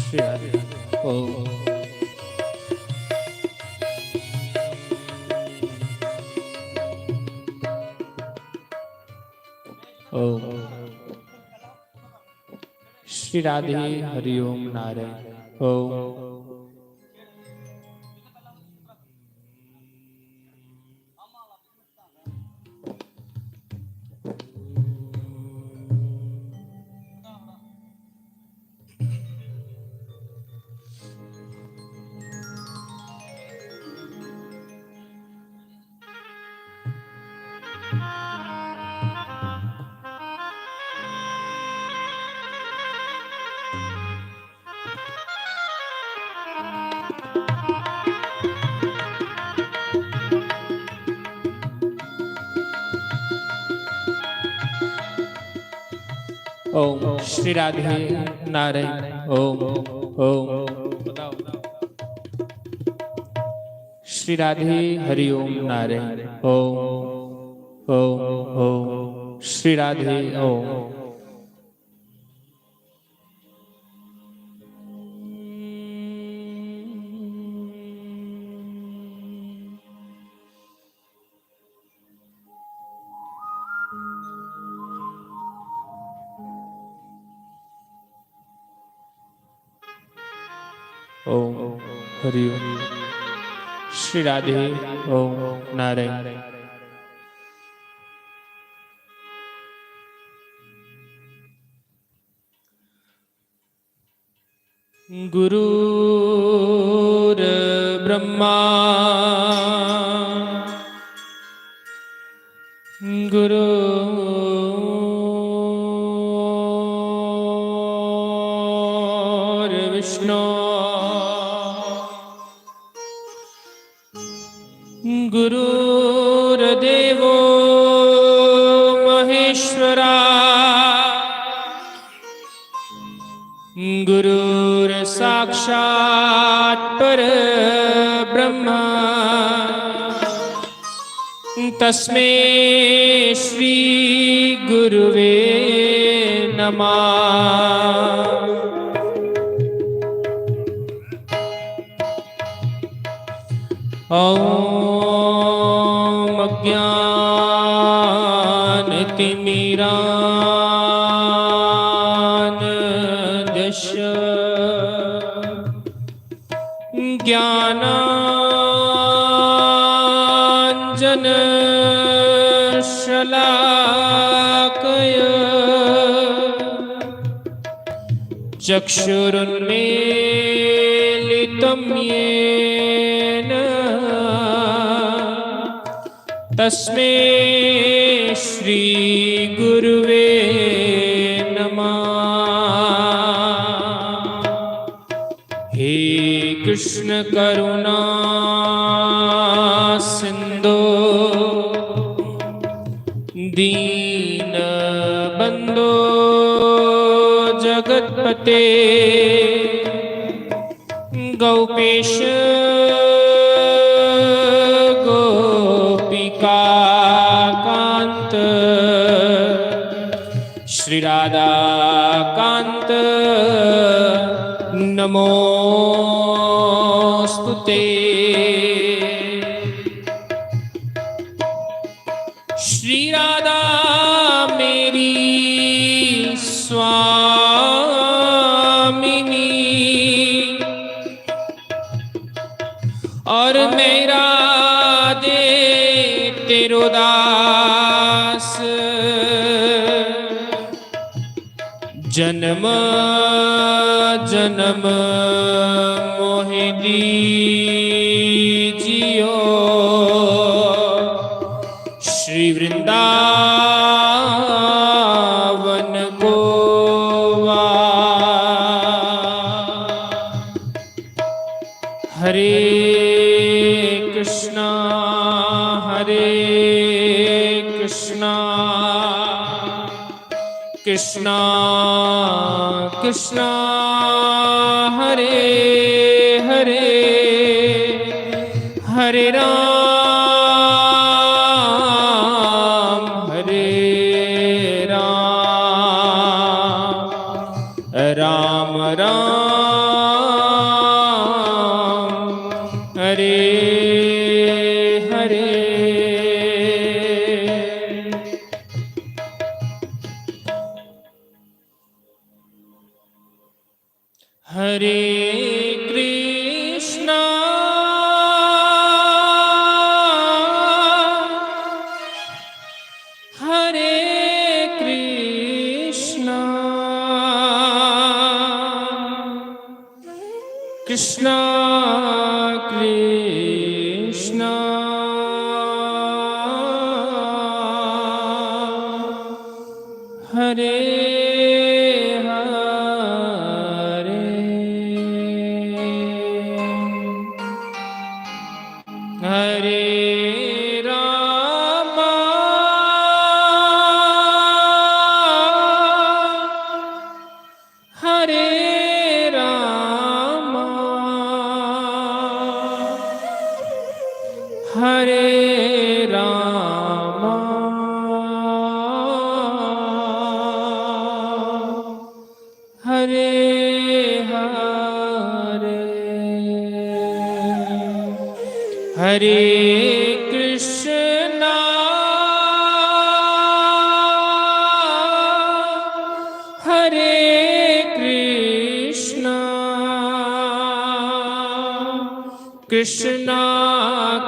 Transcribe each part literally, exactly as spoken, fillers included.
श्री हरि ओम। ओम। श्री राधे हरि ओम नारायण। ओम। ओम श्री राधे नारायण। ओम ओम श्री राधे हरि ओम नारायण। ओम ओम ओम श्री राधे। ओम। ओम हरि ओम। श्री राधे। ओम नारायण। गुरुर्ब्रह्मा गुरुर्विष्णु गुरुर्देवो महेश्वरा गुरुर्साक्षात् परब्रह्म तस्मै श्री गुरुवे नमः। ॐ अज्ञानतिमिरान्धस्य ज्ञानाञ्जनशलाकया चक्षुरुन्मीलितं येन तस्मै श्री गुरुवे नमः। हे कृष्ण करुणा सिंधो दीन बंधो जगतपते गोपेश गोपिका कांत श्री राधा कांत नमोस्तुते। श्री राधा मेरी स्वामिनी और मैं राधे तेरो दास। जन्म जन्म मोहि दीजियो श्री वृंदावन को। हरे कृष्णा, हरे कृष्णा, कृष्णा कृष्णा, हरे हरे, हरे राम, हरे राम, राम राम, हरे हरे। हरे कृष्णा, हरे कृष्णा, कृष्णा कृष्णा, हरे हरे, हरे रामा, हरे रामा, हरे रामा, हरे हरे, हरे कृष्णा, हरे कृष्णा, कृष्णा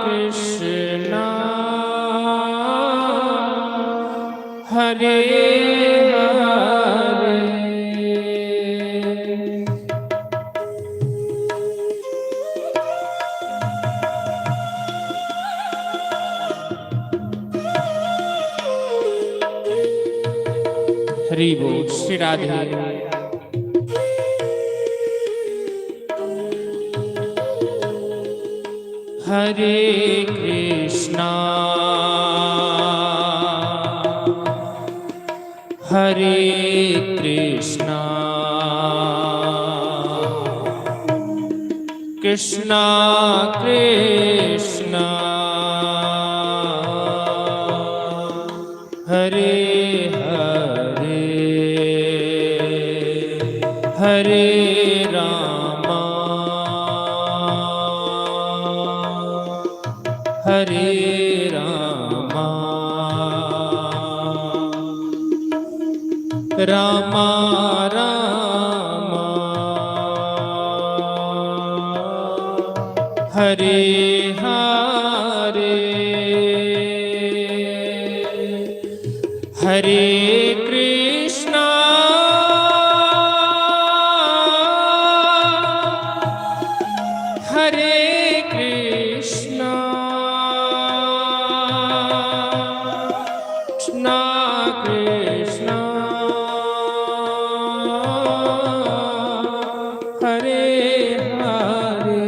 कृष्णा, हरे हरे। हरि बोल श्री राधे। हरे कृष्णा, हरे कृष्णा, कृष्णा कृष्णा, हरे हरे, हरे रामा, हरे रामा, रामा रामा, हरे हरे। हरे कृष्णा, हरे कृष्णा, कृष्णा कृष्णा, हरे हरे।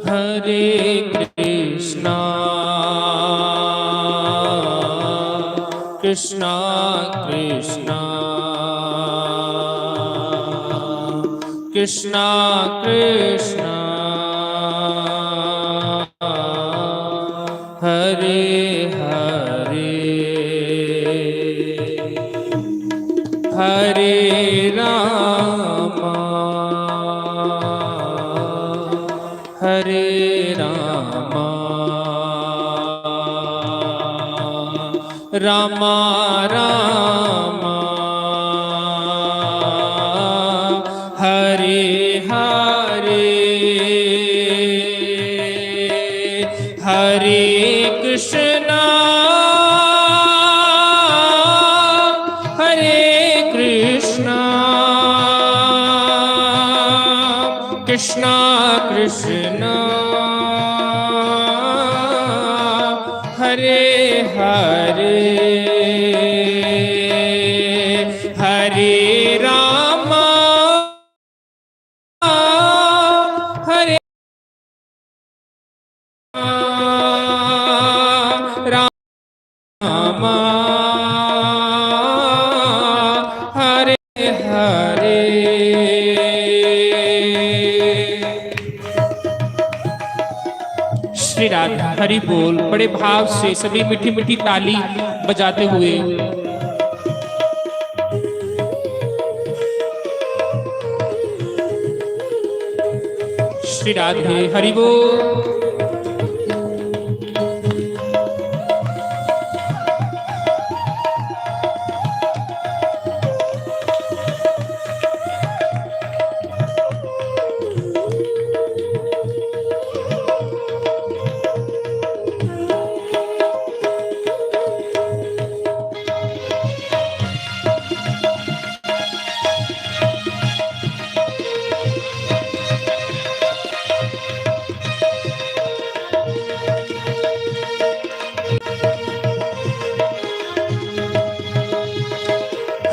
हरे कृष्णा, कृष्णा कृष्णा, कृष्णा कृष्णा हरे हरे, हरे रामा हरे रामा, रामा रामा, हरे हरे, हरे कृष्णा, हरे कृष्णा, कृष्णा कृष्णा, हरे हरे, हरे रामा, हरे रामा, हरे हरे। श्री राधा हरि बोल। बड़े भाव से सभी मीठी मीठी ताली बजाते हुए श्री राधे हरि बोल।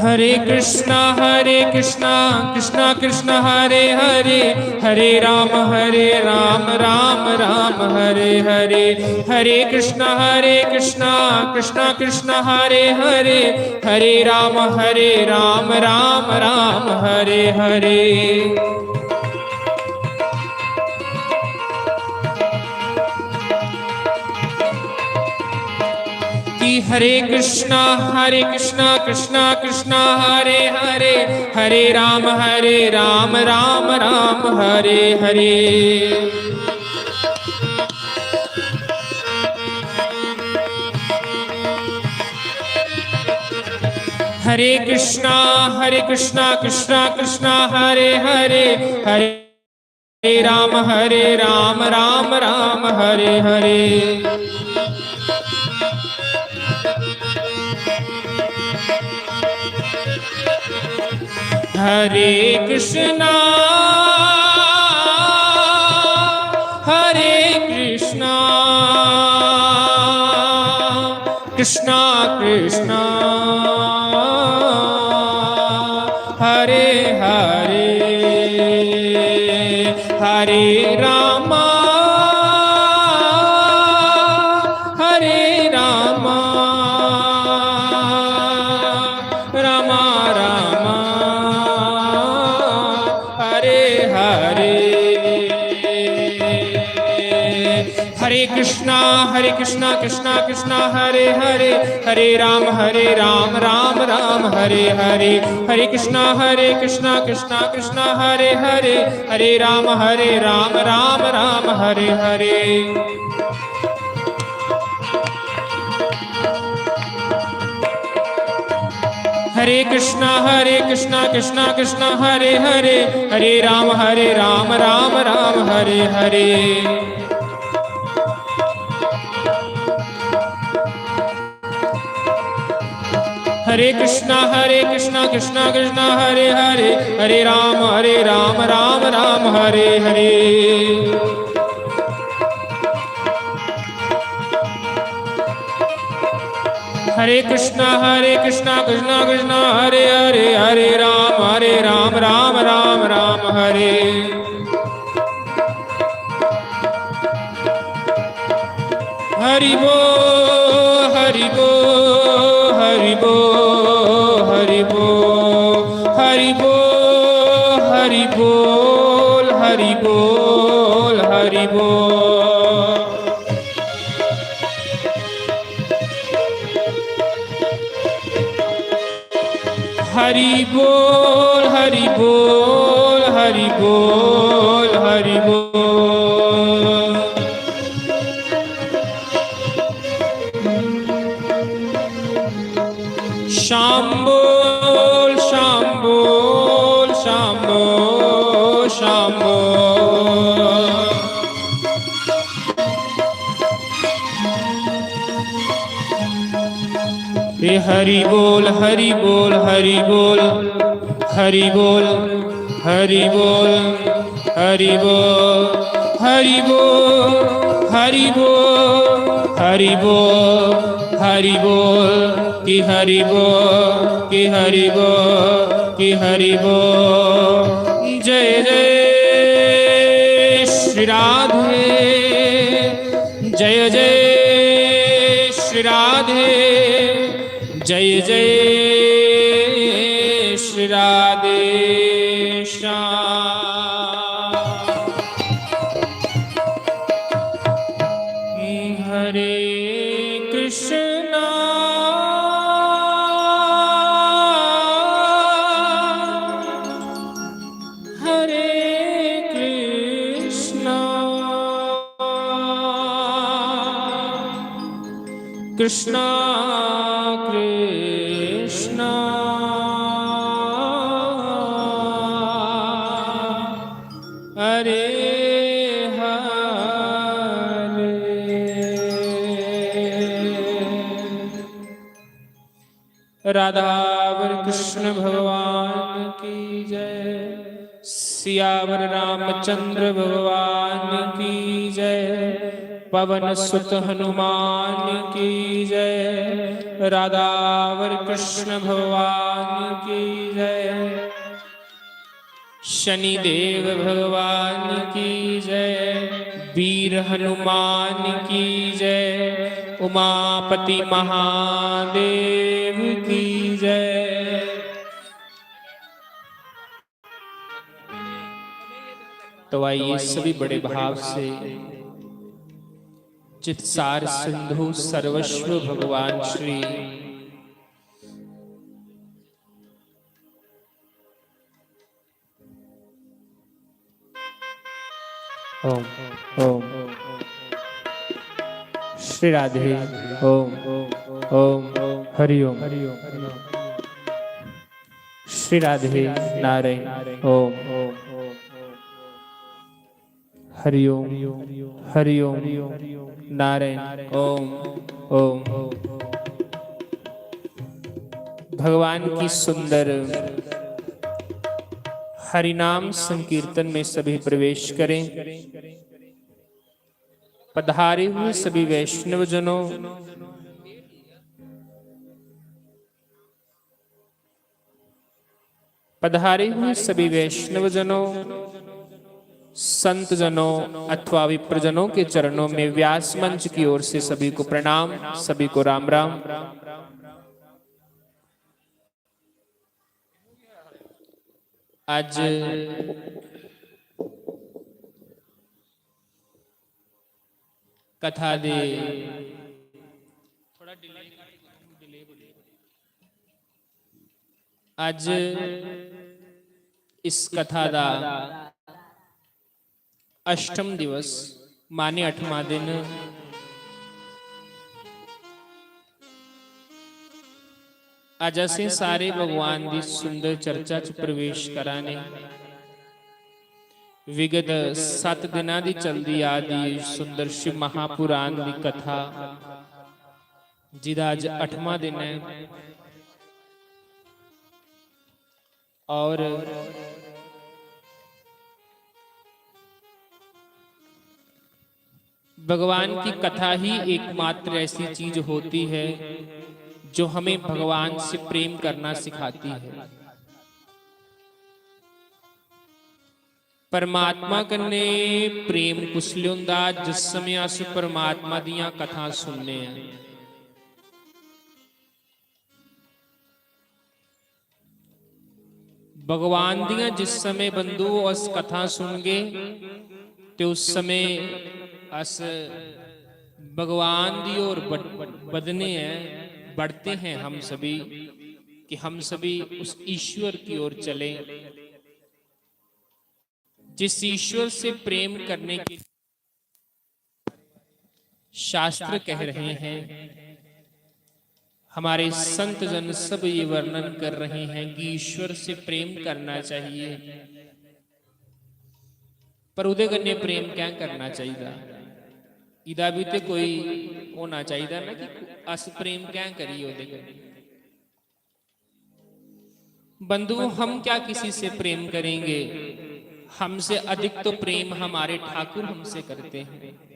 हरे कृष्णा हरे कृष्णा, कृष्णा कृष्णा हरे हरे, हरे राम हरे राम, राम राम हरे हरे। हरे कृष्णा हरे कृष्णा, कृष्णा कृष्णा हरे हरे, हरे राम हरे राम, राम राम हरे हरे। कि हरे कृष्णा हरे कृष्णा, कृष्णा कृष्णा हरे हरे, हरे राम हरे राम, राम राम हरे हरे। हरे कृष्णा हरे कृष्णा, कृष्णा कृष्णा हरे हरे, हरे राम हरे राम, राम राम हरे हरे। हरे कृष्णा हरे कृष्णा, कृष्णा कृष्णा हरे हरे, हरे रामा हरे रामा, रामा रामा हरे हरे। हरे कृष्णा हरे कृष्णा, कृष्णा कृष्णा हरे हरे, हरे राम हरे राम, राम राम हरे हरे। हरे कृष्णा हरे कृष्णा, कृष्णा कृष्णा हरे हरे, हरे राम हरे राम, राम राम हरे हरे। हरे कृष्णा हरे कृष्णा, कृष्णा कृष्णा हरे हरे, हरे राम हरे राम, राम राम हरे हरे। हरे कृष्णा हरे कृष्णा, कृष्णा कृष्णा हरे हरे, हरे राम हरे राम, राम राम हरे हरे। हरे कृष्णा हरे कृष्णा, कृष्णा कृष्णा हरे हरे, हरे राम हरे राम, राम राम हरे। हरि बोल हरि बोल हरि बोल हरि बोल हरि बोल। हरि बोल, हरि बोल, हरि बोल। हरि बोल, हरि बोल, हरि बोल, हरि बोल। शाम बोल, शाम बोल, शाम बोल, शाम बोल। हे हरि बोल, हरि बोल, हरि बोल, हरि बोल, हरि बोल, हरि बोल, हरि बोल, हरि बोल, हरि बोल, हरि बोल, कि हरि बोल, कि हरि बोल, कि हरि बोल। जय जय श्री राधे, जय जय श्री राधे, जय जय श्री राधे श्याम। हरे कृष्णा, हरे कृष्णा, कृष्णा कृष्णा, हरे हरे। राधावर कृष्ण भगवान की जय, सियावर रामचंद्र भगवान की जय, पवन सुत हनुमान की जय, राधावर कृष्ण भगवान की जय, शनि देव भगवान की जय, वीर हनुमान की जय, उमापति महादेव की जय। तो आइए सभी बड़े भाव से चित्सार सिंधु सर्वस्व भगवान श्री ओम, ओम। श्री राधे। ओम, ओम। हरि ओम। श्री राधे। नारायण। ओम। हरि ओम। हरि ओम। नारायण। ओम, ओम। भगवान की सुंदर हरिनाम संकीर्तन में सभी प्रवेश करें। पधारे हुए सभी वैष्णव जनों, पधारे हुए सभी वैष्णव जनों, संत जनों अथवा विप्रजनों के चरणों में व्यास मंच की ओर से सभी को प्रणाम, सभी को राम राम। आज कथा दे, थोड़ा डिले, डिले बोलिए। आज इस कथा दा अष्टम दिवस, माने अठवां दिन। अज्ज असें सारे भगवान दी सुंदर चर्चा च प्रवेश करा ने। विगत सत्त दिनां दी चलदी आ दी सुंदर शिव महापुराण दी कथा, जिदा अज्ज अठवां दिन ऐ। और भगवान की कथा ही एकमात्र ऐसी चीज होती है जो हमें भगवान से प्रेम करना सिखाती है। परमात्मा कन्नै प्रेम कुसलै होंदा? जिस समय अस परमात्मा दियां कथां सुनने आं। भगवान दियां जिस समय बंधु अस कथा सुनगे, ते उस समय अस भगवान दी ओर बध-, बधने हैं, बढ़ते हैं हम सभी, कि हम सभी उस ईश्वर की ओर चलें, जिस ईश्वर से प्रेम करने के शास्त्र कह रहे हैं, हमारे संत जन सब ये वर्णन कर रहे हैं कि ईश्वर से प्रेम करना चाहिए। पर उदे कन्नै प्रेम कैं करना चाहिदा? इदा भी ते कोई होना चाहिदा ना कि अस प्रेम कैं करिए उदे कन्नै। बंधुओं, हम क्या किसी से प्रेम करेंगे? हमसे अधिक तो प्रेम हमारे ठाकुर हमसे करते हैं।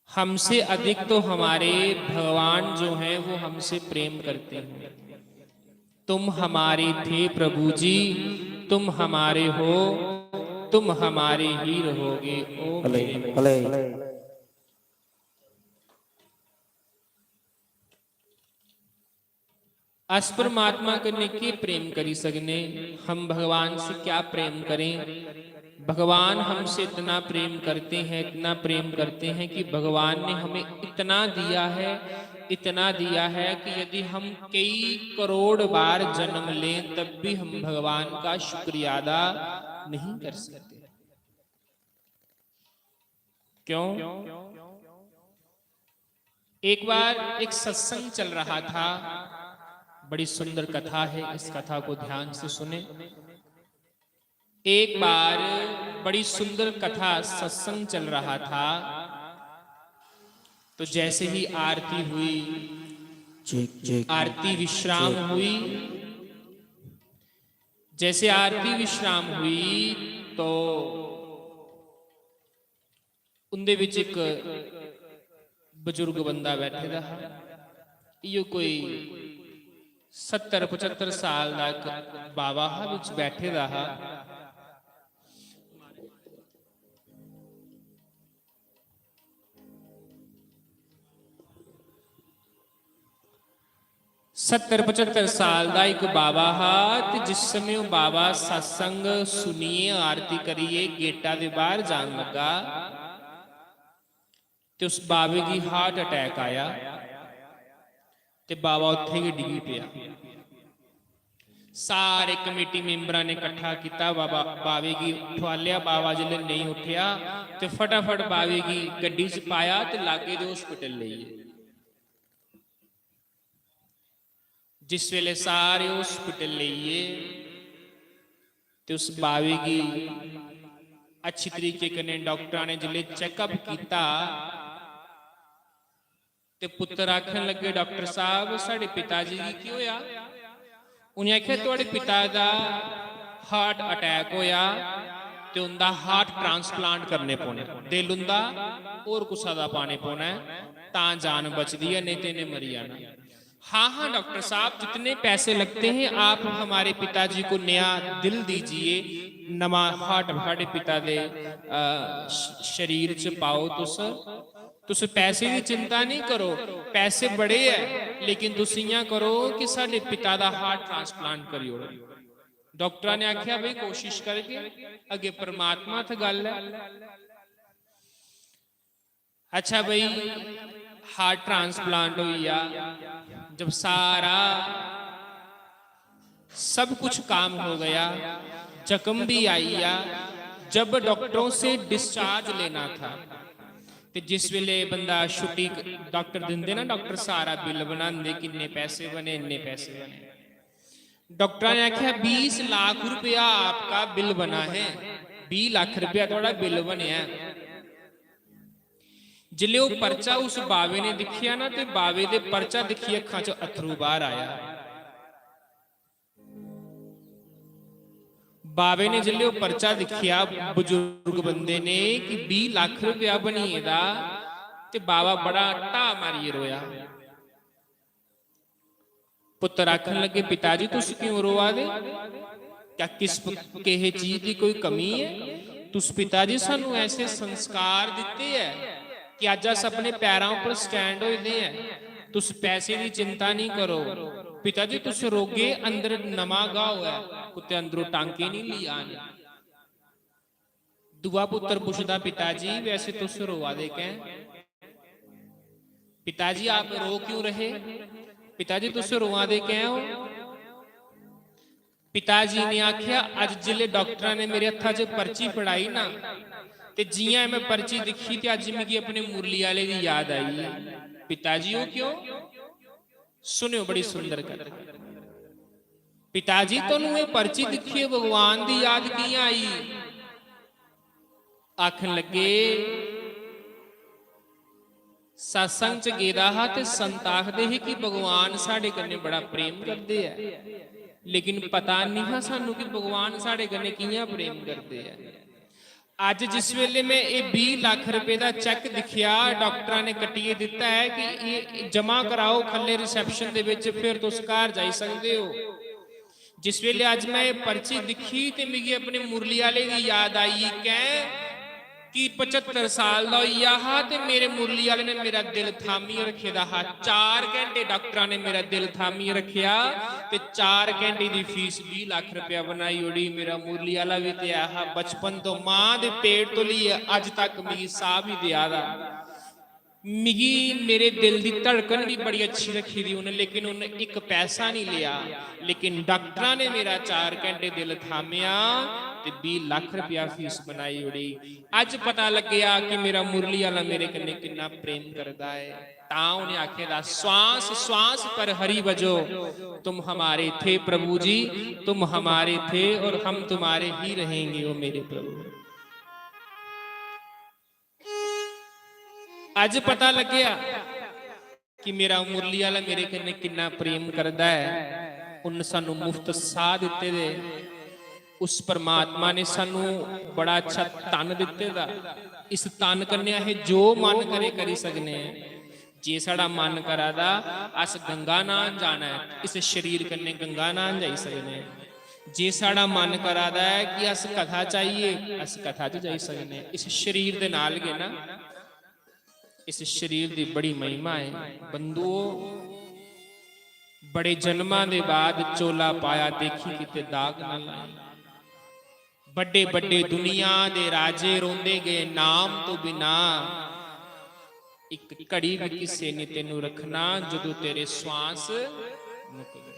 हमसे अधिक तो हमारे भगवान जो हैं, वो हमसे प्रेम करते हैं। तुम हमारे थे प्रभु जी, तुम हमारे हो, तुम हमारे ही रहोगे। ओ भले, मेरे भले। अस परमात्मा कन्नै केह् प्रेम करी सकने? हम भगवान से क्या प्रेम करें? भगवान हमसे इतना प्रेम करते हैं, इतना प्रेम करते हैं कि भगवान ने हमें इतना दिया है, इतना दिया है कि यदि हम कई करोड़ बार जन्म लें, तब भी हम भगवान का शुक्रिया अदा नहीं कर सकते। क्यों? एक बार एक सत्संग चल रहा था, बड़ी सुंदर कथा है, इस कथा को ध्यान से सुने। एक बार बड़ी सुंदर कथा, सत्संग चल रहा था, तो जैसे ही आरती हुई, चेक, चेक, आरती विश्राम चेक। हुई, जैसे आरती विश्राम हुई तो उंदे विच इक बजुर्ग बंदा बैठे दा हा। इयो कोई सत्तर पचहत्तर साल दा इक बाबा हा, विच बैठे दा हा। सत्तर पचहत्तर साल दा इक बाबा हा, ते जिस समय ओह् बाबा सत्संग सुनियै, आरती करियै गेटा दे बाहर जान लगा, ते उस बाबे गी हार्ट अटैक आया, ते बाबा उत्थै गै डिग्गी पेआ। सारे कमेटी मैंबरां ने कट्ठा कीता, बाबा, बाबे गी ठुआलेआ। बाबा जिसलै नेईं उट्ठेआ, ते फटाफट बाबे गी गड्डी च पाया ते लागे दे हॉस्पिटल लेई गे। जिस वेले सारे हॉस्पिटल लेई गे, ते उस बावे गी अच्छी तरीके कन्नै डाक्टरां ने जिसलै चेकअप कीता, ते पुत्तर आखन लगे, "डाक्टर साहब, साढ़े पिता जी गी केह् होया?" उ'नें आखेआ, "थुआढ़े पिता दा हार्ट अटैक होया ते उं'दा हार्ट ट्रांसप्लांट करने पौना ऐ, दिल उं'दा होर कुसै दा पाने पौना ऐ, तां जान बचदी ऐ, नेईं ते इ'नें मरी जाना।" "हाँ, हाँ, डॉक्टर साहब, जितने पैसे लगते हैं, आप हमारे पिताजी को नया दिल दीजिए, नमां हार्ट साढ़े पिता दे, अ, श-, शरीर च पाओ तुस। तुस पैसे दी चिंता नहीं करो, पैसे बड़े ऐ, लेकिन तुस इ'यां करो कि साढ़े पिता दा हार्ट ट्रांसप्लांट करी ओड़ो।" डॉक्टरा ने आखेआ, "भाई, कोशिश करगे, अग्गें परमात्मा च गल्ल ऐ।" अच्छा भाई, हार्ट ट्रांसप्लांट हो गया, जब सारा सब कुछ काम हो गया, जख्म भी आई गया, जब डॉक्टरों से डिस्चार्ज लेना था, तो जिस वेले बंदा छुट्टी, डॉक्टर दिंदे ना, डॉक्टर सारा बिल बनांदे, किन्ने पैसे बने, इन्ने पैसे बने। डॉक्टर ने आख्या, "बीस लाख रुपया आपका बिल बना है, बीस लाख रुपया थोड़ा बिल बनया है।" जिसले वो पर्चा उस बावे ने दिखिया ना, ते बावे दे पर्चा दिखियै अक्खां चो अथरू बाहर आया। बावे ने जिसले वो पर्चा दिखिया बुजुर्ग बंदे ने कि बीस लाख रुपया बनी गेदा, ते बावा बड़ा ढाह मारियै रोया। पुत्तर आखन लगे, "पिता जी, तुस क्यों रोआ दे? क्या किस प-, किहे चीज दी कोई कमी ऐ? तुस पिता जी सानू ऐसे संस्कार दित्ते ऐ कि अज्ज अस अपने पैरां उप्पर स्टैंड होए दे ऐ। तुस पैसे दी चिंता नहीं करो।" पिता जी, तुस रोगे, अंदर नमां घाव ऐ, कुतै अंदरों टांके नहीं ली आने। दूआ पुत्र पुछदा, "पिता जी, वैसे तुस रोआ दे कैं? पिता जी, आप रो क्यों रहे? पिता जी, तुस रोआ दे कैं हो?" पिता जी ने आखेआ, "अज्ज जिसलै डाक्टरा ने मेरे हत्था च पर्ची फड़ाई ना, ते जियां में पर्ची दिक्खी ते अज्ज मिगी अपने मुरली आह्ले दी याद आई ऐ।" पिता जी, "ओह् क्यों?" सुनेओ, बड़ी सुंदर कथा। "पिता जी, तुहानू एह् पर्ची दिक्खियै भगवान दी याद कि'यां आई?" आखन लगे, "सत्संग च गेदा हा ते संत आखदे हे कि भगवान साढ़े कन्नै बड़ा प्रेम करदे ऐ, लेकिन पता निं हा सानू कि भगवान साढ़े कन्नै कि'यां प्रेम करदे ऐ।" अज्ज जिस वेले में एह् बीह् लक्ख रपे दा चैक दिक्खेआ, डाक्टरां ने कट्टियै दित्ता ऐ कि एह् जमा कराओ ख'ल्ले रिसेप्शन दे बिच, फिर तुस घर जाई सकदे ओ। जिस वेले अज्ज में एह् पर्ची दिक्खी ते मिगी अपने मुरली आह्ले दी याद आई, कैं कि पचत्तर साल दा होई गेआ हा ते मेरे मुरली आह्ले ने मेरा दिल थामियै रक्खे दा हा। चार घैंटे डाक्टरां ने मेरा दिल थामियै रक्खेआ ते चार घैंटे दी फीस बीह् लक्ख रपेआ बनाई ओड़ी। मेरा मुरली आह्ला बी ते ऐ हा बचपन तो, मां दे पेट तो लेइयै अज्ज तक मिगी साह् बी देआ दा। मिगी मेरे दिल दी धड़कन बी बड़ी अच्छी रक्खी दी उ'न्न, लेकिन उ'न्न इक पैसा निं लेआ। लेकिन डाक्टरां ने मेरा चार घैंटे दिल थामेआ ते बीह् लक्ख रपेआ फीस बनाई ओड़ी। अज्ज पता लग्गेआ कि मेरा मुरली आह्ला मेरे कन्नै किन्ना प्रेम करदा ऐ। तां उ'नें आखे दा, "श्वास श्वास पर हरि भजो, तुम हमारे थे प्रभु जी, तुम हमारे थे और हम तुम्हारे ही रहेंगे, ओ मेरे प्रभु।" अज्ज पता लग्गेआ कि मेरा मुरली आह्ला मेरे कन्नै किन्ना प्रेम करदा ऐ। उन्न सानू मुफ्त साह् दित्ते दे, उस परमात्मा ने सानू बड़ा अच्छा तन दित्ते दा। इस तन कन्नै असें जो मन करे करी सकने आं। जे साढ़ा मन करा दा अस गंगा न्हान जाना ऐ, इस शरीर कन्नै गंगा न्हान जाई सकने आं। जे साढ़ा मन करा दा ऐ कि अस कथा च आइए, अस कथा च जाई सकने आं। इस शरीर दे नाल गै ना, इस शरीर दी बड़ी महिमा ऐ। बंधुओ, बड़े जन्मां दे बाद चोला पाया, देखी किते दाग न लाए। बड्डे बड्डे दुनिया दे राजे रोंदे गए नाम तो बिना, एक घड़ी भी किसे ने तेनू रखना, जदों तेरे श्वास मुक गए।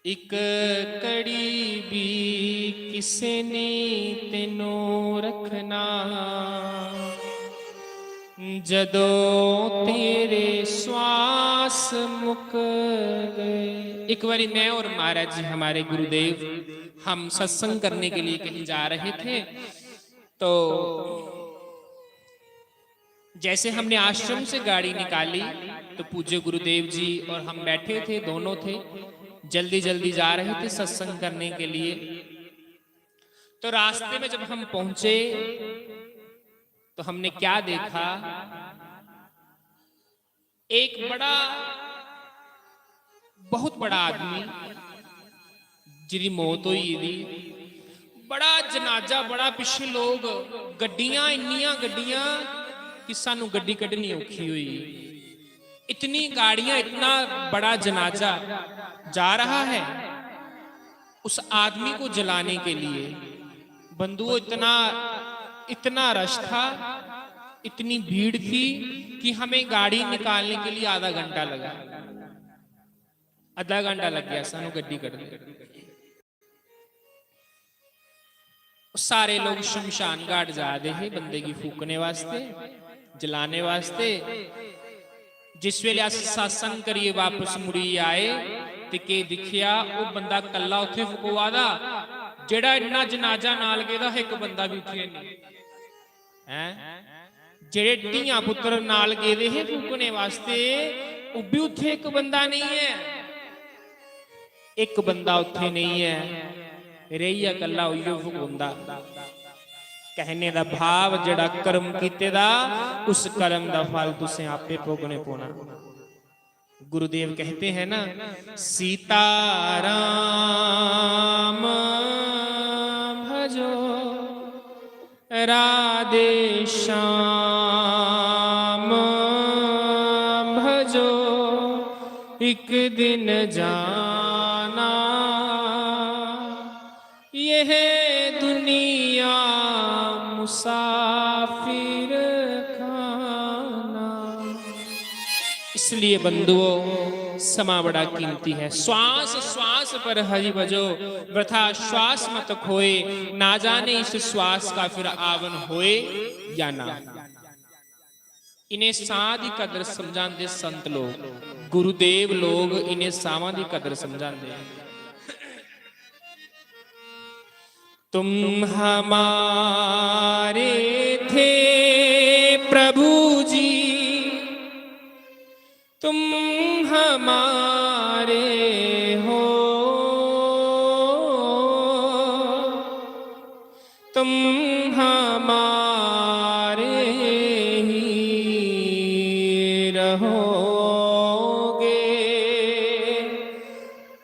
एक घड़ी भी किसे ने तेनू रखना, जदों तेरे श्वास मुक गए। एक बारी मैं और महाराज जी, हमारे गुरुदेव, हम सत्संग करने के लिए कहीं जा रहे थे, तो जैसे हमने आश्रम से गाड़ी निकाली, तो पूज्य गुरुदेव जी और हम बैठे थे, दोनों थे, जल्दी जल्दी जा रहे थे सत्संग करने के लिए। तो रास्ते में जब हम पहुंचे, तो हमने क्या देखा? एक बड़ा, बहुत बड़ा आदमी, जिदी मौत होई गेदी, बड़ा जनाजा, बड़ा पिच्छे लोग, गड्डियां, इन्नियां गड्डियां कि सानू गड्डी कड्ढनी औखी होई। इतनी गाड़ियां, इतना बड़ा जनाजा जा रहा है उस आदमी को जलाने के लिए। बंधुओं, इतना, इतना रश था, इतनी भीड़ थी कि हमें गाड़ी निकालने के लिए आधा घंटा लगा। आधा घंटा लग गया सानू गड्डी कड्ढने। सारे लोग शमशान घाट जा दे हे बंदे गी फूकने वास्ते, जलाने वास्ते। जिस वेले अस सत्संग करियै वापस मुड़ी आए ते केह् दिक्खेआ, ओह् बंदा कल्ला उत्थै फकोआ दा, जेह्ड़ा इन्ना जनाजा नाल गेदा हा, इक बंदा बी उत्थै नेईं। हैं? जेह्ड़े धियां पुत्तर नाल गेदे हे फूकने वास्ते, ओह् बी उत्थै इक बंदा नेईं ऐ। इक बंदा उत्थै नेईं ऐ, रेही गेआ कल्ला उइयो फकोंदा। कहने दा भाव, जेह्ड़ा कर्म कीते दा, उस कर्म दा फल तुसें आपे भोगने पौना। गुरुदेव कहते हैं ना, सीता राम भजो, राधे श्याम। एक दिन जाना, यह दुनिया मुसाफिर खाना। इसलिए बंधुओ, समा बड़ा कीमती है। श्वास श्वास पर हरि भजो, वृथा श्वास मत खोए। ना जाने इस श्वास का फिर आवन होए या ना। इन्हें साह दी कदर समझांदे संत लोग, गुरुदेव लोग इन्हें साहां दी कदर समझांदे। तुम हमारे थे प्रभु जी, तुम हमारे हो, तुम हमारे ही रहोगे।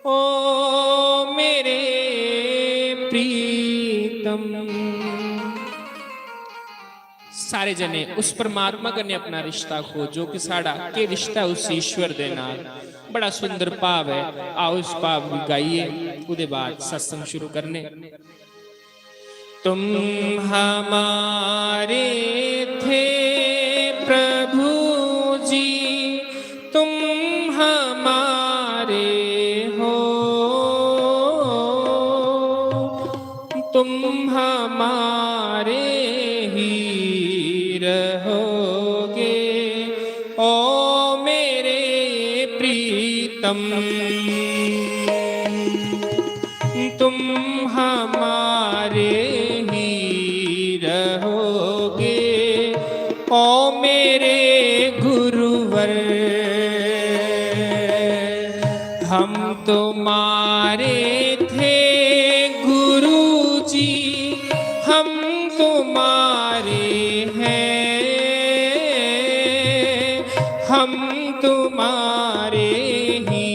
ओ मेरे प्रीतम। सारे जने उस परमात्मा कन्नै अपना रिश्ता खोजो कि साढ़ा केह् रिश्ता उस ईश्वर दे नाल। बड़ा सुंदर भाव ऐ। आओ, इस भाव गी गाइए, ओह्दे बाद सत्संग शुरू करने। तुम हमारे थे प्रभु जी, तुम हमारे हो, तुम हमारे ही रहोगे, ओ मेरे प्रीतम। तुम हमारे ही रहोगे, ओ मेरे गुरुवर। हम तुम्हारे थे गुरु जी, हम तुम्हारे हैं, हम तुम्हारे ही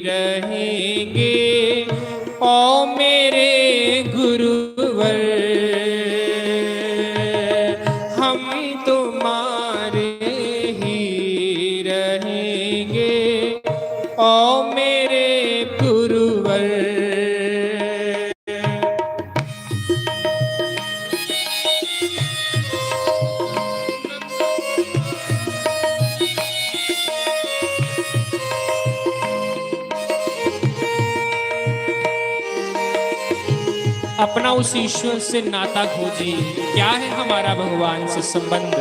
रहेंगे, ओ मेरे गुरुवर। हम तुम्हारे ही रहेंगे, ओ मेरे गुरुवर। अपना उस ईश्वर से नाता खोजिए। क्या है हमारा भगवान से संबंध?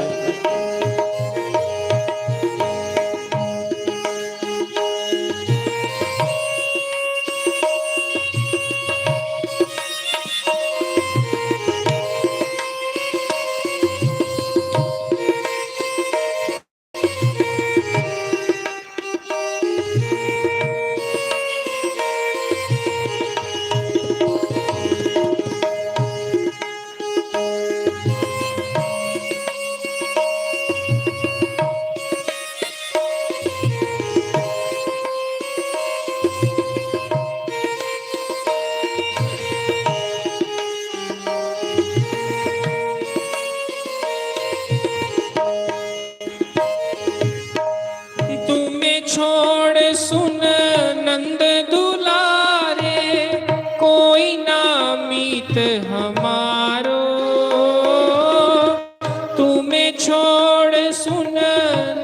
तुम्हें छोड़ सुन नंद दुलारे, कोई ना मीत हमारो। तुम्हें छोड़ सुन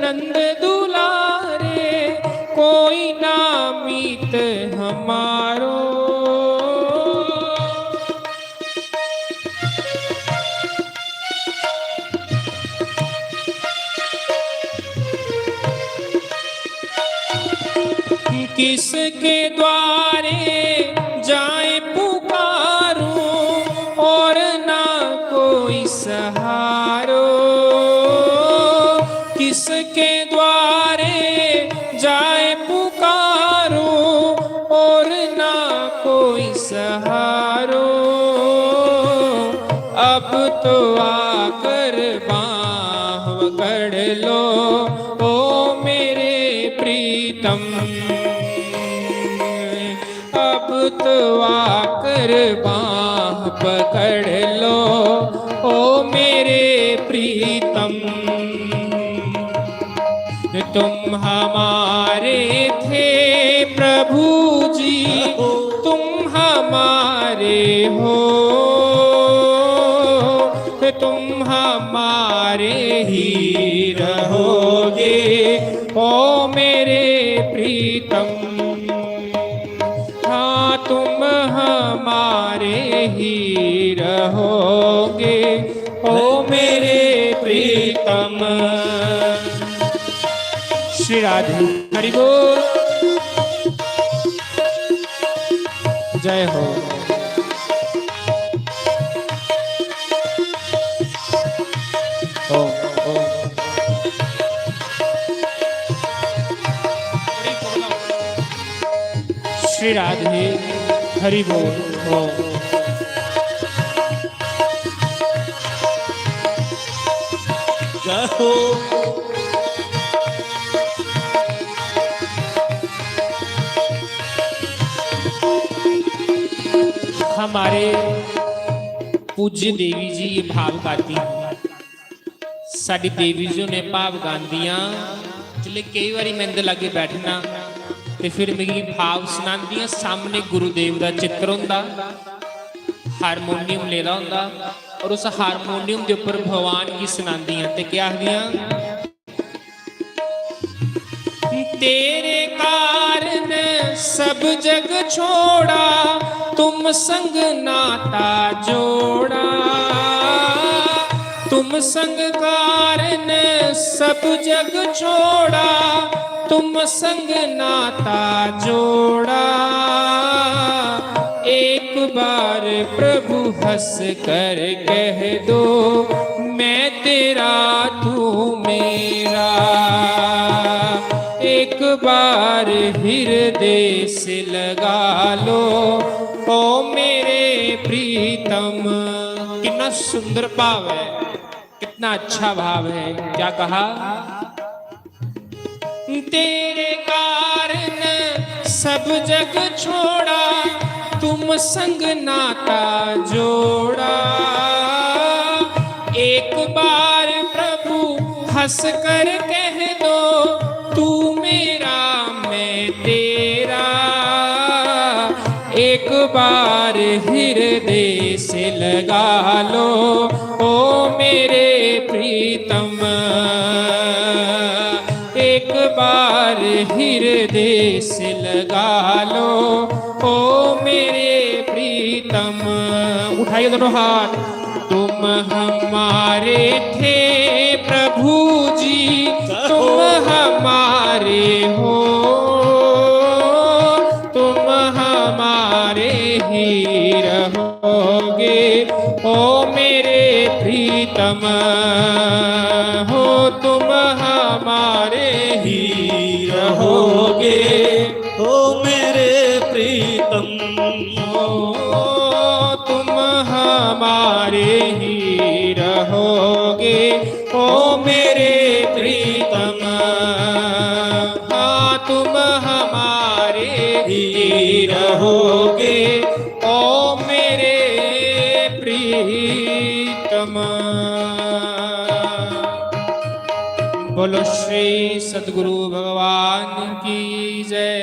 नंद दुलारे, कोई ना मीत हमारो। किसके द्वारे जाए पुकारूं और ना कोई सहारो। किसके द्वारे जाए पुकारूं और ना कोई सहारो। अब तो आकर बांह पकड़ लो, ओ मेरे प्रीतम। अब तो आकर बांह पकड़ लो, ओ मेरे प्रीतम। तुम हमारे थे हो, तुम हमारे ही रहोगे, ओ मेरे प्रीतम। हाँ, तुम हमारे ही रहोगे, ओ मेरे प्रीतम। श्री राधे। हरि बोल। जय हो। ओम, ओम। श्री राधे। हरि बोल। ओम। जय हो। हमारे पूज्य देवी जी ये भाव गाती हैं। साडी देवी जी ने भाव गांदियां, जिसले कई बारी मैं इंदे लागे बैठना ते फिर मिगी भाव सुनांदियां, सामने गुरुदेव दा चित्र होंदा, हारमोनियम लेदा होंदा और उस हारमोनियम दे उप्पर भगवान गी सुनांदियां ते केह् आखदियां? तेरे कारण सब जग छोड़ा, तुम संग नाता जोड़ा। तुम संग कारण सब जग छोड़ा, तुम संग नाता जोड़ा। एक बार प्रभु हंस कर कह दो, मैं तेरा तू मेरा। एक बार हृदय से लगा लो, ओ मेरे प्रीतम। कितना सुंदर भाव है, कितना अच्छा भाव है। क्या कहा? तेरे कारण सब जग छोड़ा, तुम संग नाता जोड़ा। एक बार प्रभु हंस कर कह दो, तू मेरा, मैं तेरा। एक बार हृदय से लगा लो, ओ मेरे प्रीतम। एक बार हृदय से लगा लो, ओ मेरे प्रीतम। उठाइए दोनों हाथ। तुम हमारे थे प्रभु जी, तुम हमारे हो, तुम हमारे ही रहोगे, ओ मेरे प्रीतम। हो, तुम हमारे ही रहोगे, ओ मेरे प्रीतम। ओ, तुम हमारे ही रहोगे, ओ मेरे प्रीतम। हाँ, तुम हमारे ही रहोगे, ओ मेरे प्रीतम। बोलो श्री सतगुरु भगवान की जय।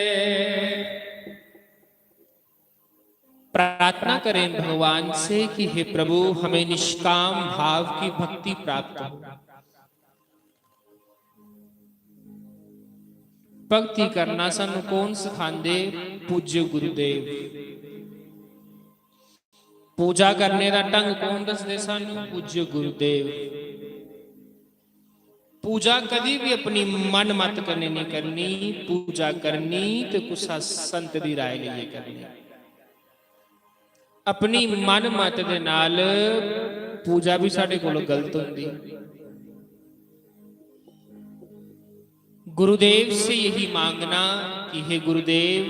प्रार्थना करें भगवान से कि हे प्रभु, हमें निष्काम भाव की भक्ति प्राप्त हो। भक्ति करना सानू कौन सिखांदे? पूज्य गुरुदेव। पूजा करने दा ढंग कौन दसदे सानू? पूज्य गुरुदेव। पूजा कदी भी अपनी मन मत कन्नै नहीं करनी, पूजा करनी ते कुसै संत दी राय लेइयै करनी। अपनी मन मत दे नाल पूजा भी साढ़े कोलों गलत होंदी। गुरुदेव से यही मांगना कि हे गुरुदेव,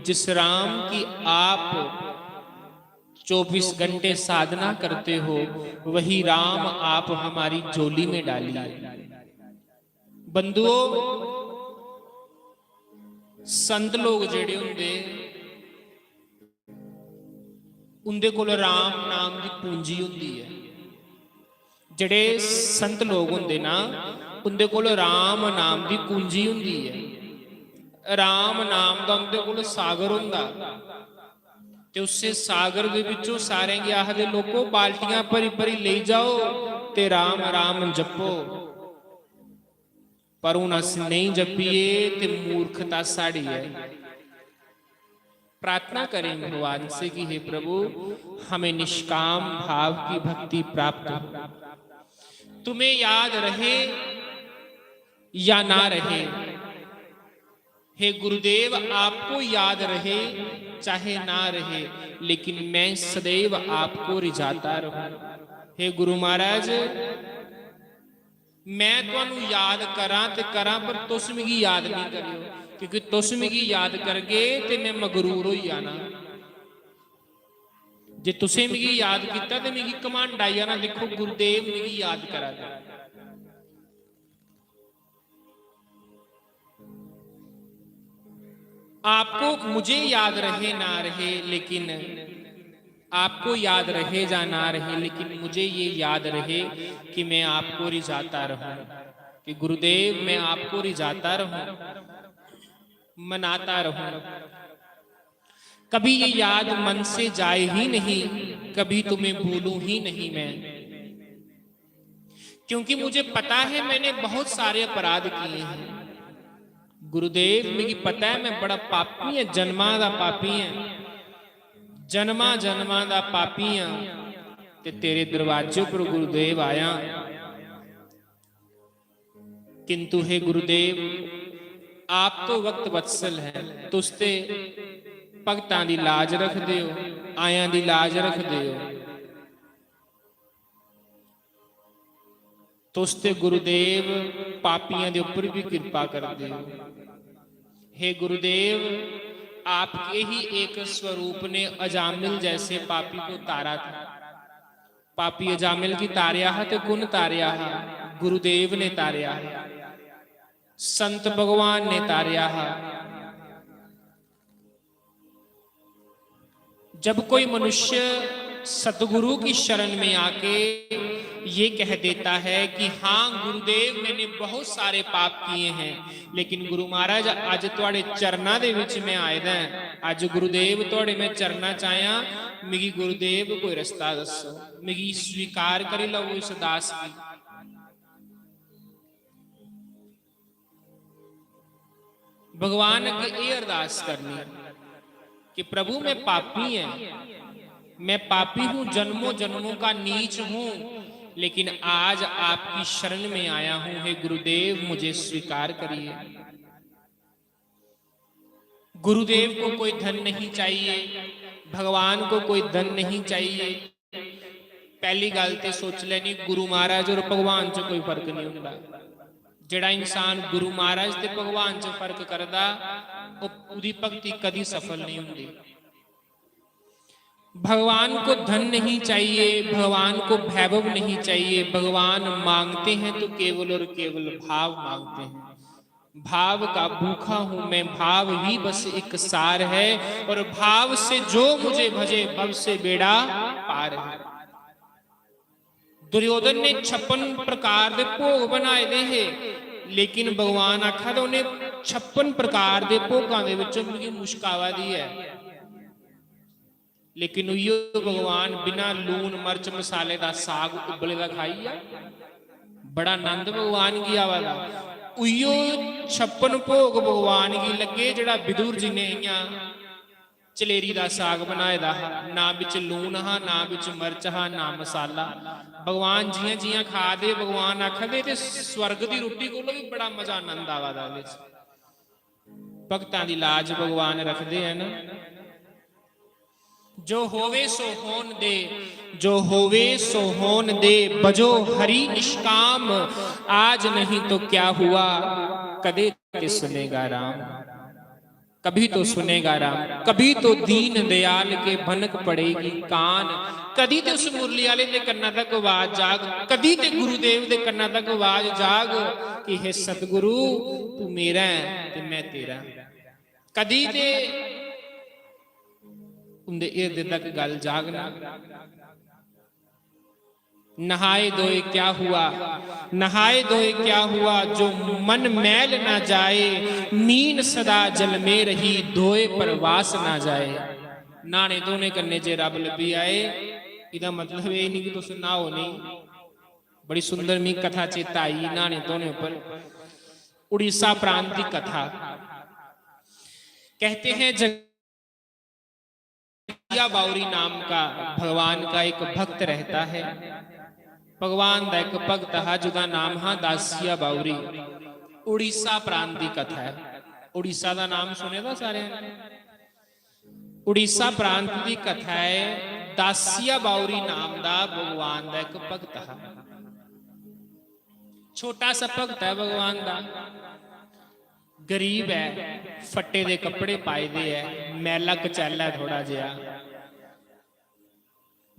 जिस राम की आप चौबीस घंटे साधना करते हो, वही राम आप हमारी झोली में डालिए। बंधुओ, संत लोग जेड़े हुंदे, उंदे कोल राम नाम दी पूंजी हुंदी ऐ। जेड़े संत लोग हुंदे ना, उंदे कोल राम नाम दी पूंजी हुंदी ऐ। राम नाम दा उंदे कोल सागर हुंदा। ते उस्सै सागर दे विचों सारें गी आखदे, "लोको, बाल्टियां भरी भरी लेई जाओ ते राम राम जपो।" पर हुन अस नेईं जपिए ते मूर्खता साढ़ी ऐ। प्रार्थना करें भगवान से कि हे प्रभु, हमें निष्काम भाव की भक्ति प्राप्त हो, तुम्हें याद रहे या ना रहे। हे गुरुदेव, आपको याद रहे चाहे ना रहे, लेकिन मैं सदैव आपको रिझाता रहूं। हे गुरु महाराज, मैं तुहानू याद करां ते करां, पर तुस मिगी याद नहीं करियो, क्योंकि तुस मिगी याद करगे ते मैं मगरूर होई जाना। जे तुसें मिगी याद कीता ते मिगी घमंड आई जाना, दिक्खो, गुरुदेव मिगी याद करा दे। आपको मुझे याद रहे ना रहे, लेकिन आपको याद रहे या ना रहे, लेकिन मुझे ये याद रहे कि मैं आपको रिझाता रहूं, कि गुरुदेव, मैं आपको रिझाता रहूं, मनाता रहूं। कभी ये याद मन से जाए ही नहीं, कभी तुम्हें भूलूं ही नहीं मैं। क्योंकि मुझे पता है, मैंने बहुत सारे अपराध किए हैं। गुरुदेव, मिगी पता है, मैं बड़ा पापी हां, जन्मा दा पापी हां, जन्मा जन्मा दा पापी हां, ते तेरे दरवाजे पर, गुरुदेव, आया। किंतु हे गुरुदेव, आप तो वक्त वत्सल हैं, तुस ते भगतां दी लाज रखदे हो, आयां दी लाज रखदे हो। तुस ते गुरुदेव पापियां दे उप्पर भी किरपा करदे हो। हे गुरुदेव, आपके ही एक स्वरूप ने अजामिल जैसे पापी को तारा था। पापी अजामिल गी तारेआ हा ते कु'न तारेआ हा? गुरुदेव ने तारेआ हा, संत भगवान ने तारेआ हा। जब कोई मनुष्य सतगुरु की शरण में आके ये कह देता है कि हाँ गुरुदेव, मैंने बहुत सारे पाप किए हैं, लेकिन गुरु महाराज, अज तुआड़े चरना दे विच मैं आए दा ऐ, अज गुरुदेव तुआड़े मैं चरना च आया, मिगी गुरुदेव कोई रस्ता दस्सो, मिगी स्वीकार करी लैओ इस दास गी। भगवान अग्गे एह् अरदास करनी कि प्रभु, मैं पापी ऐं, मैं पापी हूं, जन्मों जन्मों का नीच हूं, लेकिन आज आपकी शरण में आया हूं, हे गुरुदेव, मुझे स्वीकार करिए। गुरुदेव को कोई धन नहीं चाहिए, भगवान को कोई धन नहीं चाहिए। पहली गल ते सोच लैनी, गुरु महाराज और भगवान च कोई फर्क नहीं हुंदा। जेड़ा इंसान गुरु महाराज ते भगवान च फर्क करदा, ओह, ओहदी भक्ति कदी सफल नहीं हुंदी। भगवान को धन नहीं चाहिए, भगवान को वैभव नहीं चाहिए। भगवान मांगते हैं तो केवल और केवल भाव मांगते हैं। भाव का भूखा हूं मैं, भाव ही बस एक सार है, और भाव से जो मुझे भजे, भव से बेड़ा पार है। दुर्योधन ने छप्पन प्रकार दे भोग बनाए दे हे, लेकिन भगवान आखा दे, उ'नें छप्पन प्रकार दे भोगां दे विचों मिगी मुश्क आवा दी ऐ। लेकिन उइयो भगवान बिना लून, मर्च, मसाले दा साग उब्बले दा खाई आ, बड़ा आनंद भगवान गी आवा दा। उइयो छप्पन भोग भगवान गी लग्गे, जेड़ा विदुर जी ने इ'यां चलेरी दा साग बनाए दा हा, ना बिच लून हा, ना बिच मर्च हा, ना मसाला। भगवान जियां जियां खा दे, भगवान आखा दे, "ते स्वर्ग दी रुट्टी कोलों भी बड़ा मजा, आनंद आवा दा ओह्दे च।" भक्तां दी लाज भगवान रखदे हैं ना। जो होवे सो होन दे, जो होवे सो होन दे, बजो हरि निष्काम। आज नहीं तो क्या हुआ, कदे ते सुनेगा राम। कभी तो सुनेगा राम, कभी तो दीन दयाल के भनक पड़ेगी कान। कदी ते उस मुरली आले दे कन्ना तक आवाज जाग, कदी ते गुरुदेव दे कन्ना तक आवाज जाग कि हे सतगुरु, तू मेरा ऐ ते मैं तेरा। कदी ते उंदे हिरदे तक गल जाग ना। नहाए धोए क्या हुआ, नहाए धोए क्या हुआ, जो मन मैल ना जाए। मीन सदा जल में रही, धोए परवास ना जाए। न्हाने धोने कन्नै जे रब लब्भी जाए, एह्दा मतलब एह् निं कि तुस न्हाओ नेईं। बड़ी सुंदर मिगी कथा चेता आई न्हाने धोने उप्पर। उड़ीसा प्रांत दी कथा। कहते हैं, जग- दासिया बावरी नाम का भगवान का एक भक्त रहता है। भगवान दा इक भक्त हा, जुदा नाम हा दासिया बावरी। उड़ीसा प्रांत दी कथा ऐ। उड़ीसा दा नाम सुने दा सारें? उड़ीसा प्रांत दी कथा ऐ। दासिया बावरी नाम दा भगवान दा इक भक्त हा। छोटा सा भक्त ऐ भगवान दा, गरीब ऐ, फट्टे दे कपड़े पाए दे ऐ, मैला कचैला ऐ थोड़ा जेहा।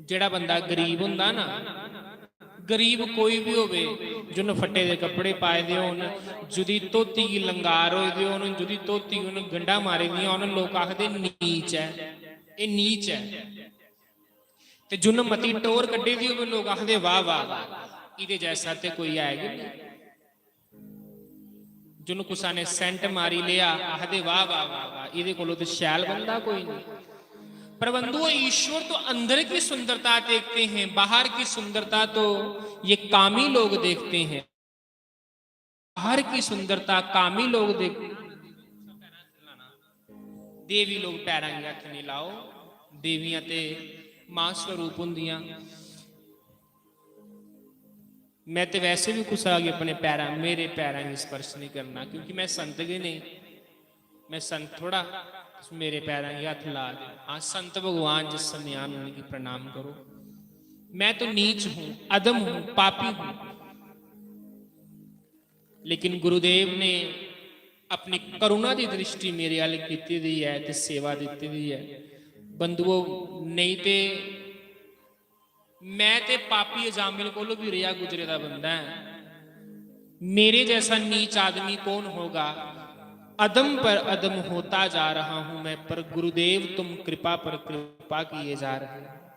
जेह्ड़ा बंदा गरीब होंदा ना, गरीब कोई बी होवे, जुन्न फट्टे दे कपड़े पाए दे होन, जुदी धोती गी लंगार होए दे होन, जुदी धोती उन्न गंढां मारी दियां होन, लोक आखदे नीच ऐ, एह् नीच ऐ। ते जुन्न मती टौह्र कड्ढी दी होवे, लोक आखदे, "वाह, वाह, वाह, एह्दे जैसा ते कोई है गै नेईं।" जुन्न कुसा ने सेंट मारी लेआ, आखदे, "वाह, वाह, वाह, वाह, एह्दे कोलों ते शैल बंदा कोई नेईं।" पर बंधुओ, ईश्वर तो अंदर की सुंदरता देखते हैं, बाहर की सुंदरता तो ये कामी लोग देखते हैं। बाहर की सुंदरता कामी लोग देख, देवी लोग पैरां गी हत्थ नहीं लाओ, देवियां ते मां स्वरूप होंदियां। मैं ते वैसे भी कुसै गी अपने पैरां, मेरे पैरां गी स्पर्श नहीं करना, क्योंकि मैं संत गै नहीं। मैं संत थोड़ा, तुस मेरे पैरां गी हत्थ ला दे। हाँ, संत भगवान जिस समय आन, उनकी प्रणाम करो। मैं तो नीच हूँ, अधम हूँ, पापी हूँ, लेकिन गुरुदेव ने अपनी करुणा दी दृष्टि मेरे अल कीती दी ऐ ते सेवा दित्ती दी ऐ। बंधुओ, नेईं ते मैं ते पापी अजामिल कोलों भी रेहा गुजरे दा बंदा ऐ। मेरे जैसा नीच आदमी कौन होगा? अधम पर अधम होता जा रहा हूं मैं, पर गुरुदेव तुम कृपा पर कृपा किए जा रहे हो।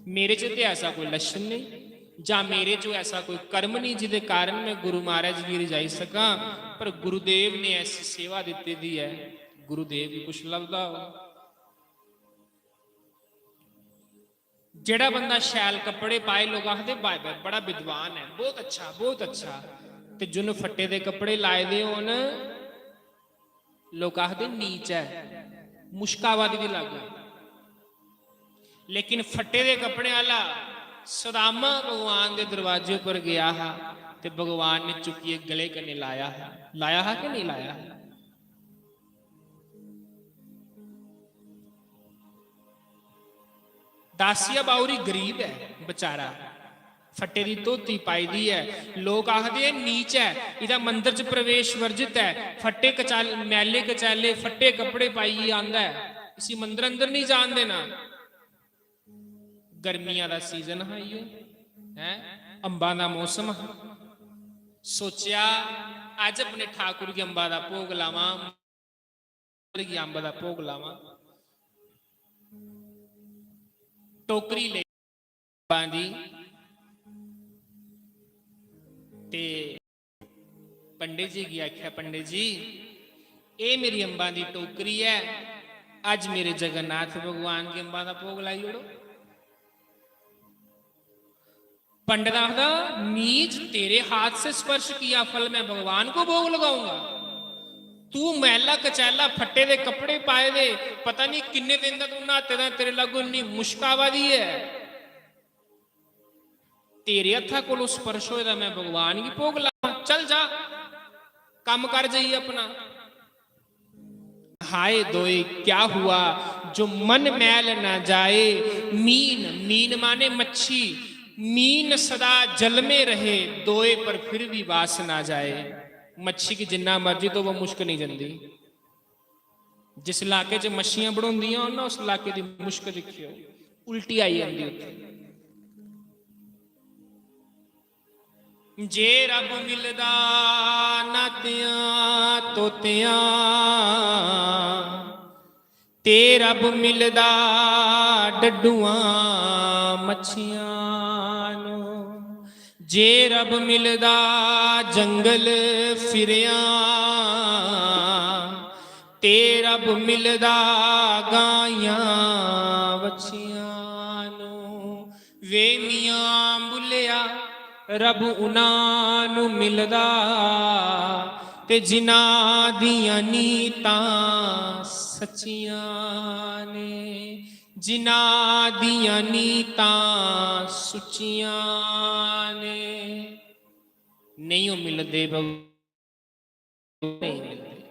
मेरे च ते ऐसा कोई लक्षण नहीं, जां मेरे च ऐसा कोई कर्म नहीं जिदे कारण मैं गुरु महाराज गी रिझाई सकां, पर गुरुदेव ने ऐसी सेवा दित्ती दी ऐ, गुरुदेव गी कुछ लभदा हो। जेह्ड़ा बंदा शैल कपड़े पाए, लोक आखदे, "बाय बाय, बड़ा विद्वान ऐ, बहुत अच्छा, बहुत अच्छा।" ते जुन्न फट्टे दे कपड़े लाए दे होन, लोक आखदे, "नीच ऐ, मुश्क आवा दी बी लग्ग।" लेकिन फट्टे दे कपड़े आह्ला सुदामा भगवान दे दरवाजे पर गेआ हा ते भगवान ने चुक्कियै गले कन्नै लाया हा। लाया हा कि नेईं लाया हा? दासिया बावरी गरीब ऐ बेचारा, फट्टे दी धोती पाई दी ऐ। लोक आखदे, "एह् नीच ऐ, एह्दा मंदर च प्रवेश वर्जित ऐ, फट्टे कचाल-, मैले कचैले, फट्टे कपड़े पाइयै आंदा ऐ, इसी मंदर अंदर नहीं जान देना।" गर्मियां दा सीजन हा इयो, हैं? अंबां दा मौसम हा। सोचेआ, "अज्ज अपने ठाकुर गी अंबा दा भोग लावां।" गी अंब दा भोग लावां। टोकरी लेई अंबां दी ते पंडित जी गी आखेआ, "पंडित जी, एह् मेरी अंबां दी टोकरी ऐ, अज्ज मेरे जगन्नाथ भगवान गी अंबां दा भोग लाई ओड़ो।" पंडित आखदा, "नीच, तेरे हाथ से स्पर्श किया फल मैं भगवान को भोग लगाऊंगा? तू मैला कचैला, फट्टे दे कपड़े पाए दे, पता नहीं किन्ने दिन दा तू न्हाते दा, तेरे लागू इन्नी मुश्क आवा दी ऐ। तेरे हत्था कोलों स्पर्श होए दा मैं भगवान गी भोग लावां? चल जा, कम्म कर जाइयै अपना।" हाय दोए, क्या हुआ जो मन मैल ना जाए। मीन, मीन माने मच्छी, मीन सदा जल में रहे, दोए पर फिर भी वास ना जाए। मच्छी गी जिन्ना मर्जी धोवो, मुश्क नहीं जंदी। जिस इलाके च मच्छियां बड़ोंदियां होन ना, उस इलाके दी मुश्क दिक्खेओ, उल्टी आई जंदी उत्थै। जे रब मिलदा नातियां तोतियां, ते रब मिलदा डड्डुआं मच्छियां नू। जे रब मिलदा जंगल फिरेआं, ते रब मिलदा गाइयां रब उन्हां नू मिलदा ते जिन्हां दियां नीतां सच्चियां ने, जिन्हां दियां नीतां सुच्चियां ने। नेईं ओह् मिलदे भग-, नेईं मिलदे।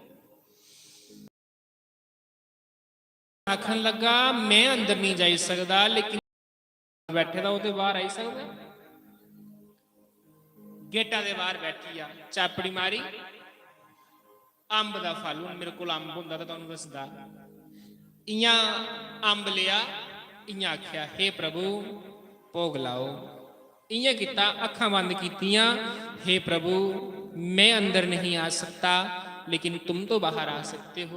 आखन लगा, "मैं अंदर नहीं जाई सकदा, लेकिन बैठे दा ओह् ते बाहर आई सकदा।" गेटा दे बाहर बैठी आ, चापड़ी मारी, अम्ब दा फल, हून मेरे कोल अम्ब होंदा तां तुहानू दसदा। इयां अम्ब लेआ, इयां आखेआ, "हे प्रभु, भोग लाओ।" इयां कीता, अक्खां बंद कीतियां, "हे प्रभु, मैं अंदर नहीं आ सकता, लेकिन तुम तो बाहर आ सकते हो।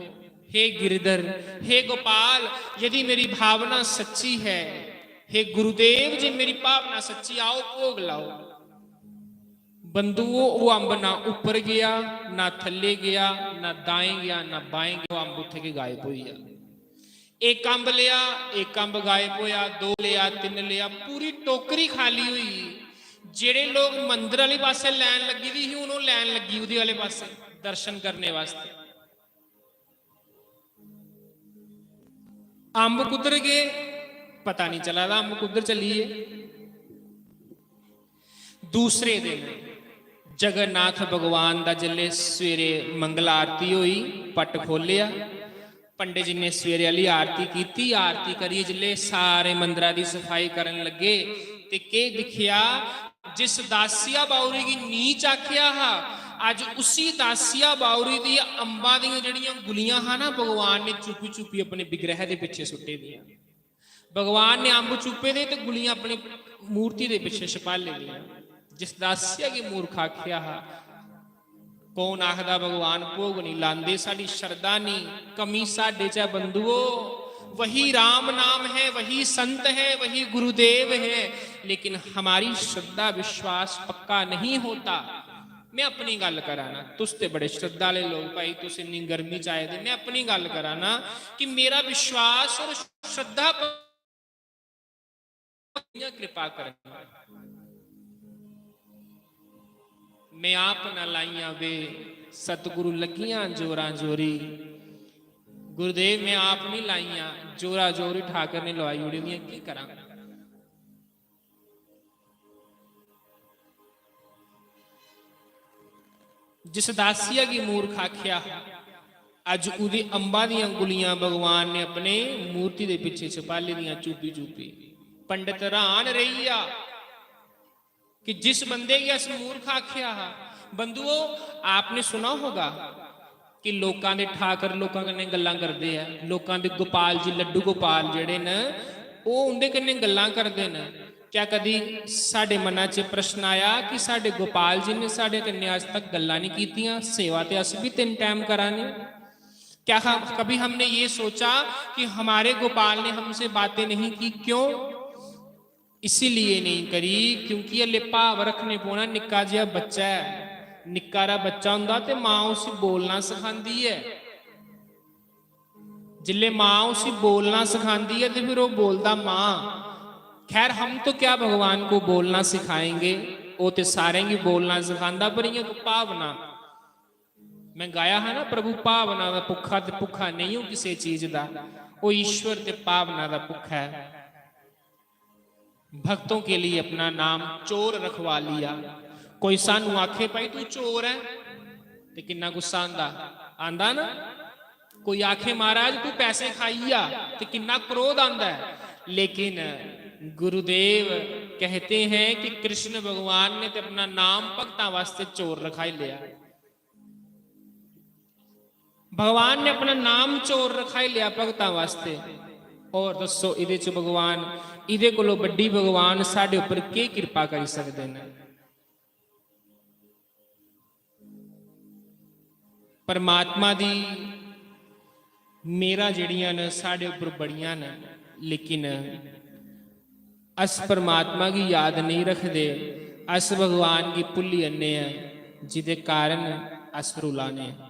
हे गिरधर, हे गोपाल, यदि मेरी भावना सच्ची है, हे गुरुदेव, जे मेरी भावना सच्ची, आओ भोग लाओ।" बंधुओ, ओह् अम्ब ना उप्पर गेआ, ना थल्ले गेआ, ना दाएं गेआ, ना बाएं गेआ, ओह् अम्ब उत्थै गै गायब होई गेआ। इक अम्ब लेआ, इक अम्ब गायब होया, दो लेआ, तिन्न लेआ, पूरी टोकरी खाली होई गेई। जेह्ड़े लोक मंदर आह्ले पासै लैन लग्गी दी ही, हून ओह् लैन लग्गी ओह्दे आह्ले पासै दर्शन करने वास्तै। अम्ब कुद्धर गे, पता नहीं चला दा अम्ब कुद्धर चली गे। दूसरे दिन जगन्नाथ भगवान दा जिसलै सवेरे मंगला आरती होई, पट खोलेआ, पंडित जी ने सवेरे आह्ली आरती कीती, आरती करियै जिसलै सारे मंदरा दी सफाई करन लगे ते केह् दिक्खेआ, जिस दासिया बाउरी गी नीच आखेआ हा, अज्ज उसी दासिया बाउरी दी अम्बा दियां जेह्ड़ियां गुलियां हा ना, भगवान ने चुप्पी चुप्पी अपने विग्रह दे पिच्छे सुट्टे दियां। भगवान ने अम्ब चुप्पे दे ते गुलियां अपनी मूर्ति दे पिच्छे छपाले दियां। जिस दासिया गी मूर्ख आखेआ हा, कौन आखदा भगवान भोग नहीं लांदे, साढ़ी श्रद्धा नहीं, कमी साढ़े च ऐ बंधुओ। वही राम नाम है, वही संत है, वही गुरुदेव है, लेकिन हमारी श्रद्धा विश्वास पक्का नहीं होता। मैं अपनी गल्ल करा ना, तुस ते बड़े श्रद्धा आह्ले लोक भाई, तुस इन्नी गर्मी च आए दे, मैं अपनी गल्ल करा ना कि मेरा विश्वास और श्रद्धा पर इ'यां कृपा करन। मैं आप ना लाइयां वे सतगुरु लग्गियां जोरां जोरी। गुरुदेव मैं आप नहीं लाइयां, जोरा जोरी ठाकर ने लवाई ओड़ी दियां, की करां? जिस दासिया गी मूर्ख आखेआ, अज्ज उदी अम्बा दियां गुलियां भगवान ने अपने मूर्ति दे पिच्छे छपाली दियां चुप्पी चुप्पी। पंडित हैरान रेही गेआ कि जिस बंदे गी अस मूर्ख आखेआ हा। बंधुओ, आपने सुना होगा कि लोकां दे ठाकर लोकां कन्नै गल्लां करदे ऐ, लोकां दे गोपाल जी, लड्डू गोपाल जेह्ड़े न, ओह् उं'दे कन्नै गल्लां करदे न। क्या कदी साढ़े मना च प्रश्न आया कि साढ़े गोपाल जी ने साढ़े कन्नै अज्ज तक गल्लां नहीं कीतियां? सेवा ते अस भी तिन्न टाइम करा ने। क्या हम, कभी हमने ये सोचा कि हमारे गोपाल ने हमसे बातें नहीं की? क्यों? इसीलिए नहीं करी क्योंकि हल्ले भाव रखने पौना। निक्का जेहा बच्चा ऐ, निक्का हारा बच्चा होंदा ते मां उसी बोलना सखांदी ऐ। जिसलै मां उसी बोलना सखांदी ऐ ते फिर ओह् बोलदा मां। खैर, हम तो क्या भगवान को बोलना सिखाएंगे, ओह् ते सारें गी बोलना सखांदा, पर इ'यां इक भावना। मैं गाया हा ना, प्रभु भावना दा भुक्खा ते भुक्खा नेईं हो किसे चीज दा, ओह् ईश्वर ते भावना दा भुक्खा ऐ। भक्तों के लिए अपना नाम चोर रखवा लिया। कोई सानू आखे, "भाई, तू चोर है," ते किन्ना गुस्सा आंदा, आंदा ना? कोई आखे, "महाराज, तू पैसे खाई आ," ते किन्ना क्रोध आंदा है। लेकिन गुरुदेव कहते हैं कि कृष्ण भगवान ने ते अपना नाम भक्तां वास्ते चोर रखाई लिया। भगवान ने अपना नाम चोर रखाई लिया भगतां वास्ते। और दस्सो, इदे च भगवान, इदे कोलों बड्डी भगवान साढ़े उपर केह किरपा करी सकदे न? परमात्मा दी मेहरां जेहड़ियां न, साढ़े उपर बड़ियां न, लेकिन अस परमात्मा गी याद नेईं रखदे, अस भगवान गी भुल्ली जन्ने आं, जिदे कारण अस रुलाने आं।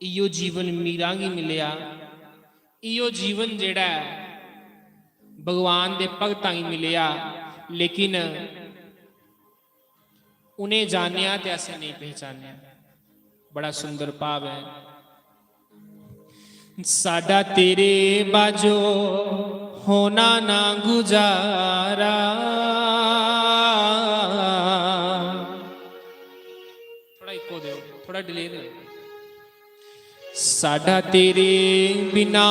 इयो जीवन मीरां गी मिलेआ, इयो जीवन जेहड़ा ऐ भगवान दे भगतां गी मिलेआ, लेकिन उ'नें जानेआ ते असें नेईं पहचानेआ। बड़ा सुंदर भाव ऐ। साडा तेरे बाजो होना ना गुजारा। थोड़ा इको दो, थोड़ा डिले दो। साडा तेरे बिना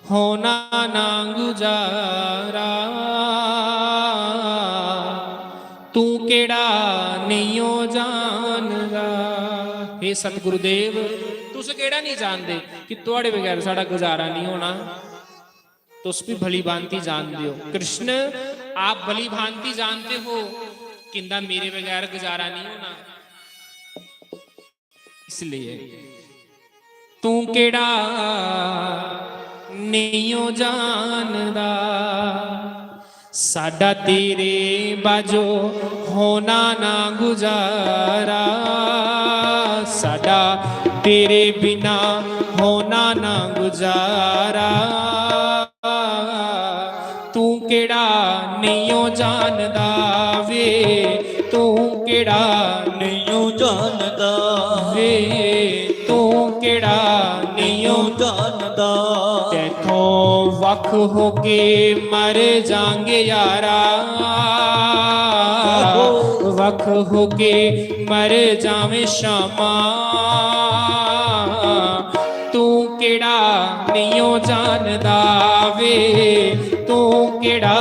होना ना गुजारा, तू केड़ा नेईं ओ जानदा। हे सतगुरुदेव, तुस केड़ा नहीं जानदे कि थुआड़े बगैर साढ़ा गुजारा नहीं होना। तुस भी भली भांति जानदे हो, कृष्ण आप भली भांति जानते हो कि इंदा मेरे बगैर गुजारा नहीं होना। इसलिए तू केड़ा नेईं ओ जानदा, साडा तेरे बाजो होना ना गुजारा, साडा तेरे बिना होना ना गुजारा। तू केड़ा नेईं ओ जानदा वे, तू केड़ा नेईं ओ जानदा वे, तू केड़ा नेईं ओ जानदा। तैथों वख होके मर जांगे यारा, वख होके मर जावे शामा। तू केड़ा नेईं ओ जानदा वे, तू केड़ा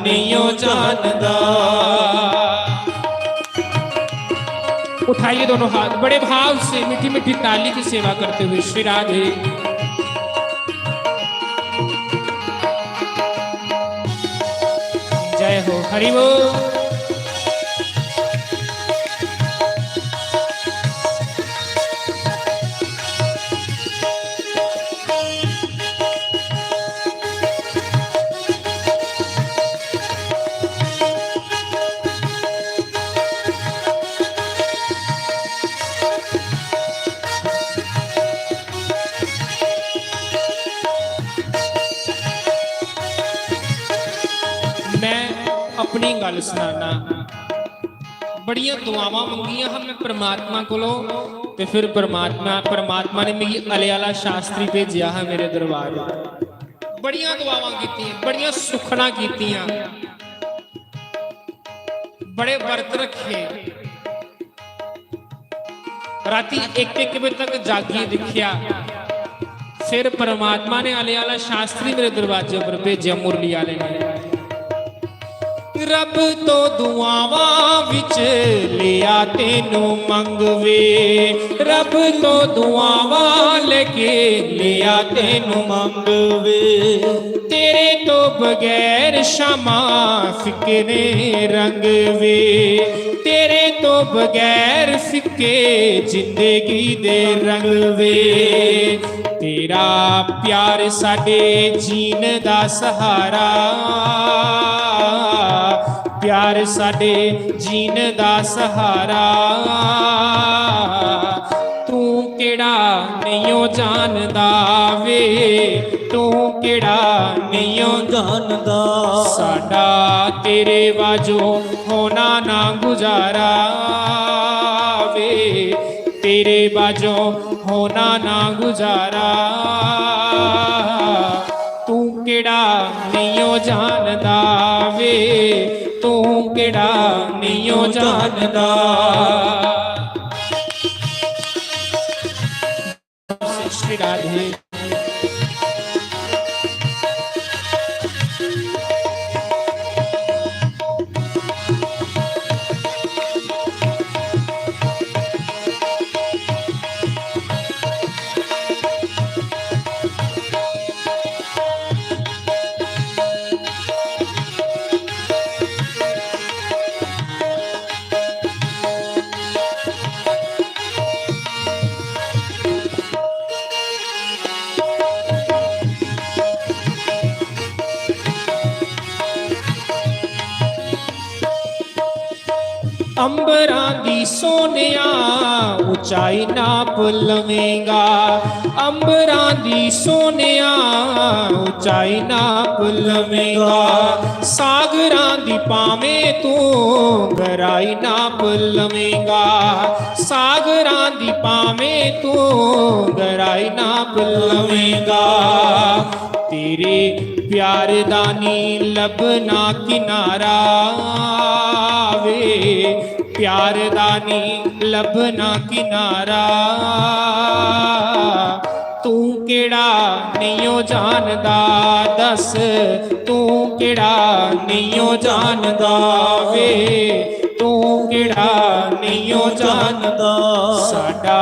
नेईं ओ जानदा। उठाइए दोनों हाथ, बड़े भाव से मीठी मीठी ताली की सेवा करते हुए श्री राधे। जय हो, हरि बोल। मैं अपनी गल्ल सनाना। बड़ियां दुआवां मंगियां हा मैं परमात्मा कोलों, ते फिर परमात्मा, परमात्मा ने मिगी अले आला शास्त्री भेजेआ हा मेरे दरबार। बड़ियां दुआवां कीतियां, बड़ियां सुखना कीतियां, बड़े व्रत रखे, राती इक इक बजे तक जागियै दिक्खेआ। फिर परमात्मा ने अले आला शास्त्री मेरे दरवाजे पर भेजेआ, मुरली आले ने। रब तो दुआवां विच लिया तेनू मंगवे, रब तो दुआवां लेके लिया तेनू मंगवे। तेरे तो बगैर शामा फिकरे रंग वे, तेरे तो बगैर फिके जिंदगी दे रंग वे। तेरा प्यार साडे जीन दा सहारा, प्यार साडे जीन दा सहारा। तू केड़ा नेईं ओ जानदा वे, तू केड़ा नेईं ओ जानदा। साडा तेरे बाजो होना ना गुजारा वे, तेरे बाजो होना ना गुजारा। तू केड़ा नेईं ओ जानदा वे, तू केड़ा नेईं ओ जानदा। श्री राधे। अंबरां दी सोनिया उचाई नाप लवेंगा, अंबरां दी सोनिया उचाई नाप लवेंगा। सागरां दी पावें तू गराई नाप लवेंगा, सागरां दी पावें तू गराई नाप लवेंगा। तेरे प्यार दा नी लभना किनारा वे, प्यार दा नी लभना किनारा। तू केड़ा नेईं ओ जानदा, दस तू केड़ा नेईं ओ जानदा वे, तू केड़ा नेईं ओ जानदा। साडा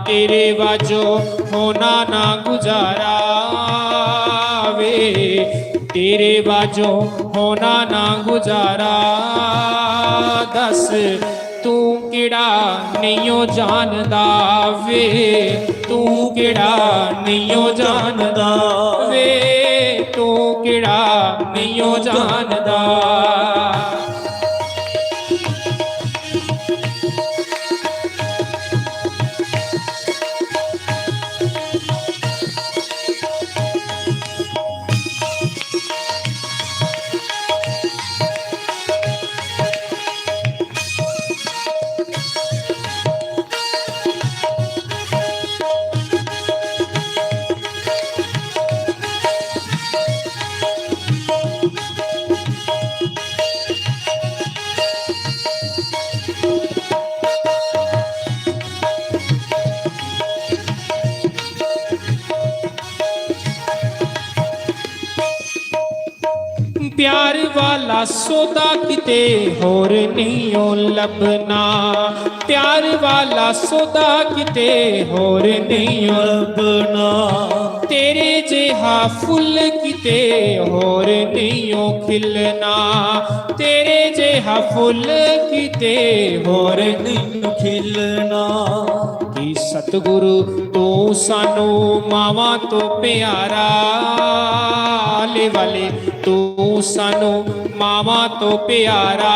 तेरे बाजो होना ना गुजारा वे, तेरे बाजो होना ना गुजारा। दस तू केड़ा नेईं ओ जानदा वे, तू केड़ा नेईं ओ जानदा वे, तू केड़ा नेईं ओ जानदा। प्यार वाला सौदा किते होर नेईं ओ लभना, प्यार वाला सौदा किते होर नेईं ओ लभना। तेरे जेहा फुल्ल किते होर नेईं ओ खिलना, तेरे जेहा फुल्ल किते होर नेईं ओ खिलना। कि सतगुरु तू सानू मावां तो प्यारा, आले वाले तू सानू मावां तो प्यारा।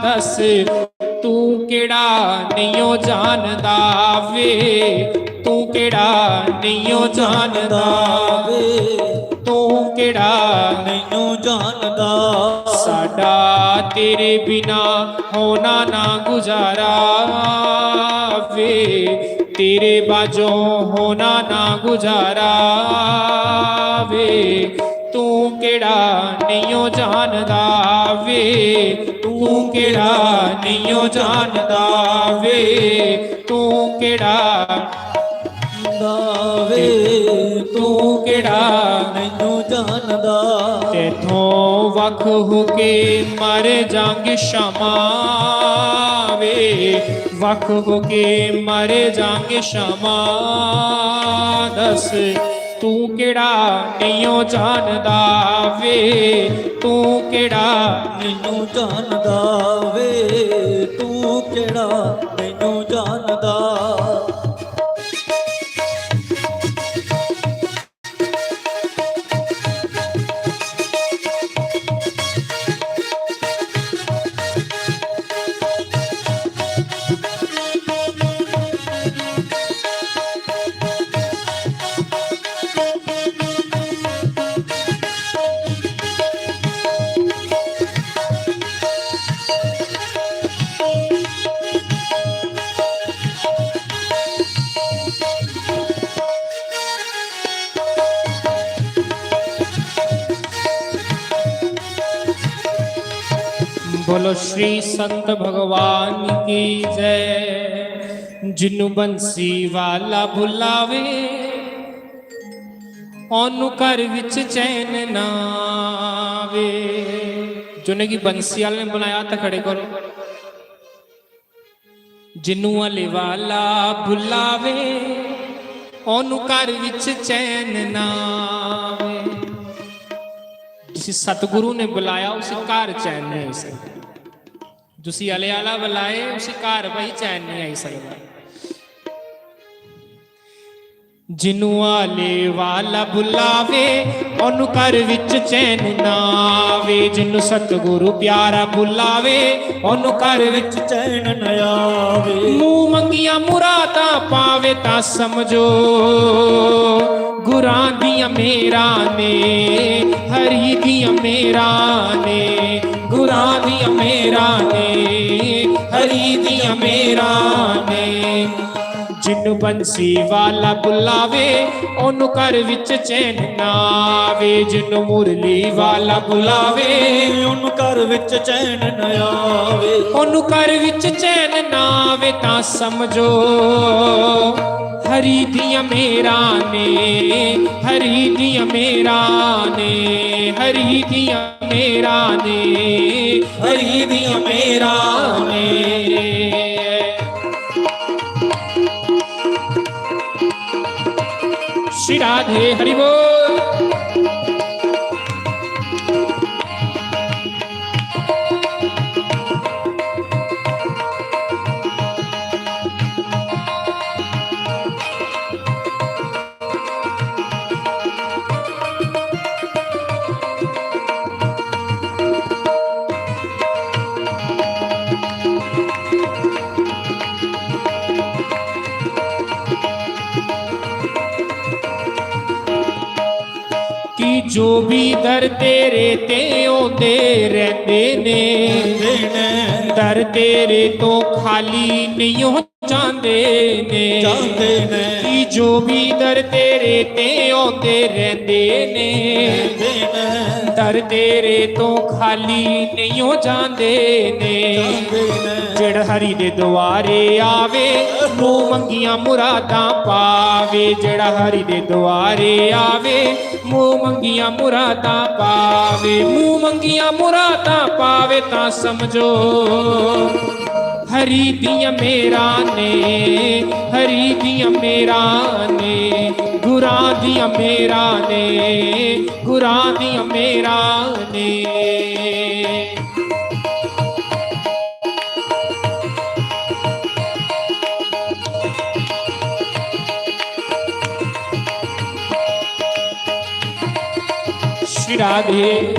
दस तू केड़ा नेईं ओ जानदा वे, तू केड़ा नेईं ओ जानदा वे, तू केड़ा नेईं ओ जानदा। साडा तेरे बिना होना ना गुजारा वे, तेरे बाजो होना ना गुजारा वे। तू केड़ा नेईं ओ जानदा वे, तू केड़ा नेईं ओ जानदा वे, तू केड़ा जानदा वे, तू केड़ा मैनू जानदा। तेथों वख होके मर जांगे शामा वे, वख होके मर जांगे शामा। दस तू केड़ा नेईं ओ जानदा वे, तू केड़ा मैनू जानदा वे, तू केड़ा मैनू जानदा। बोलो श्री संत भगवान की जय। जिन्नू बंसी वाला बुलावे, ओनू घर विच चैन ना आवे। जिनेंगी बंसी वाले ने बुलाया, हत्थ खड़े करो। जिन्नू हले वाला बुलावे, ओनू घर विच चैन ना आवे। जिसी सतगुरु ने बुलाया, उसी घर चैन नहीं आई सकदा। जिसी हले आला बुलाए, उसी घर भाई चैन नहीं आई सकदा। जिन्नू आले वाला बुलावे, ओनू घर विच चैन ना आवे। जिन्नू सतगुरु प्यारा बुलावे, ओनू घर विच चैन ना आवे। मूंह मंगियां मुरादां पावे तां समझो, गुरां दियां मेहरां ने, हरि दियां मेहरां ने, गुरां दियां मेहरां ने, हरि दियां मेहरां ने। जिन्नू बंसी वाला बुलावे, ओनू घर विच चैन ना आवे। जिन्नू मुरली वाला बुलावे, ओनू घर विच चैन ना आवे। ओनू घर विच चैन ना आवे तां समझो, हरि दियां मेहरां ने, हरि दियां मेहरां ने, हरि दियां मेहरां ने, हरि दियां मेहरां ने। श्री राधे हरि बोल। कि जो भी दर तेरे ते औंदे रैंह्दे ने, दर तेरे तो खाली नेईं हो जांदे ने। जांदे ने। कि जो भी दर तेरे ते औंदे रैंह्दे ने, रैंह्दे ने। दर तेरे तो खाली नेईं हो जांदे ने। जांदे ने। जेड़ा हरि दे दुआरे आवे, मूंह मंगियां मुरादां पावे। जेड़ा हरि दे दुआरे आवे, मूंह मंगियां मुरादां पावे। मूंह मंगियां मुरादां पावे तां समझो, हरि दियां मेहरां ने, हरि दियां मेहरां ने, गुरां दियां मेहरां ने, गुरां दियां मेहरां ने। श्री राधे।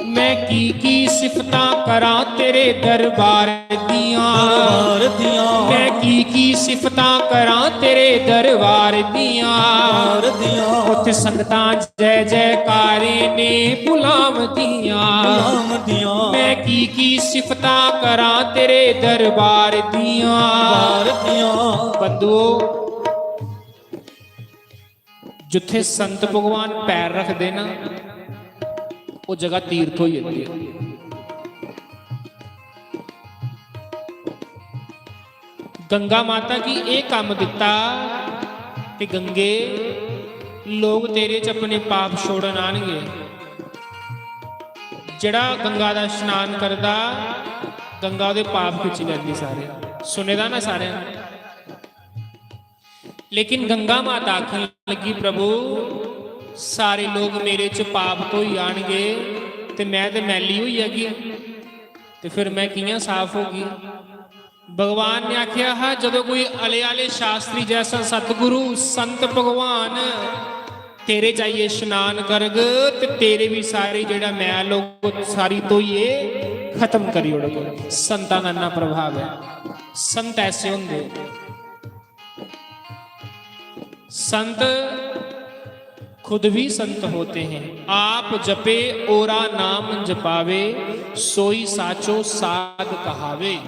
मैं की की सिफतां करां तेरे दरबार दियां। दरबार दियां। मैं की की सिफतां करां तेरे दरबार दियां। दरबार दियां। उत्थे संगतां जय जयकारे ने बुलावदियां। बुलावदियां। मैं की की सिफतां करां तेरे दरबार दियां। दरबार दियां। बंधुओ, जिथे संत भगवान पैर रखदे ना, ओह जगह तीर्थ होई जंदी है। गंगा माता गी एह कम्म दित्ता कि गंगे, लोग तेरे च अपने पाप छोड़न आनगे। जेड़ा गंगा दा स्नान करदा, गंगा ओहदे पाप खिच्ची लैंदी सारे। सुने दा ना सारें? लेकिन गंगा माता आखन लगी, "प्रभु, सारे लोग मेरे च पाप धोई आनगे ते मैं ते मैली होई जागी, ते फिर मैं कि'यां साफ होगी?" भगवान ने आख्या हा, "जदों कोई अले आले शास्त्री जैसा सतगुरु, संत भगवान तेरे च आइयै स्नान करग, ते तेरे भी सारे जेड़ा मैल होग, सारी धोइयै खत्म करी ओड़ग।" संतां दा इन्ना प्रभाव है, संत ऐसे होंदे। संत खुद भी संत होते हैं। आप जपे ओरा नाम जपावे, सोई साचो साध कहावे।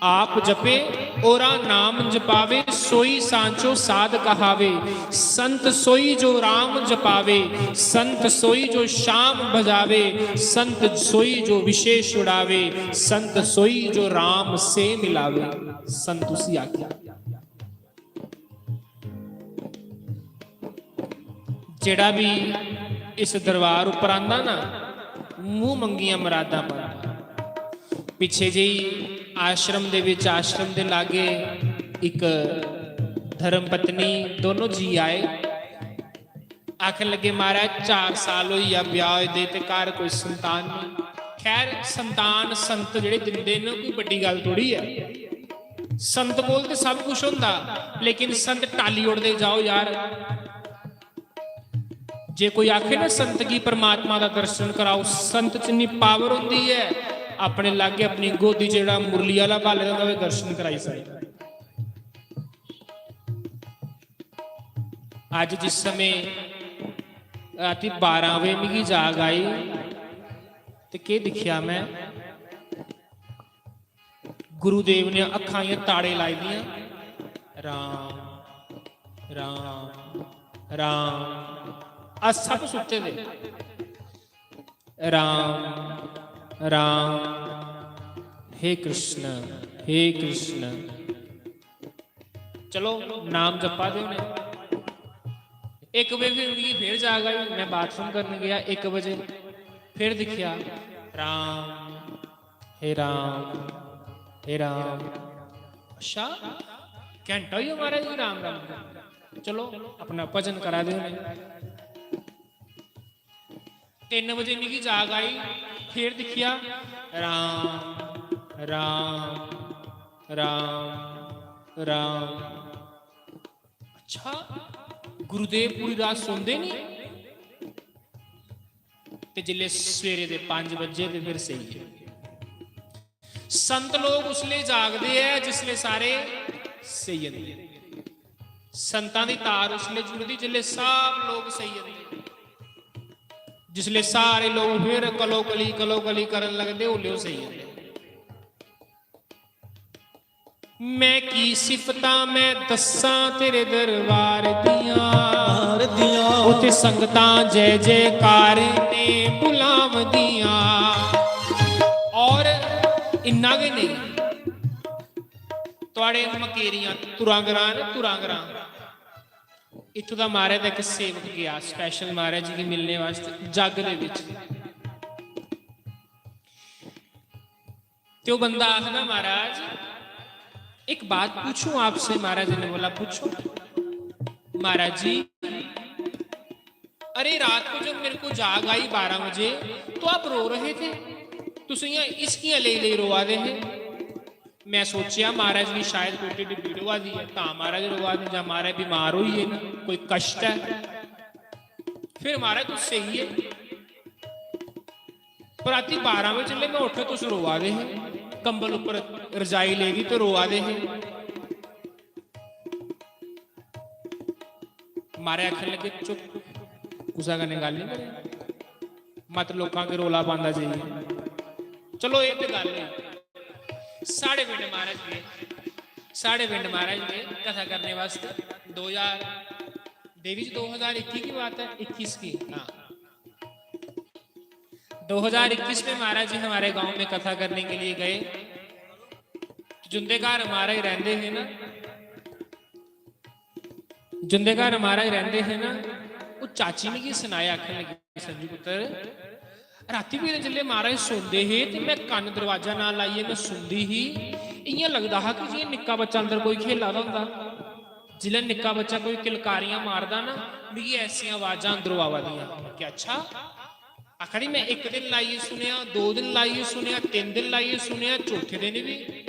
आप जपे ओरा नाम जपावे, सोई सांचो साध कहावे। संत सोई जो राम जपावे, संत सोई जो श्याम भजावे, संत सोई जो विषय छुड़ावे, संत सोई जो राम से मिलावे। संत उसी आख्या। जेड़ा भी इस दरबार उपर आंदा ना, मूंह मंगियां मरादां पांदा। पिच्छे जेही आश्रम दे विच, आश्रम दे लागे इक धर्म पत्नी, दोनों जी आए। आखन लगे, "महाराज, चार साल होई गेआ ब्याह होए दे ते घर कोई संतान नहीं।" खैर, संतान संत जेह्ड़े दिंदे न, कोई बड्डी गल्ल थोड़ी ऐ। संत कोल ते सब कुछ होंदा, लेकिन संत टाली ओड़दे, "जाओ यार।" जे कोई आखे ना, "संत गी परमात्मा दा दर्शन कराओ," संत च इन्नी पावर होंदी ऐ, अपने लागे अपनी गोदी च जेह्ड़ा मुरली आह्ला ब्हाले दा होंदा, ओह्दे दर्शन कराई सकदा। अज्ज जिस समें रातीं बारां बजे मिगी जाग आई, ते केह् दिक्खेआ मैं, गुरुदेव ने अक्खां इ'यां ताड़े लाई दियां, "राम, राम, राम।" अस सब सुत्ते दे। "राम, राम, हे कृष्ण, हे कृष्ण।" चलो, नाम जप्पा दे होने। इक बजे फिर मिगी फिर जाग आई, मैं बाथरूम करने गया इक बजे, फिर दिक्खेआ, "राम, हे राम, हे राम।" अच्छा, घैंटा होई गेआ महाराज जी राम राम करदे। चलो, अपना भजन करा दे होने। तिन्न बजे मिगी जाग आई, फिर दिक्खेआ, "राम, राम, राम, राम।" अच्छा, गुरुदेव पूरी रात सौंदे नहीं? ते जिसले सवेरे दे पंज बजे ते फिर सेई गे। संत लोग उसले जागदे ऐ जिसले सारे सेई जंदे। संतां दी तार उसले जुड़दी जिसले सब लोग सेई जंदे। जिसले सारे लोग फिर कलो कली, कलो कली करन लगदे, उसले ओह् सेई जंदे। "मैं की सिफतां मैं दस्सां तेरे दरबार दियां।" उत्थे संगतां जय जयकार ने बुलावदियां। और इन्ना गै नेईं, थुआड़े मकेरियां तुरां ग्रां न, तुरां ग्रां। इत्थों दा महाराज दा इक सेवक गया special महाराज जी गी मिलने वास्तै जग दे बिच। ते ओह् बंदा आखदा, "महाराज, एक बात पूछूं आपसे?" महाराज जी ने बोला, "पूछो।" "महाराज जी, अरे, रात को जब मेरे को जाग आई बारह बजे, तो आप रो रहे थे, तुस इ'यां इसकियां लेई लेई रोआ दे हे।" मैं सोचेआ, महाराज गी शायद कोई ढिड्ड पीड़ होआ दी ऐ, तां महाराज रोआ दे, जां महाराज बीमार होई गे न, कोई कश्ट ऐ। फिर महाराज तुस सेई गे। पर रातीं बारां बजे जिसलै मैं उट्ठेआ, तुस रोआ दे हे, कंबल उप्पर रजाई लेदी ते रोआ दे हे। महाराज आखन लगे, "चुप, कुसै कन्नै गल्ल निं करेआं, मत लोकां अग्गें रौला पांदा जाइयै।" चलो, एह् ते गल्ल ऐ। साढ़े पिंड महाराज गे, साढ़े पिंड महाराज गे कथा करने वास्तै। दो ज्हार, देवी जी, दो हजार इक्की की बात है, इक्कीस की, हाँ। दो हज़ार इक्कीस में महाराज जी हमारे गांव में कथा करने के लिए गए। जिंदे घर महाराज रहंदे हे ना, जिंदे घर महाराज रहंदे हे ना, ओह् चाची मिगी सनाया, आखन लगी, "संजू पुत्तर, रातीं बेल्लै जिसलै महाराज सौंदे हे ते मैं कन्न दरवाजा ना लाइयै मैं सुनदी ही, इ'यां लगदा हा कि जि'यां निक्का बच्चा अंदर कोई खेला दा होंदा। जिसलै निक्का बच्चा कोई किलकारियां मारदा ना, मिगी ऐसियां आवाजां अंदरों आवा दियां।" मैं आखेआ, "अच्छा?" आखा दी, "मैं इक दिन लाइयै सुनेआ, दो दिन लाइयै सुनेआ, तिन्न दिन लाइयै सुनेआ, चौथे दिन बी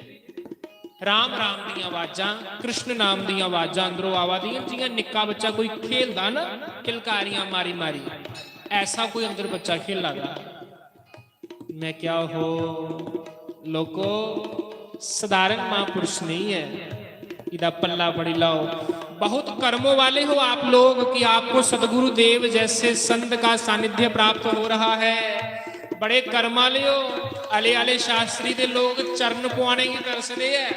राम राम दियां आवाजां, कृष्ण नाम दियां आवाजां अंदरों आवा दियां, जि'यां निक्का बच्चा कोई खेलदा ना किलकारियां मारी मारी, ऐसा कोई अंदर बच्चा खेला दा।" मैं आखेआ, "हो लोको, साधारण महापुरुष नहीं है, इदा पल्ला पड़ी लाओ। बहुत कर्मों वाले हो आप लोग कि आपको सदगुरु देव जैसे संत का सानिध्य प्राप्त हो रहा है। बड़े कर्म वाले हो।" आले आले शास्त्री दे लोग चरण पुआने गी तरसदे ऐ,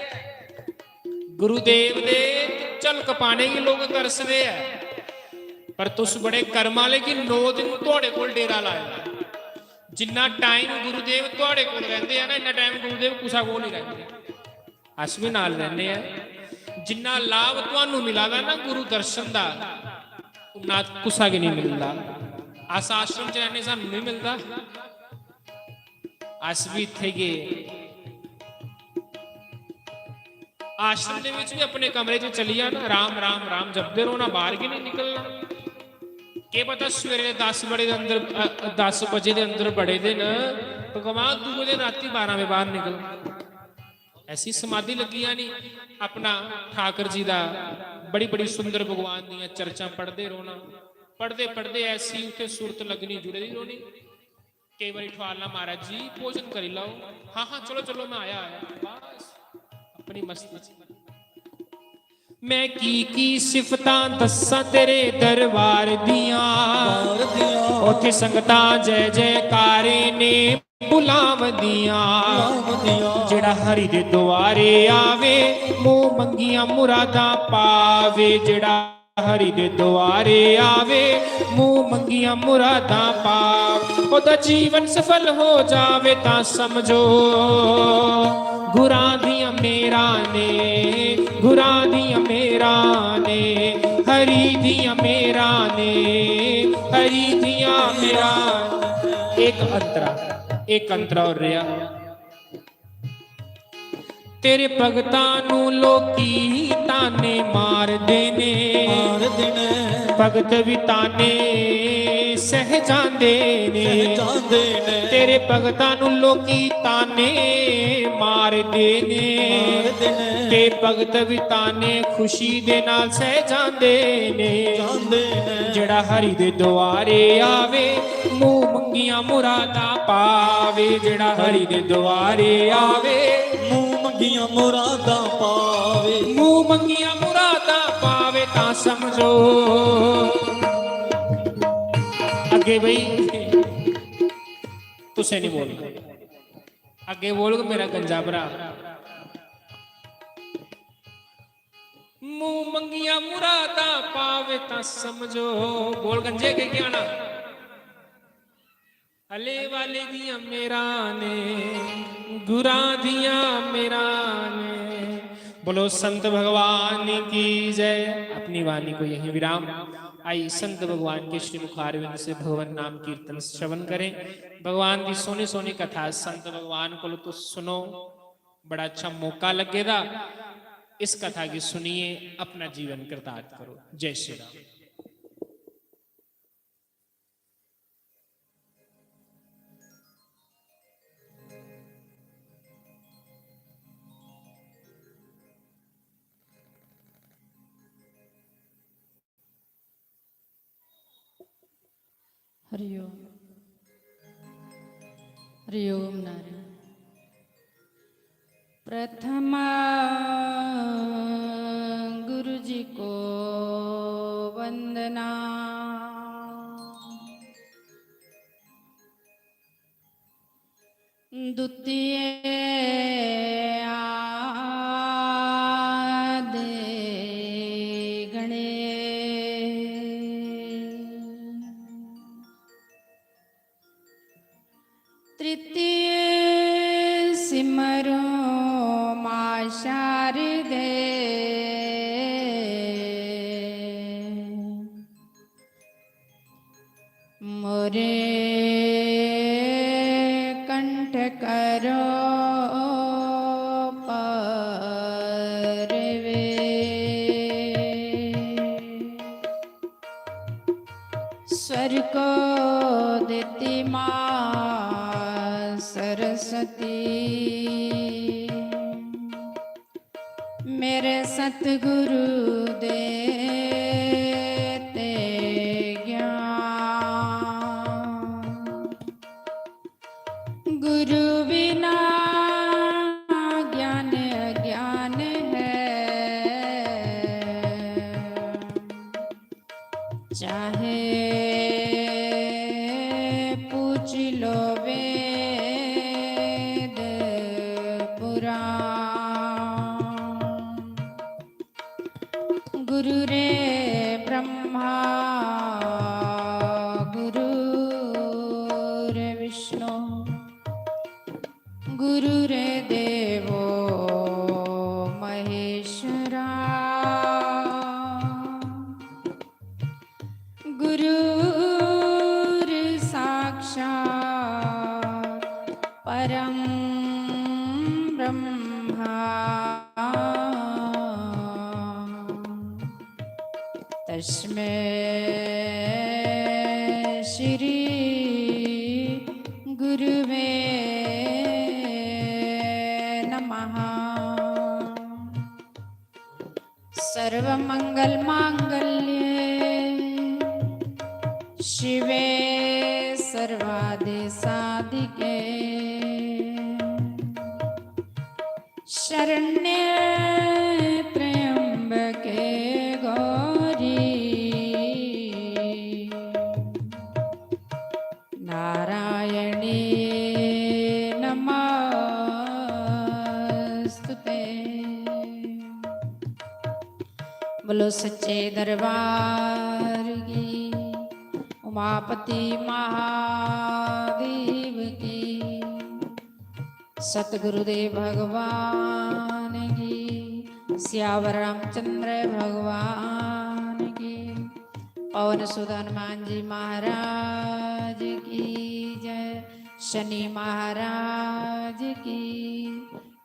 गुरुदेव दे झलक पाने गी लोग तरसदे ऐ, पर तुस बड़े कर्म वाले कि नौ दिन थुआड़े कोल डेरा लाए दा। जिन्ना टाइम गुरुदेव थुआड़े कोल रैंह्दे आ ना, इन्ना टाइम गुरुदेव कुसै कोल निं रैंह्दे। अस बी नाल रैंह्दे आ। जिन्ना लाभ तुहानू मिला दा ना गुरु दर्शन दा, उन्ना कुसै गी निं मिलदा। अस आश्रम च रैह्ने, सानू निं मिलदा। अस बी इत्थै गे। आश्रम दे बिच बी अपने कमरे च चली जाना, राम राम राम जपदे रौहना, बाहर गै नहीं निकलना। केह् पता सवेरे दे दस बजे दे अंदर, अ, दस बजे दे अंदर बड़े दे न, भगवान दूए दिन राती बारां बजे बाहर निकल। ऐसी समाधि लग्गी जानी। अपना ठाकर जी दा, बड़ी बड़ी सुंदर भगवान दियां चर्चां पढ़दे रौहना। पढ़दे पढ़दे ऐसी उत्थे सुरत लगनी, जुड़े दी रौहनी। कई बारी ठुआलना, "महाराज जी, भोजन करी लैओ।" "हाँ, हाँ, चलो, चलो, मैं आया, आया।" बस, अपनी मस्ती च। मैं की, की सिफतां दस्सां तेरे दरबार दियां। दरबार दियां। उत्थे संगतां जय जयकारे ने बुलावदियां। बुलावदियां। जेड़ा हरि दे दुआरे आवे, मुंह मंगियां मुरादां पावे। जेड़ा हरि दे दुआरे आवे, मुंह मंगियां मुरादां पावे। ओदा जीवन सफल हो जावे तां समझो, गुरां दियां मेहरां ने, गुरां दियां मेहरां ने, हरि दियां मेहरां ने, हरि दियां मेहरां। एक अंतरा, एक अंतरा और रेहा। तेरे भगतां नू लोकी ताने मारदे ने। मारदे ने। भगत भी ताने सह जांदे ने। सह जांदे ने। तेरे भगतां नू लोकी ताने मारदे ने। मारदे ने। ते भगत भी ताने खुशी दे नाल सह जांदे ने। जांदे ने। जेड़ा हरि दे दुआरे आवे, मुंह मंगियां मुरादां पावे। जेड़ा हरि दे दुआरे आवे, मुंह मंगियां मुरादां पावे। मुंह मंगियां मुरादां पावे तां समझो। अगे भाई, तुसे नहीं बोलना। अगे बोलग मेरा गंजा भरा। मुंह मंगियां मुरादां पावे तां समझो। बोल गंजे, के क्या ना? अले वाले दियां मेहरां ने, गुरां दियां मेहरां ने। बोलो संत भगवान की जय। अपनी वाणी को यहीं विराम। आई संत भगवान के श्रीमुखारविंद से भगवत नाम कीर्तन श्रवण करें। भगवान की सोनी सोनी कथा संत भगवान को तो सुनो। बड़ा अच्छा मौका लगे दा, इस कथा की सुनिए, अपना जीवन कृतार्थ करो। जय श्री राम। हरिओम। हरिओम नारायण। प्रथम गुरु जी को वंदना। द्वितीय आदि गणेश। तृतीय सिमरो मां शारदे। मोरे कंठ करो परवे। स्वर को देती मां सरस्वती। मेरे सतगुरु देते ज्ञान। गुरु बिना ज्ञान अज्ञान है। चाहे पूछ लो वेद पुराण। गुरु रे ब्रह्मा, गुरु रे विष्णु, गुरु रे देवो महेश्वरा। गुरु साक्षात पर ब्रह्मा तस्मै श्री गुरुवे नमः। सर्वमंगल मांगल्ये शिवे सर्वादि साधिके शरण्ये त्र्यंबके गौरी नारायणी नमस्तुते। बोलो सच्चे दरबार की, उमापति महादेव की, सतगुरुदेव भगवान की, सियावर रामचंद्र भगवान की, पवन सुत हनुमान जी महाराज की जय, शनि महाराज की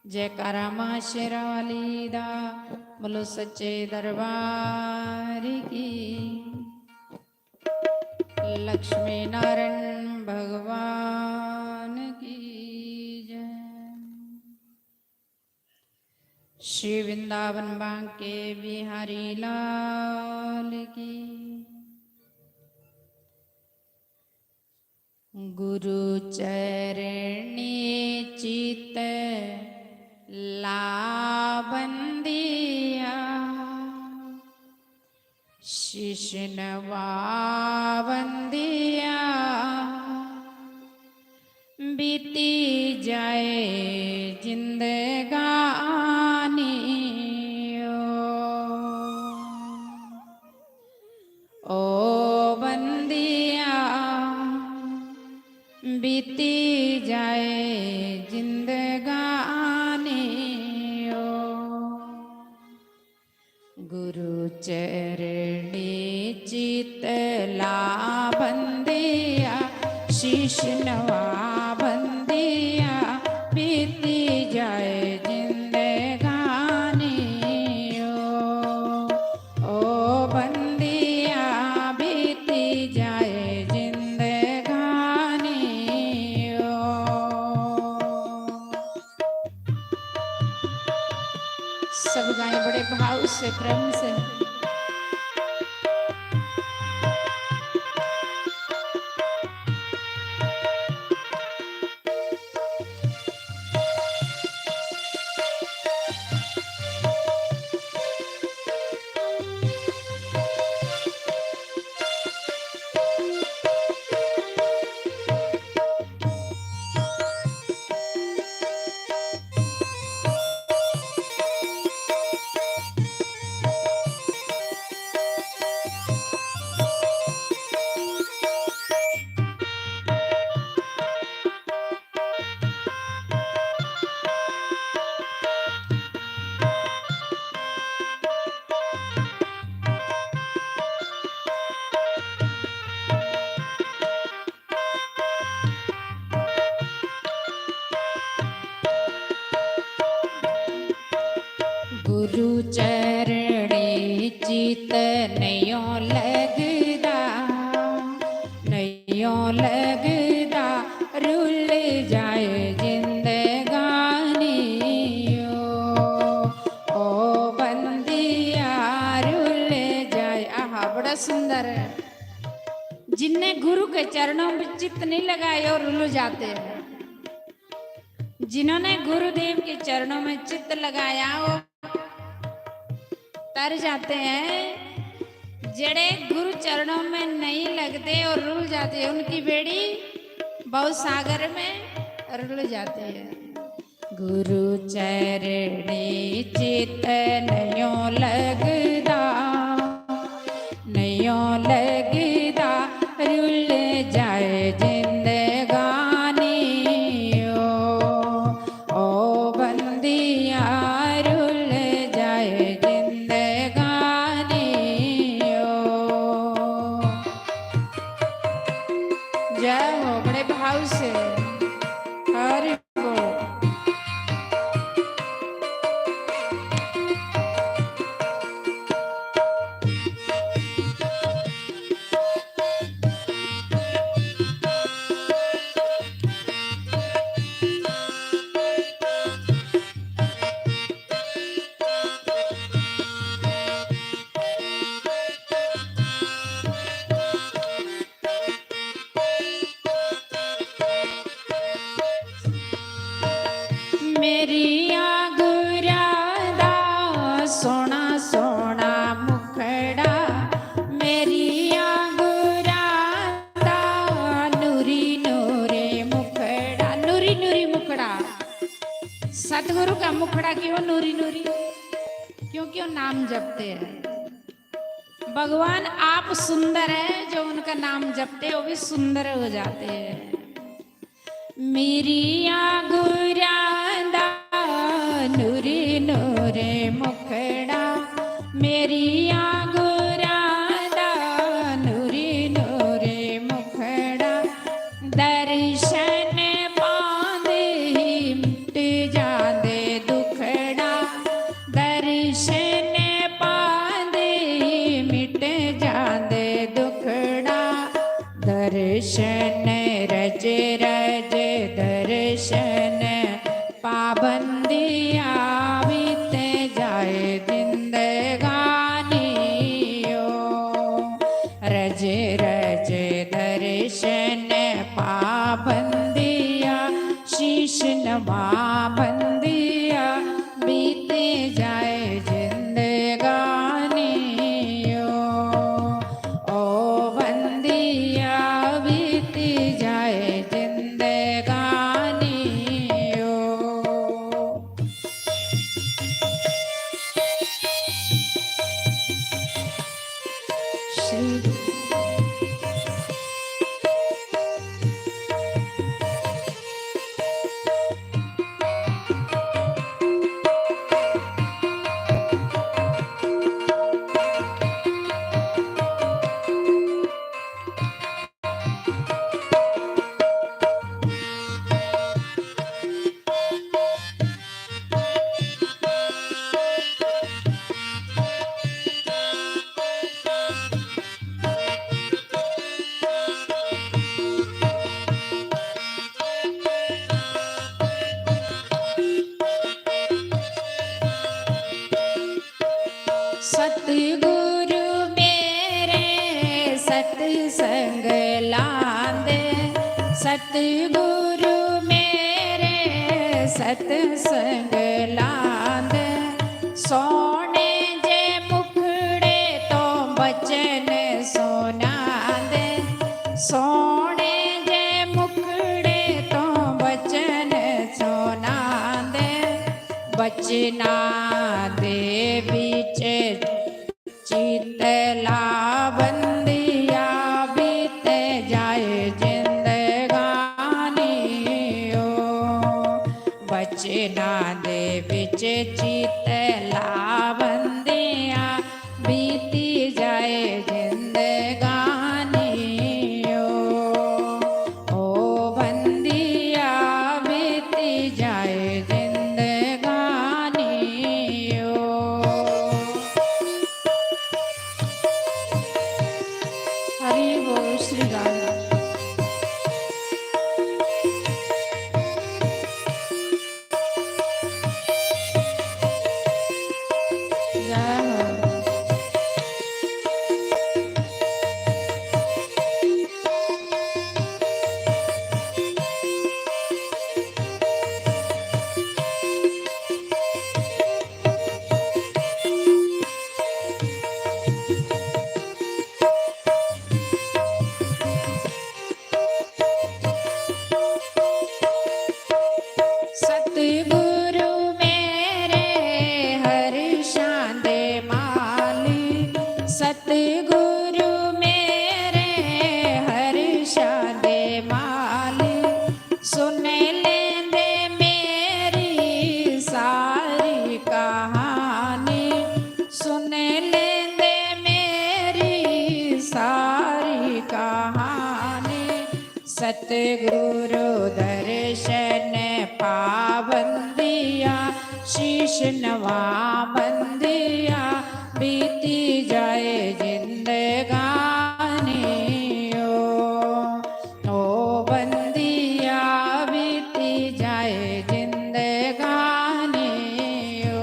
जयकारा। मां शेरां वाली दा बोलो सच्चे दरबार की। लक्ष्मी नारायण भगवान की जय। श्री वृंदावन बांके बिहारी लाल की। गुरु चरणी चित लाबंदिया, शिश नवा बंदिया, बीती जाए जिंदगानी ओ। ओ बंदिया, बीती जाए जिंदगानी ओ। गुरु चरणी चित लाबंदिया, शीश नवा बंदिया, बीती जाए जिंदगानी ओ। ओ बंदिया, बीती जाए जिंदगानी ओ। सब गाएं बड़े भाव से, प्रेम से। गुरु चरणी चित नयो लगदा, नयो लगदा, रुल जाए जिंदगानी ओ। ओ बंदिया रुल जाए। आहा, बड़ा सुंदर है। जिनने गुरु के चरणों में चित्त नहीं लगाए, वो रुल जाते हैं। जिन्होंने गुरुदेव के चरणों में चित्त लगाया, वो तर जाते हैं। जड़े गुरु चरणों में नहीं लगते और रुल जाते हैं, उनकी बेड़ी भव सागर में रुल जाती है। गुरु चरणी चित नयो लगदा, नयो लगदा, रुल जाए जिंदगानी ओ। ओ बंदिया रुल जाए जिंदगानी ओ। जय हो, बड़े भाव से। हरि बोल। मेरिया गुरा दा सोना सोना मुखड़ा, मेरिया गुरा दा नूरी नूरी मुखड़ा, नूरी नूरी मुखड़ा। सतगुरु का मुखड़ा क्यों नूरी नूरी? क्योंकि वो नाम जपते हैं। भगवान आप सुंदर है, जो उनका नाम जपते हैं, वो भी सुंदर हो जाते हैं। मेरिया गुरा दा नूरी नूरी मुखड़ा, मेरिया गुरा दा नूरी नूरी मुखड़ा। दर्शन पांदे ही मिट जांदे दुखड़ा, दर्शन पांदे ही मिट जांदे दुखड़ा। दर्शन रज रज दर्शन पाबंदिया बीत जाए जिंदगानी ओ। रज रज दर्शन पाबंदिया, शीश नवा बंदिया बीत जाए जिंदगानी ओ। ओ बंदिया बीत जाए जिंदगानी ओ। श्री सतगुरु मेरे सतसंग लांदे, सतगुरु मेरे सतसंग लांदे। सोने जे मुखड़े तो बचन सुनांदे, सोने जे मुखड़े तो बचन सुनांदे। बचना दे बिच चित ला बंदिया बीत जाए जिंदगानी ओ। बचना दे बिच चित ला बंदिया बीती जाए जिंदगानी ओ। ओ बंदिया बीती जाए जिंदगानी ओ। हरि बोल श्री राम। जय हो। सतगुरु मेरे हर्षां दे माली, सतगुरु मेरे हर्षां दे माली, सुन लेंदे मेरी सारी कहानी, सुन लेंदे मेरी सारी कहानी। सतगुरु दर्शन पाबंदिया, शीश नवा बंदिया, बीती जाए जिंदगानी ओ। ओ बंदिया, बीती जाए जिंदगानी ओ।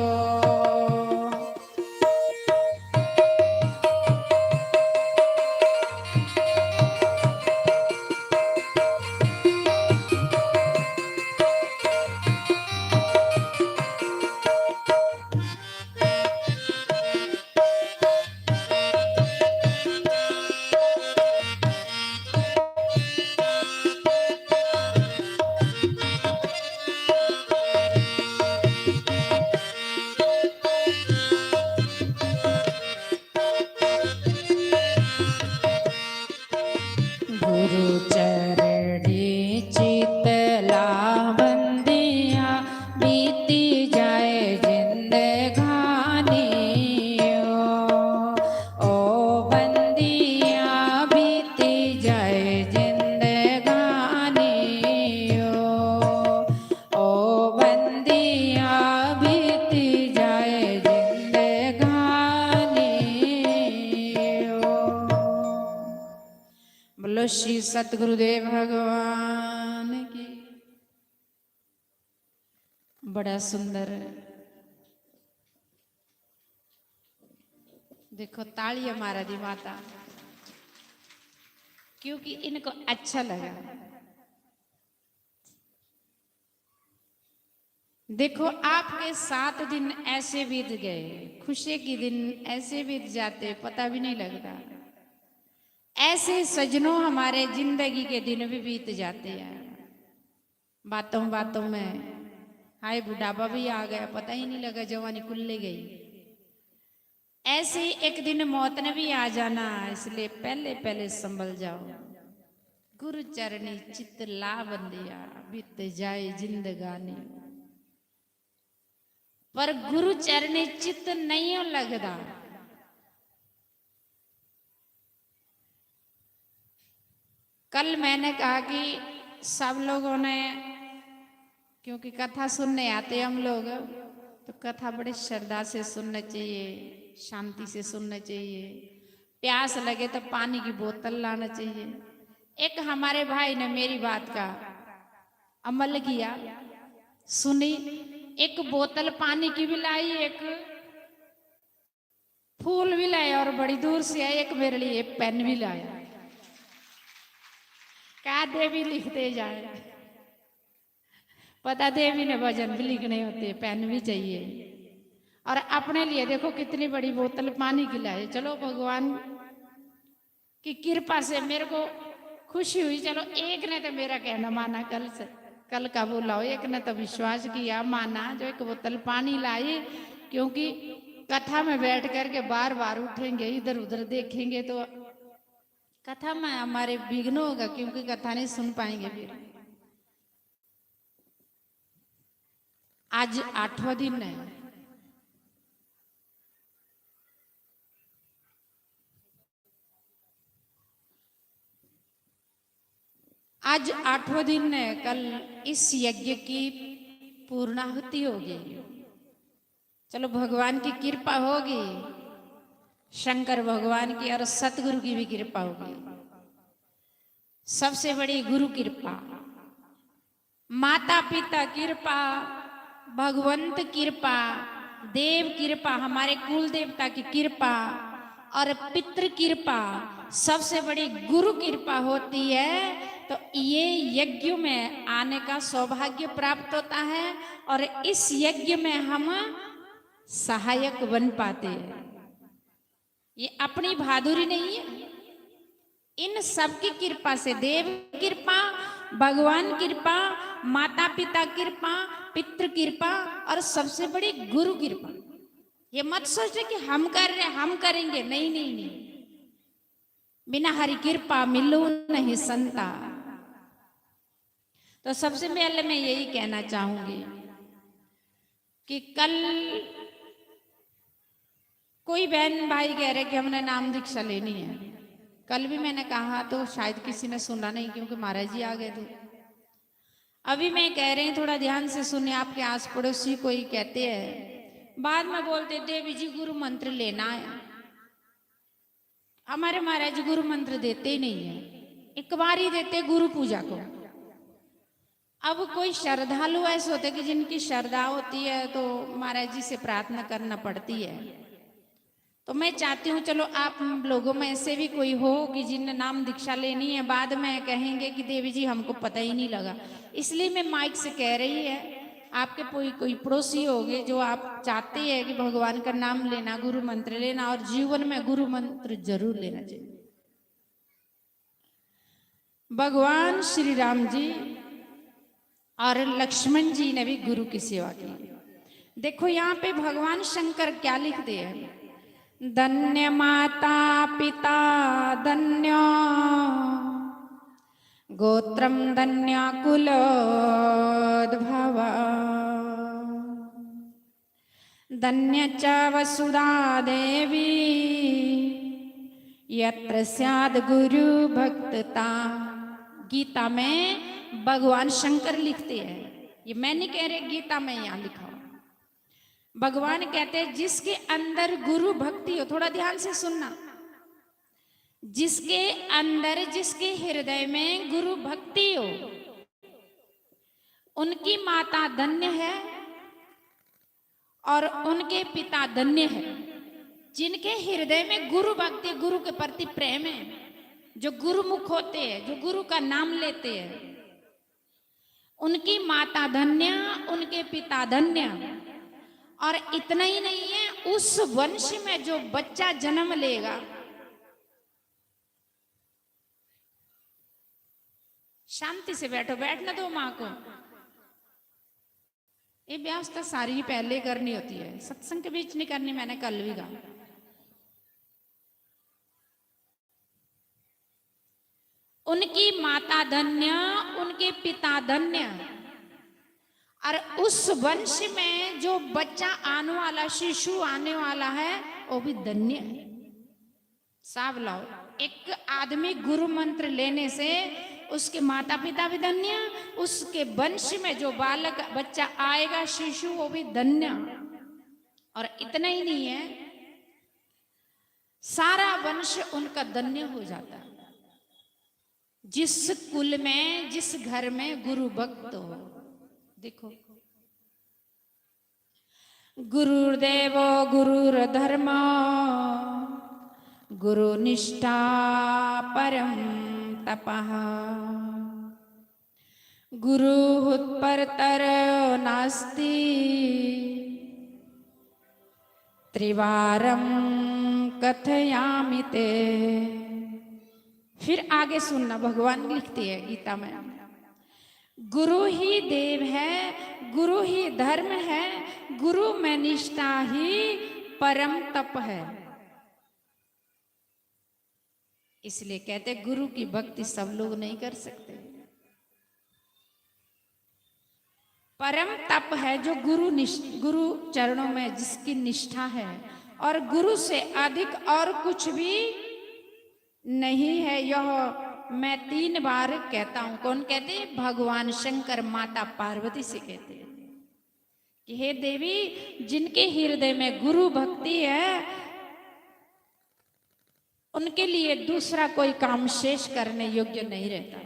श्री सतगुरुदेव भगवान की। बड़ा सुंदर। देखो, तालियां मारा दी माता, क्योंकि इनको अच्छा लगा। देखो, आपके सात दिन ऐसे बीत गए, खुशी के दिन ऐसे बीत जाते, पता भी नहीं लगता। ऐसे सजनों, हमारे जिंदगी के दिन भी बीत जाते हैं। बातों बातों में हाय, बुढ़ापा भी आ गया, पता ही नहीं लगा, जवानी कुल्ले गई। ऐसे ही एक दिन मौत ने भी आ जाना, इसलिए पहले पहले संभल जाओ। गुरु चरणी चित्त ला बंदिया, बीत जाए जिंदगानी। पर गुरु चरणी चित्त नहीं लगदा। कल मैंने कहा कि सब लोगों ने, क्योंकि कथा सुनने आते हैं हम लोग, तो कथा बड़ी श्रद्धा से सुनना चाहिए, शांति से सुनना चाहिए। प्यास लगे तो पानी की बोतल लाना चाहिए। एक हमारे भाई ने मेरी बात का अमल किया, सुनी, एक बोतल पानी की भी लाई, एक फूल भी लाया और बड़ी दूर से आए, एक मेरे लिए पेन भी लाया। क्या देवी लिखते जाए, पता देवी ने भजन भी लिखने होते हैं, पेन भी चाहिए। और अपने लिए देखो कितनी बड़ी बोतल पानी की लाए। चलो, भगवान की कृपा से मेरे को खुशी हुई। चलो, एक ने तो मेरा कहना माना, कल से, कल का बोला हो, एक ने तो विश्वास किया, माना, जो एक बोतल पानी लाई, क्योंकि कथा में बैठ करके बार बार उठेंगे, इधर उधर देखेंगे तो कथा में हमारे विघ्न होगा, क्योंकि कथा नहीं सुन पाएंगे फिर। आज आठवां दिन है। आज आठवां दिन है, कल इस यज्ञ की पूर्णाहुति होगी। चलो, भगवान की कृपा होगी, शंकर भगवान की और सतगुरु की भी कृपा होगी। सबसे बड़ी गुरु कृपा, माता पिता कृपा, भगवंत कृपा, देव कृपा, हमारे कुल देवता की कृपा और पितृ कृपा, सबसे बड़ी गुरु कृपा होती है। तो ये यज्ञ में आने का सौभाग्य प्राप्त होता है और इस यज्ञ में हम सहायक बन पाते हैं। ये अपनी बहादुरी नहीं है, इन सबकी कृपा से, देव कृपा, भगवान कृपा, माता पिता कृपा, पितृ कृपा और सबसे बड़ी गुरु कृपा। ये मत सोचे कि हम कर रहे, हम करेंगे, नहीं, नहीं, नहीं। बिना हरि कृपा मिलो नहीं संता। तो सबसे पहले मैं यही कहना चाहूंगी कि कल कोई बहन भाई कह रहे कि हमने नाम दीक्षा लेनी है। कल भी मैंने कहा तो शायद किसी ने सुना नहीं, क्योंकि महाराज जी आ गए थे। अभी मैं कह रही हूँ, थोड़ा ध्यान से सुने। आपके आस पड़ोसी कोई कहते हैं, बाद में बोलते, "देवी जी, गुरु मंत्र लेना है।" हमारे महाराज जी गुरु मंत्र देते ही नहीं है, एक बार ही देते गुरु पूजा को। अब कोई श्रद्धालु ऐसे होते कि जिनकी श्रद्धा होती है तो महाराज जी से प्रार्थना करना पड़ती है। तो मैं चाहती हूँ, चलो, आप लोगों में ऐसे भी कोई हो कि जिन नाम दीक्षा लेनी है, बाद में कहेंगे कि "देवी जी, हमको पता ही नहीं लगा।" इसलिए मैं माइक से कह रही है, आपके कोई, कोई पड़ोसी होंगे जो आप चाहते हैं कि भगवान का नाम लेना, गुरु मंत्र लेना, और जीवन में गुरु मंत्र जरूर लेना चाहिए। भगवान श्री राम जी और लक्ष्मण जी ने भी गुरु की सेवा की। देखो, यहाँ पे भगवान शंकर क्या लिखते हैं, "धन्य माता पिता धन्यो, गोत्रम धन्य कुलोद्भव, धन्य च वसुधा देवी, यत्र स्याद गुरु भक्तता।" गीता में भगवान शंकर लिखते हैं, ये मैं नहीं कह रहे, गीता में यहाँ लिखा हुआ। भगवान कहते हैं, जिसके अंदर गुरु भक्ति हो, थोड़ा ध्यान से सुनना, जिसके अंदर, जिसके हृदय में गुरु भक्ति हो, उनकी माता धन्य है और उनके पिता धन्य है। जिनके हृदय में गुरु भक्ति, गुरु के प्रति प्रेम है, जो गुरुमुख होते हैं, जो गुरु का नाम लेते हैं, उनकी माता धन्य, उनके पिता धन्य। और इतना ही नहीं है, उस वंश में जो बच्चा जन्म लेगा, शांति से बैठो, बैठने दो माँ को। ये व्यवस्था सारी ही पहले करनी होती है, सत्संग के बीच नहीं करनी, मैंने कल भी कहा। उनकी माता धन्य, उनके पिता धन्य, और उस वंश में जो बच्चा आने वाला, शिशु आने वाला है, वो भी धन्य है। साहब लाओ, एक आदमी गुरु मंत्र लेने से उसके माता पिता भी धन्य, उसके वंश में जो बालक बच्चा आएगा, शिशु, वो भी धन्य। और इतना ही नहीं है, सारा वंश उनका धन्य हो जाता है। जिस कुल में, जिस घर में गुरु भक्त हो, देखो, गुरुर्देवो गुरुर्धर्म गुरु निष्ठा परम तपः। गुरुहुत्परतर नास्ति त्रिवारं कथयामि ते। फिर आगे सुनना, भगवान लिखते हैं गीता में, गुरु ही देव है, गुरु ही धर्म है, गुरु में निष्ठा ही परम तप है। इसलिए कहते, गुरु की भक्ति सब लोग नहीं कर सकते। परम तप है जो गुरु निष्ठ-, गुरु चरणों में जिसकी निष्ठा है, और गुरु से अधिक और कुछ भी नहीं है। यह मैं तीन बार कहता हूं। कौन कहते? भगवान शंकर माता पार्वती से कहते हैं कि हे देवी, जिनके हृदय में गुरु भक्ति है, उनके लिए दूसरा कोई काम शेष करने योग्य नहीं रहता।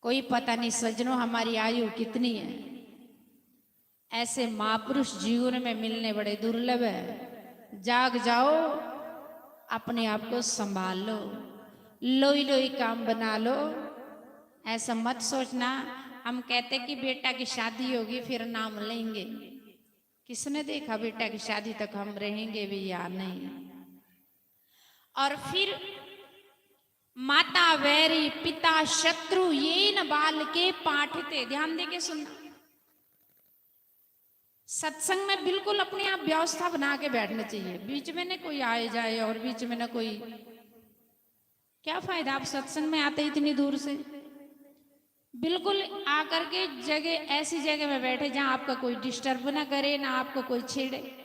कोई पता नहीं सज्जनों, हमारी आयु कितनी है। ऐसे महापुरुष जीवन में मिलने बड़े दुर्लभ है। जाग जाओ, अपने आप को संभाल लो, लोई लोई काम बना लो। ऐसा मत सोचना, हम कहते कि बेटा की शादी होगी फिर नाम लेंगे। किसने देखा बेटा की शादी तक हम रहेंगे भी या नहीं? और फिर माता वैरी पिता शत्रु, येन बालके पाठिते। ध्यान देके सुनना, सत्संग में बिल्कुल अपने आप व्यवस्था बना के बैठना चाहिए। बीच में ना कोई आए जाए और बीच में ना कोई, क्या फायदा आप सत्संग में आते इतनी दूर से? बिल्कुल आकर के जगह, ऐसी जगह में बैठे जहां आपका कोई डिस्टर्ब ना करे, ना आपको कोई छेड़े।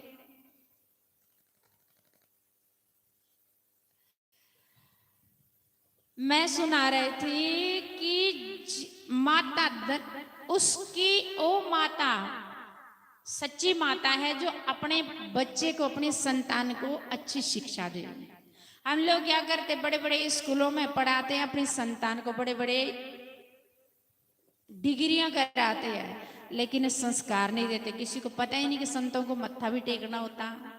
मैं सुना रही थी कि ज-, माता द-, उसकी, ओ माता, सच्ची माता है जो अपने बच्चे को, अपनी संतान को अच्छी शिक्षा दे। हम लोग क्या करते, बड़े बड़े स्कूलों में पढ़ाते हैं अपनी संतान को, बड़े बड़े डिग्रियां कराते हैं, लेकिन संस्कार नहीं देते। किसी को पता ही नहीं कि संतों को मत्था भी टेकना होता,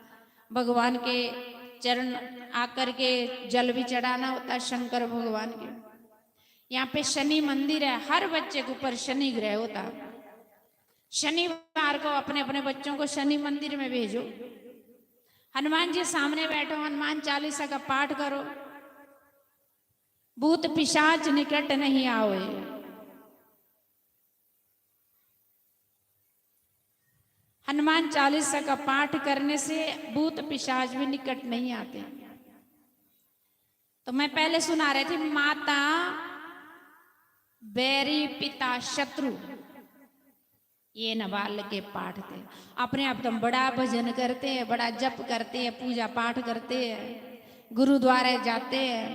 भगवान के चरण आकर के जल भी चढ़ाना होता शंकर भगवान के। यहाँ पे शनि मंदिर है, हर बच्चे के ऊपर शनि ग्रह होता। शनिवार को अपने अपने बच्चों को शनि मंदिर में भेजो, हनुमान जी सामने बैठो, हनुमान चालीसा का पाठ करो, भूत पिशाच निकट नहीं आवे। हनुमान चालीसा का पाठ करने से भूत पिशाच भी निकट नहीं आते। तो मैं पहले सुना रही थी, माता बैरी पिता शत्रु, येन बालके पाठिते। अपने आप तो हम बड़ा भजन करते हैं, बड़ा जप करते हैं, पूजा पाठ करते हैं, गुरुद्वारे जाते हैं,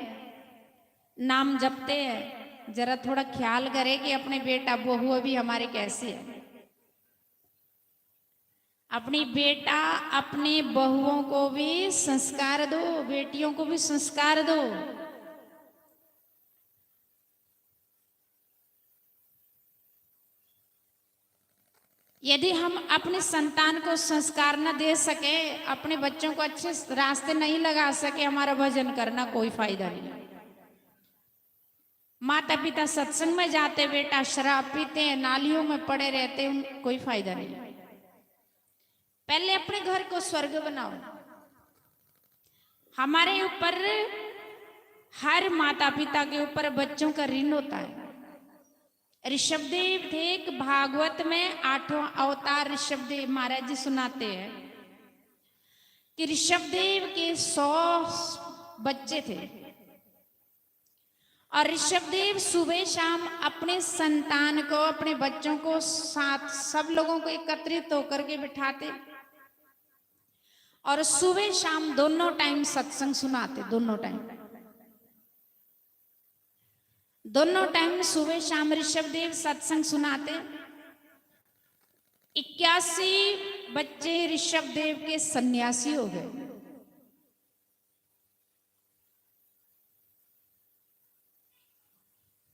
नाम जपते हैं। जरा थोड़ा ख्याल करें कि अपने बेटा बहू अभी हमारे कैसे हैं। अपनी बेटा, अपनी बहुओं को भी संस्कार दो, बेटियों को भी संस्कार दो। यदि हम अपनी संतान को संस्कार न दे सके, अपने बच्चों को अच्छे रास्ते नहीं लगा सके, हमारा भजन करना कोई फायदा नहीं। माता पिता सत्संग में जाते, बेटा शराब पीते हैं, नालियों में पड़े रहते हैं, उन-, कोई फायदा नहीं। पहले अपने घर को स्वर्ग बनाओ। हमारे ऊपर, हर माता पिता के ऊपर बच्चों का ऋण होता है। ऋषभदेव थे, एक भागवत में आठवां अवतार ऋषभदेव महाराज जी सुनाते हैं कि ऋषभदेव के सौ बच्चे थे और ऋषभदेव सुबह शाम अपने संतान को, अपने बच्चों को साथ, सब लोगों को एकत्रित होकर के बिठाते और सुबह शाम दोनों टाइम सत्संग सुनाते, दोनों टाइम, दोनों टाइम सुबह शाम ऋषभदेव सत्संग सुनाते। इक्यासी बच्चे ऋषभदेव के सन्यासी हो गए।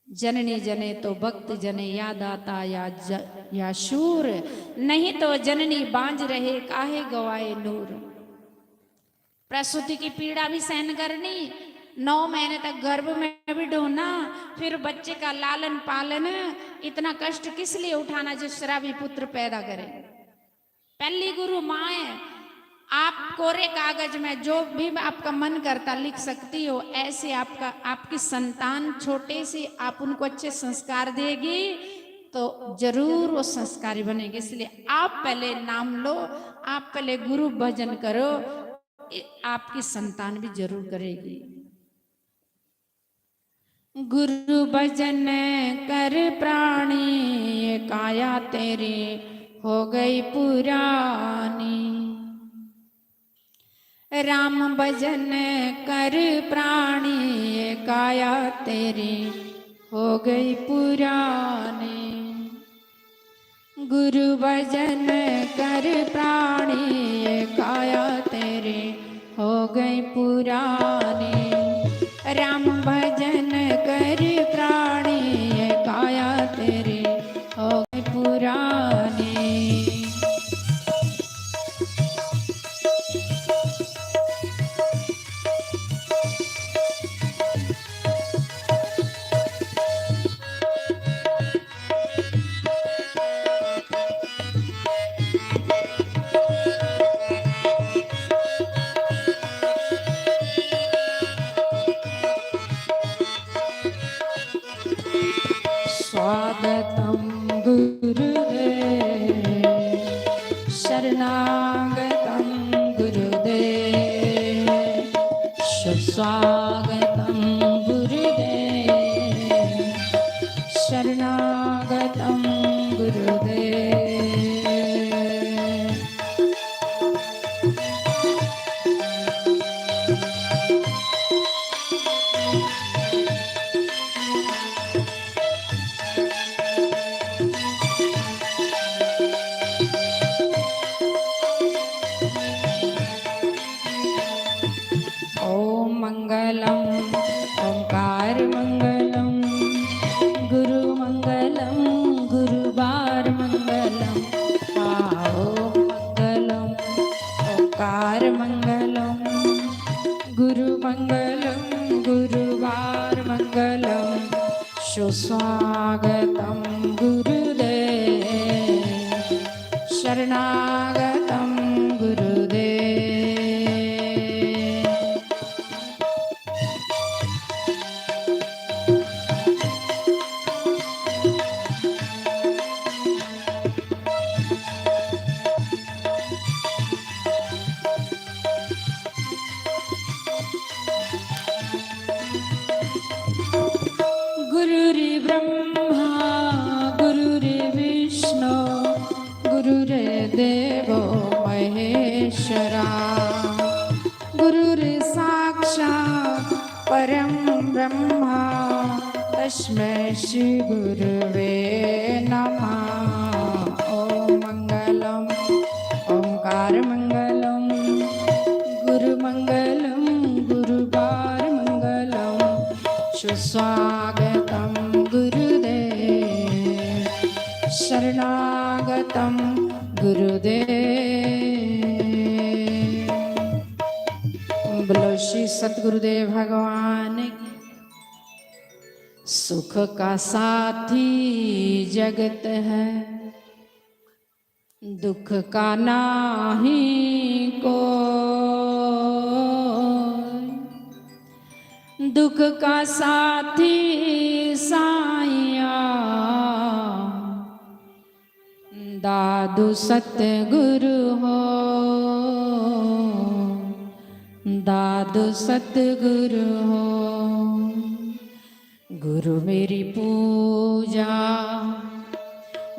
जननी जने तो भक्त जने, या दाता या ज-, या शूर, नहीं तो जननी बांझ रहे, काहे गवाए नूर। प्रसूति की पीड़ा भी सहन करनी, नौ महीने तक गर्भ में भी ढोना, फिर बच्चे का लालन पालन, इतना कष्ट किस लिए उठाना जो शराबी पुत्र पैदा करे। पहली गुरु माँ है। आप कोरे कागज में जो भी आपका मन करता लिख सकती हो, ऐसे आपका, आपकी संतान छोटे से आप उनको अच्छे संस्कार देगी तो जरूर वो संस्कारी बनेगी। इसलिए आप पहले नाम लो, आप पहले गुरु भजन करो, ए-, आपकी संतान भी जरूर करेगी। गुरु भजन कर प्राणी, ये काया तेरी हो गई पुरानी। राम भजन कर प्राणी, ये काया तेरी हो गई पुरानी। गुरु भजन कर प्राणी, ये काया तेरी हो गई पुरानी। राम भजन कर प्राणी, ये काया तेरी हो गई पुरानी। स्वागतं गुरुदेव, शरणागतं गुरुदेव, सुस्वागतं गुरुदेव, शरणागतं गुरुदेव। ॐ मङ्गलम्, ओङ्कारमङ्गलम्, गुरुमङ्गलम्, गुरुवारमङ्गलम्। ॐ मङ्गलम्, ओङ्कारमङ्गलम्, गुरुमङ्गलम्, गुरुवारमङ्गलम्। सुस्वागतं गुरुदेव, शरणागतं गुरुदेव। गुरुर्ब्रह्मा गुरुर्विष्णु गुरुर्देवो महेश्वरा। गुरुर्साक्षात् परं ब्रह्मा तस्मै श्री गुरुवे नमः। ॐ मङ्गलम्, ॐ गुरुदेव। बोलो श्री सतगुरुदेव भगवान की। सुख का साथी जगत है, दुख का नाही को, दुख का साथी साइया, दादू सतगुरु हो, दादू सतगुरु हो। गुरु मेरी पूजा,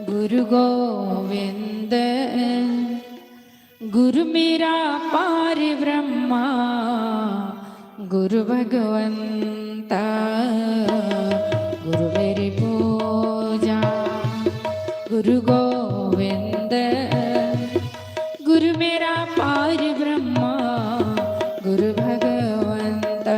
गुरु गोविंद, गुरु मेरा पार ब्रह्मा, गुरु भगवंता। गुरु मेरी पूजा, गुरु गोविंद, गुरु मेरा पार ब्रह्मा, गुरु भगवंता।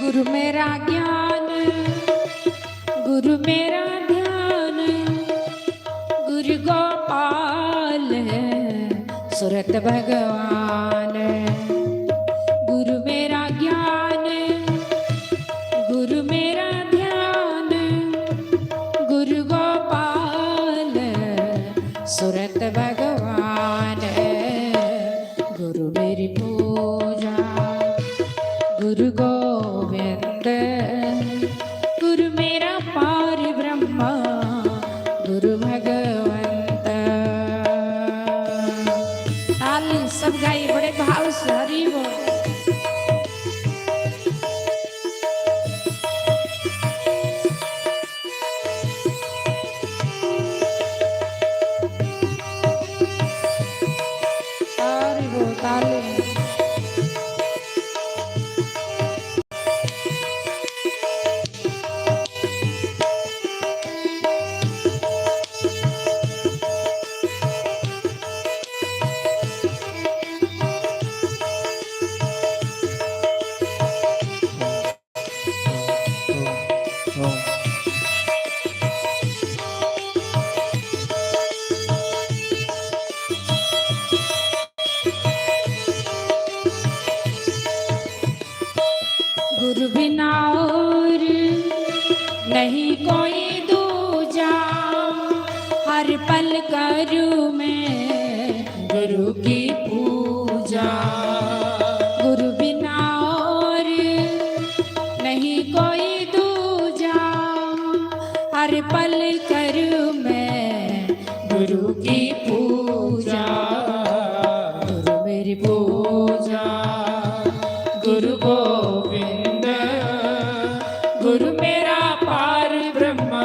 गुरु मेरा ज्ञान, गुरु मेरा ध्यान, गुरु गोपाल है सुरत भगवान। गुरु मेरा ज्ञान, गुरु मेरा ध्यान, गुरु गोपाल सुरत भगवान। गुरु मेरी पूजा, गुरु गोविंद, गुरु मेरा पार ब्रह्मा, गुरु भगवंत। ताली सब गाई बड़े भाव से, हरि बोल। हरि बोल, ताली। गुरु बिना और नहीं कोई दूजा, हर पल करूँ मैं गुरु की पूजा। गुरु बिना और नहीं कोई दूजा, हर पल करूँ मैं गुरु की पूजा। गुरु मेरी पूजा, गुरु गोविंद, गुरु मेरा पार ब्रह्मा,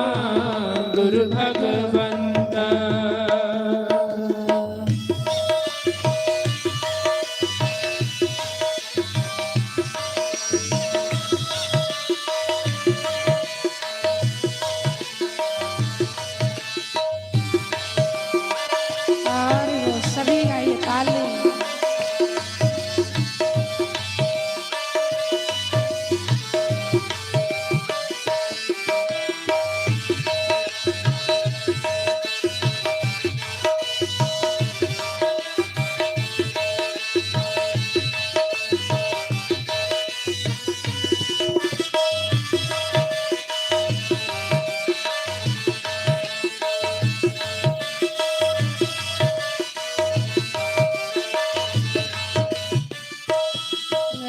गुरु भगवंत। और वो सभी गाइए ताली।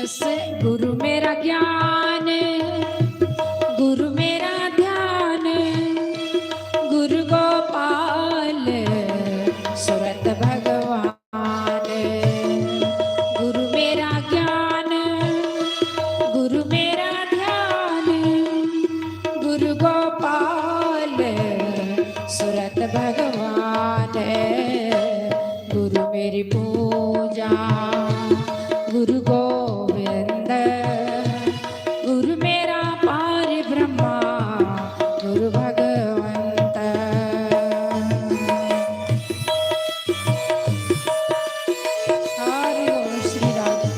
से गुरु मेरा ज्ञान, गुरु मेरा ध्यान, गुरु गोपाल सुरत भगवान। गुरु मेरा ज्ञान, गुरु मेरा ध्यान, गुरु गोपाल सुरत भगवान। गुरु मेरी पूजा, गुरु गोविंद, गुरु मेरा पार ब्रह्मा, गुरु भगवंत। हरि ओम श्री राधे।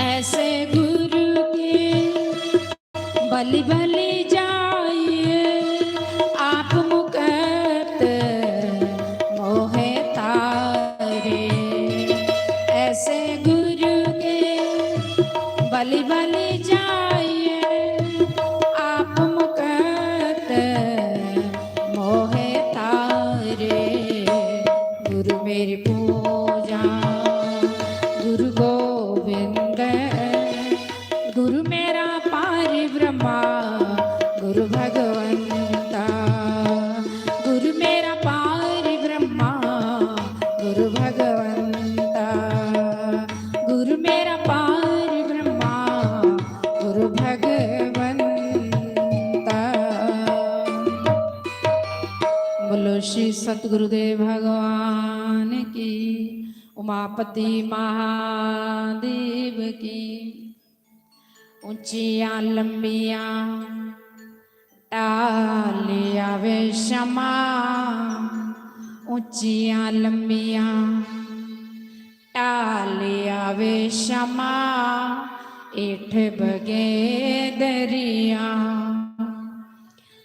ऐसे गुरु के बलि बलि जाइए, आप मुकत मोहे तारे। ऐसे गुरु के बलि बलि जाइए, आप मुकत मोहे तारे। गुरु मेरी पूजा गुरु गोविंद, गुरु मेरा पार ब्रह्मा, गुरु भगवंता। गुरु मेरा पार ब्रह्मा, गुरु भगवंता। गुरु मेरा पार ब्रह्मा, गुरु भगवंता। बोलो श्री सतगुरुदेव भगवान की, उमापति महादेव की। ऊंचियां लम्मियां ढालियां वे शमा, ऊंचियां लम्मियां ढालियां वे शमा, हेठ बगे दरिया।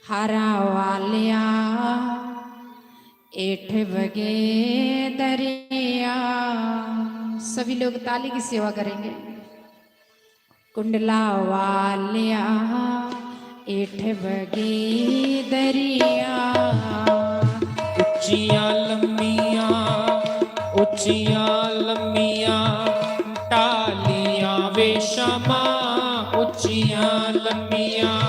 हारा वालिया, हेठ बगे दरिया। सभी लोग ताली की सेवा करेंगे। कुंडला वालिया, हेठ बगे दरिया। ऊंचियां लम्मियां, ऊंचियां लम्मियां ढालियां वे शमा, ऊंचियां लम्मियां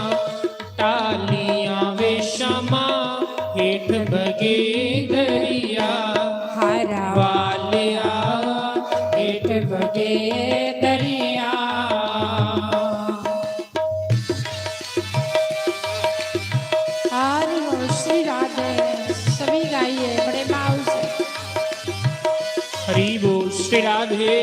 ढालियां वे शमा, हेठ बगे दरिया। हारा वालिया, हेठ बगे दरिया। हरि बोल श्री राधे। सभी गाइए बड़े भाव से। हरि बोल श्री राधे।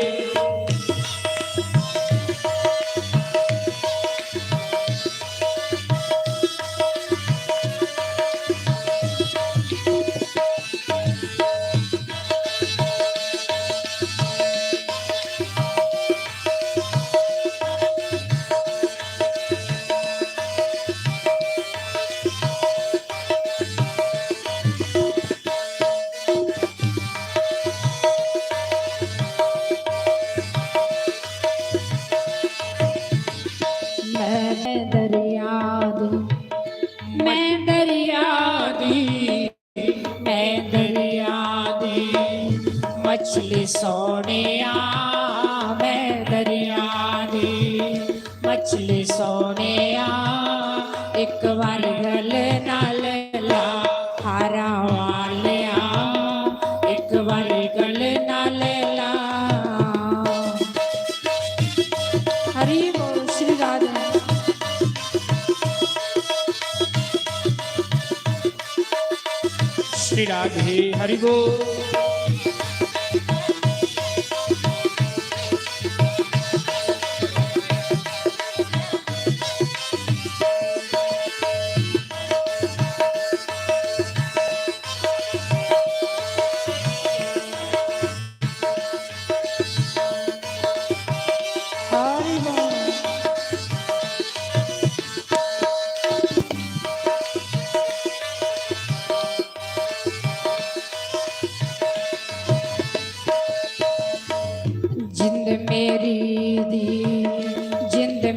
मैं दरिया दी, मैं दरिया दी, मैं दरिया दी मछली सोनिया, मैं दरिया दी मछली सोनिया, एक बार गल नाल ला, हारा वालिया, एक बार गल नाल ला। हरि बोल श्री राधे। श्री राधे। हरि बोल।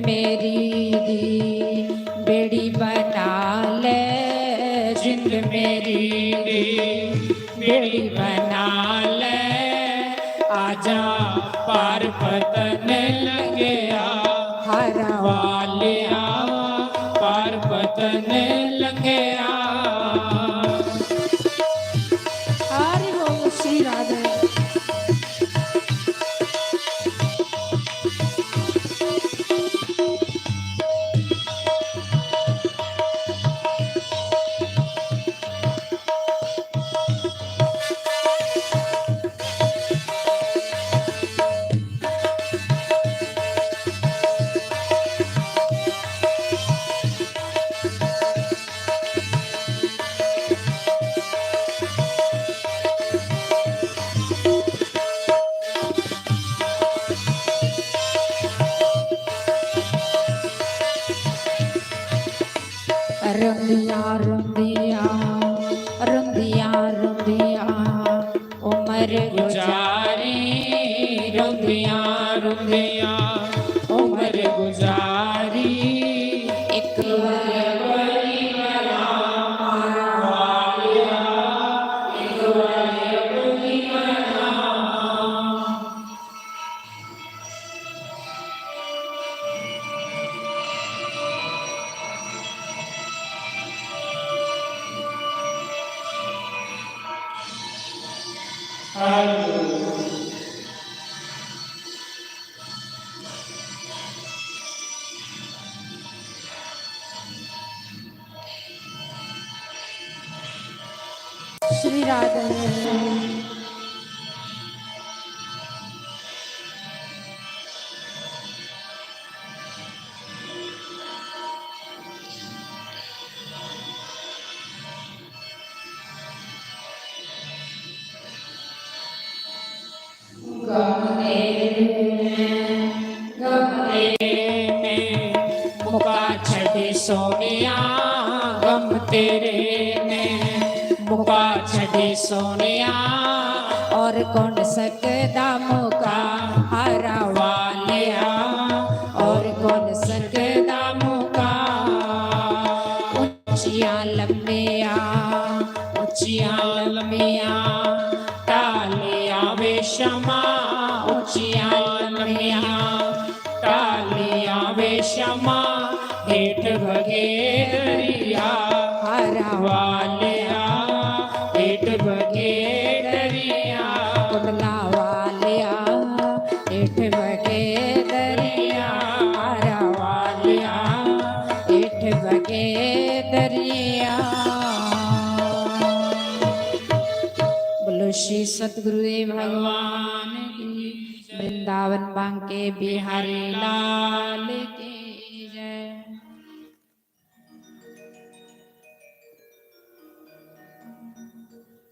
मेरी दी बेड़ी बना ले, जिंद मेरी दी बेड़ी बना ले। आजा पार पतन लंघिया, हरा वालिया, पार पतन लंघिया। हरि बोल श्री राधे। रुंदिया रुंदिया, रुंदिया रुंदिया उम्र गुजारी, रुंदिया रुंदिया उम्र गुजारी। एक बार बड़ी बला वालिया, एक बार बड़ी बला। श्री राधे। गम तेरे ने, गम तेरे ने मुका छड़े सोनिया, गम तेरे ने मुका छड़े सोनिया। और कौन सकदा मुका हरा वालिया, और कौन सकदा मुका। उच्चियां लम्मियां, उच्चियां लम्मियां टालियां वे शमा, उच्चियां लम्मियां टालियां वे शमा, हेठ बगे दरिया हरा वालिया, हेठ बगे दरिया कुंडला वालिया, हेठ बगे दरिया हरा वालिया, हेठ बगे दरिया। बोलो श्री सतगुरुदेव भगवान की, वृंदावन बांके बिहारी लाल की जय।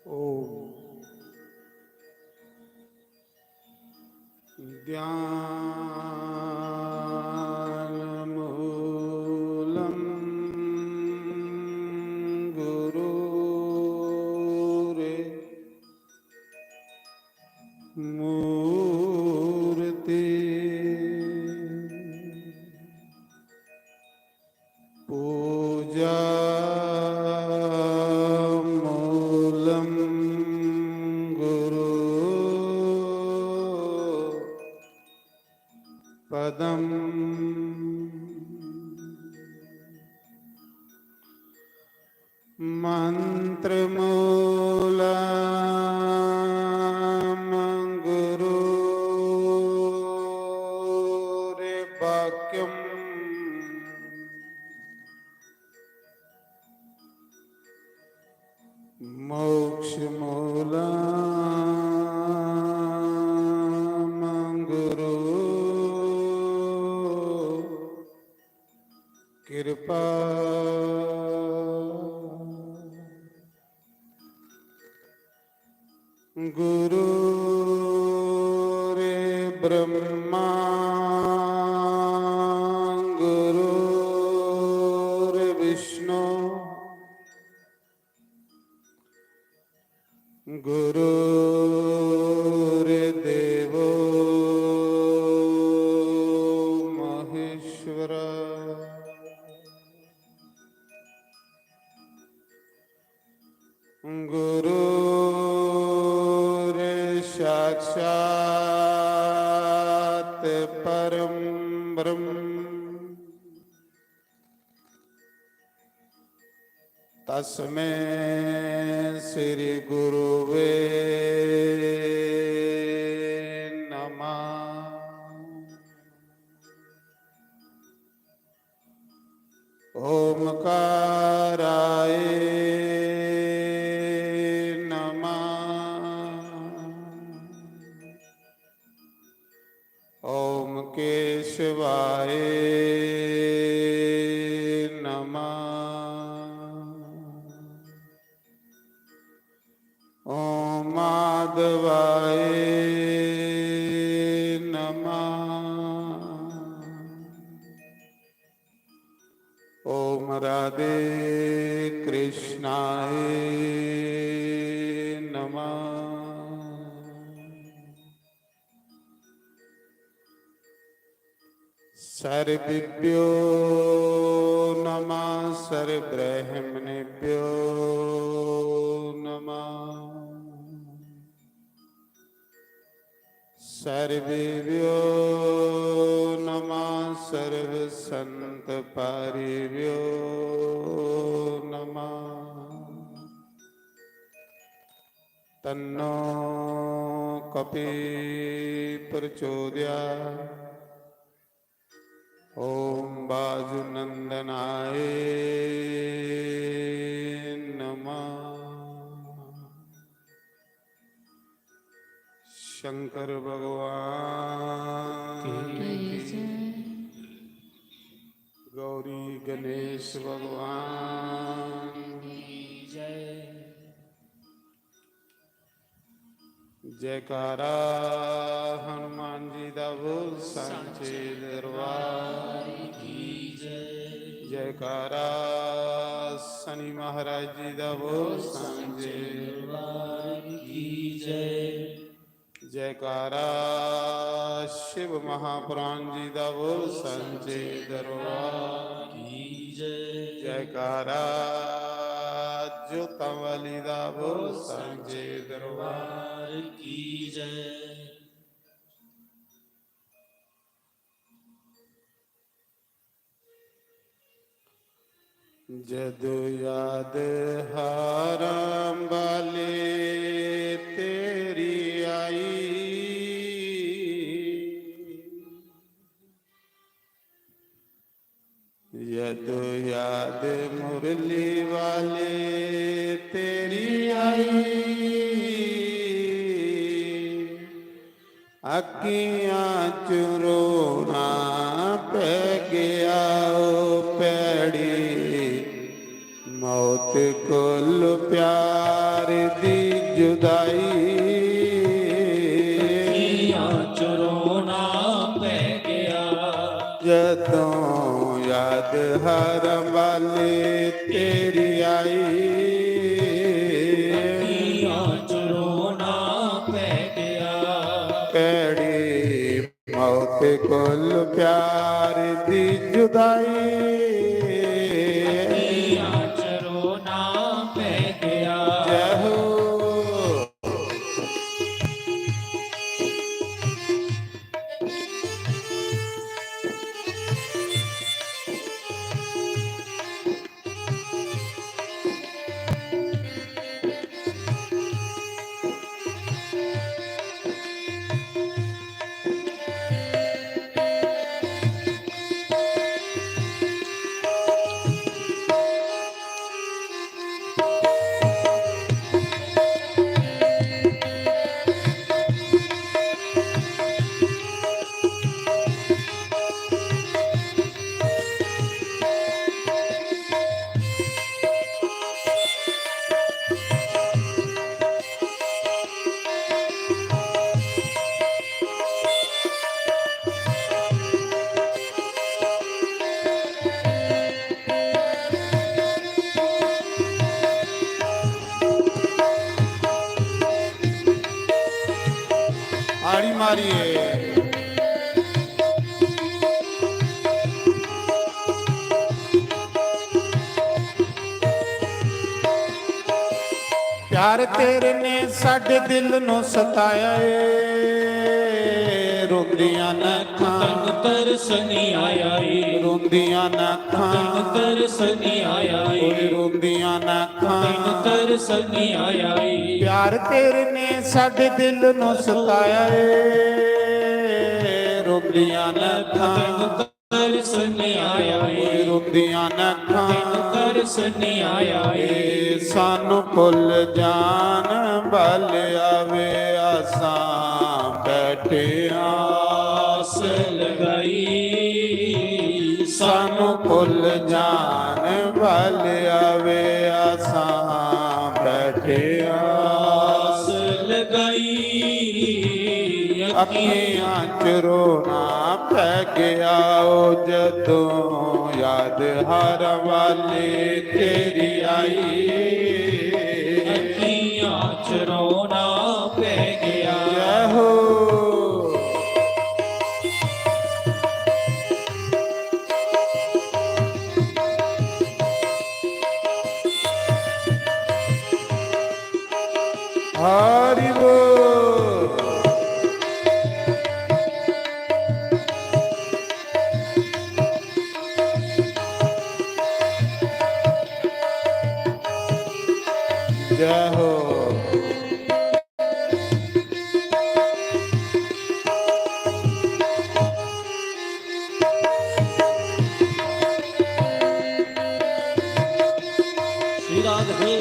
ओम। ध्यानमूलं गुरोरे मूर्ति। पूजा मूलं गुरु पदम। मंत्रमूलं गुरोर्वाक्यम्। मोक्षमूलं गुरु कृपा। गुरु रे ब्रह्मा गुरु रे विष्णु गुरु रे देवो महेश्वर। साक्षात् परं ब्रह्म। तस्मै श्री गुरुवे नमः। ओमकाराय नमः। ओम केशवाय नमः। ओम माधवाय नमः। ओम राधे कृष्णाय नमः। सर्वेभ्यो नमः, सर्वब्राह्मणेभ्यो नमः। सर्वेभ्यो नमः, सर्वसंतपारिभ्यो नमः। तन्नो कपि प्रचोदयात्। ओम वायुनंदनाय नमः। शंकर भगवान की जय। गौरी गणेश भगवान की जय। जयकारा हनुमान जी दा बोल, सांचे दरबार की जय। जयकारा शनि महाराज जी दा बोल, सांचे दरबार की जय। जयकारा शिव महापुराण जी दा बोल, सांचे दरबार की जय। जयकारा जोतां वाली दा बोल, सांचे दरबार की जय। जदों याद हारां वाले तेरी आई, जदों याद मुरली वाले तेरी आई, अक्खियां चों रोना पै गया ओ भैड़ी, मौत कोल प्यार दी जुदाई। अक्खियां चों रोना पै गया। जदों याद हारां वाले तेरी आई, अक्खियां चों रोना पै गया। भैड़ी मौत कोल प्यार दी जुदाई। अक्खियां चों रोना पै गया। जय हो। ताड़ी मारिए। प्यार तेरे ने साडे दिल नू सताया ए। रोंदियां न अखां। तैनू तरस नहीं आया रे। रोंदियां न अखां। तैनू तरस नहीं आया रे। ओए रोंदियां न अखां। तैनू तरस नहीं आया रे। प्यार तेरे ने साडे दिल नू सताया रे। रोंदियां न अखां। तैनू तरस नहीं आया रे। ओए रोंदियां न अखां। तैनू तरस नहीं आया रे। ए सानू भुल जान वाले आवे, असां बैठे आस लगाई। सानू भुल जान वाले आवे, असां बैठे आस लगाई। अखियां च रोना पै गया ओ जदों याद हर वाली तेरी आई। अखियां च रोना पै गया। जय हो। हरि बोल। जय हो। श्री राधे।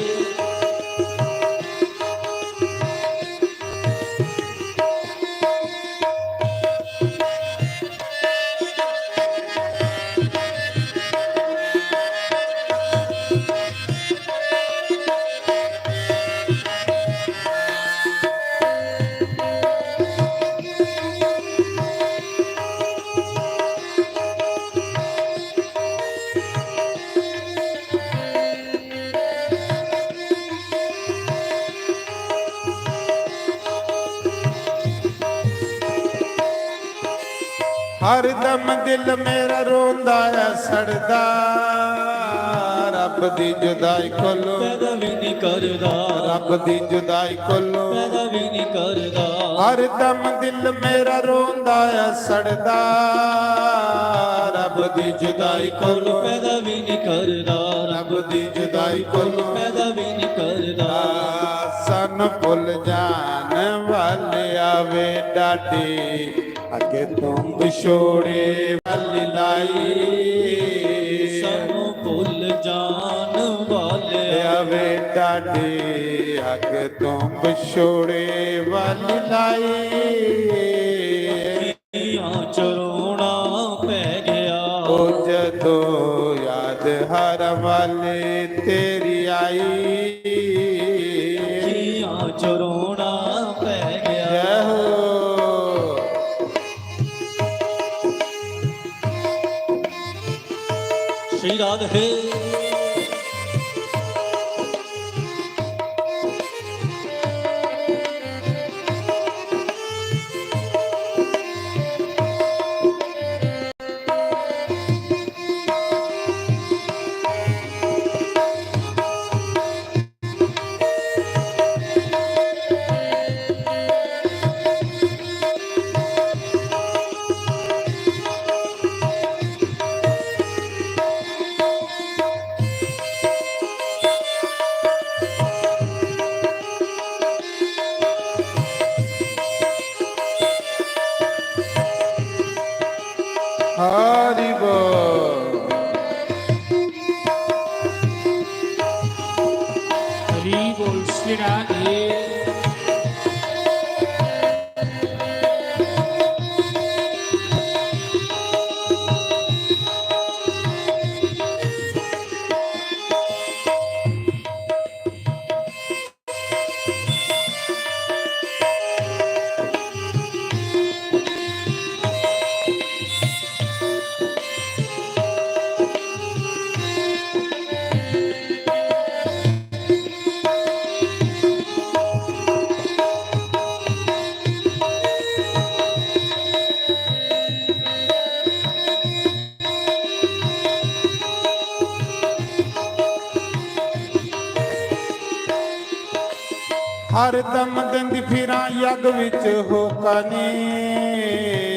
हर दम दिल मेरा रोंदा ऐ सड़दा, रब दी जुदाई कोलों पैदा भी नहीं करदा। रब दी जुदाई कोलों पैदा भी नहीं करदा। हर दम दिल मेरा रोंदा ऐ सड़दा, रब दी जुदाई कोलों पैदा भी नहीं करदा। रब दी जुदाई कोलों पैदा भी नहीं करदा। सन भुल जान वाले आवे डाटी, अगे तू विछोड़े वाली लाई। सानू भुल जान वाले आवे डाटी, अगे तू विछोड़े वाली लाई। अखियां च रोना पै गया। ओ जदों याद हर वाली तेरी आई। अखियां च रोना पै गया। जय हो। श्री राधे। हरि बोल। हरि बोल श्री राधे। हर दम देंदी फिरां यग विच होका नी।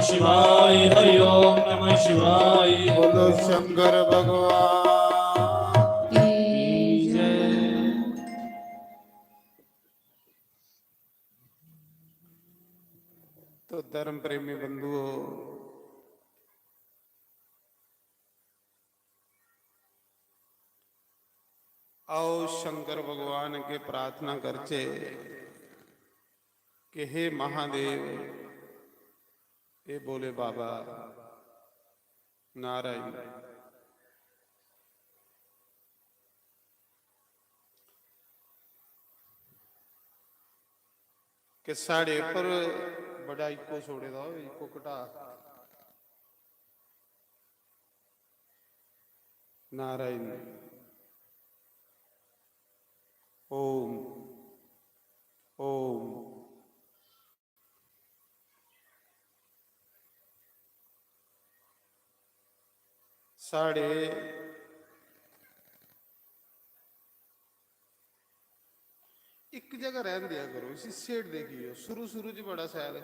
शिवाय, हरि ओम नमः शिवाय। बोलो शंकर भगवान की जय। तो धर्म प्रेमी बंधुओं, आओ शंकर भगवान अग्गे प्रार्थना करचे कि हे महादेव, हे भोले बाबा नारायण, कि साढ़े पर बड़ा इको छोड़े दा हो, इको घटा। नारायण। ओम, ओम। साढ़े इक जगह रहन दिया करो, इसी छेड़दे की हो? शुरू शुरू च बड़ा सैल है,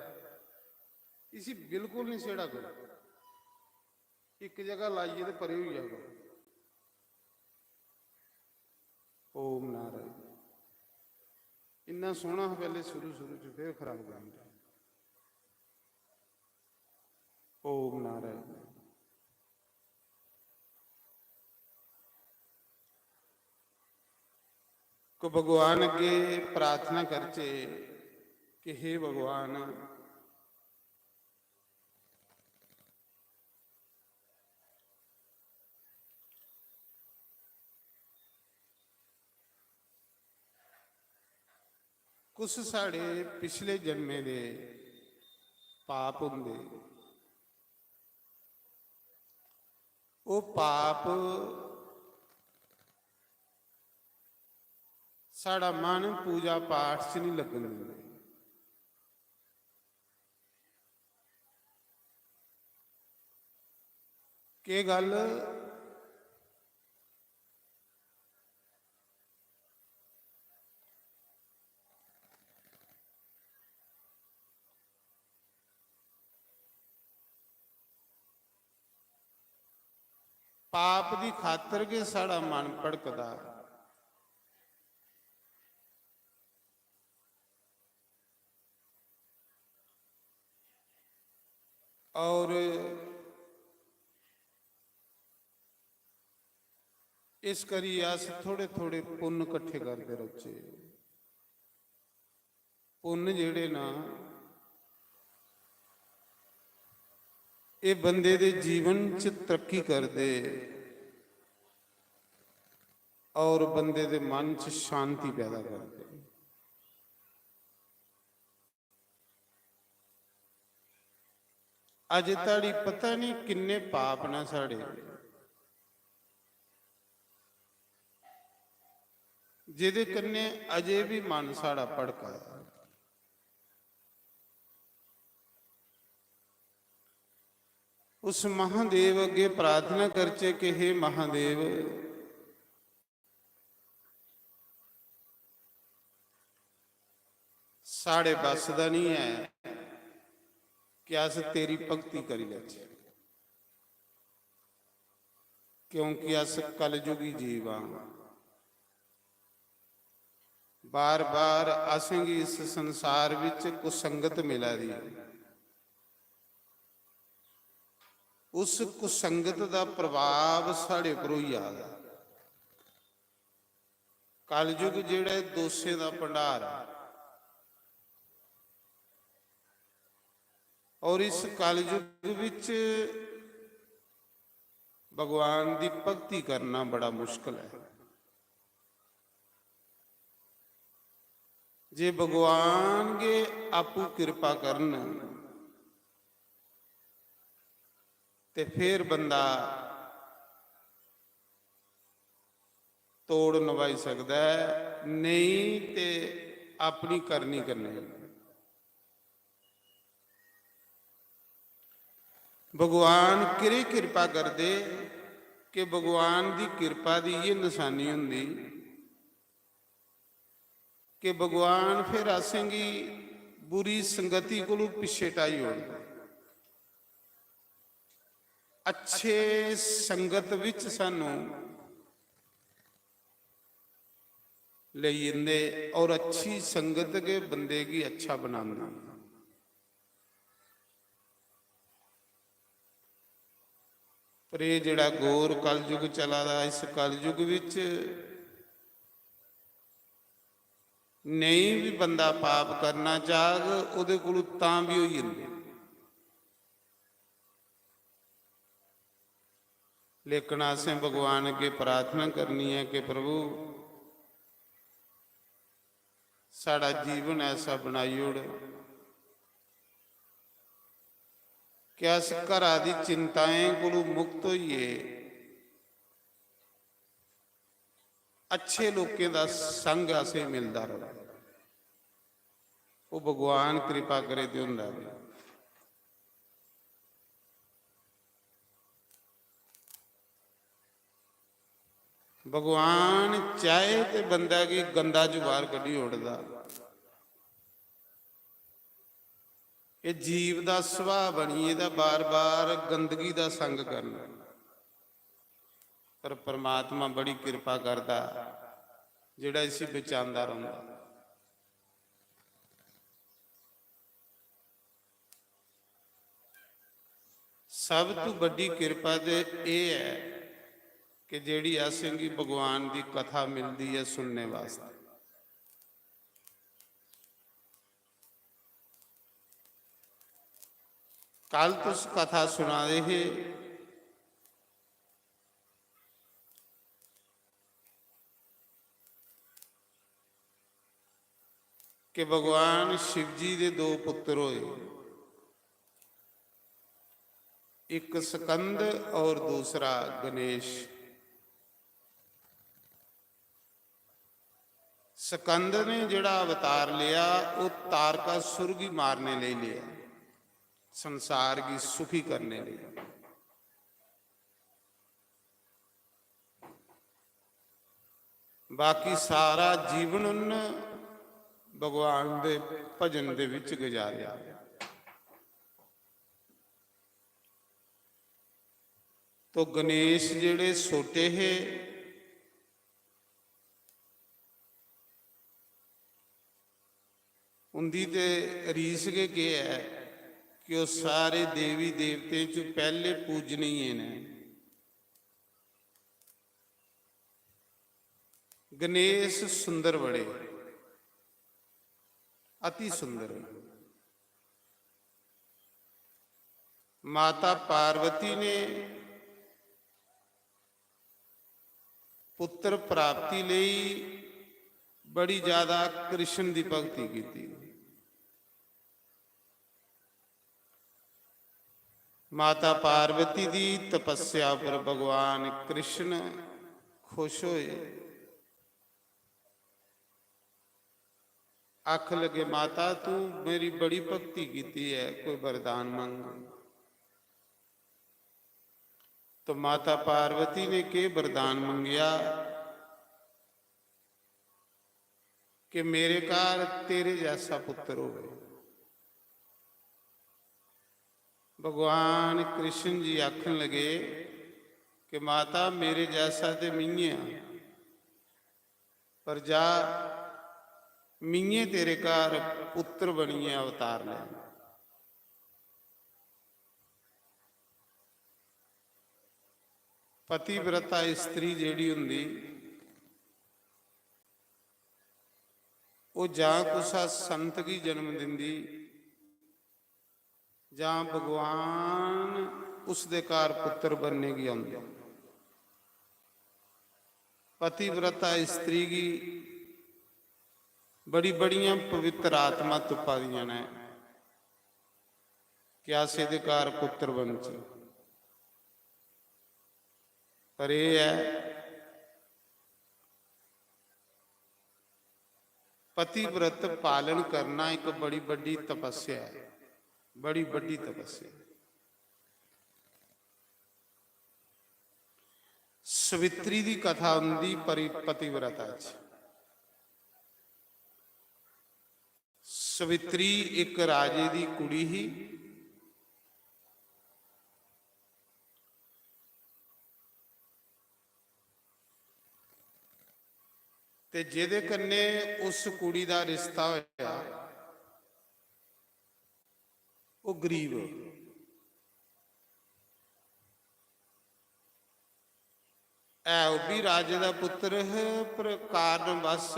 इसी बिल्कुल नहीं छेड़ा करो। इक जगह लाइए ते परे होई जा करो। ओम नारायण। इन्ना सोहना हा पहले शुरू शुरू च, फिर खराब कर दित्ता। ओम नारायण। को भगवान अग्गे प्रार्थना करचे कि हे भगवान, कुछ साढ़े पिछले जन्मे दे पाप होंदे, ओह् पाप साढ़ा मन पूजा पाठ च नहीं लगन दिंदे। केह् गल्ल? पाप दी खातर गै साढ़ा मन भड़कदा। और इस करी अस थोड़े थोड़े पुन्न कट्ठे करदे रौह्चे। पुन्न जेह्ड़े ना, एह् बंदे दे जीवन च तरक्की करदे और बंदे दे मन च शांति पैदा करदे। अजे धड़ी पता नहीं किन्ने पाप न साढ़े, जेह्दे कन्नै अजे भी मन साढ़ा भड़का दा। उस महादेव अग्गे प्रार्थना करचे कि हे महादेव, साढ़े बस दा नहीं है कि अस तेरी भक्ति करी लैचे, क्योंकि अस कलयुगी जीव आं। बार बार असेंगी इस संसार विच कुसंगत मिला दी है। उस कुसंगत दा प्रभाव साढ़े पर होई जा दा। कलयुग जेह्ड़ा ऐ, दोशें दा भंडार ऐ। और इस कलयुग विच भगवान दी भक्ति करना बड़ा मुश्किल ऐ। जे भगवान गै आपूं किरपा करन ते फिर बंदा तोड़ नभाई सकदा ऐ, नेईं ते अपनी करनी कन्नै। भगवान किरे किरपा करदे कि भगवान दी किरपा दी एह् नशानी होंदी कि भगवान फिर असेंगी बुरी संगति कोलू पिच्छे टाई ओड़दे। अच्छे संगत विच सानू लेई जंदे, और अच्छी संगत गै बंदे गी अच्छा बनांदी। पर एह् जेह्ड़ा घोर कलयुग चला दा, इस कलयुग विच नेईं भी बंदा पाप करना चाहग, ओह्दे कोलू तां भी होई जंदे। लेकिन असें भगवान अग्गें प्रार्थना करनी ऐ कि प्रभु, साढ़ा जीवन ऐसा बनाई ओड़ कि अस घरा दी चिंताएं कोलू मुक्त होइए, अच्छे लोकें दा संग असें मिलदा रहे। ओह् भगवान कृपा करे ते होंदा रहे। भगवान चाहे ते बंदा गी गंदा चों बाहर कड्ढी ओड़दा। एह् जीव दा सुभाऽ बनी गेदा बार-बार गंदगी दा संग करना। पर परमात्मा बड़ी किरपा करदा, जेह्ड़ा इसी बचांदा रौंह्दा। सब तों बड्डी किरपा ते एह् ऐ कि जेह्ड़ी असेंगी भगवान दी कथा मिलदी ऐ सुनने वास्तै। कल तुस कथा सुना दे हे कि भगवान शिव जी दे दो पुत्र होए, एक स्कंद और दूसरा गणेश। स्कंद ने जेह्ड़ा अवतार लेआ, ओह् तारकासुर गी मारने लेई लेआ, संसार गी सुखी करने लेई। बाकी सारा जीवन उन्न भगवान दे भजन दे विच गुजारेआ। तो गणेश जेह्ड़े सोटे हे, उंदी ते रीस गै केह् ऐ कि ओह् सारे देवी देवतें च पैह्ले पूजनीय न। गणेश सुंदर बड़े, अति सुंदर। माता पार्वती ने पुत्र प्राप्ति लेई बड़ी ज्यादा कृष्ण दी भक्ति कीती। माता पार्वती दी तपस्या पर भगवान कृष्ण खुश होए। आख लगे, "माता, तू मेरी बड़ी भक्ति कीती है, कोई वरदान मंग।" तो माता पार्वती ने के वरदान मंगया कि मेरे घर तेरे जैसा पुत्र होवे। भगवान कृष्ण जी आखन लगे कि माता, मेरे जैसा ते मिये आं, पर जा, मिये तेरे घर पुत्र बनियै अवतार लै। पतिव्रता स्त्री जेह्ड़ी होंदी, ओह् जां कुसै संत गी जन्म दिंदी, जां भगवान उसदे घर पुत्र बनने गी औंदे। पतिव्रता स्त्री गी बड़ी बड़ियां पवित्र आत्मा तुप्पा दियां न कि अस एह्दे घर पुत्र बनचै। पर एह् ऐ, पतिव्रत पालन करना इक बड़ी बड्डी तपस्या ऐ, बड़ी बड्डी तपस्या। सवित्री दी कथा उंदी परि-, पतिव्रता च। सवित्री इक राजे दी कुड़ी ही। ते जेह्दे कन्नै उस कुड़ी दा रिश्ता होया, ओह् गरीब ऐ, ओह् बी राजे दा पुत्र है, पर कारणवश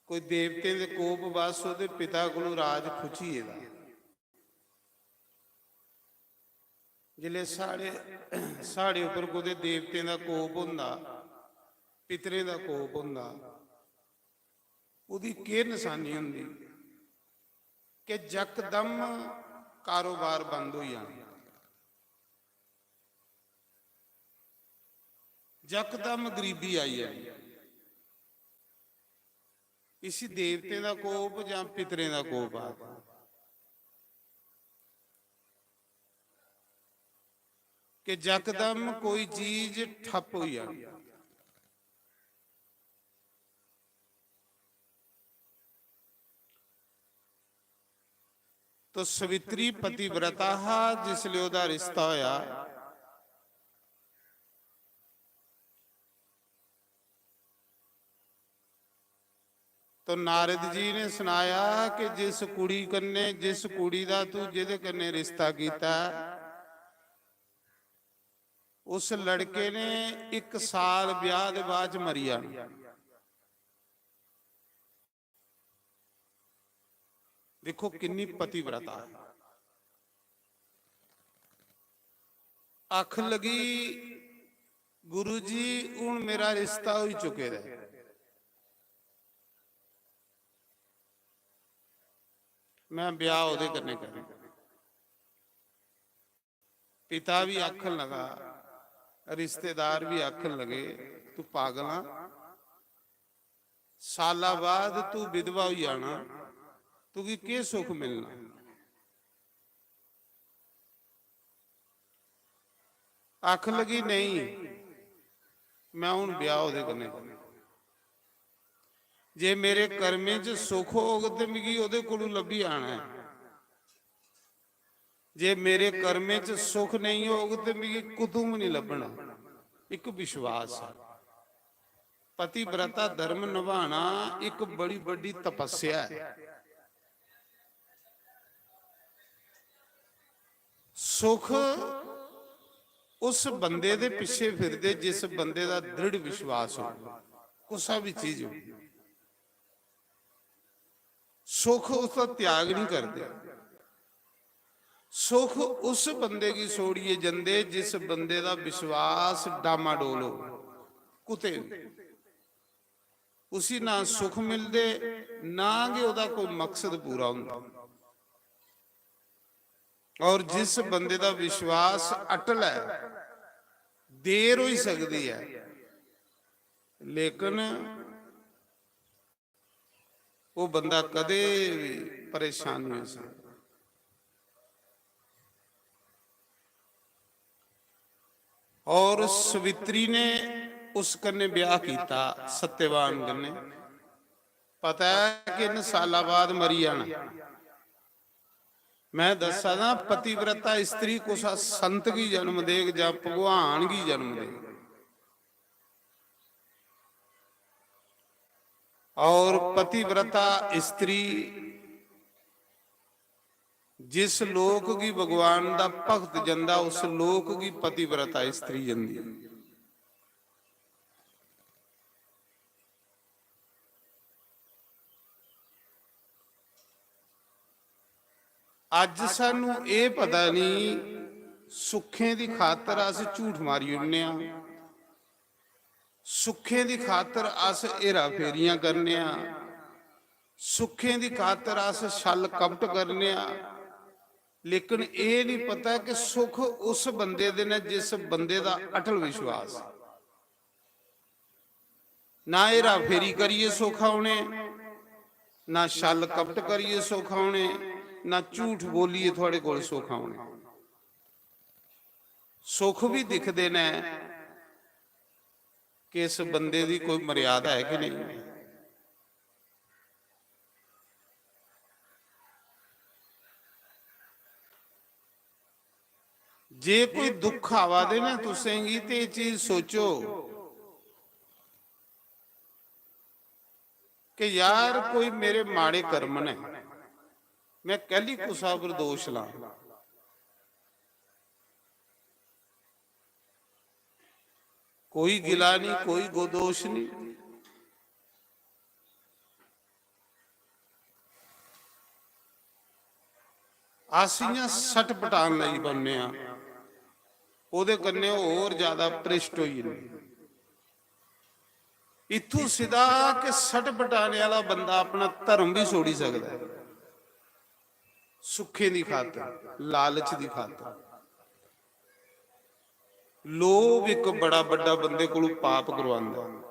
कोई देवतें दे कोपवश ओह्दे पिता कोलू राज खुची गेदा। जिसलै साढ़े, साढ़े उप्पर कुतै देवतें दा कोप होंदा, पितरें दा कोप होंदा, ओह्दी केह् नशानी होंदी कि यकदम कारोबार बंद होई जाना, यकदम गरीबी आई जानी। इसी देवतें दा कोप जां पितरें दा कोप आखदे कि यकदम कोई चीज ठप्प होई जानी। तो सवित्री पतिव्रता हा, जिसले ओह्दा रिश्ता होया, तो नारद जी ने सनाया कि जिस कुड़ी कन्नै, जिस कुड़ी दा तू जेह्दे कन्नै रिश्ता कीता, उस लड़के ने इक साल ब्याह दे बाद च मरी जाना। दिक्खो किन्नी पतिव्रता ऐ। आखन लगी, "गुरु जी, हुन मेरा रिश्ता होई चुके दा ऐ, मैं ब्याह ओह्दे कन्नै करना।" पिता भी आखन लगा, रिश्तेदार भी आखन लगे, "तू पागल हां, साला बाद तू विधवा होई जाना, तुगी केह् सुख मिलना?" आखन लगी, "नेईं, मैं हुन ब्याह ओह्दे कन्नै करना। जे मेरे कर्में च सुख होग ते मिगी ओह्दे कोलू लब्भी जाना ऐ, जे मेरे कर्में च सुख नेईं होग ते मिगी कुतुं बी निं लब्भना।" इक विश्वास ऐ। पतिव्रता धर्म निभाना इक बड़ी बड्डी तपस्या ऐ। सुख उस बंदे दे पिच्छे फिरदे जिस बंदे दा दृढ़ विश्वास हो, कुसा भी चीज हो। सुख उसदा त्याग नहीं करदे। सुख उस बंदे गी छोड़ियै जंदे जिस बंदे दा विश्वास डामाडोल हो, कुते भी। उसी ना सुख मिलदे, ना गै ओह्दा कोई मकसद पूरा होंदा। और जिस बंदे दा विश्वास अटल ऐ, देर होई सकदी ऐ, लेकिन ओह् बंदा कदे भी परेशान नहीं हो सकदा। और सवित्री ने उस कन्नै ब्याह कीता, सत्यवान कन्नै। पता ऐ कि इन्न साला बाद मरी जाना। मैं दस्सा दा, पतिव्रता स्त्री कुसा संत गी जन्म देग जां भगवान गी जन्म देग। और पतिव्रता स्त्री जिस लोक गी भगवान दा भक्त जंदा, उस लोक गी पतिव्रता स्त्री जंदी। अज्ज सानू एह् पता नहीं, सुखें दी खातर अस झूठ मारी ओड़ने आं, सुखें दी खातर अस हेरा फेरियां करने आं, सुखें दी खातर अस छल कपट करने आं, लेकिन एह् नहीं पता कि सुख उस बंदे दे न जिस बंदे दा अटल विश्वास। ना हेरा फेरी करियै सुख औने, ना छल कपट करियै सुख औने, ना झूठ बोलियै थुआड़े कोल सुख औने। सुख भी दिखदे न कि इस बंदे दी कोई मर्यादा है कि नहीं। जे कोई दुख आवा दे ना तुसें गी, ते एह् चीज सोचो, कि यार, कोई मेरे माड़े कर्म ने, मैं कैली कुसा पर दोष लां? कोई गिला नहीं, कोई गो-, दोष नहीं। अस इ'यां सट पटान लगी पौने आं, ओह्दे कन्नै होर ज्यादा भ्रिश्ट होई जन्ने। इत्थूं सिद्धा कि सट पटाने आह्ला बंदा अपना धर्म बी छोड़ी सकदा ऐ, सुखें दी खातर, लालच दी खातर। लोभ इक बड़ा बड्डा बंदे कोलू पाप करवांदा ऐ।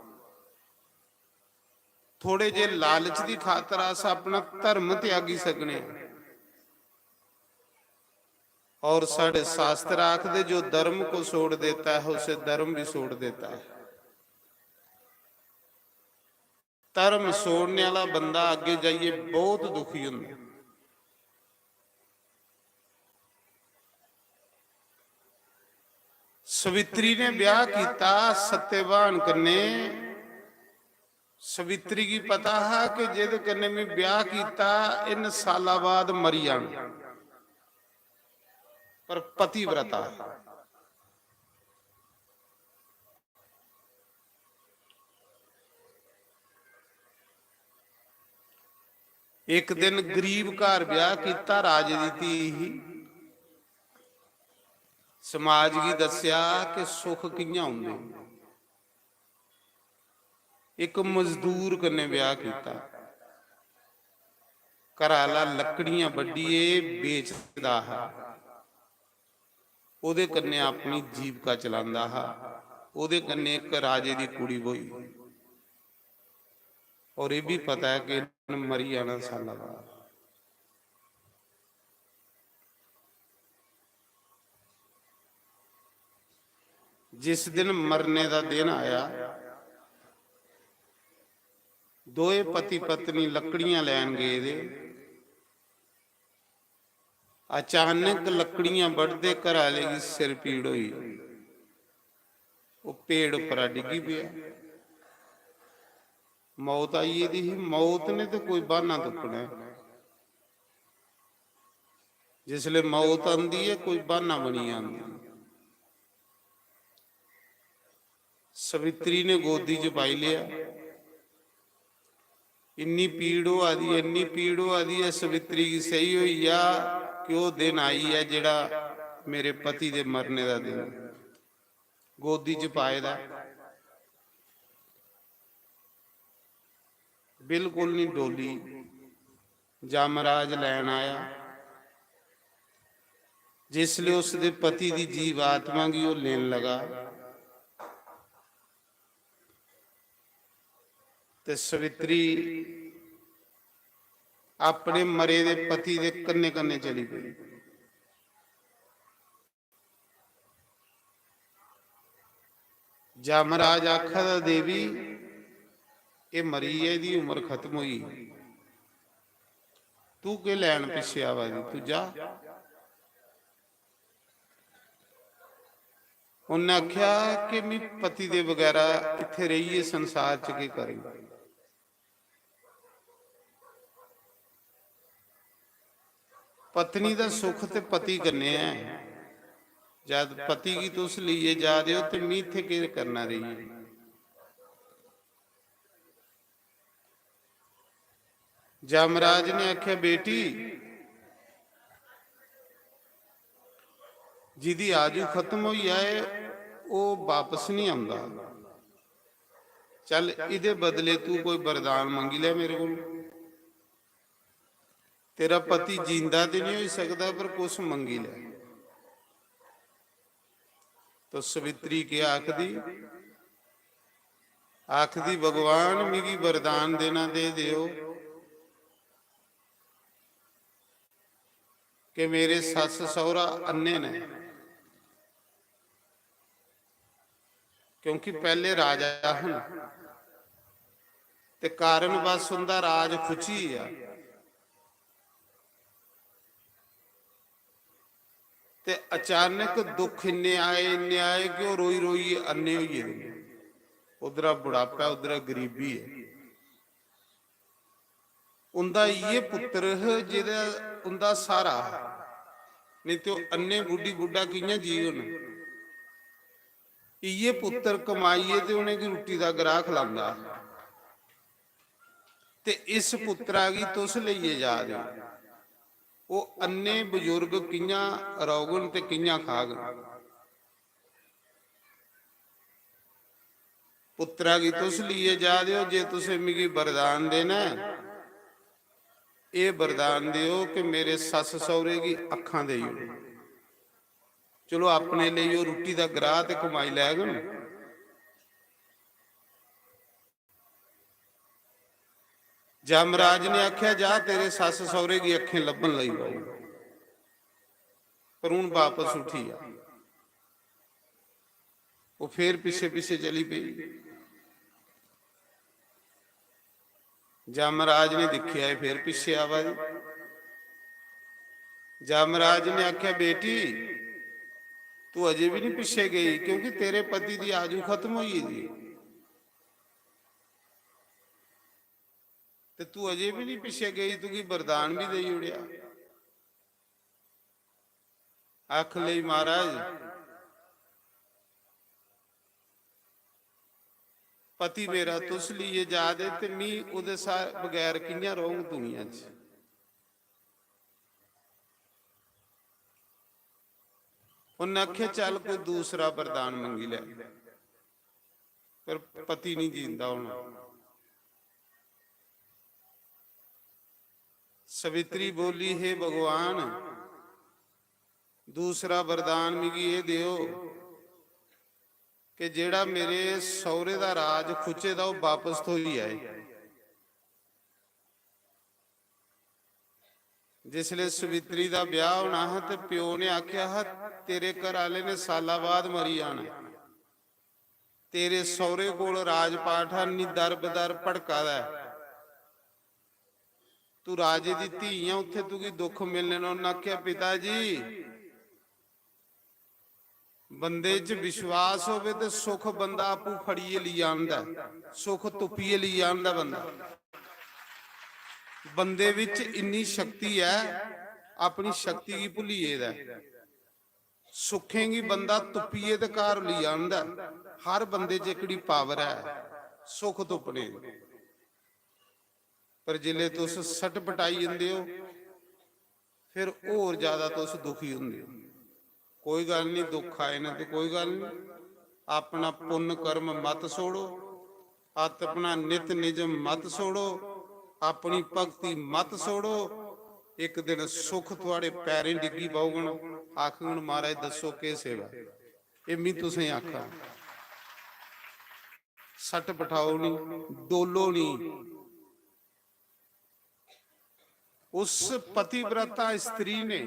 थोड़े जे लालच दी खातर अस अपना धर्म त्यागी सकने आं। और साढ़े शास्त्र आखदे, "जो धर्म को छोड़ देता है, उसे धर्म भी छोड़ देता है।" धर्म छोड़ने वाला बंदा अग्गे जाइए बहुत दुखी होंदा। सवित्री ने ब्याह कीता सत्यवान कन्ने। सवित्री गी पता हा कि जेदे कन्ने मैं ब्याह कीता, इन साला बाद मरी जाना, पर पतिव्रता है। एक दिन गरीब घर ब्याह कीता, राजे दी धी ही। समाज गी दस्सेआ कि सुख कि'यां होंदे। इक मजदूर कन्नै ब्याह कीता। घरा आह्ला लकड़ियां बड्ढियै बेचदा हा, ओह्दे कन्नै अपनी जीविका चलांदा हा। ओह्दे कन्नै इक राजे दी कुड़ी ब्होई, और एह् बी पता ऐ कि इन्न मरी जाना साला बाद। जिस दिन मरने दा दिन आया, दोए पति पत्नी लकड़ियां लैन गेदे, अचानक लकड़ियां बड्ढदे घरै आह्ले गी सिर पीड़ होई, ओह् पेड़ उप्परा डिग्गी पेआ। मौत आई गेदी ही। मौत ने ते कोई ब्हाना तुप्पना ऐ। जिसलै मौत आंदी ऐ, कोई ब्हाना बनी आंदी। सवित्री ने गोदी च पाई लेआ। इन्नी पीड़ होआ दी ऐ, इन्नी पीड़ होआ दी ऐ, सवित्री गी सेही होई गेआ कि ओह् दिन आई गेआ जेह्ड़ा मेरे पति दे मरने दा दिन। गोदी च पाए दा, बिल्कुल नहीं डोली। जमराज लैन आया। जिसले उसदे पति दी जीव आत्मा गी ओह् लेन लगा, ते सवित्री अपने मरे दे पति दे कन्ने कन्ने चली पेई। जमराज आखा दा, "देवी, एह् मरी ऐ, एह्दी उम्र खत्म होई, तू केह् लैन पिच्छे आवा दी, तू जा।" उन्नै आखेआ कि "मी पति दे बगैरा इत्थै रेहियै संसार च केह् करें?" पत्नी दा सुख ते पति कन्नै ऐ। जद पति गी तुस लेइयै जा दे ओ ते मी इत्थै केह् करना रेहियै? जमराज ने आखेआ, "बेटी, जिदी आजू खत्म होई जाए, ओह् बापस नहीं आंदा। चल, इदे बदले तू कोई वरदान मंगी ले मेरे कोल। तेरा पति जींदा ते नहीं होई सकदा, पर कुछ मंगी ले।" तो सवित्री केह् आखदी? आखदी, "भगवान, मिगी वरदान देना दे देओ कि मेरे सस्स सौह्रा अन्ने न।" क्योंकि पैह्ले राजा हन ते कारण बस उंदा राज खुची गेआ। ते अचानक दुख इन्ने आए, इन्ने आए कि ओह् रोई रोइयै अन्ने होई गेदे। उद्धरा बुढ़ापा ऐ, उद्धरा गरीबी ऐ। उंदा इ'यै पुत्र ह जेह्दा उंदा स्हारा हा, नेईं ते ओह् अन्ने बुड्ढी बुड्ढा कि'यां जीवन? इ'यै पुत्र कमाइयै ते उ'नेंगी रुट्टी दा ग्राह खलांदा। ते इस पुत्तरा गी तुस लेइयै जा दे ओ। ओह् अन्ने बजुर्ग कि'यां रौह्गन ते कि'यां खागन? पुत्तरा गी तुस लेइयै जा दे ओ, जे तुसें मिगी वरदान देना ऐ, एह् वरदान देओ कि मेरे सस्स सौह्रे गी अक्खां देई ओड़ो। चलो, अपने लेई ओह् रुट्टी दा ग्राह ते कमाई लैगन। जमराज ने आखेआ, "जा, तेरे सस्स सौह्रे गी अक्खें लब्भन लगी पौग।" पर हून बापस उठी आ, ओह् फिर पिच्छे पिच्छे चली पेई। जमराज ने दिक्खेआ, एह् फिर पिच्छे आवा दी। जमराज ने आखेआ, "बेटी, तू अजे बी नहीं पिच्छे गई, क्योंकि तेरे पति दी आयु खत्म होई गेदी, ते तू अजे बी नहीं पिच्छे गई, तुगी वरदान भी देई ओड़ेआ।" आख लई, "महाराज, पति मेरा तुस लेइयै जा दे ते मी ओह्दे सा-, बगैर कि'यां रौह्ङ दुनिया च?" उन्नै आखेआ, "चल, कोई दूसरा वरदान मंगी लै।" पर पति नहीं जींदा होना। सवित्री बोली, "हे भगवान, दूसरा वरदान मिगी एह् देओ कि जेह्ड़ा मेरे सौह्रे दा राज खुच्चे दा, ओह् बापस थ्होई जाए।" जिसलै सवित्री दा ब्याह होना हा ते प्यो ने आखेआ हा, "तेरे घर आह्ले ने साला बाद मरी जाना, तेरे सौह्रे कोल राजपाठ हा, निदर बदर भड़का दा ऐ, तू राजे दी धी ऐ, उत्थे तुगी दुख मिलने न।" उन्नै आखेआ, "पिता जी, बंदे च विश्वास होवे ते सुख बंदा आपूं फड़ियै लेई आंदा ऐ, सुख तुप्पियै लेई आंदा बंदा। बंदे विच इन्नी शक्ति ऐ, अपनी शक्ति गी भुल्ली गेदा ऐ। सुखें गी बंदा तुप्पियै ते घर लेई आंदा ऐ। हर बंदे च एकड़ी पावर ऐ सुख तुप्पने दी।" पर जिसलै तुस सटपटाई जंदे ओ, फिर होर ज्यादा तुस दुखी होंदे ओ। कोई गल्ल निं, दुख आए न ते कोई गल्ल निं। अपना पुन्न कर्म मत छोड़ो, अपना नित निजम मत छोड़ो, अपनी भक्ति मत छोड़ो। इक दिन सुख थुआड़े पैरें डिग्गी पौगन, आखगन, "महाराज, दस्सो केह् सेवा?" एह् मी तुसें आखा, सटपटाओ निं, डोलो निं। उस पतिव्रता स्त्री ने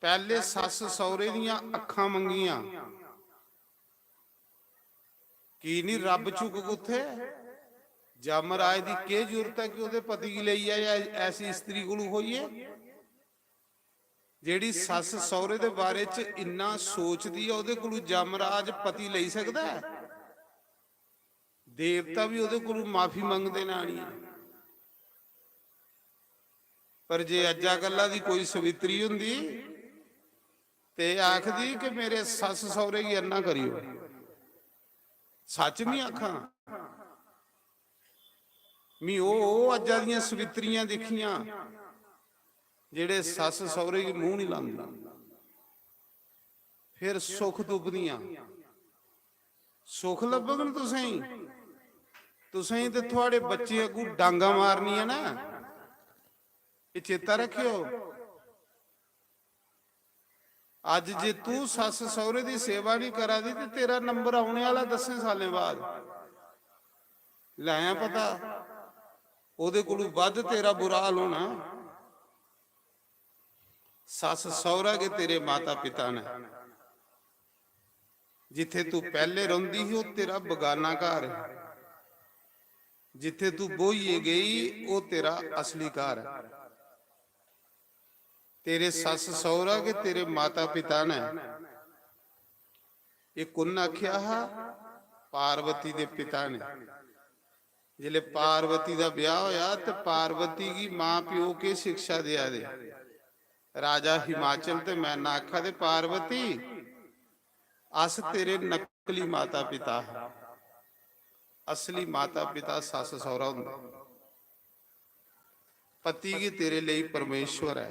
पैह्ले सस्स सौह्रे दियां अक्खां मंगियां। की निं, रब झुक कुत्थै? जमराज दी केह् जरूरत ऐ कि ओह्दे पति गी लेई आए ऐ-, ऐसी स्त्री कोलू खोइयै? जेह्ड़ी सस्स सौह्रे दे बारे च इन्ना सोचदी ऐ, ओह्दे कोलू जमराज पति लेई सकदा ऐ? देवता बी ओह्दे कोलू माफी मंगदे न आनियै। पर जे अज्जा कल्ला दी कोई सवित्री होंदी ते आखदी कि मेरे सस्स सौह्रे गी अन्ना करी ओड़। सच्च निं आखां, मी ओह्, ओह् अज्जा दियां सवित्रियां दिक्खियां जेह्ड़े सस्स सौह्रे गी मूंह निं लांदियां। फिर सुख तुपदियां। सुख लब्भगन तुसेंगी? तुसेंगी ते थुआड़े बच्चे अग्गू डांगा मारनियां ना। एह् चेता रक्खेओ, अज्ज जे तू सस्स सौह्रे दी सेवा नहीं करा दी ते तेरा नंबर औने आह्ला दस्सें सालें बाद। लैयां पता, ओह्दे कोलू बद्ध तेरा बुरा हाल होना। सस्स सौह्रा गै तेरे माता पिता न। जित्थे तू पैह्ले रौंह्दी ही, ओह् तेरा बगाना घर ऐ। जित्थे तू ब्होइयै गेई, ओह् तेरा असली घर ऐ। तेरे सस्स सौह्रा गै तेरे माता पिता न। एह् कु'न आखेआ हा? पार्वती दे पिता ने। जिसले पार्वती दा ब्याह होया ते पार्वती गी मां प्यो केह् शिक्षा देआ दे? राजा हिमाचल ते मैना आखा दे, "पार्वती, अस तेरे नकली माता पिता हा, असली माता पिता सस्स सौहरा होंदा। पति गी तेरे लेई परमेश्वर ऐ,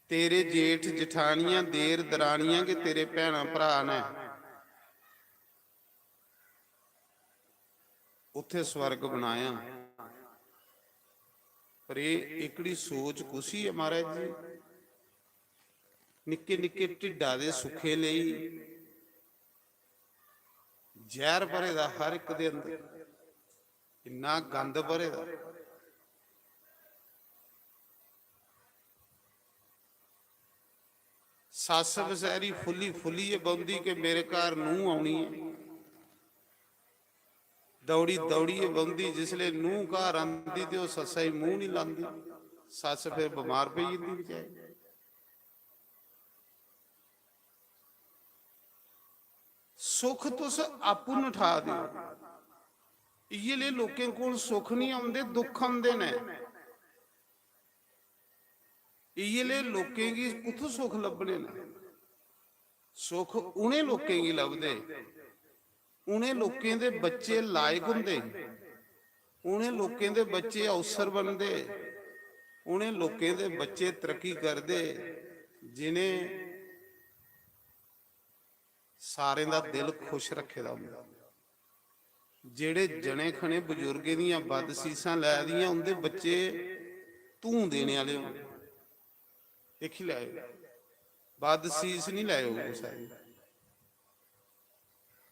तेरे जेठ जठानियां, देर दरानियां गै तेरे भैनां भ्राऽ न।" उत्थे स्वर्ग बनाया। पर एह् एह्कड़ी सोच कुसी ऐ महाराज जी? निक्के निक्के ढिड्डा दे सुखे लेई जैह्र भरे दा हर इक दे अंदर, इन्ना गंद भरे दा। सस्स बसैरी फुल्ली फुल्लियै बौंह्दी कि मेरे घर नूंह् औनी ऐ। दौड़ी दौड़ियै बौंह्दी, जिसलै नूंह् घर आंदी ते ओह् सस्सा गी मूंह् निं लांदी। सस्स फिर बमार पेई जंदी बचारी। सुख तुस आपूं नठा देओ। इ'यै लेह् लोकें कोल सुख निं औंदे, दुख औंदे न। इ'यै लेह् लोकें गी कुत्थूं सुख लब्भने न? सुख उ'नें लोकें गी लभदे, उ'नें लोकें दे बच्चे लायक होंदे, उ'नें लोकें दे बच्चे अफसर बनदे, उ'नें लोकें दे बच्चे तरक्की करदे, जि'नें सारें दा दिल खुश रक्खे दा होंदा। जेह्ड़े जने खने बजुर्गें दियां बदसीसां लै दियां, उं'दे बच्चे धूं देने आह्ले होंदे। दिक्खी लैओ, बदसीस निं लैओ कुसै दी।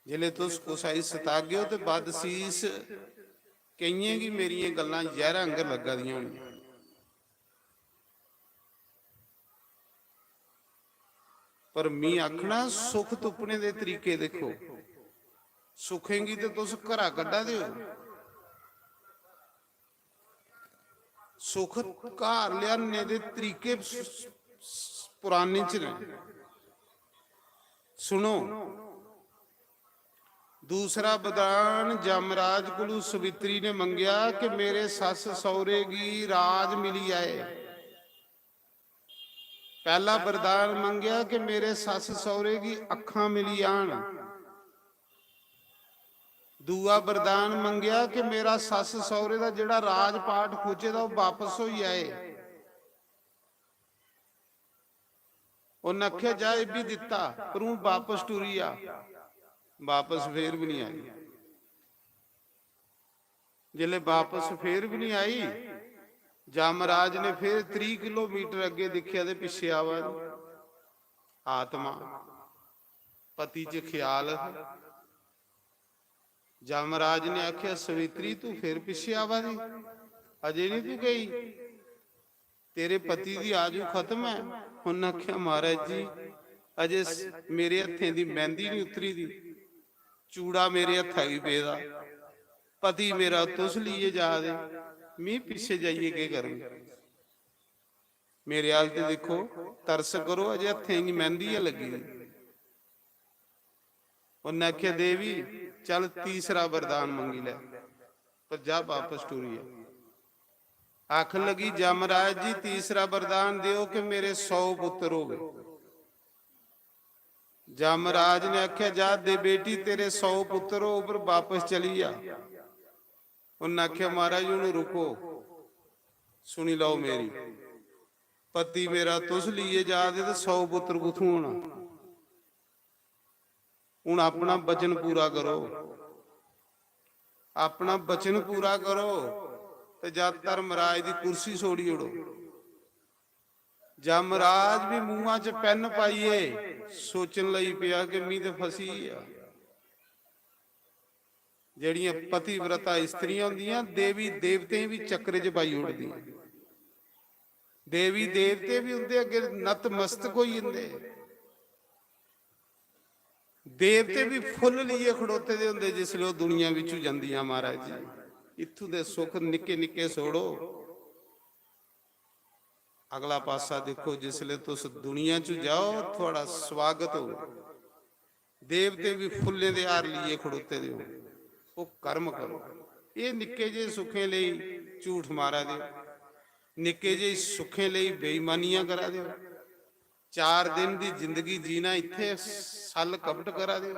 जिसलै तुस कुसै गी सतागे ओ ते बदसीस केइयें गी मेरियां गल्लां जैह्रा आंगर लग्गा दियां होनियां। पर मी आखना, सुख तुप्पने दे तरीके दिक्खो। सुखें गी ते तुस घरा कड्ढा दे ओ। सुख घर लेआने दे तरीके स-, स-, पुराने च न। सुनो, दूसरा वरदान जमराज कोलू सवित्री ने मंगेआ कि मेरे सस्स सौहरे गी राज मिली जाए। पैह्ला वरदान मंगेआ कि मेरे सस्स सौहरे गी अक्खां मिली जान। दूआ वरदान मंगेआ कि मेरा सस्स सौहरे दा जेह्ड़ा राजपाट खुचे दा, ओह् बापस होई जाए। उन्न आखेआ, "जा, एह् बी दित्ता, पर हून बापस टुरी आ।" बापस फेर बी निं आई। जिसलै बापस फेर बी निं आई, जामराज ने फेर त्रीह् किलोमीटर अग्गें दिक्खेआ ते पिच्छे आवा दी आत्मा, पति च ख्याल हा। जामराज ने आखेआ, "सवित्री, तू फेर पिच्छे आवा दी, अजे निं तू गेई? तेरे पति दी आयु खत्म ऐ।" उन्न आखेआ, "महाराज जी, अजे स-, मेरे हत्थें दी मैंह्दी निं उतरी दी, चूड़ा मेरे हत्था गी पेदा, पति मेरा तुस लेइयै जा दे, मी पिच्छे जाइयै केह् करङ? मेरे हाल ते दिक्खो, तरस करो, अजे हत्थें गी मैंह्दी गै लग्गी दी।" उन्नै आखेआ, "देवी, चल, तीसरा वरदान मंगी लै, पर जा, बापस टुरी आ।" आखन लगी, "जमराज जी, तीसरा वरदान देओ कि मेरे सौ पुत्तर होवे।" जमराज ने आखेआ, "जा दे बेटी, तेरे सौ पुत्तर हो, पर बापस चली जा।" उन्नै आखेआ, "महाराज, हून रुको, सुनी लैओ मेरी। पति मेरा तुस लेइयै जा दे ते सौ पुत्तर कुत्थूं होना? हून अपना वचन पूरा करो, अपना वचन पूरा करो, ते जा धर्मराज दी कुर्सी छोड़ी ओड़ो।" जमराज बी मूंहा च पैन पाइयै सोचन लगी पेआ कि मी ते फसी गेआ। जेह्ड़ियां पतिव्रता इस्त्रियां होंदियां, देवी देवतें बी चक्कर च पाई ओड़दियां। देवी देवते बी उं'दे अग्गें नतमस्तक होई जंदे। देवते बी फुल्ल लेइयै खड़ोते दे होंदे जिसलै ओह् दुनिया बिच्चू जंदियां। महाराज जी, इत्थूं दे सुख निक्के निक्के छोड़ो, अगला पासा दिक्खो, जिसलै तुस दुनिया च जाओ, थुआढ़ा स्वागत हो, देवते बी फुल्लें दे हार लेइयै खड़ोते दे हो। ओह् कर्म करो। एह् निक्के जे सुखें लेई झूठ मारा दे ओ, निक्के जे सुखें लेई बेईमानियां करा दे ओ। चार दिन दी जिंदगी जीना, इत्थै छल कपट करा दे ओ।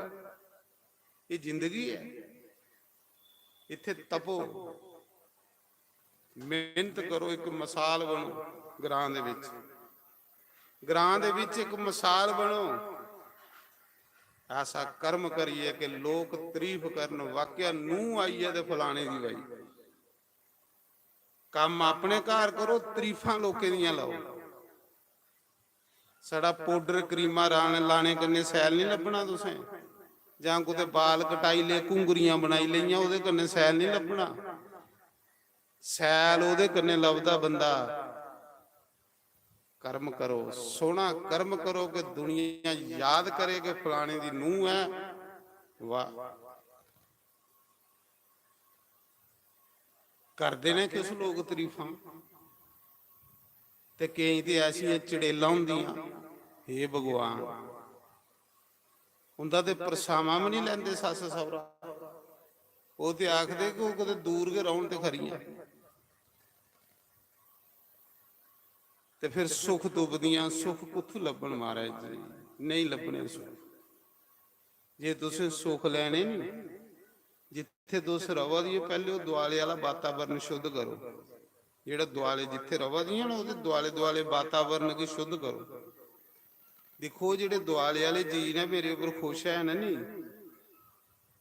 एह् जिंदगी ऐ? इत्थै तपो, मेहनत करो, इक मसाल बनो ग्रां दे बिच, ग्रां दे बिच इक मसाल बनो। ऐसा कर्म करिए कि लोक तारीफ करन, "वाकया नूंह आई ऐ ते फलाने दी बाई।" कम्म अपने घर करो, तारीफां लोकें दियां लाओ। छड़ा powder क्रीमां राने, लाने कन्नै सैल नहीं लब्भना तुसें, जां कुतै बाल कटाई ले, घुंगरियां बनाई लेइयां, ओह्दे कन्नै सैल नहीं लब्भना। सैल ओह्दे कन्नै लभदा बंदा। कर्म करो, सोहना कर्म करो कि दुनिया याद करे कि फलाने दी नूंह ऐ। वाह, करदे ने किश लोक तारीफां, ते केईं ते ऐसियां चड़ेलां होंदियां, हे भगवान, उं'दा ते परछामां बी निं लैंदे सस्स सौह्रा। ओह् ते आखदे कि ओह् कुतै दूर गै रौह्न ते खरियां। ते फिर सुख तुपदियां, सुख कुत्थूं लब्भन महाराज जी? नेईं लब्भने सुख। जे तुसें सुख लैने नी, जित्थै तुस रवा दी ओ, पैह्ले ओह् दुआले आह्ला वातावरण शुद्ध करो। जेह्ड़ा दुआले जित्थै रवा दियां न, ओह्दे दुआले दुआले वातावरण गी शुद्ध करो। दिक्खो, जेह्ड़े दुआले आह्ले जी ने मेरे उप्पर खुश हैन नी,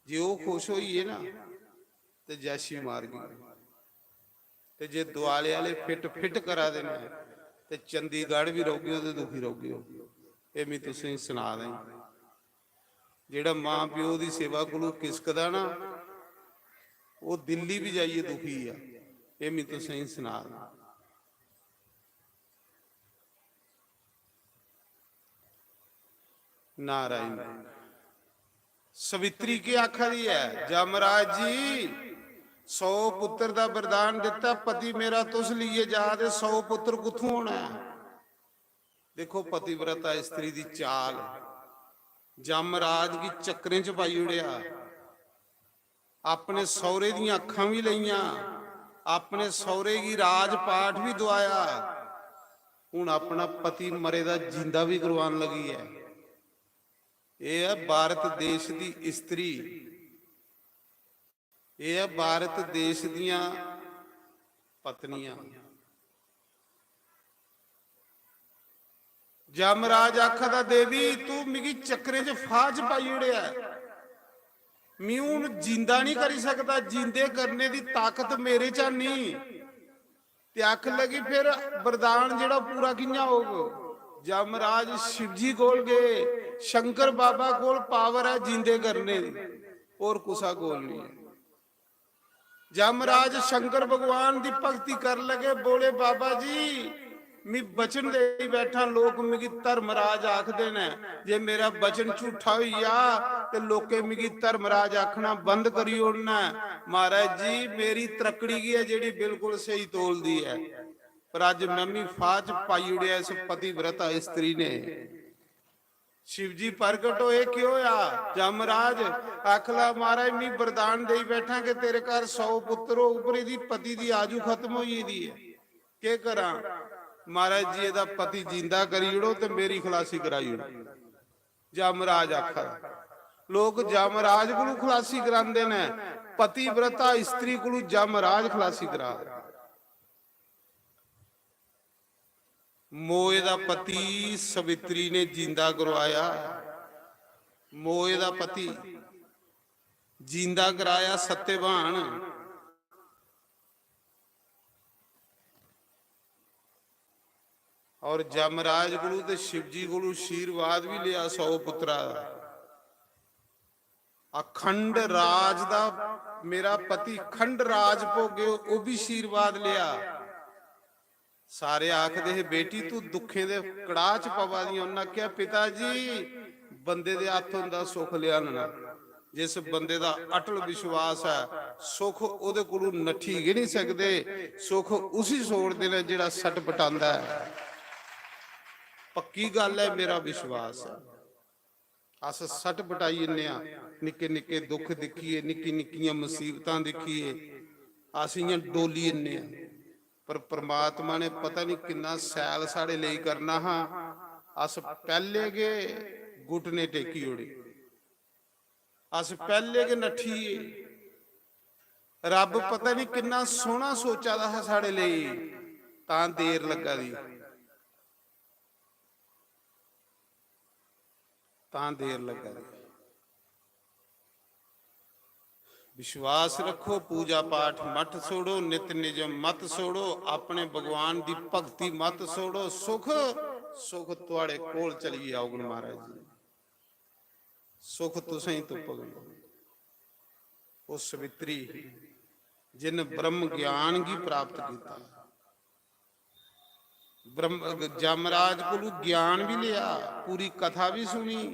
जे ओह् खुश होई गे ना, ते जैशी मारगी। ते जे दुआले आह्ले फिट फिट करा दे न, ते चंडीगढ़ बी रौह्गे ओ ते दुखी रौह्गे ओ। एह् में तुसेंगी सना दा ऐ। जेह्ड़ा मां प्यो दी सेवा कोलू किसकदा ना, ओह् दिल्ली बी जाइयै दुखी ऐ। एह् में तुसेंगी सना दा। नारायण। सवित्री केह् आखा दी ऐ? "जमराज जी, सौ पुत्र दा वरदान दित्ता, पति मेरा तुस लेइयै जा दे, सौ पुत्र कुत्थूं होना ऐ?" देखो, पतिव्रता स्त्री दी चाल, जमराज गी चक्करें च पाई ओड़ेआ, अपने सौह्रे दियां अक्खां बी लेइयां, अपने सौह्रे गी राजपाठ बी दुआया, हून अपना पति मरे दा जींदा बी करवान लगी ऐ। एह् ऐ भारत देश दी स्त्री, एह् ऐ भारत देश दियां पत्नियां। जमराज आखा दा, "देवी, तू मिगी चक्करें च फाह् च पाई ओड़ेआ ऐ। मी हून जींदा निं करी सकदा, जींदे करने दी ताकत मेरे च निं।" ते आखन लगी, "फिर वरदान जेह्ड़ा पूरा कि'यां होग?" जमराज शिवजी कोल गे, शंकर बाबा कोल पावर ऐ जींदे करने दी, होर कुसा कोल निं ऐ। जमराज शंकर भगवान दी भक्ति कर लगे, बोले, "बाबा जी, मी वचन देई बैठा, लोक मिगी धर्मराज आखदे न, जे मेरा वचन झूठा होई जा ते लोकें मिगी धर्मराज आखना बंद करी ओड़ना ऐ। महाराज जी, मेरी त्रक्कड़ी गी ऐ जेह्ड़ी बिल्कुल स्हेई तोलदी ऐ, पर अज्ज में मी फाह् च पाई ओड़ेआ इस पतिव्रता स्त्री ने।" शिवजी प्रगट होए, "केह् होआ?" जमराज आखला, "महाराज, मी वरदान देई बैठा कि तेरे घर सौ पुत्र होग, पर एह्दी पति दी आजू खत्म होई गेदी ऐ, केह् करां?" "महाराज जी, एह्दा पति जींदा करी ओड़ो ते मेरी खलासी कराई ओड़ो।" जमराज आखा दा। लोक जमराज कोलू खलासी करांदे न, पतिव्रता स्त्री कोलू जमराज खलासी करा दे। मोए दा पति सवित्री ने जींदा करवाया, मोए दा पति जींदा कराया सत्यवान। और जमराज कोलू ते शिवजी कोलू आशीर्वाद भी लिया सौ पुत्रा दा। अखंड राज दा, मेरा पति खंड राज भोगे, ओह् भी आशीर्वाद लिया। सारे आखदे हे, "बेटी, तू दुखें दे कड़ाह च पवा दी।" उन्नै आखेआ, "पिता जी, बंदे दे हत्थ होंदा सुख लेआनना। जिस बंदे दा अटल विश्वास ऐ, सुख ओह्दे कोलू नट्ठी गै निं सकदे। सुख उसी छोड़दे न जेह्ड़ा सट पटांदा ऐ। पक्की गल्ल ऐ, मेरा विश्वास ऐ।" अस सट बटाई जन्ने आं, निक्के निक्के दुख दिक्खियै, निक्की निक्कियां मुसीबतां दिक्खियै अस इ'यां डोली जन्ने आं। पर परमात्मा ने पता नहीं किन्ना सैल साढ़े लेई करना हा, अस पैह्ले गै घुटने टेकी ओड़े, अस पैह्ले गै नट्ठी गे। रब पता नहीं किन्ना सोहना सोचा दा हा साढ़े लेई, तां देर लग्गा दी। तां देर लग्गा दी। विश्वास रखो, पूजा पाठ मत छोड़ो, नित निजम मत छोड़ो, अपने भगवान दी भक्ति मत छोड़ो। सुख, सुख तुआड़े कोल चली औगन महाराज जी, सुख तुसें ही तुपगन। ओह् सवित्री ही जिन ब्रह्म ज्ञान गी प्राप्त किया। ब्रह्म, जमराज कोलू ज्ञान भी लिया, पूरी कथा भी सुनी,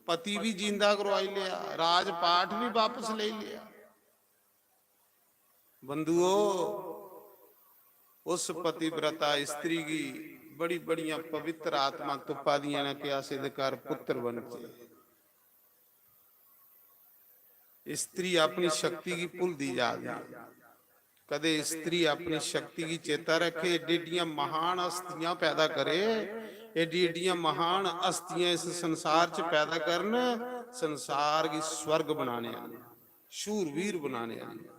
पति भी जींदा करवाई लिया, राजपाठ भी वापस ले लिया। बंधुओ, उस पतिव्रता स्त्री गी बड़ी बड़ियां पवित्र आत्मा तुप्पा दियां ने कि अस एह्दे घर पुत्र बनचे। स्त्री अपनी शक्ति गी भुलदी जा दी है। कदे स्त्री अपनी शक्ति गी चेता रखे, एड्डी एड्डियां महान हस्तियां पैदा करे, एड्डी एड्डियां महान हस्तियां इस संसार च पैदा करन, संसार गी स्वर्ग बनाने आह्ली, शूरवीर बनाने आह्ली।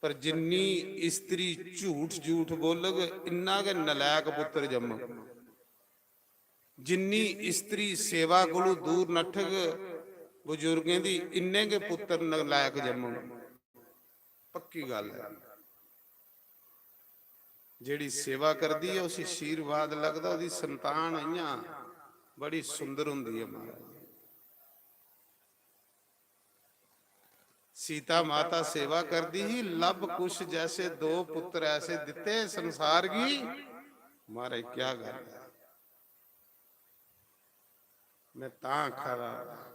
पर जिन्नी स्त्री झूठ झूठ बोलग, इन्ना गै नलायक पुत्र जम्मग। जिन्नी स्त्री सेवा कोलू दूर नठग बुजुर्गें दी, इन्ने गै पुत्र नलायक जम्मग। पक्की गल्ल ऐ। जेह्ड़ी सेवा करदी ऐ, उसी आशीर्वाद लगदा, ओह्दी संतान इ'यां बड़ी सुंदर होंदी ऐ महाराज। सीता माता सेवा करदी ही, लव कुश जैसे दो पुत्र ऐसे दिते संसार गी। महाराज, क्या गल्ल ऐ। मैं तां आखा दा,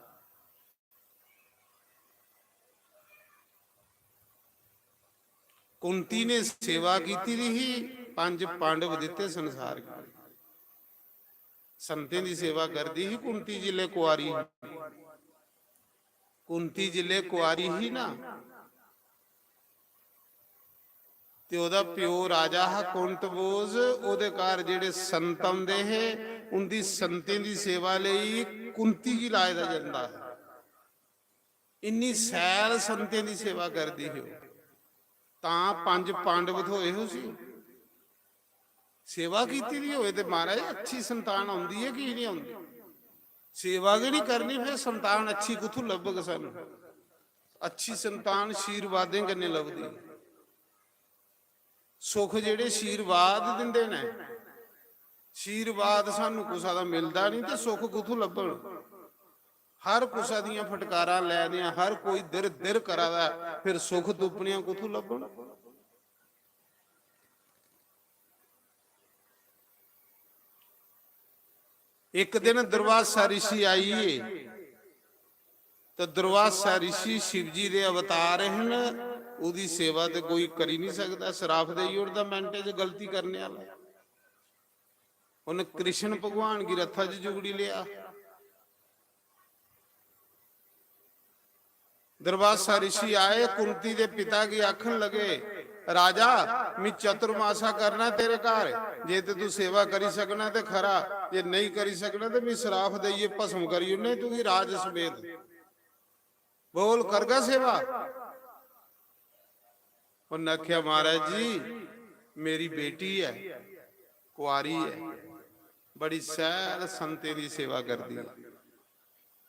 कुंती ने सेवा कीती दी ही, पंज पांडव दिते संसार गी। संतें दी सेवा करदी ही कुंती जिसलै कुआरी ही। कुंती जिसलै कुआरी ही ना, ते ओह्दा प्यो राजा हा कुंतभोज, ओह्दे घर जेह्ड़े संत औंदे हे, उंदी संतें दी सेवा लेई कुंती गी लाए दा जंदा हा। इन्नी सैल संतें दी सेवा करदी ही ओह्। तां पंज पांडव थ्होए हे उसी। सेवा कीती दी होए ते महाराज, अच्छी संतान औंदी ऐ, की निं औंदी? सेवा गै निं करनी, फिर संतान अच्छी कुत्थूं लब्भग सानूं? अच्छी संतान आशीर्वादें कन्नै लभदी। सुख जेह्ड़े आशीर्वाद दिंदे न, आशीर्वाद सानूं कुसा दा मिलदा निं ते सुख कुत्थूं लब्भन? हर कुसा दियां फटकारां लै दे आं, हर कोई दिर दिर करा दा ऐ, फिर सुख तुप्पने आं कुत्थूं लब्भन? इक दिन दुर्वासा ऋषि आई गे, ते दुर्वासा ऋषि शिव जी दे अवतार हन, ओह्दी सेवा ते कोई करी निं सकदा, श्राप देई ओड़दा मैंटे च गलती करने आह्ला। उन्न कृष्ण भगवान गी रथा च जुगड़ी लेआ। दुर्वासा ऋषि आए, कुंती दे पिता गी आखन लगे, "राजा, मी चतुर्मासा करना तेरे घर, जे ते तू सेवा करी सकना ते खरा, जे नेईं करी सकना ते मी श्राप देइयै भस्म करी ओड़ने तुगी राज समेत। बोल, करगा सेवा?" उन्नै आखेआ, "महाराज जी, मेरी बेटी ऐ, कुआरी ऐ, बड़ी सैल संतें दी सेवा करदी ऐ।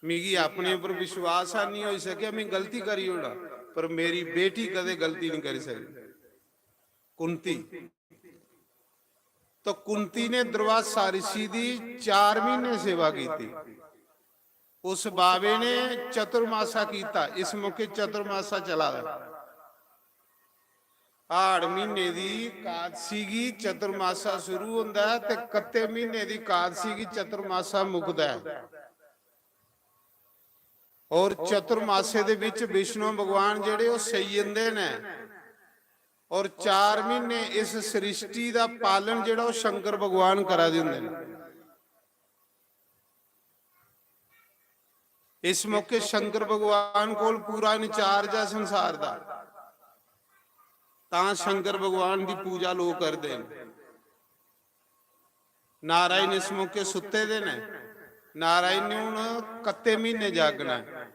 मिगी अपने उप्पर विश्वास हा, निं होई सकेआ, में गलती करी ओड़ां, पर मेरी बेटी कदें गलती निं करी सकदी।" कुंती, तो कुंती ने दुर्वासा ऋषि दी चार म्हीने सेवा कीती। उस बाबे ने चतुर्मासा कीता। इस मौके चतुर्मासा चला दा। हाड़ म्हीने दी कादसी गी चतुर्मासा शुरू होंदा ऐ ते कत्ते म्हीने दी कादसी गी चतुर्मासा मुकदा ऐ। और चतुर्मासे दे विच विष्णु भगवान जेह्ड़े ओह् सेई जंदे न, और चार म्हीने इस सृष्टि दा पालन जेह्ड़ा ओह् शंकर भगवान करा दे होंदे न। इस मौके शंकर भगवान कोल पूरा इंचार्ज ऐ संसार दा, तां शंकर भगवान दी पूजा लोक करदे न। नारायण इस मौके सुत्ते दे न। नारायण ने हून कत्ते म्हीने जागना ऐ।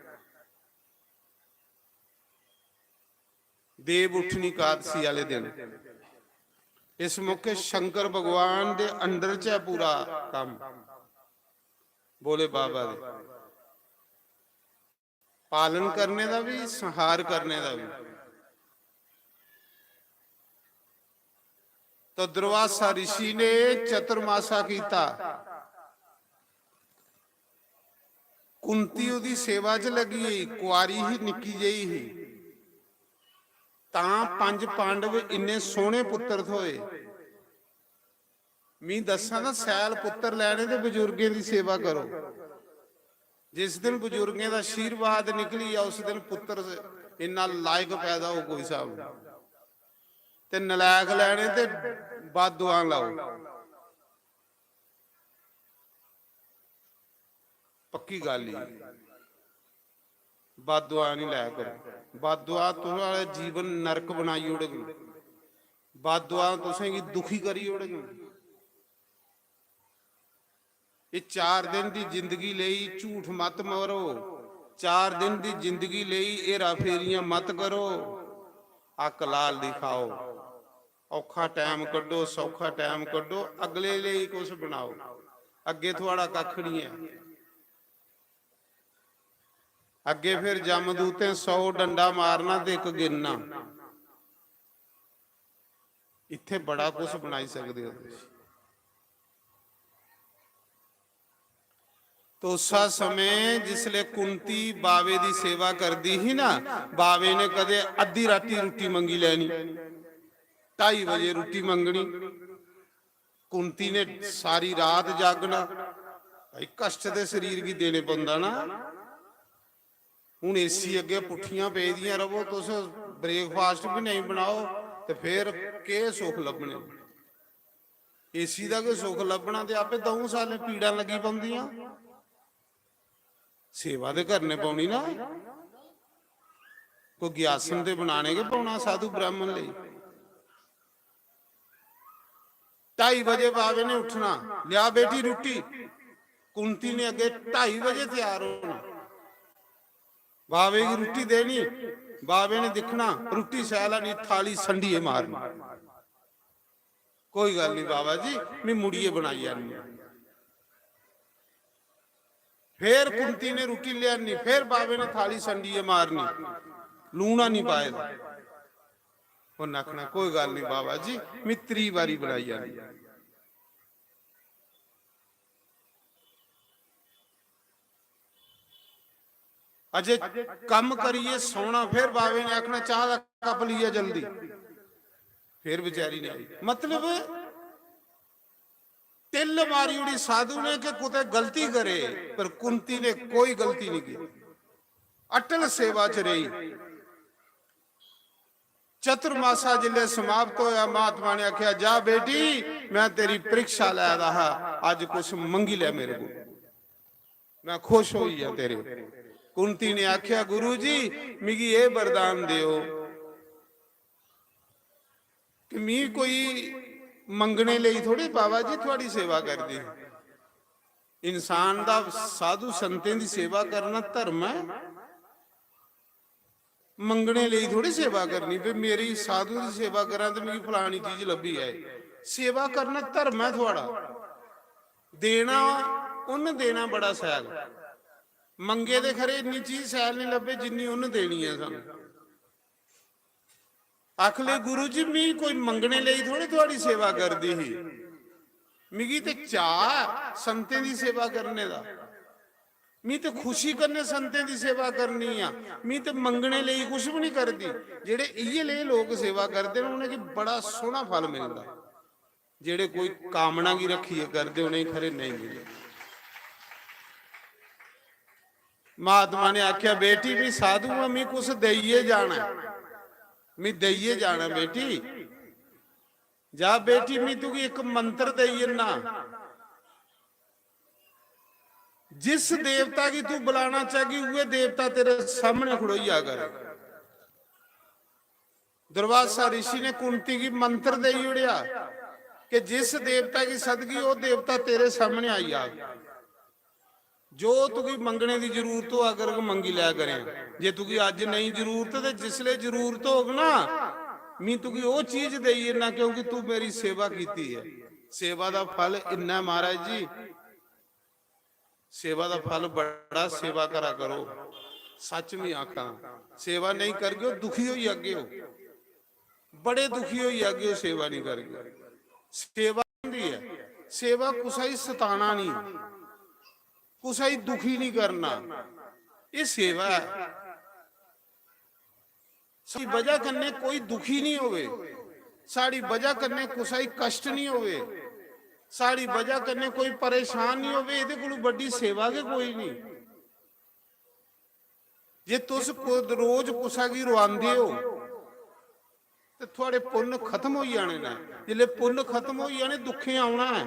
देव उठनी कादसी आह्ले दिन। इस मौके शंकर भगवान दे under च ऐ पूरा कम्म, भोले बाबा दे। पालन करने दा भी, संहार करने दा भी। तो दुर्वासा ऋषि ने चतुर्मासा कीता। कुंती ओह्दी सेवा च लगी गेई, कुआरी ही, निक्की जेही ही। तां पंज पांडव इन्ने सोहने पुत्तर थ्होए। मी दस्सां तां सैल पुत्तर लैने ते बजुर्गें दी सेवा करो। जिस दिन बजुर्गें दा आशीर्वाद निकली जा, उस दिन पुत्तर इन्ना लायक पैदा हो कोई स्हाब निं। ते नलायक लैने ते बददुआं लाओ। पक्की गल्ल ही। बददुआ निं लै करो। बददुआ तुं'दा जीवन नरक बनाई ओड़ग। बददुआ तुसें गी दुखी करी ओड़ग। एह् चार दिन दी जिंदगी लेई झूठ मत मरो। चार दिन दी जिंदगी लेई हेरा फेरियां मत करो। हक लाल दी खाओ। औखा टैम कड्ढो, सौखा टैम कड्ढो, अगले लेई कुछ बनाओ। अग्गें थुआढ़ा कक्ख निं ऐ। अग्गें फिर जमदूतें सौ डंडा मारना ते इक गिनना। इत्थै बड़ा कुछ बनाई सकदे ओ तुस। तो उस समय जिसले कुंती बावे दी सेवा करदी ही ना, बावे ने कदे अद्धी राती रुट्टी मंगी लैनी, ढाई बजे रुट्टी मंगनी। कुंती ने सारी रात जागना। भाई, कष्ट ते शरीर गी देने पौंदा ना। हून एसी अग्गें पुट्ठियां पेदियां रवो तुस, breakfast बी नेईं बनाओ ते फिर केह् सुख लब्भने? एसी दा गै सुख लब्भना ते आपे द'ऊं सालें पीड़ां लग्गी पौंदियां। सेवा ते करने पौनी ना, कोई ग्यासन ते बनाने गै पौना साधु ब्राह्मण लेई। ढाई बजे बावे ने उठना, "लिया बेटी रुट्टी।" कुंती ने अग्गे ढाई बजे त्यार होना, बावे गी रुट्टी देनी, बावे ने दिक्खना रुट्टी शैल है निं, थाली संडिये मारनी। "कोई गल्ल निं बाबा जी, में मुड़ियै बनाई आनी।" फिर कुंती ने रुट्टी लेआनी, फिर बाबे ने थाली संडियै मारनी, लून निं पाए दा। उन्न आखना, "कोई गल्ल निं बाबा जी, में त्री बारी बनाई आनी।" अजे कम्म करियै सौना, फिर बाबे ने आखना, "चाह् दा कप लिया जल्दी।" फिर बेचारी ने आई। मतलब, टिल्ल मारी ओड़ी साधु ने कि कुतै गलती करे, पर कुंती ने कोई गलती नहीं की। अटल सेवा च रही। चतुर्मासा जिसलै समाप्त होया, महात्मा ने आख्या, "जा बेटी, मैं तेरी परीक्षा लै दा हा, अज कुछ मंगी लै मेरे को, मैं खुश होई गेआ तेरे।" कुंती ने आख्या, "गुरु जी, मिगी एह् वरदान देओ कि मी कोई मंगने लेई थोड़ी, बाबा जी थुआड़ी सेवा करदी।" इंसान दा साधु संतें दी सेवा करना धर्म ऐ। मंगने लेई थोड़ी सेवा करनी, भी मेरी साधु दी सेवा करां ते मिगी फलानी चीज लब्भी जाए। सेवा करना धर्म ऐ थुआड़ा। देना, उन्न देना बड़ा शैल। मंगे दे खरे इन्नी चीज शैल नहीं लब्भे जिन्नी उन्न देनी ऐ सानू। आख ले, "गुरु जी, मी कोई मंगने लेई थोड़ी थुआड़ी सेवा करदी ही, मिगी ते चाऽ ऐ संतें दी सेवा करने दा, मी ते खुशी कन्नै संतें दी सेवा करनी आ, मी ते मंगने लेई कुछ भी नहीं करदी।" जेह्ड़े इ'यै लेह लोक सेवा करदे न, उ'नेंगी बड़ा सोह्ना फल मिलदा। जेह्ड़े कोई कामना गी रक्खियै करदे, उ'नेंगी खरे नेईं मिले। महात्मा ने आख्या, "बेटी, मी साधु आं, मी कुछ देइयै जाना ऐ, मी देइयै जाना, बेटी। जा बेटी, मी तुगी इक मंत्र देई जन्ना।" जिस देवता गी तू बुलाना चाहगी, उए देवता तेरे सामने खड़ोई जा कर। दुर्वासा ऋषि ने कुंती गी मंत्र देई ओड़ेआ कि जिस देवता गी सदगी, ओह् देवता तेरे सामने आई जाग। जो तुगी मंगने दी जरूरत होआ करग, मंगी लै करें। जे तुगी अज्ज नेईं जरूरत, ते जिसले जरूरत होग ना, मी तुगी ओह् चीज देई ओड़ना, क्योंकि तू मेरी सेवा कीती ऐ। सेवा दा फल इन्ना, महाराज जी, सेवा दा फल बड़ा, सेवा करा करो। सच में आखां, सेवा नेईं करगे, दुखी होई जागे ओ, बड़े दुखी होई जागे ओ, सेवा नेईं करगे। सेवा होंदी ऐ, सेवा कुसै गी सताना नहीं, कुसै गी दुखी नहीं करना, एह् सेवा ऐ। साढ़ी बजह कन्नै कोई दुखी नहीं होवे, साढ़ी बजह कन्नै कुसै गी कष्ट नहीं होवे, साढ़ी बजह कन्नै कोई परेशान नहीं होवे, एह्दे कोलू बड्डी सेवा गै कोई नहीं। जे तुस कु-, रोज कुसै गी रोआंदे ओ, ते थुआढ़े पुन्न खत्म होई जाने न। जिसले पुन्न खत्म होई जाने, दुखें औना ऐ।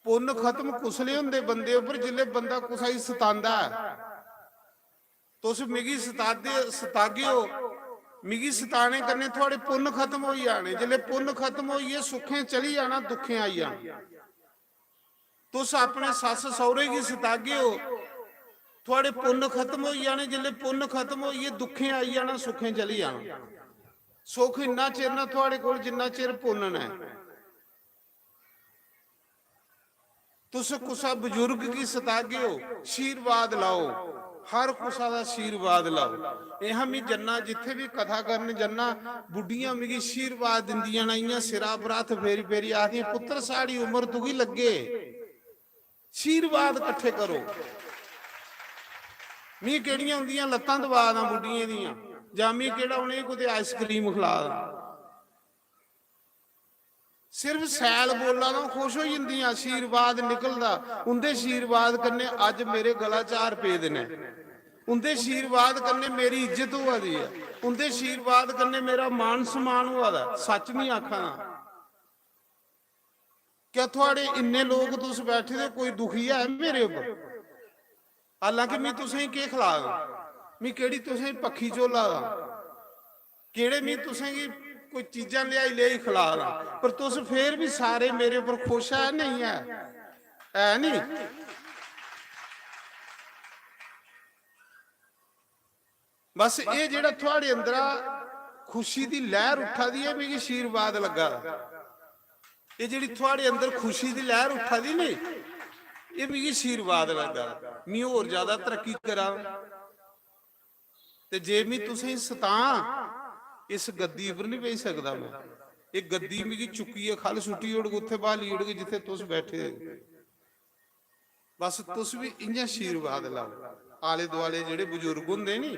पुन्न खत्म कुसले होंदे बंदे उप्पर? जिसले बंदा कुसै गी सतांदा ऐ। तुस मिगी सतादे, सतागे ओ, मिगी सताने कन्नै थुआढ़े पुन्न खत्म होई जाने। जिसले पुन्न खत्म होई गे, सुखें चली जाना, दुखें आई जाना। तुस अपने सस्स सौह्रे गी सतागे ओ, थुआढ़े पुन्न खत्म होई जाने। जिसले पुन्न खत्म होई गे, दुखें आई जाना, सुखें चली जाना। सुख इन्ना चिर ना थुआढ़े कोल, जिन्ना चिर पुन्न न। तुस कुसै बजुर्ग गी सतागे ओ, आशीर्वाद लैओ, हर कुसै दा आशीर्वाद लैओ। एह् में जन्ना, जित्थै बी कथा करन जन्ना, बुड्ढियां मिगी आशीर्वाद दिंदियां न, इ'यां सिरा पर हत्थ फेरी फेरी आखदियां, "पुत्तर, साढ़ी उम्र तुगी लग्गे, आशीर्वाद कट्ठे करो।" मी केह्ड़ियां उंदियां लत्तां दबा दा बुड्ढियें दियां, जां मी केह्ड़ा उ'नेंगी कुतै आइसक्रीम खला दा। सिर्फ सैल बोला दा, खुश होई जंदियां, आशीर्वाद निकलदा। उंदे आशीर्वाद कन्नै अज्ज मेरे गला च हार पेदे न, उंदे आशीर्वाद कन्नै मेरी इज्जत होआ दी ऐ, उंदे आशीर्वाद कन्नै मेरा मान सम्मान होआ दा। सच नहीं आखा ना। क्या थुआड़े इन्ने लोक तुस बैठे दे, कोई दुखी है मेरे उप्पर? हालांकि मैं तुसेंगी केह् खला दा, मैं केह्ड़ी तुसेंगी पक्खी झोला दा, केह्ड़े मैं तुसेंगी कोई चीजां लेआई लेआई खला दा, पर तुस फिर भी सारे मेरे उप्पर खुश ऐ, नहीं ऐ? ऐ नहीं? बस एह् जेह्ड़ा थुआड़े अंदरा खुशी दी लैह्र उट्ठा दी ऐ, मिगी आशीर्वाद लग्गा दा। एह् जेह्ड़ी थुआड़े अंदर खुशी दी लैह्र उट्ठा दी नी, एह् मिगी आशीर्वाद लग्गा दा। मी होर ज्यादा तरक्की करां। ते जे मी तुसेंगी सतां, इस गद्दी पर नहीं बेही सकदा मैं। एह् गद्दी मिगी चुक्कियै ख'ल्ल सुट्टी ओड़ग, उत्थै ब्हाली ओड़ग जित्थै तुस बैठे दे। बस तुस बी इ'यां आशीर्वाद लैओ। आले दुआले जेह्ड़े बजुर्ग होंदे नी,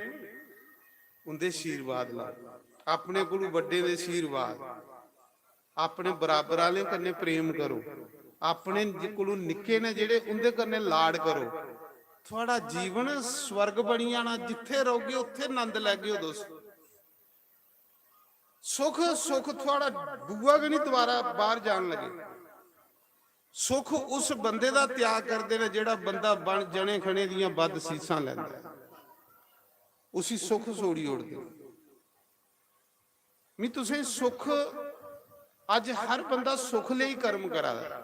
उं'दे आशीर्वाद लैओ। अपने कोलू बड्डें दे आशीर्वाद, अपने बराबर आह्लें कन्नै प्रेम करो, अपने कोलू निक्के न जेह्ड़े, उं'दे कन्नै लाड करो। थुआढ़ा जीवन स्वर्ग बनी जाना। जित्थै रौह्गे, उत्थै नंद लैगे ओ तुस। सुख, सुख थुआढ़ा बूआ गै नहीं दोबारा बाहर जान लगे। सुख उस बंदे दा त्याग करदे ने जेह्ड़ा बंदा बन-, जने खने दियां बद सीसां लैंदा ऐ, उसी सुख छोड़ी ओड़दे। मी तुसें सुख, अज्ज हर बंदा सुख लेई कर्म करा दा,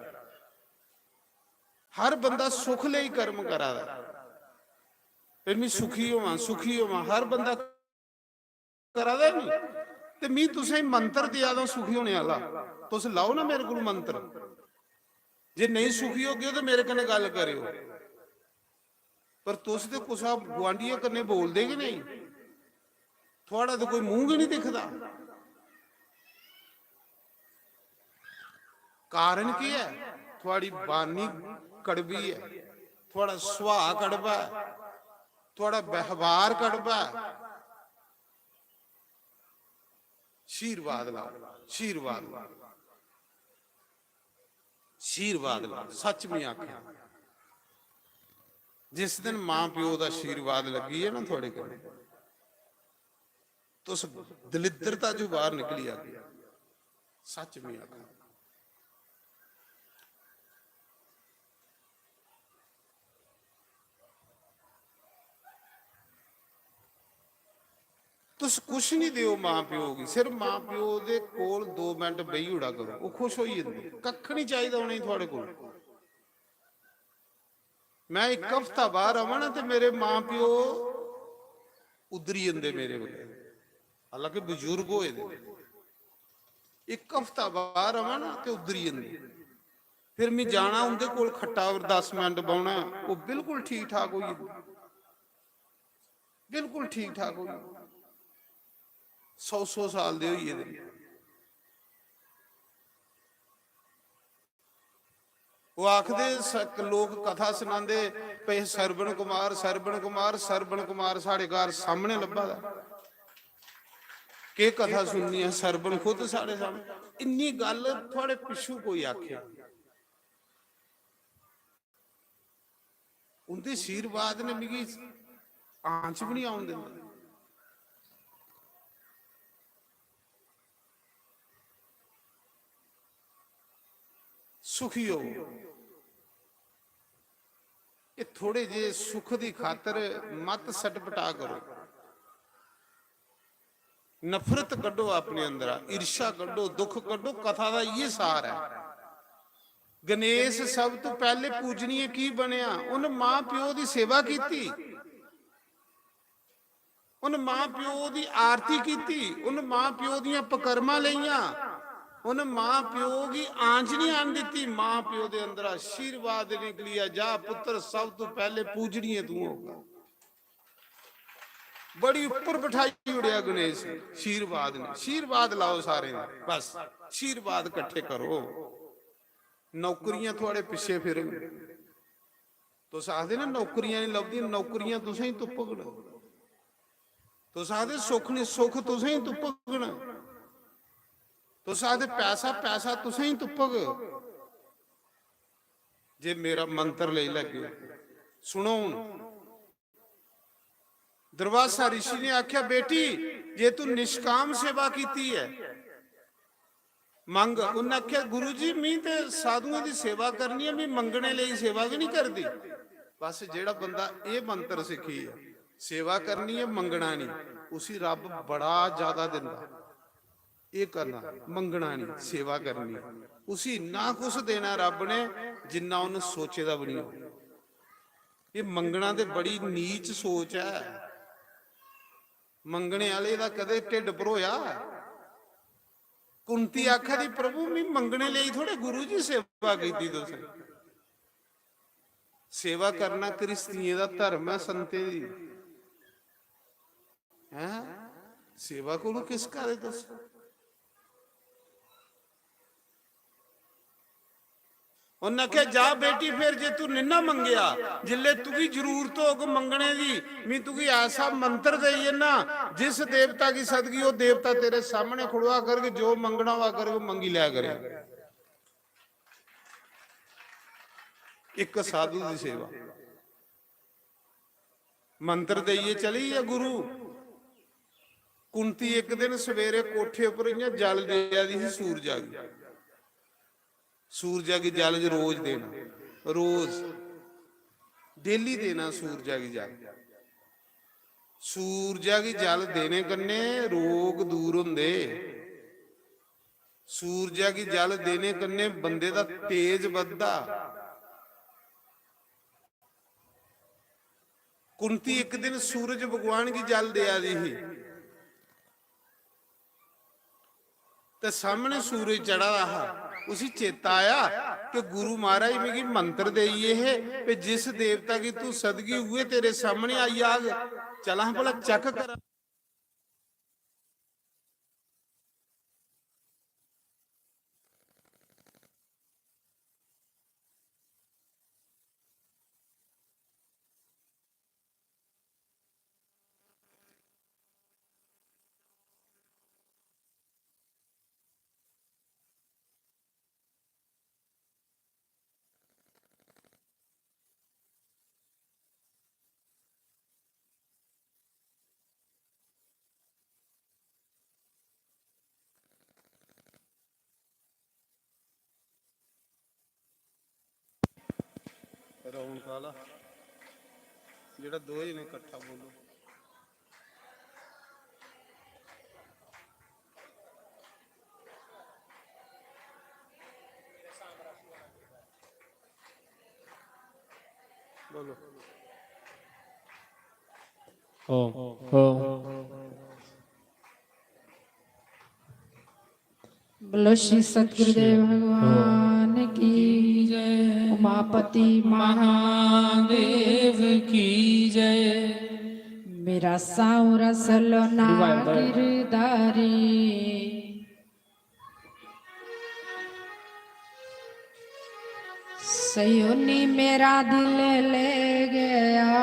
हर बंदा सुख लेई कर्म करा दा। ते मी सुखी होवां, सुखी होवां, हर बंदा करा दा नी। ते मी तुसें मंत्र देआ दा सुखी होने आह्ला, तुस लाओ ना मेरे कोल मंत्र। जे नेईं सुखी होगे ते मेरे कन्नै गल्ल करेओ। पर तुस ते कुसै गुआंढियै कन्नै बोलदे गै नेईं, थुआढ़ा ते कोई मूंह गै नहीं दिखदा। कारण केह् ऐ? थुआढ़ी बानी कड़वी ऐ, थुआढ़ा सुभाऽ कड़वा ऐ, थुआढ़ा व्यवहार कड़वा ऐ। आशीर्वाद लाओ, आशीर्वाद लाओ, आशीर्वाद लाओ। सच में आखेआ, जिस दिन मां प्यो दा आशीर्वाद लग्गी जाए ना थुआढ़े कन्नै, तुस दलिद्रता चों बाहर निकली जागे। सच में आखेआ। तुस कुछ नहीं देओ मां प्यो गी, सिर्फ मां प्यो दे कोल दो मिनट बेही ओड़ा करो, ओह् खुश होई जंदे। कक्ख नहीं चाहिदा उ'नेंगी थुआढ़े कोल। मैं इक हफ्ता बाहर आवां ना ते मेरे मां प्यो उद्धरी जंदे मेरे बगैर, हालांकि बजुर्ग होए दे। इक हफ्ता बाहर आवां ना ते उद्धरी जंदे। फिर मैं जाना उं'दे कोल, खट्टा पर दस मिनट बौह्ना, ओह् बिल्कुल ठीक ठाक होई जंदे, बिल्कुल ठीक ठाक होई जंदे। सौ सौ साल दे होई गेदे। ओह् आखदे, स-, लोक कथा सनांदे, "भई सरवण कुमार, सरवण कुमार, सरवण कुमार साढ़े घर सामने लब्भा दा।" केह् कथा सुननी ऐ, सरवण खुद साढ़े सामने। इन्नी गल्ल थुआढ़े पिच्छू कोई आखे, उं'दे आशीर्वाद ने मिगी आंच बी निं औन दिंदे। सुखी होवो। एह् थोड़े जे सुख दी खातर मत सटपटा करो। नफरत कड्ढो अपने अंदरा, ईर्ष्या कड्ढो, दुख कड्ढो। कथा दा इ'यै सार ऐ। गणेश सब तो पैह्ले पूजनीय की बनेआ? उन मां प्यो दी सेवा कीती। उन मां प्यो दी आरती कीती, उन मां प्यो दियां पकरमां लेइयां, उन मां प्यो गी आंच नहीं आन दित्ती। मां प्यो दे अंदर आशीर्वाद निकलिया, "जा पुत्र, सब तू पहले पूजनीय तू होगा।" बड़ी ऊपर बिठाई उड़ेआ गणेश आशीर्वाद ने। आशीर्वाद लाओ सारे ने, बस आशीर्वाद इकट्ठे करो। नौकरियां थुआड़े पिच्छे फिरन। तुस आखदे ना नौकरियां नहीं लभदियां, नौकरियां तुसें ही तुप्पगन। तुस आखदे सुख नहीं, सुख तुसें ही तुप्पगन। तुस आखदे पैसा, पैसा तुसें ही तुप्पग। जे मेरा मंत्र लेई लैगे, सुनो हूं। दुर्वासा ऋषि ने आख्या, "बेटी, जे तू निष्काम सेवा कीती है, मंग।" उन्नै आखेआ, "गुरु जी, मी ते साधुएं दी सेवा करनी ऐ, मी मंगने लेई सेवा गै नहीं करदी।" बस, जेड़ा बंदा एह मंत्र सिक्खी ऐ, सेवा करनी ऐ, मंगना नहीं, उसी रब बड़ा ज्यादा दिंदा। एह करना, मंगना नहीं, सेवा करनी, उसी इन्ना कुछ देना रब ने जिन्ना उन्नै सोचे दा बी नहीं होग। एह मंगना ते बड़ी नीच सोच ऐ। मंगने आह्ले दा कदें ढिड्ड भरोया? कुंती आखा दी, "प्रभु, मी मंगने लेई थोड़े गुरु जी सेवा कीती तुसें।" सेवा करना क्रिस्तियें दा धर्म ऐ, संतें दी। हैं? सेवा कोलू किस करे तुस? उन्नै आखेआ, "जा बेटी, फिर जे तू निन्ना मंगेआ, जिल्ले तुगी जरूरत होग मंगने दी, मैं तुगी ऐसा मंत्र देई जन्ना, जिस देवता गी सदगी, ओह देवता तेरे सामने खड़ोआ करग, जो मंगना होआ करग, मंगी लै करे।" इक साधु दी सेवा। मंत्र देइयै चली गेआ गुरु। कुंती इक दिन सवेरे कोठे उप्पर इ'यां जल देआ दी ही सूरजा गी। सूरजा गी जल रोज देना, रोज, डेली देना सूरजा गी जल। सूरजा गी जल देने कन्नै रोग दूर होंदे। सूरजा गी जल देने कन्नै बंदे दा तेज बधदा। कुंती इक दिन सूरज भगवान गी जल देआ दी ही ते सामने सूरज चढ़ा दा हा। उसी चेता आया कि गुरु महाराज मिगी मंत्र देइये हे कि जिस देवता गी तू सदगी, उ'ऐ तेरे सामने आई जाग। चलां भला चेक करां। रौनक आह्ला, जेह्ड़ा दो जने कट्ठा बोलो। ओम। ओम। बोलो श्री सतगुरुदेव भगवान की जय, उमापति महादेव की जय। मेरा सांवरा सलोना गिरधारी, सयोनी मेरा दिल ले गया।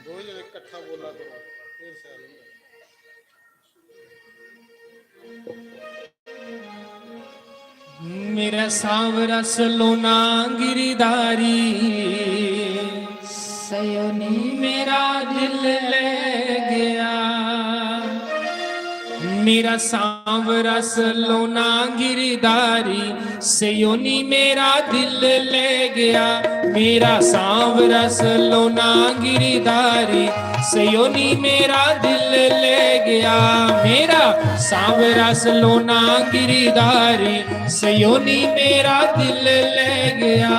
दो जने इकट्ठा बोला करो, फिर शैल होंदा। मेरा सांवरा सलोना गिरधारी, सयोनी मेरा दिल ले गया। मेरा सांवरा सलोना गिरधारी, सयोनी मेरा दिल ले गया। मेरा सांवरा सलोना गिरधारी, सयोनी मेरा दिल ले गया। मेरा सांवरा सलोना गिरधारी, सयोनी मेरा दिल ले गया।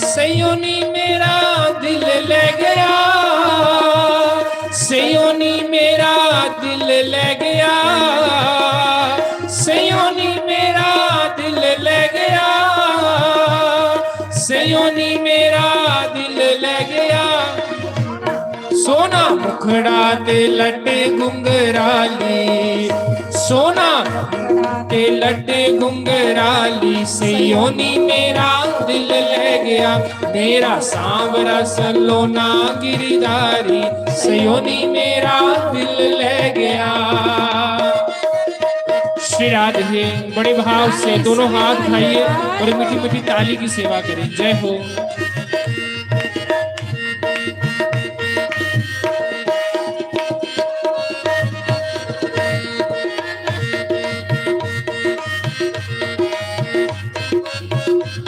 सयोनी मेरा दिल ले गया। सयोनी मेरा दिल ले गया। सयोनी मेरा दिल ले गया। सयोनी मेरा दिल ले गया। सोना मुखड़ा ते लट्टे घुंघराली, सोना मुखड़ा ते लट्टे घुंघराली, सयोनी मेरा दिल ले गया। मेरा सांवरा सलोना गिरधारी, सयोनी मेरा दिल ले गया। श्री राधे। बड़े भाव से दोनों हाथ उठाइए और मीठी मीठी ताली की सेवा करें। जय हो।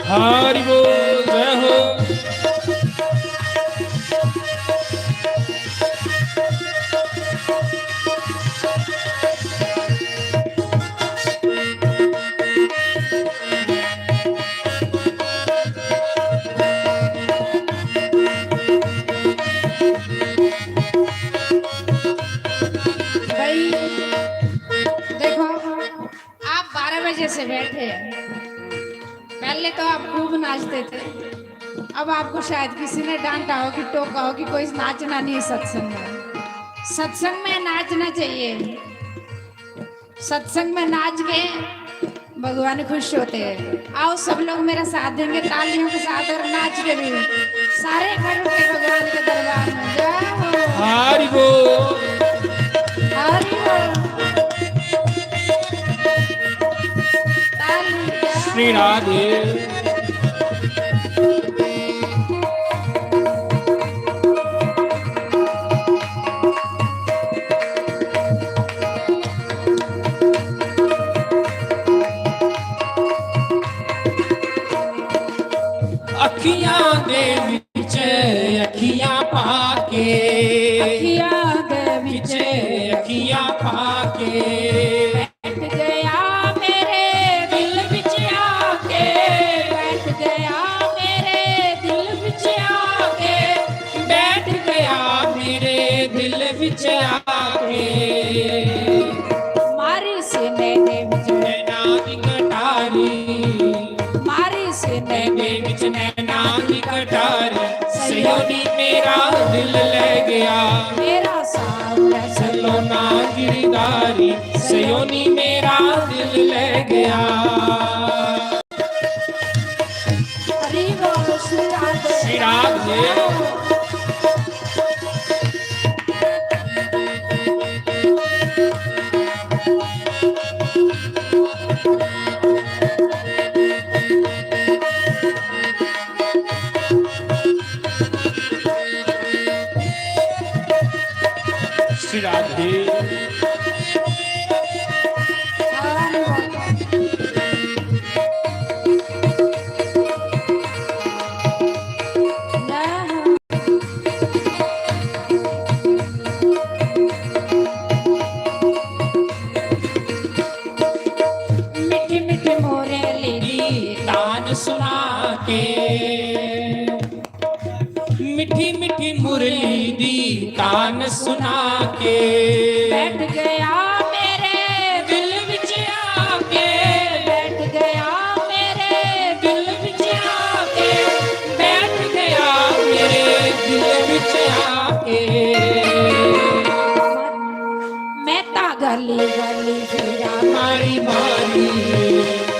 हरि बोल, जय हो। भाई, देखो, आप बारह बजे से बैठे हैं। पहले तो आप खूब नाचते थे, अब आपको शायद किसी ने डांटा हो कि टोका हो कि कोई नाचना नहीं है सत्संग में। सत्संग में नाचना चाहिए, सत्संग में नाच के भगवान खुश होते हैं। आओ, सब लोग मेरा साथ देंगे तालियों के साथ और नाच के भी। सारे घर उठे भगवान के दरबार में। जय हो। हरि बोल। हरि बोल। तालियां। श्री राधे। अखियां दे विच अखियां पा के, अखियां दे विच अखियां पा के, बैठ गया मेरे दिल विच आके, बैठ गया मेरे दिल विच आके, बैठ गया मेरे दिल विच आके। मारी सीने दे विच नैना दी कटारी, मारी सीने दे विच नैना दी कटारी, सयोनी मेरा दिल ले गया। मेरा सांवरा सलोना गिरधारी, सयोनी मेरा दिल ले गया। हरि बोल श्री राधे। श्री राधे। श्री राधे। मीठी मीठी मुरली दी तान सुना के, मीठी मीठी मुरली दी तान सुना के बैठ गया मेरे दिल विच आके, बैठ गया मेरे दिल विच आके, बैठ गया मेरे दिल विच आके। मैं ता गली गली फिरा मारी मारी,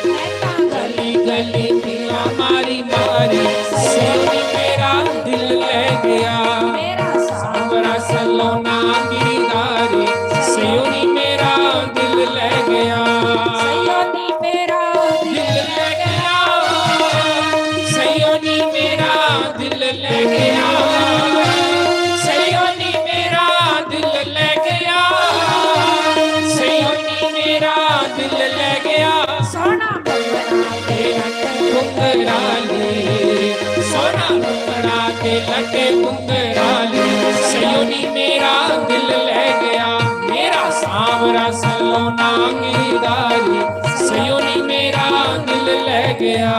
मैं ता गली गली फिरा मारी मारी, सयोनी मेरा दिल ले गया। मेरा सांवरा सलोना गिरधारी, सयोनी मेरा दिल ले गया। सयोनी मेरा दिल ले गया, सयोनी मेरा दिल ले गया, सयोनी मेरा दिल ले गया, सयोनी मेरा दिल ले गया। सोना मुंगरा ते लटे घुंघराली, सोना मुंगरा ते लटे घुंघराली, सयोनी मेरा दिल ले गया। मेरा सांवरा सलोना गिरधारी, सयोनी मेरा दिल ले गया।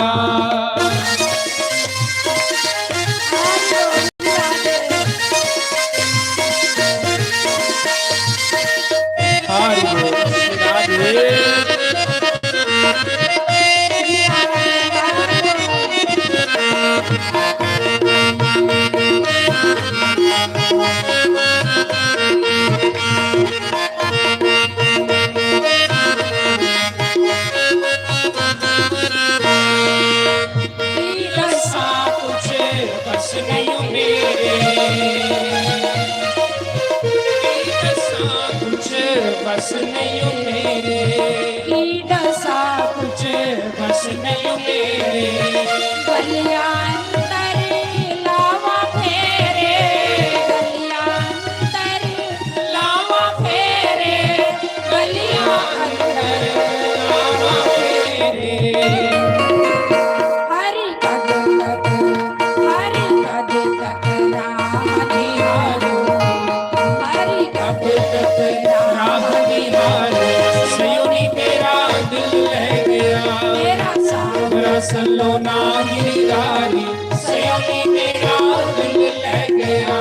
दसा कुछ बस नहीं मेरे, दसा कुछ बस नहीं मेरे, दसा कुछ बस नहीं मेरे। गलियां अंदर लावा फेरे, गलियां अंदर लावा फेरे, गलियां अंदर लावा फेरे। हरि कद तक, हरि कद तक राह निहारूं, हरि कद तक राह निहारूं। सयोनी मेरा दिल ले गया, मेरा सांवरा सलोना गिरधारी, सयोनी मेरा दिल ले गया।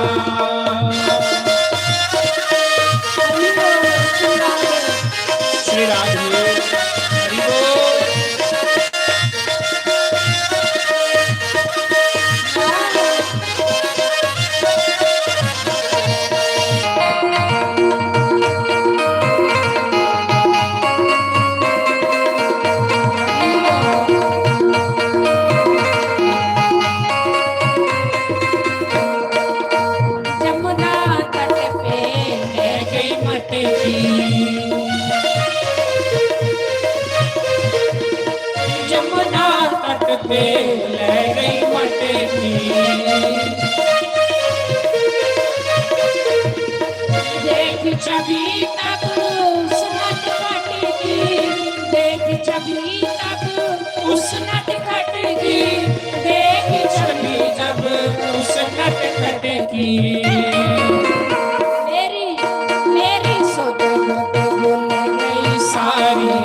श्री राधे, हरि बोल। जमुना तट पे ले गई मटकी, जमुना तट पे ले गई मटकी। देख छवि तब उस नटखट की, देख छवि तब उस नटखट की, देख छवि जब उस नटखट की। मेरी, मेरी सुध बुध भूल गई सारी,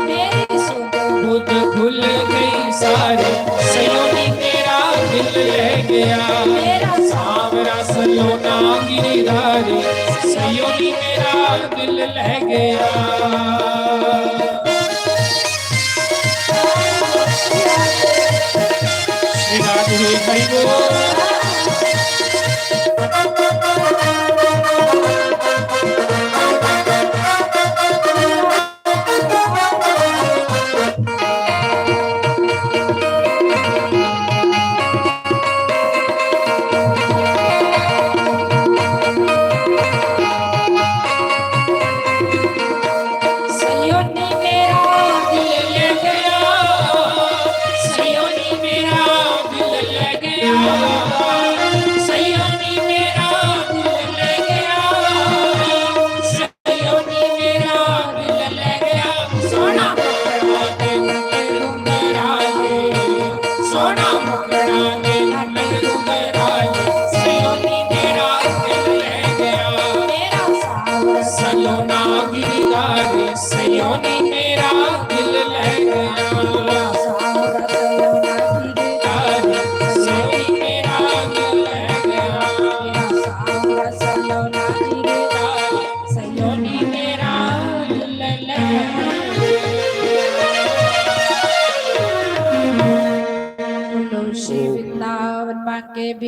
मेरी सुध बुध भूल गई सारी। सयोनी मेरा दिल ले गया, मेरा सांवरा सलोना गिरधारी, सयोनी मेरा दिल ले गया। श्री राधे हरि बोल। सयोनी मेरा दिल ले गया, सयोनी मेरा दिल ले गया।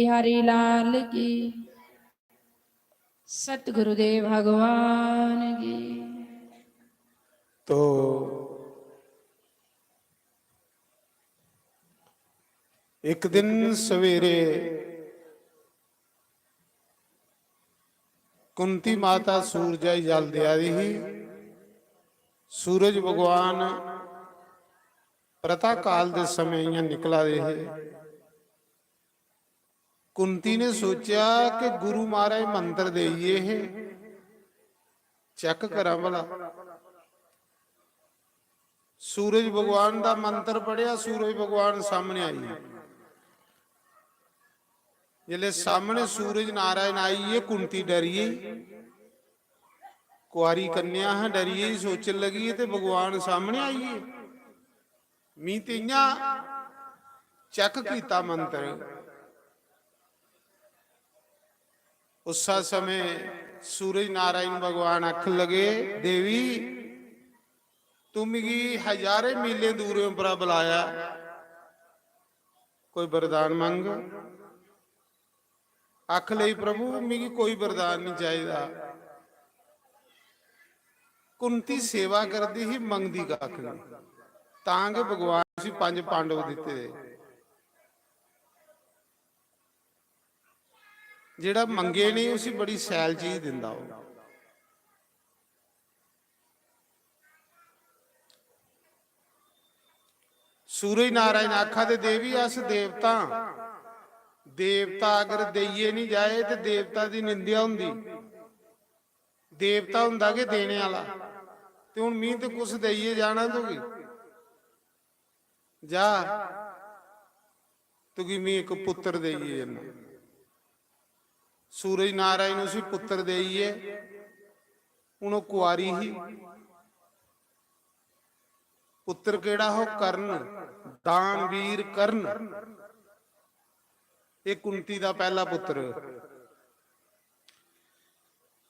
बिहारी लाल की, सतगुरुदेव भगवान की। तो एक दिन सवेरे कुंती माता सूरजा गी जल देआ दी ही। सूरज भगवान प्रातः काल दे समें इ'यां निकला दे हे। कुंती ने सोचेआ कि गुरु महाराज मंत्र देइये हे, चेक करां भला। सूरज भगवान दा मंत्र पढ़ेआ, सूरज भगवान सामने आई गे। जिसले सामने सूरज नारायण आई गे, कुंती डरी गेई। कुआरी कन्या हा, डरी गेई, सोचन लगी, "ये ते भगवान सामने आई गे, मी ते इ'यां चेक कीता मंत्र।" उस्सा समें सूरज नारायण भगवान आखन लगे, "देवी, तू मिगी हजारें मीलें दूरें उप्परा बुलाया, कोई वरदान मंग।" आख लई, "प्रभु, मिगी कोई वरदान नहीं चाहिदा।" कुंती सेवा करदी ही, मंगदी कक्ख नहीं, तां गै भगवान उसी पंज पांडव दित्ते दे। जेड़ा मंगे नहीं, उसी बड़ी सैल चीज दिंदा ओह्। सूरज नारायण आखा दे, "देवी, अस देवता आं। देवता अगर देइये नहीं जाए ते देवता दी निंदेआ होंदी। देवता होंदा गै देने आह्ला। ते हुन मी ते कुछ देइये जाना तुगी। जा, तुगी मी इक पुत्र देइये जन्ना।" सूरज नारायण उसी पुत्र देइये, हुन ओह् कुआरी ही। पुत्र केड़ा हो? कर्ण, दानवीर कर्ण। एह् कुंती दा पैह्ला पुत्र।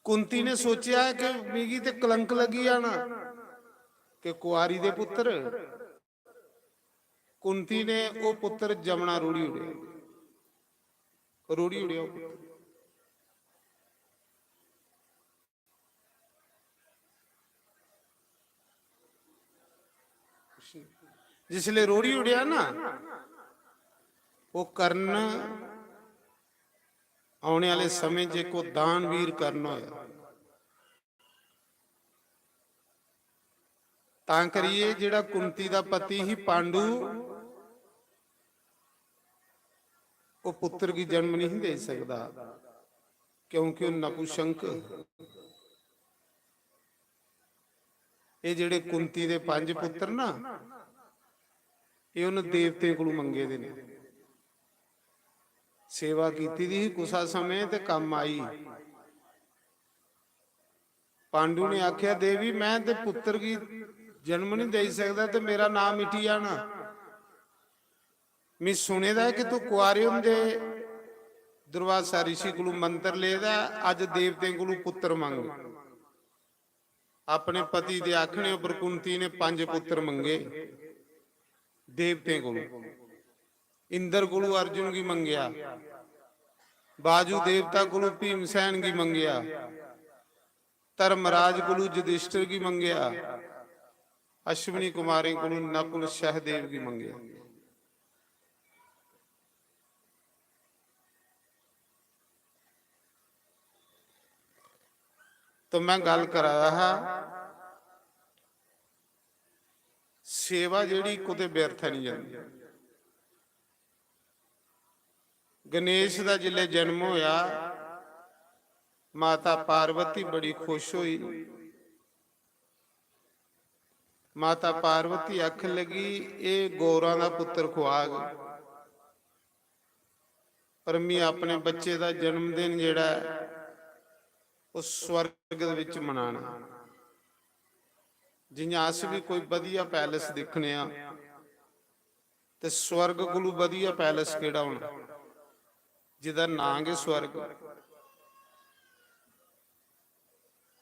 कुंती ने सोचेआ कि मिगी ते कलंक लगी जाना कि कुआरी दे पुत्र। कुंती ने ओह् पुत्र जमना रोढ़ी ओड़ेआ, रोढ़ी ओड़ेआ ओह् पुत्र। जिसले रोढ़ी ओड़ेआ ना, ओह् कर्ण औने आह्ले समें च इक ओह् दानवीर कर्ण होया। तां करियै जेह्ड़ा कुंती दा पति ही पांडु, ओह् पुत्र गी जन्म नहीं देई सकदा, क्योंकि ओह् नपुंसक। एह् जेह्ड़े कुंती दे पंज पुत्र ना, एह् उन देवतें कोलू मंगे दे ने। सेवा कीती दी ही कुसा समें ते कम्म आई। पांडु ने आखेआ, "देवी, मैं ते पुत्र गी जन्म नहीं देई सकदा ते मेरा नाम मिटी जाना। मैं सुने दा ऐ कि तू कुआरे होंदे दुर्वासा ऋषि कोलू मंत्र लेदा ऐ, अज्ज देवतें कोलू पुत्र मंग।" अपने पति दे आखने उप्पर कुंती ने पंज पुत्र मंगे देवतें कोलू। इंद्र कोलू अर्जुन गी मंगेआ, बाजू देवता कोलू भीमसेन गी मंगेआ, धर्मराज कोलू युधिष्ठिर गी मंगेआ, अश्विनी कुमारें कोलू नकुल सहदेव गी मंगेआ। तो मैं गल्ल करा दा हा, सेवा जेह्ड़ी कुतै व्यर्थ नहीं जंदी। गणेश दा जिसलै जन्म होया, माता पार्वती बड़ी खुश होई। माता पार्वती आखन लगी, "एह् गौरां दा पुत्र खुआग, पर मी अपने बच्चे दा जन्मदिन जेह्ड़ा ऐ, ओह् स्वर्ग दे बिच मनाना।" जि'यां अस बी कोई बधिया पैलेस दिक्खने आं, ते स्वर्ग कोलू बधिया पैलेस केह्ड़ा होना, जेह्दा नां गै स्वर्ग।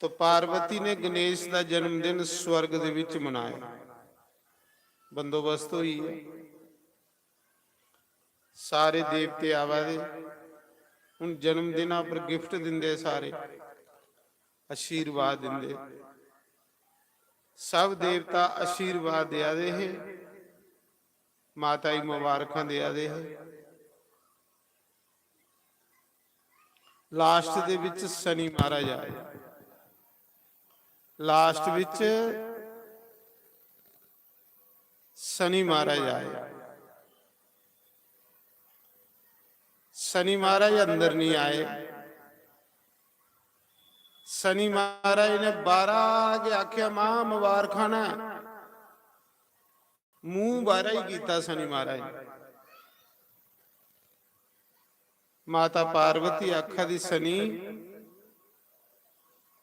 तो पार्वती ने गणेश दा जन्मदिन स्वर्ग दे विच मनाया। बंदोबस्त होई गेआ, सारे देवते आवा दे, हून जन्मदिना पर गिफ्ट दिंदे सारे, आशीर्वाद दिंदे। सब देवता आशीर्वाद देआ दे हे, माता गी मबारखां देआ दे हे। लास्ट दे बिच शनि महाराज आए। लास्ट बिच शनि महाराज आए। शनि महाराज अंदर नहीं आए। शनि महाराज ने बाहरा गै आखेआ, "मां, मबारखां न।" मूंह बाहरा ही कीता शनि महाराज ने। माता पार्वती आखा दी, "शनि,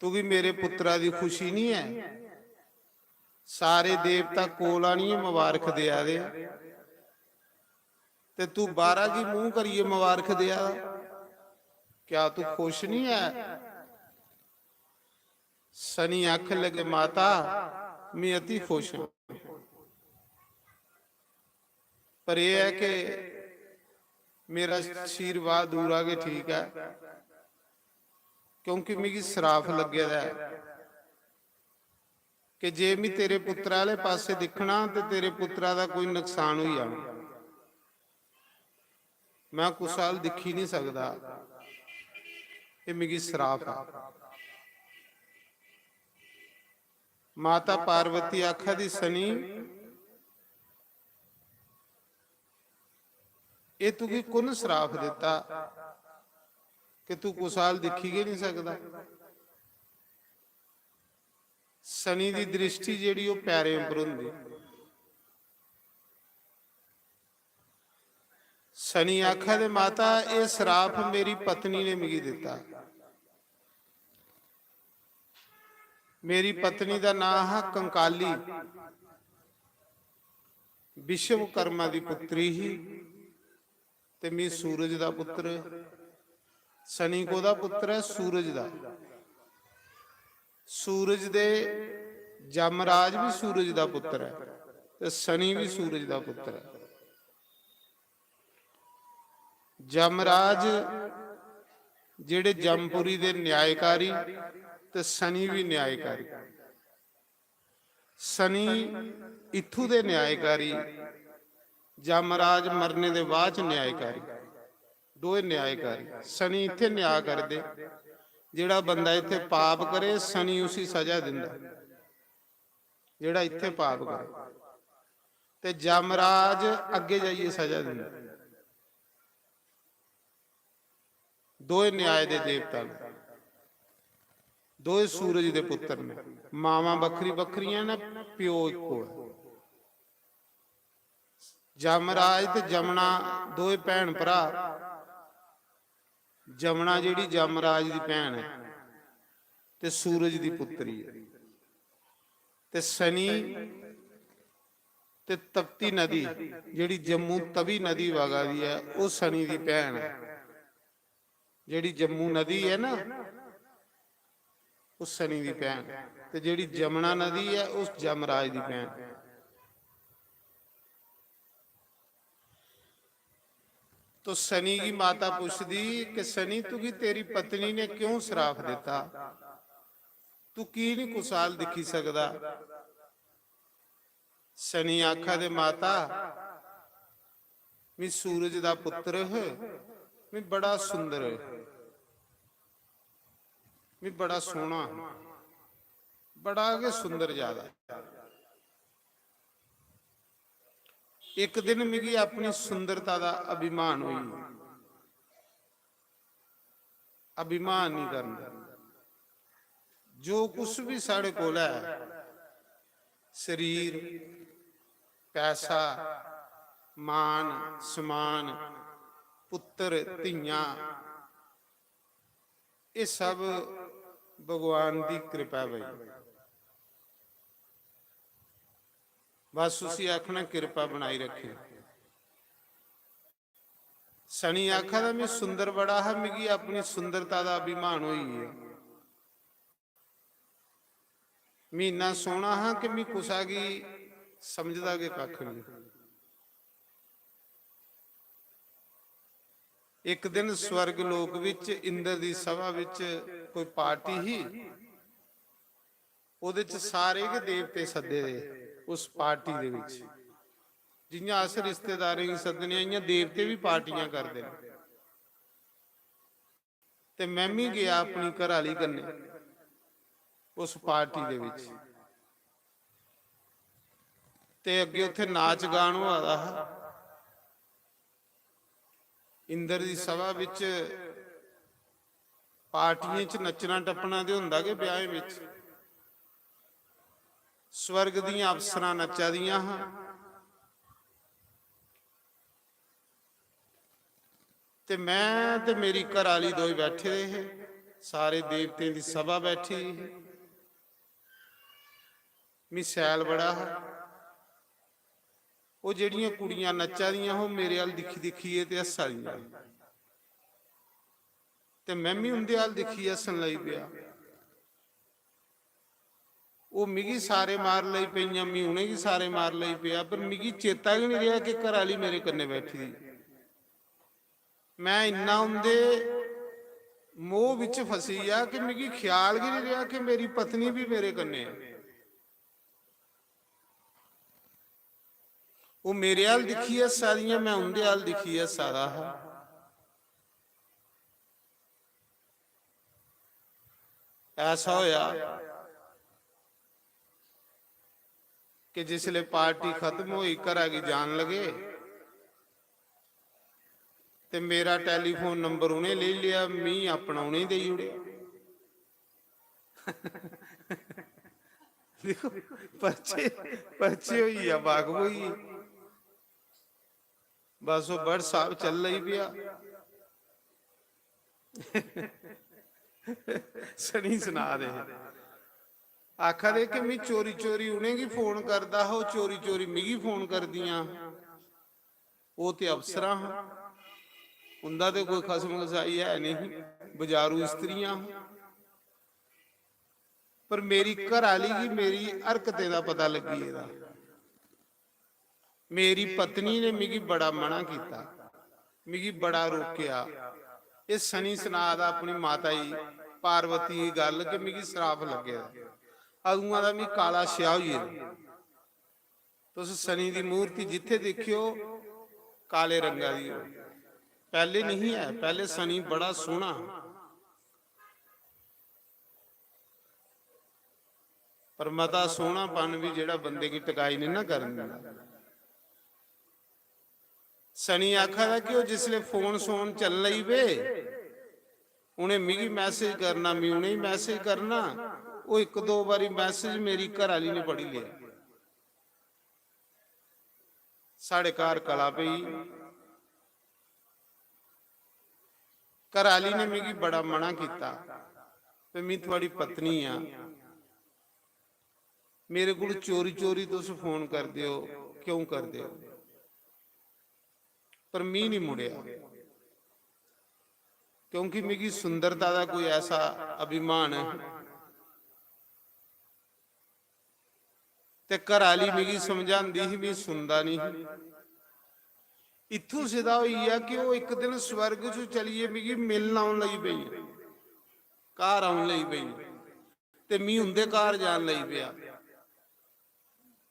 तुगी मेरे पुत्रा दी खुशी नहीं है? सारे देवता कोल आनियै मबारख देआ दे, ते तू बाहरा की मूंह करियै मबारख देआ दा? क्या तू खुश नहीं है?" शनि आखन लगे, "माता, मैं अति खुश हूं, पर यह है कि मेरा आशीर्वाद दूरा गै ठीक है, क्योंकि मिगी श्राप लग्गे दा है कि जे मैं तेरे पुत्रा आह्ले पासे दिक्खना ते तेरे पुत्रा दा कोई नुकसान होई जाना। मैं कुसै अल दिक्खी नहीं सकदा, एह् मिगी श्राप ऐ।" माता पार्वती आखा दी, "शनि, एह् तुगी कुन श्राप दित्ता कि तू कुसै अल दिक्खी गै नहीं सकदा?" शनि दी दृष्टि जेह्ड़ी, ओह् पैरें उप्पर होंदी। शनि आखा दे, "माता, एह् श्राप मेरी पत्नी ने मिगी दित्ता।" मेरी पत्नी दा नांऽ हा कंकाली, विश्वकर्मा दी पुत्री ही, ते मी सूरज दा पुत्र। शनि कोह्दा पुत्र ऐ? सूरज दा। सूरज दे, जमराज भी सूरज दा पुत्र ऐ ते शनि भी सूरज दा पुत्र ऐ। जमराज जेह्ड़े जमपुरी दे न्यायकारी ते शनि बी न्यायकारी। शनि इत्थू दे न्यायकारी, जमराज मरने दे बाद च न्यायकारी, दोए न्यायकारी। शनि इत्थै न्याय करदे, जेह्ड़ा बंदा इत्थै पाप करे, शनि उसी सजा दिंदा, जेह्ड़ा इत्थै पाप करे। ते जमराज अग्गें जाइयै सजा दिंदा। दोए न्याय दे देवता न, दोए सूरज दे पुत्र न। मावां बक्खरी बक्खरियां न, प्यो इक्को ऐ। जमराज ते जमना दोए भैन भ्रा। जमना जेह्ड़ी जमराज दी भैन ऐ ते सूरज दी पुत्री ऐ। ते शनि ते तपती नदी, जेह्ड़ी जम्मू तवी नदी वगा दी ऐ, ओह् शनि दी भैन ऐ। जेह्ड़ी जम्मू नदी ऐ ना, ओह् शनि दी भैन, ते जेह्ड़ी जमुना नदी ऐ, ओह् जमराज दी भैन। तो शनि गी माता पुछदी कि शनि, तुगी तेरी पत्नी ने क्यों श्राप दित्ता? तू की निं कुसै अल दिक्खी सकदा? शनि आखा दे, माता, मी सूरज दा पुत्र ह, मी बड़ा सुंदर, मी बड़ा सोह्ना, बड़ा गै सुंदर ज्यादा। इक दिन मिगी अपनी सुंदरता दा अभिमान होई। अभिमान नहीं करना। जो कुछ भी साढ़े कोल है, शरीर, पैसा, मान, समान, पुत्र, धियां, ये सब भगवान दी कृपा भाई। बस उसी आखना कृपा बनाई रखे। शनि आखा दा, "मैं सुंदर बड़ा हा, मिगी अपनी सुंदरता दा अभिमान होई गेआ। मैं इन्ना सोहना हा कि मैं कुसा गी समझदा गै कक्ख नहीं।" इक दिन स्वर्ग लोक विच इंद्र दी सभा विच कोई पार्टी ही, ओह्दे च सारे गै देवते सद्दे दे उस पार्टी दे विच। जि'यां अस रिश्तेदारें गी सद्दने आं, इ'यां देवते बी पार्टियां करदे न। ते में मी गेआ अपनी घरै आह्ली कन्नै उस पार्टी दे विच। ते अग्गें उत्थै नाच गान होआ दा हा। इंद्र दी सभा विच पार्टियें च नच्चना टप्पना ते होंदा गै ब्याहें विच। स्वर्ग दियां अप्सरां नच्चा दियां हां। ते में ते मेरी घरै आह्ली दोए बैठे दे हे। सारे देवतें दी सभा बैठी दी ही। मी सैल बड़ा हा। ओह् जेह्ड़ियां कुड़ियां नच्चा दियां हा, ओह् मेरे अल दिक्खी दिक्खियै ते हस्सा दियां हा। ते में मी उं'दे अल दिक्खियै हस्सन लगी पेआ। ओह् मिगी सारे मार लगी पेइयां, मी उ'नेंगी सारे मार लगी पेआ, पर मिगी चेता गै निं रेहा कि घरै आह्ली मेरे कन्नै बैठी दी। में इन्ना उं'दे मोह् बिच फसी गेआ कि मिगी ख्याल गै निं रेहा कि मेरी पत्नी बी मेरे कन्नै ऐ। ओह् मेरे अल दिक्खियै हस्सा दियां, में उं'दे अल दिक्खियै हस्सा दा हा। ऐसा होया कि जिसलै पार्टी खत्म होई, घरा गी जान लगे, ते मेरा टेलीफोन नंबर उ'नें लेई लेआ, मी अपना उ'नें देई ओड़ेआ। दिक्खो, परिचे, परिचे होई गेआ, वाकफ होई गे। बस ओह् WhatsApp चल लगी पेआ। सनी सना दे हे, आखा दे कि मी चोरी चोरी उ'नेंगी फोन करदा हा, ओह् चोरी चोरी मिगी फोन करदियां। ओह् ते अफसरां हा, उं'दा ते कोई खसम खसाई है नहीं, बजारू स्त्रियां हा। पर मेरी घरै आह्ली गी मेरी हरकतें दा पता लग्गी गेदा। मेरी पत्नी ने मिगी बड़ा मना कीता, मिगी बड़ा रोकेआ। एह् सनी सना दा अपनी माता गी, पार्वती गी गल्ल कि मिगी सराप लग्गे दा। अदुआं दा मी काला स्याह् होई गेदा। तुस सनी दी मूर्ति जित्थे दिक्खेओ, काले रंगा दी हो। पैह्ले नहीं है, पैह्ले सनी बड़ा सोह्ना हा। पर मता सोह्नापन बी जेह्ड़ा बंदे गी टकाई निं ना करन दिंदा। सनी आखा दा कि ओह् जिसलै फोन शोन चलन लगी पे, उ'नें मिगी मैसेज करना, मी उ'नेंगी मैसेज करना। ओह् इक दो बारी मैसेज मेरी घरै आह्ली ने पढ़ी लेआ। साढ़े घर कला पेई। घरै आह्ली ने मिगी बड़ा मना कीता, "ते में थुआढ़ी पत्नी आं, मेरे कोल चोरी चोरी तुस फोन करदे ओ, क्यों करदे ओ?" पर मी निं मुड़ेआ, क्योंकि मिगी सुंदरता दा कोई ऐसा अभिमान ऐ। ते घरै आह्ली मिगी समझांदी ही, मी सुनदा निं ही। इत्थूं सिद्धा होई गेआ कि ओह् इक दिन स्वर्ग च चलियै मिगी मिलन औन लगी पेई, घर औन लगी पेई, ते मी उं'दे घर जान लगी पेआ।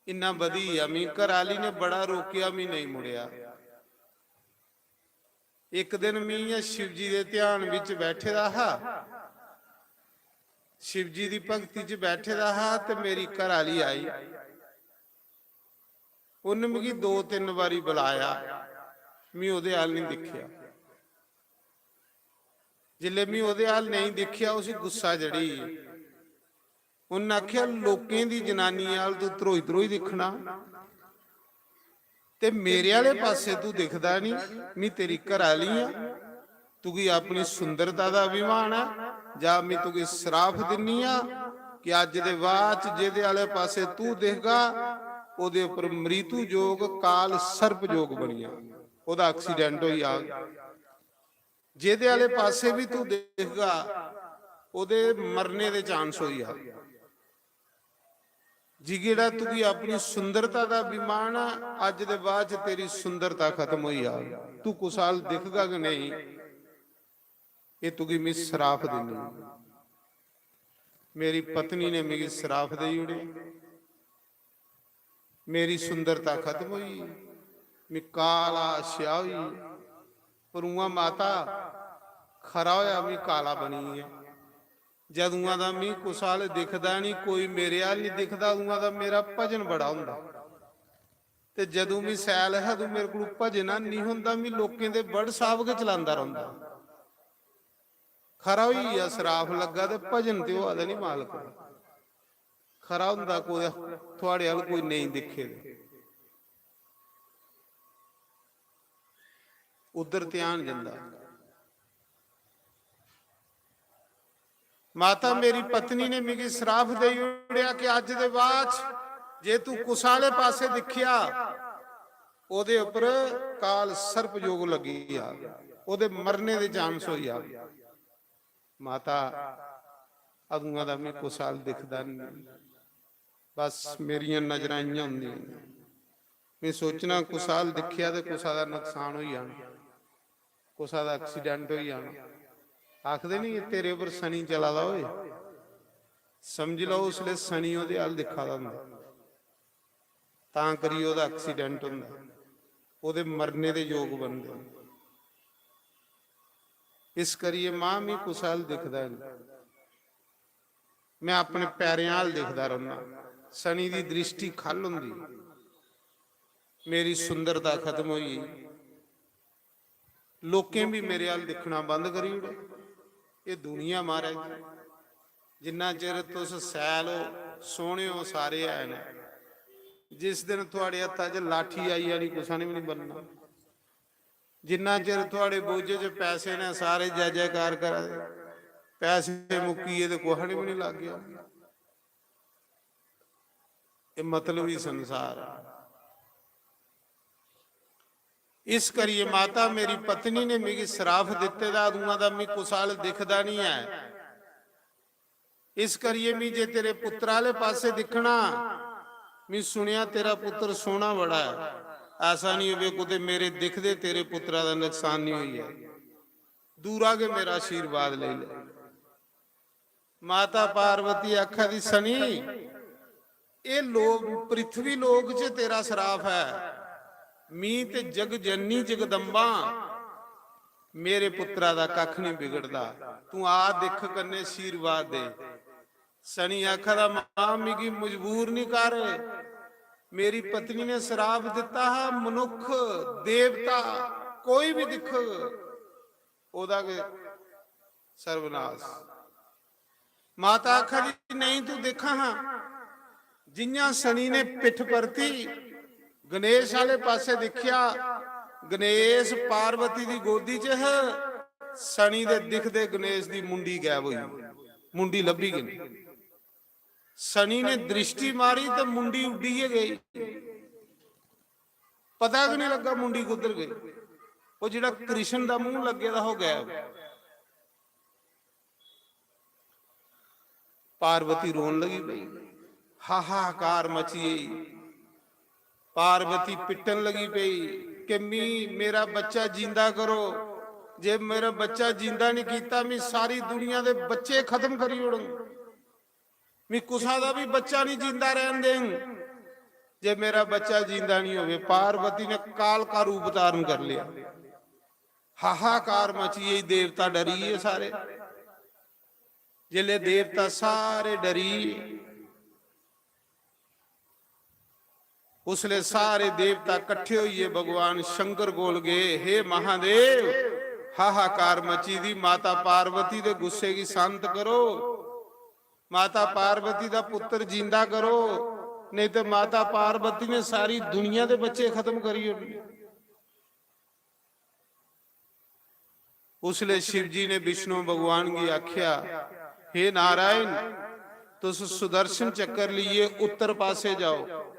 इन्ना बधी गेआ, मी घरै आह्ली ने बड़ा रोकेआ, मी नेईं मुड़ेआ। इक दिन मी इ'यां शिव जी दे ध्यान बिच बैठे दा हा, शिव जी दी भक्ति च बैठे दा हा, ते मेरी घरै आह्ली आई। उन्न मिगी दो तिन्न बारी बलाया, मी ओह्दे अल निं दिक्खेआ। जिसलै मी ओह्दे अल नेईं दिक्खेआ, उसी गुस्सा चढ़ी गेआ। उन्न आखेआ, "लोकें दी जनानियें अल तू ध्रोई ध्रोई दिक्खना, ते मेरे आह्ले पासै तू दिखदा निं, मी तेरी घरै आह्ली आं, तुगी अपनी सुंदरता दा अभिमान ऐ, जां मी तुगी सराफ दिन्नी आं कि अज्ज दे बाद च जेह्दे आह्ले पासै तू दिखगा, ओह्दे उप्पर मृत्यु जोग, काल सर्प जोग बनी जाग, ओह्दा accident होई जाग। जेह्दे आह्ले पासै बी तू दिखगा, ओह्दे मरने दे chance होई जाग।" जिगेड़ा तुगी अपनी सुंदरता दा अभिमान ऐ, अज्ज दे बाद च तेरी सुंदरता खत्म होई जाग, तू कुसै अल दिखगा गै नेईं। एह् तुगी में सराप दिन्नी आं। मेरी पत्नी ने मिगी सराप देई ओड़ेआ, मेरी सुंदरता खत्म होई, में काला स्याह होई। पर उ'आं माता, खरा होया में काला बनी गेआ। जदुआं दा मी कुसै अल दिखदा निं, कोई मेरे अल निं दिखदा, उ'आं दा मेरा भजन बड़ा होंदा। ते जदूं मी सैल हा, अदूं मेरे कोल भजन निं होंदा, मी लोकें दे WhatsApp गै चलांदा रौंह्दा। खरा होई गेआ, सराफ लग्गा ते भजन ते होआ दा निं मालक। खरा होंदा कुतै थुआड़े अल कोई नेईं दिक्खे दे। उद्धर ध्यान जंदा। माता, मेरी पत्नी ने मिगी सराफ देई ओड़ेआ कि अज्ज दे बाद च जे तू कुसै आह्ले पासै दिक्खेआ, ओह्दे उप्पर काल सर्प योग लग्गी जा, ओह्दे मरने दे चांस होई जा। माता, अदुआं दा में कुसै अल दिखदा निं, बस मेरियां नजरां इ'यां होंदियां न। में सोचना कुसै अल दिक्खेआ ते कुसै दा नुकसान होई जाना, कुसै दा accident होई जाना। आखदे निं, "तेरे उप्पर शनि चला दा होए", समझी लैओ उसलै शनि ओह्दे अल दिक्खा दा होंदा, तां करियै ओह्दा accident होंदा, ओह्दे मरने दे योग बनदे न। इस करियै मां, मी कुसै अल दिखदा निं, में अपने पैरें अल दिखदा रौह्ना। शनि दी दृष्टि ख'ल्ल होंदी। मेरी सुंदरता खत्म होई गेई, लोकें बी मेरे अल दिक्खना बंद करी ओड़े। एह् दुनिया, महाराज, जिन्ना चिर तुस सैल ओ, सोह्ने ओ, सारे हैन, जिस दिन थुआड़े हत्था च लाठी आई जानी, कुसै ने बी निं बनना। जिन्ना चिर थुआड़े बोझे च पैसे न, सारे जय जयकार करा दे, पैसे मुक्की गे ते कुसै ने बी निं लग्गेआ। एह् मतलबी संसार ऐ। इस करियै माता, मेरी पत्नी ने मिगी सराफ दित्ते दा, अदुआं दा मी कुसै अल दिखदा निं ऐ। इस करियै मी जे तेरे पुत्तरा आह्ले पासै दिक्खना, मी सुनेआ तेरा पुत्तर सोह्ना बड़ा ऐ, ऐसा निं होवे कुतै मेरे दिखदे तेरे पुत्तरा दा नकसान निं होई जाए। दूरा गै मेरा आशीर्वाद लेई ले। माता पार्वती आखा दी, "शनि, एह् लोक, पृथ्वी लोक च तेरा सराफ ऐ, मी ते जग जननी जगदम्बा, मेरे पुत्तरा दा कक्ख निं बिगड़दा, तूं आ दिक्ख कन्नै आशीर्वाद दे।" शनि आखा दा, "मां, मिगी मजबूर निं कर, मेरी पत्नी ने सराप दित्ता हा, मनुक्ख, देवता, कोई बी दिक्खग, ओह्दा गै सर्वनाश।" माता आखा दी, "नेईं, तू दिक्खा हां।" जि'यां शनि ने पिट्ठ परती, गणेश आह्ले पासै दिक्खेआ, गणेश पार्वती दी गोदी च ह, शनि दे दिखदे गणेश दी मुंडी गायब होई, मुंडी लब्भी गई। शनि ने दृष्टि मारी ते मुंडी उड्डी गै गई, पता गै निं लग्गा मुंडी कुद्धर गई। ओह् जेह्ड़ा कृष्ण दा मूंह लग्गे दा हा, ओह् गायब। पार्वती रोन लगी पेई, हाहाकार मची गेई। पार्वती पिट्टन लगी पेई कि, "मी मेरा बच्चा जींदा करो, जे मेरा बच्चा जींदा निं कीता, मी सारी दुनिया दे बच्चे खत्म करी ओड़ङ, मी कुसा दा बी बच्चा निं जींदा रहन देङ, जे मेरा बच्चा जींदा निं होवे।" पार्वती ने काल का रूप धारण कर लिया। हाहाकार मची गेई, देवता डरी गे सारे। जिसले देवता सारे डरी गे, उसले सारे देवता कट्ठे होइयै भगवान शंकर कोल गए, "हे महादेव, हाहाकार मची दी, माता पार्वती दे गुस्से गी शांत करो, माता पार्वती दा पुत्तर जींदा करो, नेईं ते माता पार्वती ने सारी दुनिया दे बच्चे खत्म करी ओड़ने।" उसले शिव जी ने विष्णु भगवान गी आख्या, "हे नारायण, तुस सुदर्शन चक्कर लेइयै उत्तर पासै जाओ।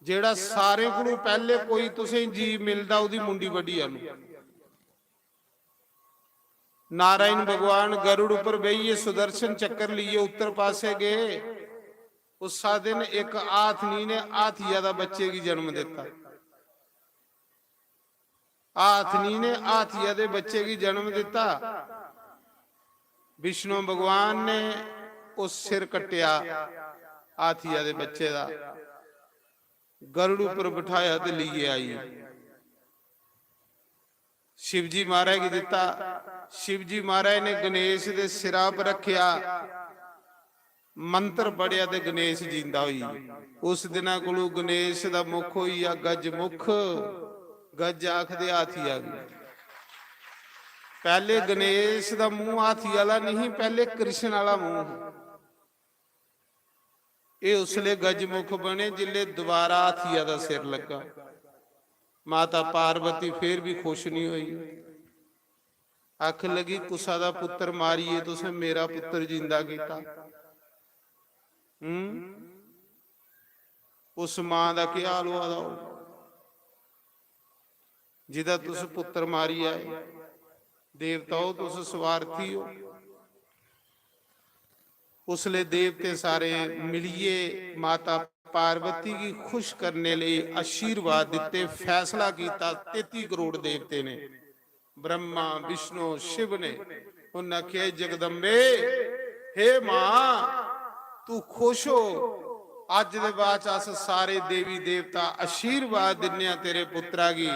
जेह्ड़ा सारें कोलू पैह्ले कोई तुसें जीव मिलदा, ओह्दी मुंडी बड्ढी आनो।" नारायण भगवान गरुड़ उप्पर बेहियै सुदर्शन चक्कर लेइयै उत्तर पासै गे। उस्सा दिन इक हाथनी ने हाथिया दा बच्चे गी जन्म दित्ता। हाथनी ने हाथिया दे बच्चे गी जन्म दिता। विष्णु भगवान ने ओह सिर कट्टेआ हाथिया दे बच्चे दा, गरुड़ उप्पर बठाया ते लेइयै आई। शिवजी महाराज गी दिता। शिवजी महाराज ने गणेश दे सिरा पर रखेआ, मंत्र पढ़ेआ ते गणेश जींदा होई गेआ। उस दिना कोलू गणेश दा मुख होई गेआ गजमुख। गज आखदे हाथी आ गई। पहले गणेश दा मुंह हाथी आला नहीं, पहले कृष्ण आला मुंह हा। एह उसले गजमुख बने जिसले दोबारा हाथिया दा सिर लग्गा। माता पार्वती फिर भी खुश नहीं होई। आखन लगी, "कुसा दा पुत्र मारियै तुसें मेरा पुत्र जिंदा कीता।" हम्म? उस मां दा केह् हाल होआ दा होग, जिदा तुस पुत्र मारी आए? देवताओ, तुस स्वार्थी हो। उसले देवते सारे मिलियै माता पार्वती गी खुश करने लेई आशीर्वाद दिते। फैसला कीता तेती करोड़ देवते ने, ब्रह्मा, विष्णु, शिव ने। उन्हें आखेआ, "जगदम्बे, हे मां, तू खुश हो? अज्ज दे बाद च अस सारे देवी देवता आशीर्वाद दिन्ने आं तेरे पुत्रा गी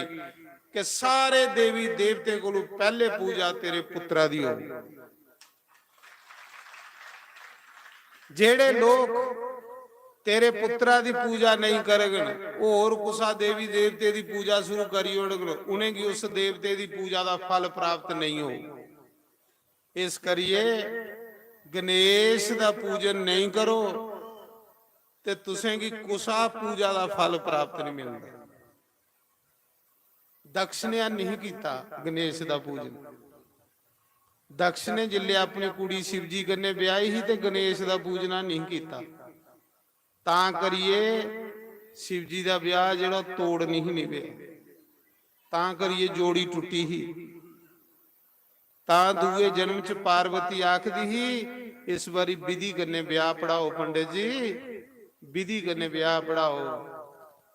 कि सारे देवी देवते कोलू पहले पूजा तेरे पुत्रा दी होग।" जेड़े लोक तेरे पुत्रा दी पूजा नहीं करगन, ओह होर कुसा देवी देवते दी पूजा शुरू करी ओड़गन, उनेंगी उस देवते दी पूजा दा फल प्राप्त नहीं होग। इस करियै गणेश दा पूजन नहीं करो ते तुसेंगी कुसा पूजा दा फल प्राप्त नहीं मिलदा। दक्ष ने नहीं कीता गणेश दा पूजन। दक्ष ने जिसलै अपनी कुड़ी शिवजी कन्नै ब्याही ही ते गणेश दा पूजना नहीं कीता। तां करियै शिवजी दा ब्याह जेह्ड़ा तोड़ नहीं निभेआ, तां करियै जोड़ी टुट्टी ही। तां दूए जन्म च पार्वती आखदी ही, "इस बारी विधि कन्नै ब्याह पढ़ाओ पंडित जी, विधि कन्नै ब्याह पढ़ाओ।"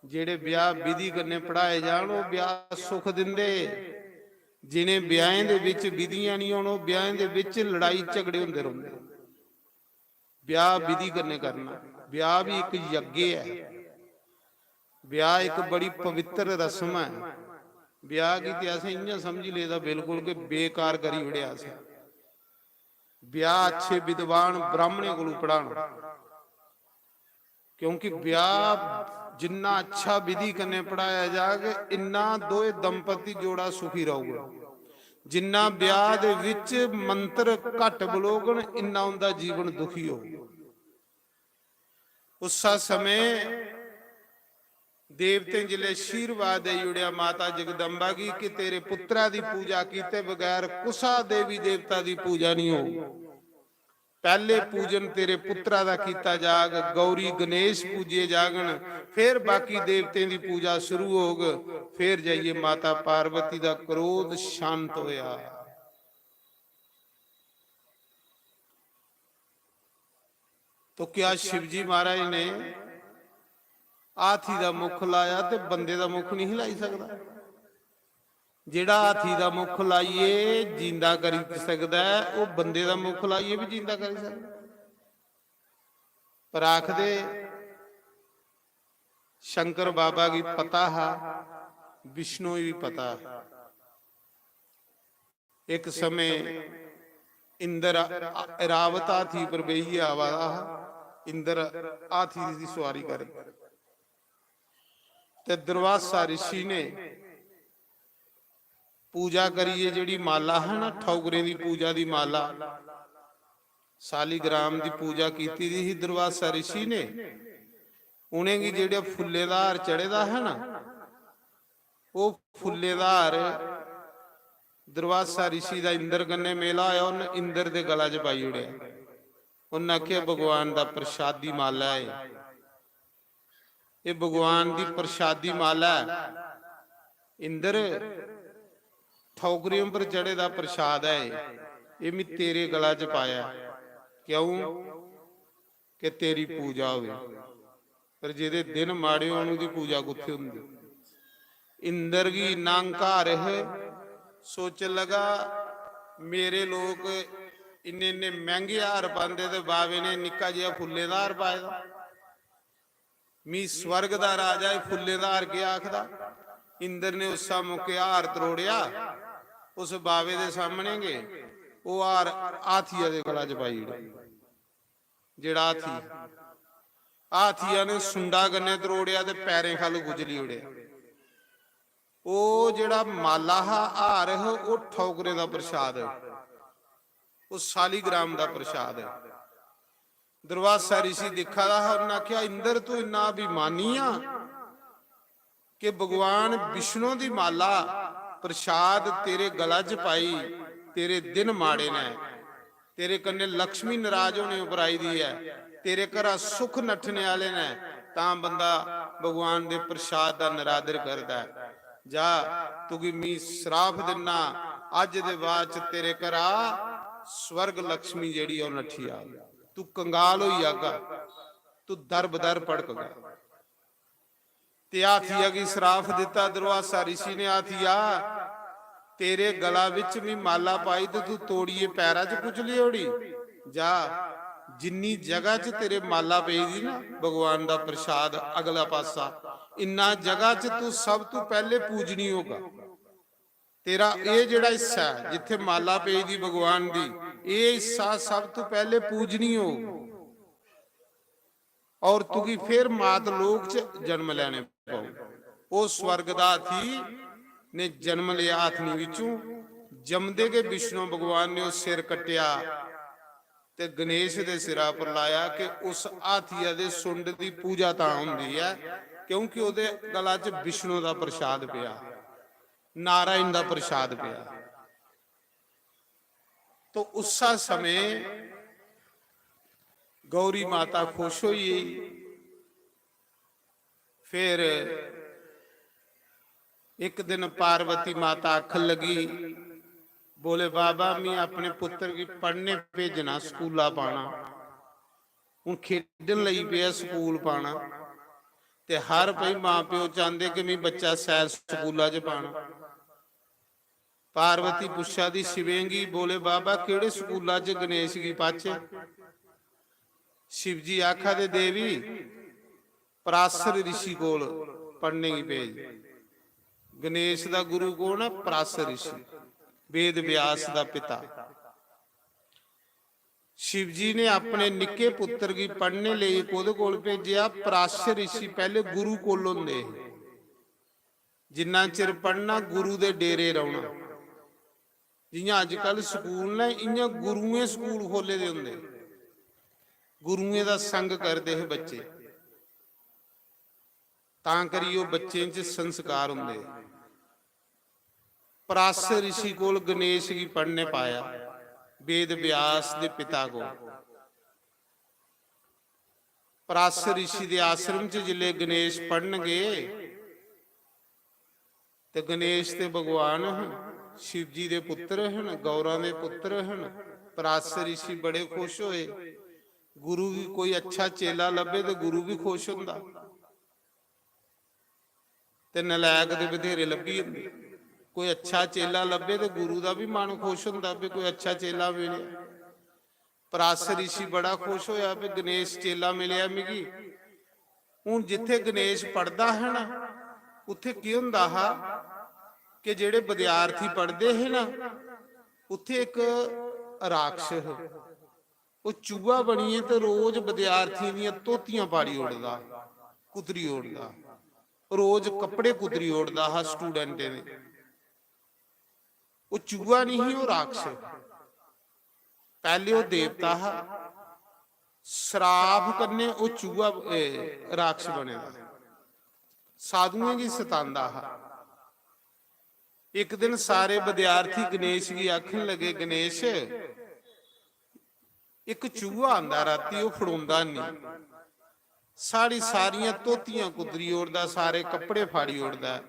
जेह्ड़े ब्याह विधि कन्नै पढ़ाए जान, ओह् ब्याह सुख दिंदे। जिनें ब्याहें दे बिच विधियां निं होन, ओह् ब्याहें दे बिच लड़ाई झगड़े होंदे रौंह्दे। ब्याह विधि कन्नै करना, ब्याह भी इक यज्ञ ऐ, ब्याह इक बड़ी पवित्र रस्म ऐ। ब्याह गी ते असें इ'यां समझी लेदा बिल्कुल कि बेकार करी ओड़ेआ असें। ब्याह अच्छे विद्वान ब्राह्मणें कोलू पढ़ाना, क्योंकि ब्याह जिन्ना अच्छा विधि कन्नै पढ़ाया जाग, इन्ना दोए दंपति जोड़ा सुखी रौह्ग। जिन्ना ब्याह दे विच मंत्र घट बलोगन, इन्ना उंदा जीवन दुखी होग। उस्सा समें देवतें जिसलै आशीर्वाद देई ओड़ेआ माता जगदम्बा गी कि तेरे पुत्रा दी पूजा कीते बगैर कुसा देवी देवता दी पूजा नहीं होग। पैह्ले पूजन तेरे पुत्रा दा कीता जाग, गौरी गणेश पूजे जागन, फिर बाकी देवतें दी पूजा शुरू होग, फिर जाइयै माता पार्वती दा क्रोध शांत होया। तो क्या शिवजी महाराज ने हाथी दा मुख लाया ते बंदे दा मुख नहीं लाई सकदा? जेड़ा हाथी दा मुख लाइयै जींदा करी सकदा ऐ, ओह बंदे दा मुख लाइयै भी जींदा करी सकदा। पर आखदे शंकर बाबा गी पता हा, विष्णु गी भी पता हा। एक समय इंद्र आ-, ऐरावत हाथी पर बेहियै आवा दा हा। इंद्र हाथी दी सुआरी करी ते दुर्वासा ऋषि ने पूजा करियै जेह्ड़ी माला है ना, ठौकरें दी पूजा दी माला, सालीग्राम दी पूजा कीती दी ही दुर्वासा ऋषि ने। उ'नेंगी जेह्ड़ा फुल्ले दा हार चढ़े दा हा ना, ओह् फुल्ले दा हार दुर्वासा ऋषि दा इंद्र कन्नै मेला होया, उन्न इंद्र दे गला च पाई ओड़ेआ। उन्न आखेआ, "भगवान दा प्रसादी माला ऐ, एह् भगवान दी प्रसादी माला ऐ। इंद्र, ठौकरें पर चढ़े दा प्रसाद ऐ एह्, एह् में तेरे गला च पाया। क्यों? कि तेरी पूजा होवे।" पर जेह्दे दिन माड़े होन, ओह्दी पूजा कुत्थै होंदी? इंद्र गी इन्ना हंकार है, सोचन लगा, मेरे लोक इन्ने इन्ने मैंह्गे हार पांदे ते बावे ने निक्का जेहा फुल्लें दा हार पाए दा। मी स्वर्ग दा राजा एह् फुल्लें दा हार केह् आखदा? इंद्र ने उस्सा मौके हार त्रोड़ेआ, उस बावे दे सामने गै ओह् हार हाथिया दे गला च पाई ओड़ेआ। जेह्ड़ा हाथी, हाथिया ने सुंडा कन्नै त्रोड़ेआ ते पैरें ख'ल्ल गुजली ओड़ेआ। ओह् जेह्ड़ा माला हा, हार हा, ओह् ठौकरें दा प्रसाद ऐ, ओह् सालीग्राम दा प्रसाद ऐ। दुर्वासा ऋषि दिक्खा दा हा, उन्नै आखेआ, "इंद्र, तू इन्ना अभिमानी आ कि भगवान विष्णु दी माला प्रसाद तेरे गला च पाई, तेरे दिन माड़े न, तेरे कन्नै लक्ष्मी नाराज होने उप्पर आई दी ऐ, तेरे घरा सुख नट्ठने आह्ले न, तां बंदा भगवान दे प्रसाद दा नरादर करदा ऐ। जा, तुगी मी श्राप दिन्ना, अज्ज दे बाद च तेरे घरा स्वर्ग लक्ष्मी जेह्ड़ी ऐ ओह् नट्ठी जाग, तू कंगाल होई जागा, तू दर बदर भड़कगा।" ते हाथिया गी श्राप दित्ता दुर्वासा ऋषि ने, "हाथिया, तेरे गला विच मी माला पाई ते तू तोड़ियै पैरा च कुचली ओड़ी। जा, जिन्नी जगह च तेरे माला पेई दी ना, भगवान दा प्रसाद अगला पासा, इन्ना जगह च तू सब तू पैह्ले पूजनी होगा। तेरा एह् जेह्ड़ा हिस्सा ऐ, जित्थै माला पेई दी भगवान दी, एह् हिस्सा सब तू पैह्ले पूजनी होग।" और तुगी फिर मात लोक च जन्म लैने पौग। ओह् स्वर्ग दा हाथी ने जन्म लेआ हाथनी विचों, जमदे गै विष्णु भगवान ने ओह् सिर कट्टेआ ते गणेश दे सिरा पर लाया कि उस हाथिया दे सुंड दी पूजा तां होंदी ऐ क्योंकि ओह्दे गला च विष्णु दा प्रसाद पेआ, नारायण दा प्रसाद पेआ। तो उस्सा समें गौरी माता खुश होई गेई। फिर इक दिन पार्वती माता आखन लगी, "बोले बाबा, मी अपने पुत्र गी पढ़ने भेजना, स्कूला पाना। हून खेडन लगी पेआ, स्कूल पाना।" ते हर भाई मां प्यो चांहदे कि मी बच्चा शैल स्कूला च पाना। पार्वती पुच्छा दी शिवें गी, "बोले बाबा, केह्ड़े स्कूला च गणेश गी पाचे?" शिव जी आखा दे, "देवी, पराशर ऋषि कोल पढ़ने गी भेज।" गणेश दा गुरु कौन ऐ? पराशर ऋषि, वेद व्यास दा पिता। शिव जी ने अपने निक्के पुत्र गी पढ़ने लेई कोह्दे कोल भेजेआ? पराशर ऋषि पैह्ले गुरु कोल होंदे हे। जिन्ना चिर पढ़ना, गुरु दे डेरे रौह्ना। जि'यां अजकल स्कूल न, इ'यां गुरुएं स्कूल खोह्ले दे होंदे। गुरुएं दा संग करदे हे बच्चे, तां करियै ओह् बच्चें च संस्कार होंदे। पराशर ऋषि कोल गणेश गी पढ़ने पाया, वेद व्यास दे पिता कोल। पराशर ऋषि दे आश्रम च जिसलै गणेश पढ़न गे, ते गणेश ते भगवान हन, शिव जी दे पुत्र हन, गौरा दे पुत्र हन। पराशर ऋषि बड़े खुश होए। गुरु गी कोई अच्छा चेला लब्भे ते गुरु बी खुश होंदा। ते नलायक ते बथेरे लब्भी जंदे। कोई अच्छा चेला लब्भे ते गुरु दा बी मन खुश होंदा, भी कोई अच्छा चेला मिलेआ। पराशर ऋषि बड़ा खुश होया, भी गणेश चेला मिलेआ मिगी। हून जित्थे गणेश पढ़दा हा ना, उत्थे केह् होंदा हा कि जेह्ड़े विद्यार्थी पढ़दे हे ना, उत्थे इक राक्षस, ओह् चूहा बनियै ते रोज विद्यार्थियें दियां धोतियां पाड़ी ओड़दा, कुतरी ओड़दा, रोज कपड़े कुतरी ओड़दा हा स्टूडेंटें दे। ओह् चूहा नहीं ही, ओह् राक्षस। पैह्ले ओह् देवता हा, श्राप कन्नै ओह् चूहा, ए, राक्षस बने दा, साधुएं गी सतांदा हा। इक दिन सारे विद्यार्थी गणेश गी आखन लगे, "गणेश, इक चूहा आंदा राती, ओह् फड़ोंदा निं, साढ़ी सारियां धोतियां कुतरी ओड़दा, सारे कपड़े फाड़ी ओड़दा ऐ।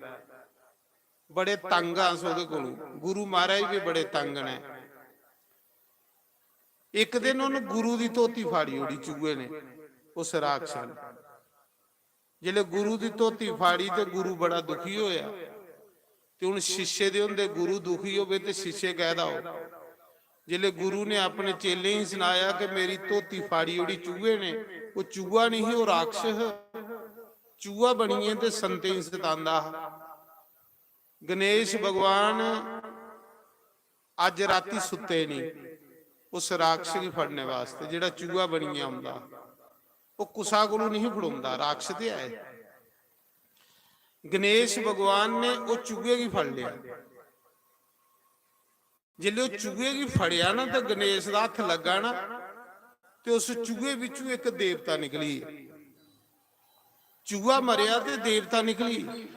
बड़े तंग आं अस ओह्दे कोलू।" गुरु महाराज बी बड़े तंग न। इक दिन उन्न गुरु दी धोती फाड़ी ओड़ी चूहे ने, उस राक्षस ने। जिसलै गुरु दी धोती फाड़ी ते गुरु बड़ा दुखी होया। ते हुन शिष्य दे होंदे गुरु दुखी होवे ते शिष्य कहदा हो, जिसले गुरु ने अपने चेलें गी सनाया कि मेरी धोती फाड़ी ओड़ी चूहे ने, ओह् चूहा नहीं ही, ओह् राक्षस हा। चूहा बनियै ते संतें गी सतांदा हा। गणेश भगवान अज्ज राती सुत्ते नहीं, उस राक्षस गी फड़ने वास्ते, जेह्ड़ा चूहा बनियै औंदा। ओह् कुसा कोलू नहीं फड़ोंदा, राक्षस ते है। गणेश भगवान ने ओह् चूहे गी फड़ लिया। जिसले ओह् चूहे गी फड़ेआ ना, ते गणेश दा हत्थ लग्गा ना, ते उस चूहे बिच्चों इक देवता निकली। चूहा मरेआ ते देवता निकली।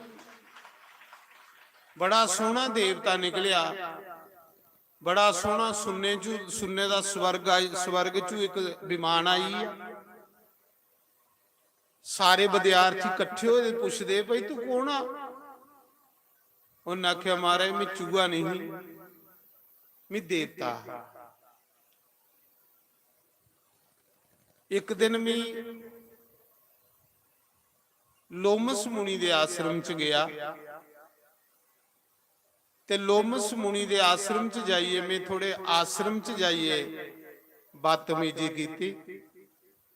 बड़ा सोहना देवता निकलेआ, बड़ा सोहना सुन्ने चू, सुन्ने दा स्वर्ग आई, स्वर्ग चू इक विमान आई ऐ। सारे विद्यार्थी कट्ठे होए दे पुछदे, "भाई, तू कौन आ?" उन्नै आखेआ, "महाराज, में चूहा नहीं, में देवता हा।" इक दिन में लोमस मुनि दे आश्रम च गया, ते लोमस मुनि दे आश्रम च जाइयै, में थोड़े आश्रम च जाइयै बदतमीजी कीती।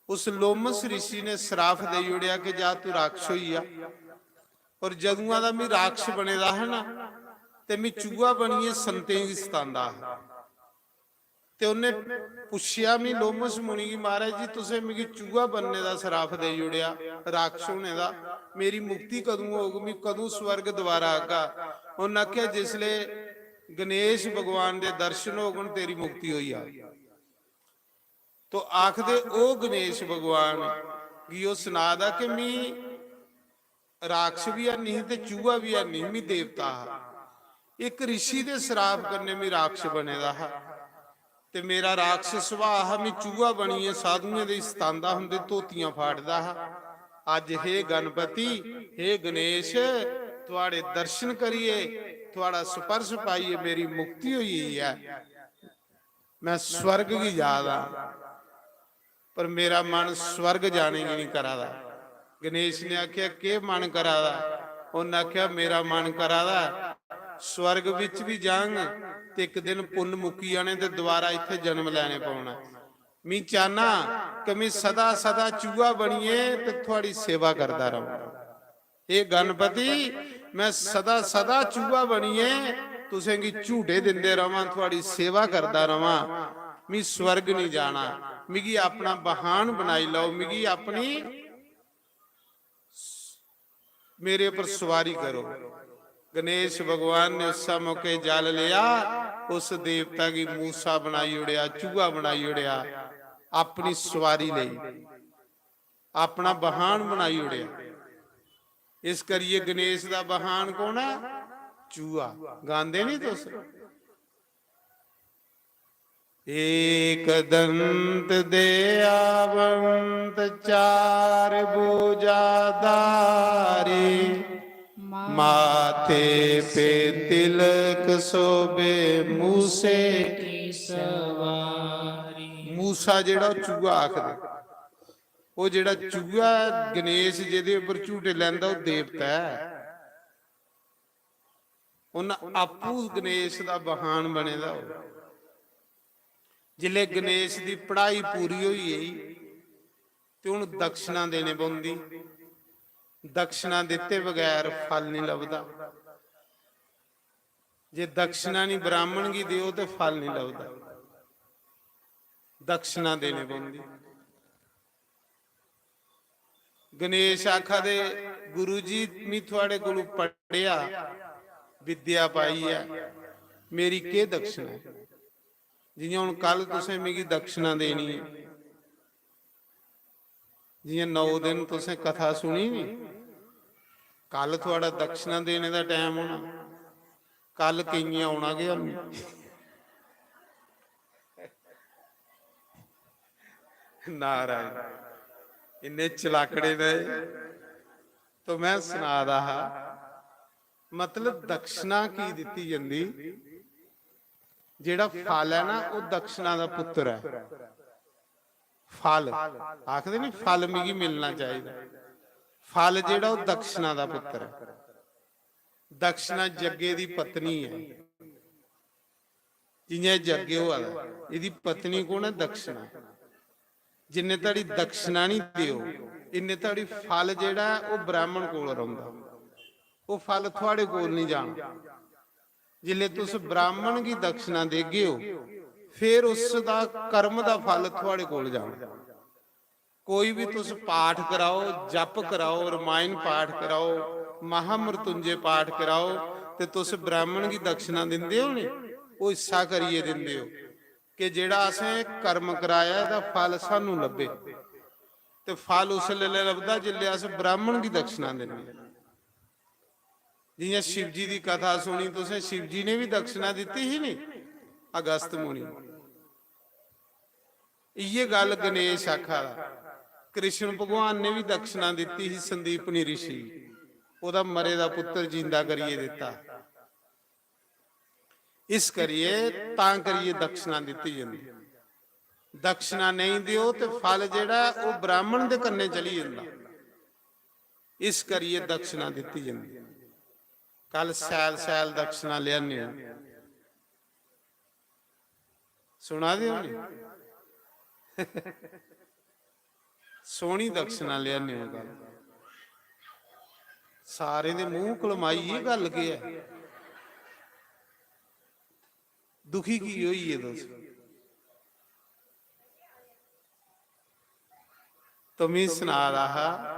उस लोमस ऋषि ने श्राप देई ओड़ेआ कि जा, तू राक्षस होई जा। और जदुआं दा में राक्षस बने दा हा ना, ते में चूहा बनियै संतें गी सतांदा हा। ते उन्नै पुच्छेआ मी लोमस मुनि गी, "महाराज जी, तुसें मिगी चूहा बनने दा श्राप देई ओड़ेआ, राक्षस होने दा, मेरी मुक्ति कदूं होग, मी कदूं स्वर्ग दोबारा आगा?" उन्नै आखेआ, "जिसले गणेश भगवान दे दर्शन होगन, तेरी मुक्ति होई जाग।" तो आखदे, ओह् गणेश भगवान गी ओह् सना दा कि मी राक्षस बी हैनी ही ते चूहा बी हैनी ही, मी देवता हा। इक ऋषि दे श्राप कन्नै मी राक्षस बने दा हा, ते मेरा राक्षस सुभाऽ हा, मी चूहा बनियै साधुएं दे सतांदा हा, उं'दी धोतियां फाड़दा हा। अज्ज हे गणपति, हे गणेश, थुआड़े दर्शन करियै, थुआड़ा स्पर्श पाइयै मेरी मुक्ति होई गेई ऐ। मैं स्वर्ग गी जा दा, पर मेरा मन स्वर्ग जाने गी नहीं करा दा। गणेश ने आखेआ, "केह् मन करा दा?" उन्नै आखेआ, "मेरा मन करा दा स्वर्ग बिच भी जांग ते इक दिन पुन्न मुक्की जाने ते दोबारा इत्थै जन्म लैने पौना। मी चाहना कि मी सदा सदा चूहा बनियै ते थुआड़ी सेवा करदा रहां।" हे गणपति, मैं सदा सदा चूहा बनियै तुसेंगी झूटे दिंदे रवां, थुआड़ी सेवा करदा रवां, मी स्वर्ग नहीं जाना, मिगी अपना वाहन बनाई लैओ, मिगी अपनी, मेरे पर सवारी करो। गणेश भगवान ने उस मौके जल लिया, उस देवता गी मूसा बनाई ओड़ेआ, चूहा बनाई ओड़ेआ, अपनी सवारी लेई। अपना वाहन बनाई ओड़ेआ। इस करियै गणेश दा वाहन कौन ऐ? चूहा। गांदे नहीं तुस? एक दंत दयावंत चार भुजाधारी, माथे पे तिलक शोभे मूसे की सवारी। मूसा जेड़ा चूहा आखदे, ओह् जेह्ड़ा चूहा गणेश जेह्दे उप्पर झूटे लैंदा, ओह् देवता ऐ। उन्न आपूं गणेश दा वाहन बने दा हो। जिसलै गणेश दी पढ़ाई पूरी होई गेई ते हून दक्षिणा देने पौंदी। दक्षिणा दित्ते बगैर फल निं लभदा। जे दक्षिणा निं ब्राह्मण गी देओ ते फल निं लभदा। दक्षिणा देने पौंदी। गणेश आखा दे, "गुरु जी, मी थुआड़े कोलू पढ़ेआ, विद्या पाई ऐ, मेरी केह् दक्षिणा ऐ? जि'यां हुन कल तुसें मिगी दक्षिणा देनी ऐ, जि'यां नौ दिन तुसें कथा सुनी नी, कल थुआड़ा दक्षिणा देने दा टैम होना, कल केइयें औना गै हैनी।" नारायण, इन्ने चलाकड़े ने। तो मैं सना दा हा, मतलब, दक्षिणा की दित्ती जंदी? जेड़ा फल ऐ ना, ओह् दक्षिणा दा पुत्र ऐ। फल आखदे नी, फल मिगी मिलना चाहिदा। फल जेड़ा, ओह् दक्षिणा दा पुत्र ऐ। दक्षिणा यज्ञ दी पत्नी ऐ। जि'यां यज्ञ होआ दा, एह्दी पत्नी कौन ऐ? दक्षिणा। जिन्ने धड़ी दक्षिणा नहीं देओ, इन्ने धड़ी फल जेह्ड़ा ऐ, ओह् ब्राह्मण कोल रौंह्दा, ओह् फल थुआड़े कोल नहीं जाना। जिसले तुस ब्राह्मण गी दक्षिणा देगे ओ, फिर उस दा कर्म दा फल थुआड़े कोल जाना। कोई भी तुस पाठ कराओ, जप कराओ, रमायण पाठ कराओ, महामृत्युंजय पाठ कराओ, ते तुस ब्राह्मण गी दक्षिणा दिंदे ओ नी, ओह् हिस्सा करियै दिंदे ओ कि जेह्ड़ा असें कर्म कराया, एह्दा फल सानू लब्भे। ते फल उस लेलै लभदा जिसलै अस ब्राह्मण गी दक्षिणा दिन्ने आं। जि'यां शिव जी दी कथा सुनी तुसें, शिव जी ने भी दक्षिणा दित्ती ही नी अगस्त मुनि। इ'यै गल्ल गणेश आखा दा, कृष्ण भगवान ने भी दक्षिणा दित्ती ही संदीपनी ऋषि गी, ओह्दा मरे दा पुत्तर जींदा करियै दित्ता। इस करियै, तां करियै दक्षिणा दित्ती जंदी। दक्षिणा नेईं देओ ते फल जेह्ड़ा ऐ, ओह् ब्राह्मण दे कन्नै चली जंदा। इस करियै दक्षिणा दित्ती जंदी। कल सैल सैल दक्षिणा लेआने ओ। सुना दे ओ नी? सोहनी दक्षिणा लेआने ओ कल। सारें दे मूंह कलमाई, एह् गल्ल केह् ऐ? दुखी की होई गे तुस? तो मी सना दा हा,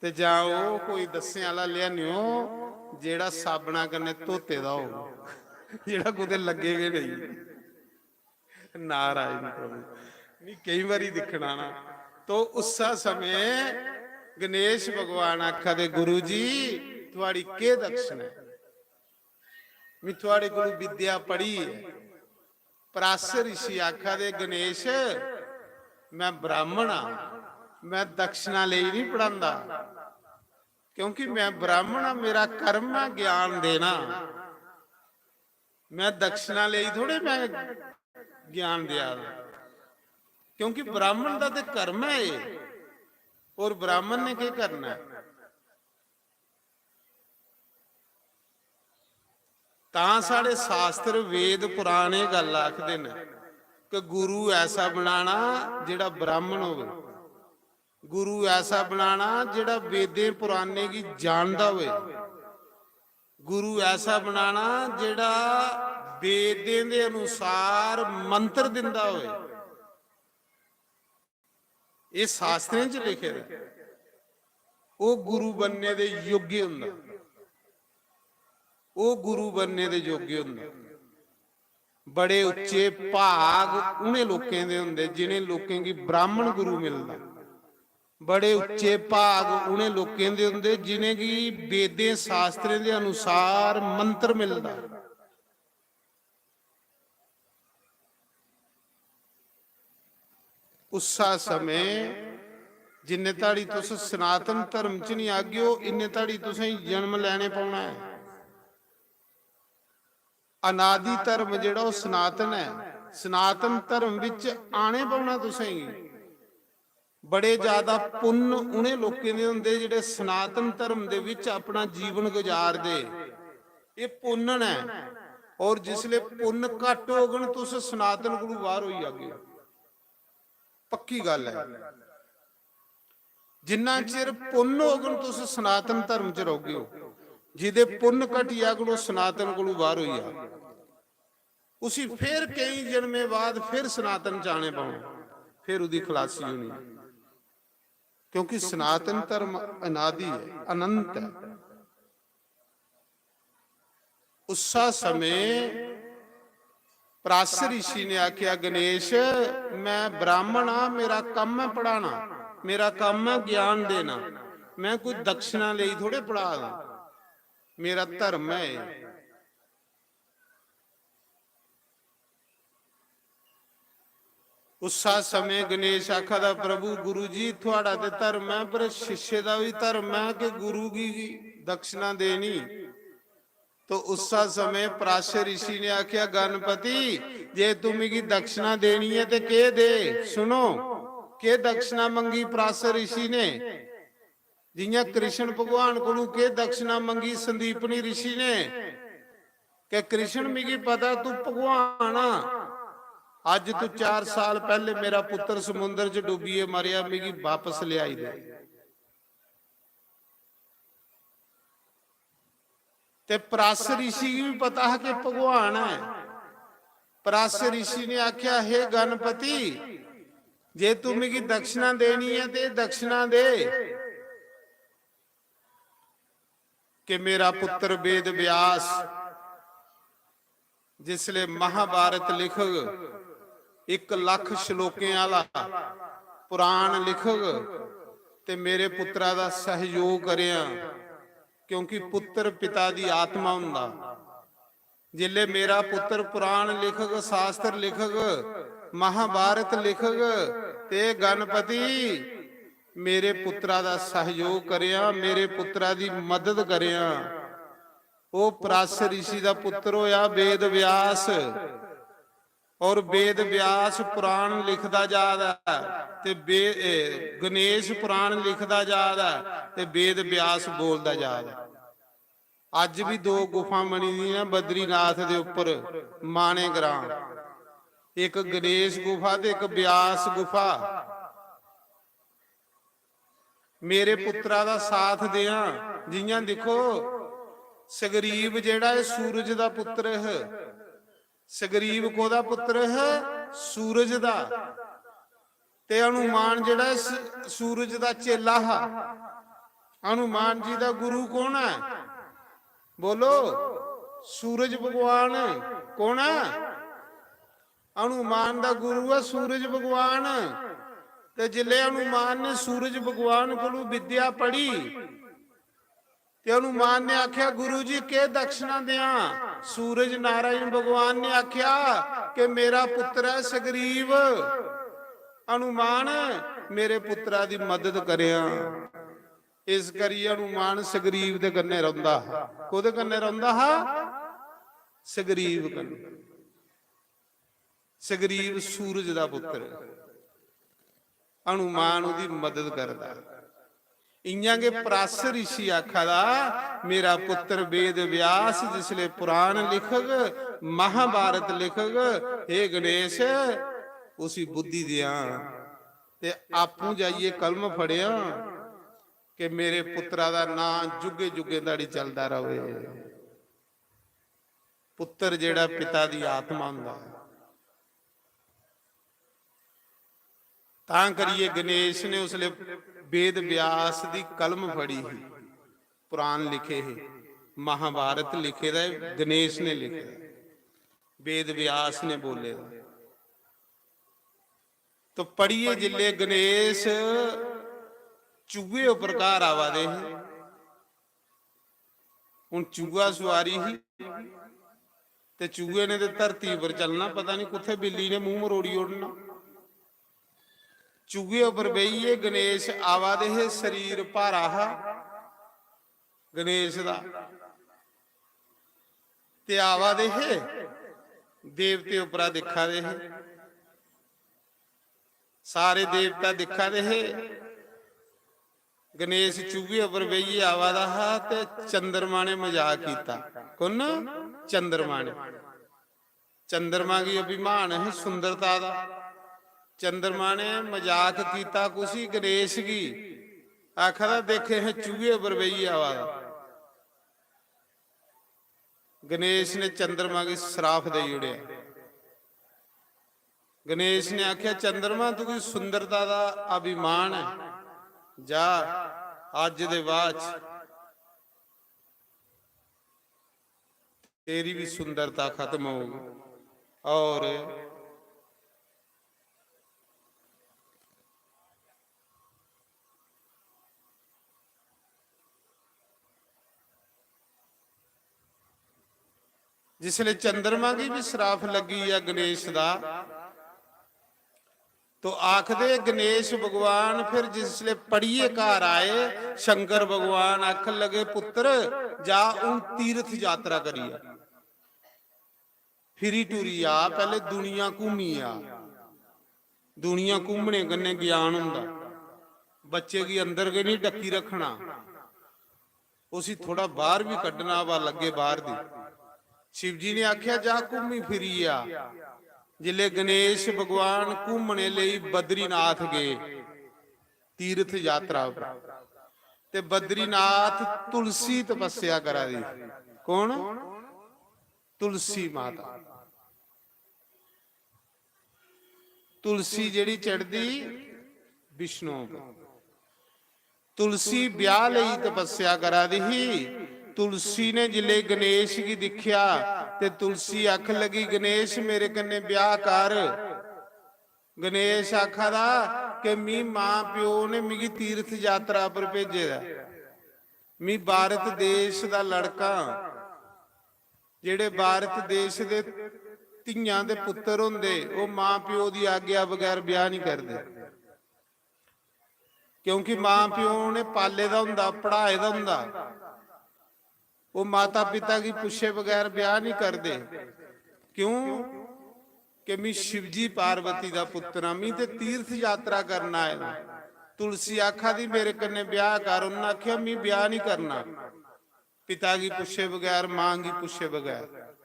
ते जां ओह् कोई दस्सें आह्ला लेआनेओ, जेह्ड़ा साबना कन्नै धोते दा होग, जेह्ड़ा कुतै लग्गे गै नेईं। नारायण प्रभु, मी केईं बारी दिक्खना ना, तो उस्सा समें गणेश भगवान आखा दे, "गुरु जी, थुआड़ी केह् दक्षिणा ऐ? मी थुआड़े कोलू विद्या पढ़ी ऐ।" पराशर ऋषि आखा दे, "गणेश, मैं ब्राह्मण आं, मैं दक्षिणा लेई नहीं पढ़ांदा, क्योंकि मैं ब्राह्मण आं, मेरा कर्म ऐ ज्ञान देना। मैं दक्षिणा लेई थोड़े मैं ज्ञान देआ दा, क्योंकि ब्राह्मण दा ते कर्म ऐ एह्, और ब्राह्मण ने केह् करना ऐ?" तां साढ़े शास्त्र, वेद, पुराण एह् गल्ल आखदे न कि गुरु ऐसा बनाना जेह्ड़ा ब्राह्मण होवे, गुरु ऐसा बनाना जेह्ड़ा वेदें पुराणें गी जानदा होवे, गुरु ऐसा बनाना जेह्ड़ा वेदें दे अनुसार मंत्र दिंदा होवे। एह् शास्त्रें च लिखे दा ऐ। ओह् गुरु बनने दे योग्य होंदा, ओह् गुरु बनने दे योग्य होंदा। बड़े उच्चे भाग उ'नें लोकें दे होंदे जि'नें लोकें गी ब्राह्मण गुरु मिलदा। बड़े उच्चे भाग उ'नें लोकें दे होंदे जि'नेंगी वेदें शास्त्रें दे अनुसार मंत्र मिलदा। उस्सा समें जिन्ने धड़ी तुस सनातन धर्म च निं आगेओ, इन्ने धड़ी तुसें जन्म लैने पौना ऐ। अनादि धर्म जेह्ड़ा ओह् सनातन ऐ, सनातन धर्म बिच आने पौना तुसेंगी। बड़े ज्यादा पुन्न उ'नें लोकें दे होंदे जेह्ड़े सनातन धर्म दे बिच अपना जीवन गुजारदे। एह् पुन्न न, और जिसले पुन्न घट्ट होगन, तुस सनातन कोलू बाहर होई जागे। पक्की गल्ल ऐ। जिन्ना चिर पुन्न होगन, तुस सनातन धर्म च रौह्गे ओ। जिदे पुन्न घटी जागन, ओह् सनातन कोलू बाहर होई जाग। उसी फिर केईं जन्में बाद फिर सनातन च आने पौना, फिर ओह्दी खलासी होनी, क्योंकि सनातन धर्म अनादि ऐ, अनंत ऐ। उस्सा समें पराशर ऋषि ने आखेआ, "गणेश, मैं ब्राह्मण आं, मेरा कम्म ऐ पढ़ाना, मेरा कम्म ऐ ज्ञान देना, मैं कोई दक्षिणा लेई थोड़े पढ़ा दा, मेरा धर्म ऐ एह्।" उस्सा समें गणेश आखा दा, "प्रभु, गुरु जी, थुआड़ा ते धर्म ऐ, पर शिष्य दा बी धर्म ऐ कि गुरु गी दक्षिणा देनी।" तो उस्सा समें पराशर ऋषि ने आखेआ, "गणपति, जे तू मिगी दक्षिणा देनी ऐ ते केह् दे? सुनो, केह् दक्षिणा मंगी परासर ऋषि ने? जियां कृष्ण भगवान कोलू केह् दक्षिणा मंगी संदीपनी ऋषि ने कि कृष्ण, मिगी पता तू भगवान आ, अज्ज तू चार साल पैह्ले मेरा पुत्तर समुंदर च डुब्बियै मरेआ, मिगी वापस लेआई दे। ते परासर ऋषि गी बी पता हा कि भगवान ऐ। परासर ऋषि ने आखेआ, "हे गणपति, जे तू मिगी दक्षिणा देनी ऐ ते दक्षिणा दे।" कि मेरा पुत्तर वेद व्यास जिसले महाभारत लिखग, इक लख श्लोकें आह्ला पुराण लिखग, ते मेरे पुत्तरा दा सैहयोग करेआं, क्योंकि पुत्तर पिता दी आत्मा हुंदा। जिसले मेरा पुत्तर पुराण लिखग, शास्त्र लिखग, महाभारत लिखग, ते गणपति मेरे पुत्तरा दा सैहयोग करेआं, मेरे पुत्तरा दी मदद करेआं। ओह् परासर ऋषि दा पुत्तर होया वेद व्यास, और वेद व्यास पुराण लिखदा जा दा ऐ ते बे-, ए, गणेश पुराण लिखदा जा दा ऐ ते वेद व्यास बोलदा जा दा ऐ। अज्ज भी दो गुफा बनी दियां बद्रीनाथ दे उप्पर माने ग्रां, इक गणेश गुफा ते इक व्यास गुफा। मेरे पुत्तरा दा साथ देआं। जियां दिक्खो, सगरीब जेह्ड़ा ऐ सूरज दा पुत्तर ऐ। सगरीब कोह्दा पुत्तर ऐ? सूरज दा। ते हनुमान जेह्ड़ा ऐ स-, सूरज दा चेला हा। हनुमान जी दा गुरु कौन ऐ? बोलो, सूरज भगवान। कौन ऐ? हनुमान दा गुरु ऐ सूरज भगवान। ते जिसले हनुमान ने सूरज भगवान कोलू विद्या पढ़ी, ते हनुमान ने आख्या, "गुरु जी, केह् दक्षिणा देआं?" सूरज नारायण भगवान ने आख्या कि मेरा पुत्र ऐ सगरीव, हनुमान, मेरे पुत्तरा दी मदद करेआं। इस करियै हनुमान सगरीव दे कन्नै रौंह्दा हा। कोह्दे कन्नै रौंह्दा हा? सगरीव कन्नै। सगरीव सूरज दा पुत्तर, हनुमान ओह्दी मदद करदा। इयां गै परासर ऋषि आखा दा, "मेरा पुत्तर वेद व्यास जिसले पुराण लिखग, महाभारत लिखग, हे गणेश, उसी बुद्धि देआं ते आपूं जाइयै कलम फड़ेआं कि मेरे पुत्तरा दा नांऽ जुगें जुगें धोड़ी चलदा र'वै।" पुत्तर जेह्ड़ा पिता दी आत्मा होंदा ऐ। तां करियै गणेश ने उसले वेद व्यास दी कलम फड़ी ही, पुराण लिखे हे, महाभारत लिखे दा ऐ, गणेश ने लिखे दा, वेद व्यास ने बोले दा। तो पढ़ियै जिसले गणेश चूहे उप्पर घर आवा दे हे, हून चूहा सुआरी ही ते चूहे ने ते धरती उप्पर चलना, पता नहीं कुत्थै बिल्ली ने मूंह मरोड़ी ओड़ना। चूहे उप्पर बेहियै गणेश आवा दे हे, शरीर भारा हा गणेश दा, ते आवा दे हे, देवते उप्परा दिक्खा दे हे, सारे देवता दिक्खा दे हे। गणेश चूहे उप्पर बेहियै आवा दा हा ते चंद्रमा ने मजाक कीता। कु'न? चंद्रमा ने। चंद्रमा गी अभिमान ही सुंदरता दा। चंद्रमा ने मजाक कीता कुसी? गणेश गी। आखा दा, "दिक्ख, एह् चूहे उप्पर बेहियै आवा दा।" गणेश ने चंद्रमा गी श्राप देई ओड़ेआ। गणेश ने आखेआ, "चंद्रमा, तुगी सुंदरता दा अभिमान ऐ, जा, अज्ज दे बाद च तेरी भी सुंदरता खत्म होग।" और जिसले चंद्रमा गी भी श्राप लग्गी गेआ गणेश दा, तो आखदे गणेश भगवान फिर जिसले पढ़ियै घर आए, शंकर भगवान आखन लगे, "पुत्र, जा, हून तीर्थ यात्रा करियै फिरी टुरी आ, पैह्ले दुनिया घूमी आ।" दुनिया घूमने कन्नै ज्ञान होंदा। बच्चे गी अंदर गै नहीं डक्की रखना, उसी थोड़ा बाहर भी कड्ढना वा लग्गे बाहर दी। शिव जी ने आख्या, "जा घूमी फिरी आ।" जिसले गणेश भगवान घूमने लेई बद्रीनाथ गए, तीर्थ यात्रा पर, ते बद्रीनाथ तुलसी तपस्या करा दी। कौन? तुलसी माता। तुलसी जेह्ड़ी चढ़दी विष्णु पर। तुलसी ब्याह लेई तपस्या करा दी ही। तुलसी ने जिले गणेश गी दिक्खेआ ते तुलसी आख लगी, "गणेश, मेरे कन्नै ब्याह कर।" गणेश आखा दा कि "मी मां प्यो ने मिगी तीर्थ यात्रा पर भेजे दा, मी भारत देश दा लड़का, जेह्ड़े भारत देश दे धियां दे पुत्तर होंदे, ओह् मां प्यो दी आज्ञा बगैर ब्याह नहीं करदे, क्योंकि मां प्यो उ'नें पाले दा होंदा, पढ़ाए दा होंदा, ओह् माता पिता गी पुच्छे बगैर ब्याह नहीं करदे।" क्यों? कि "मी शिवजी पार्वती दा पुत्तर आं, मी ते तीर्थ यात्रा करना आए दा।" तुलसी आखा दी, "मेरे कन्नै ब्याह कर।" उन्नै आखेआ, "मी ब्याह नहीं करना, पिता गी पुच्छे बगैर, मां गी पुच्छे बगैर।"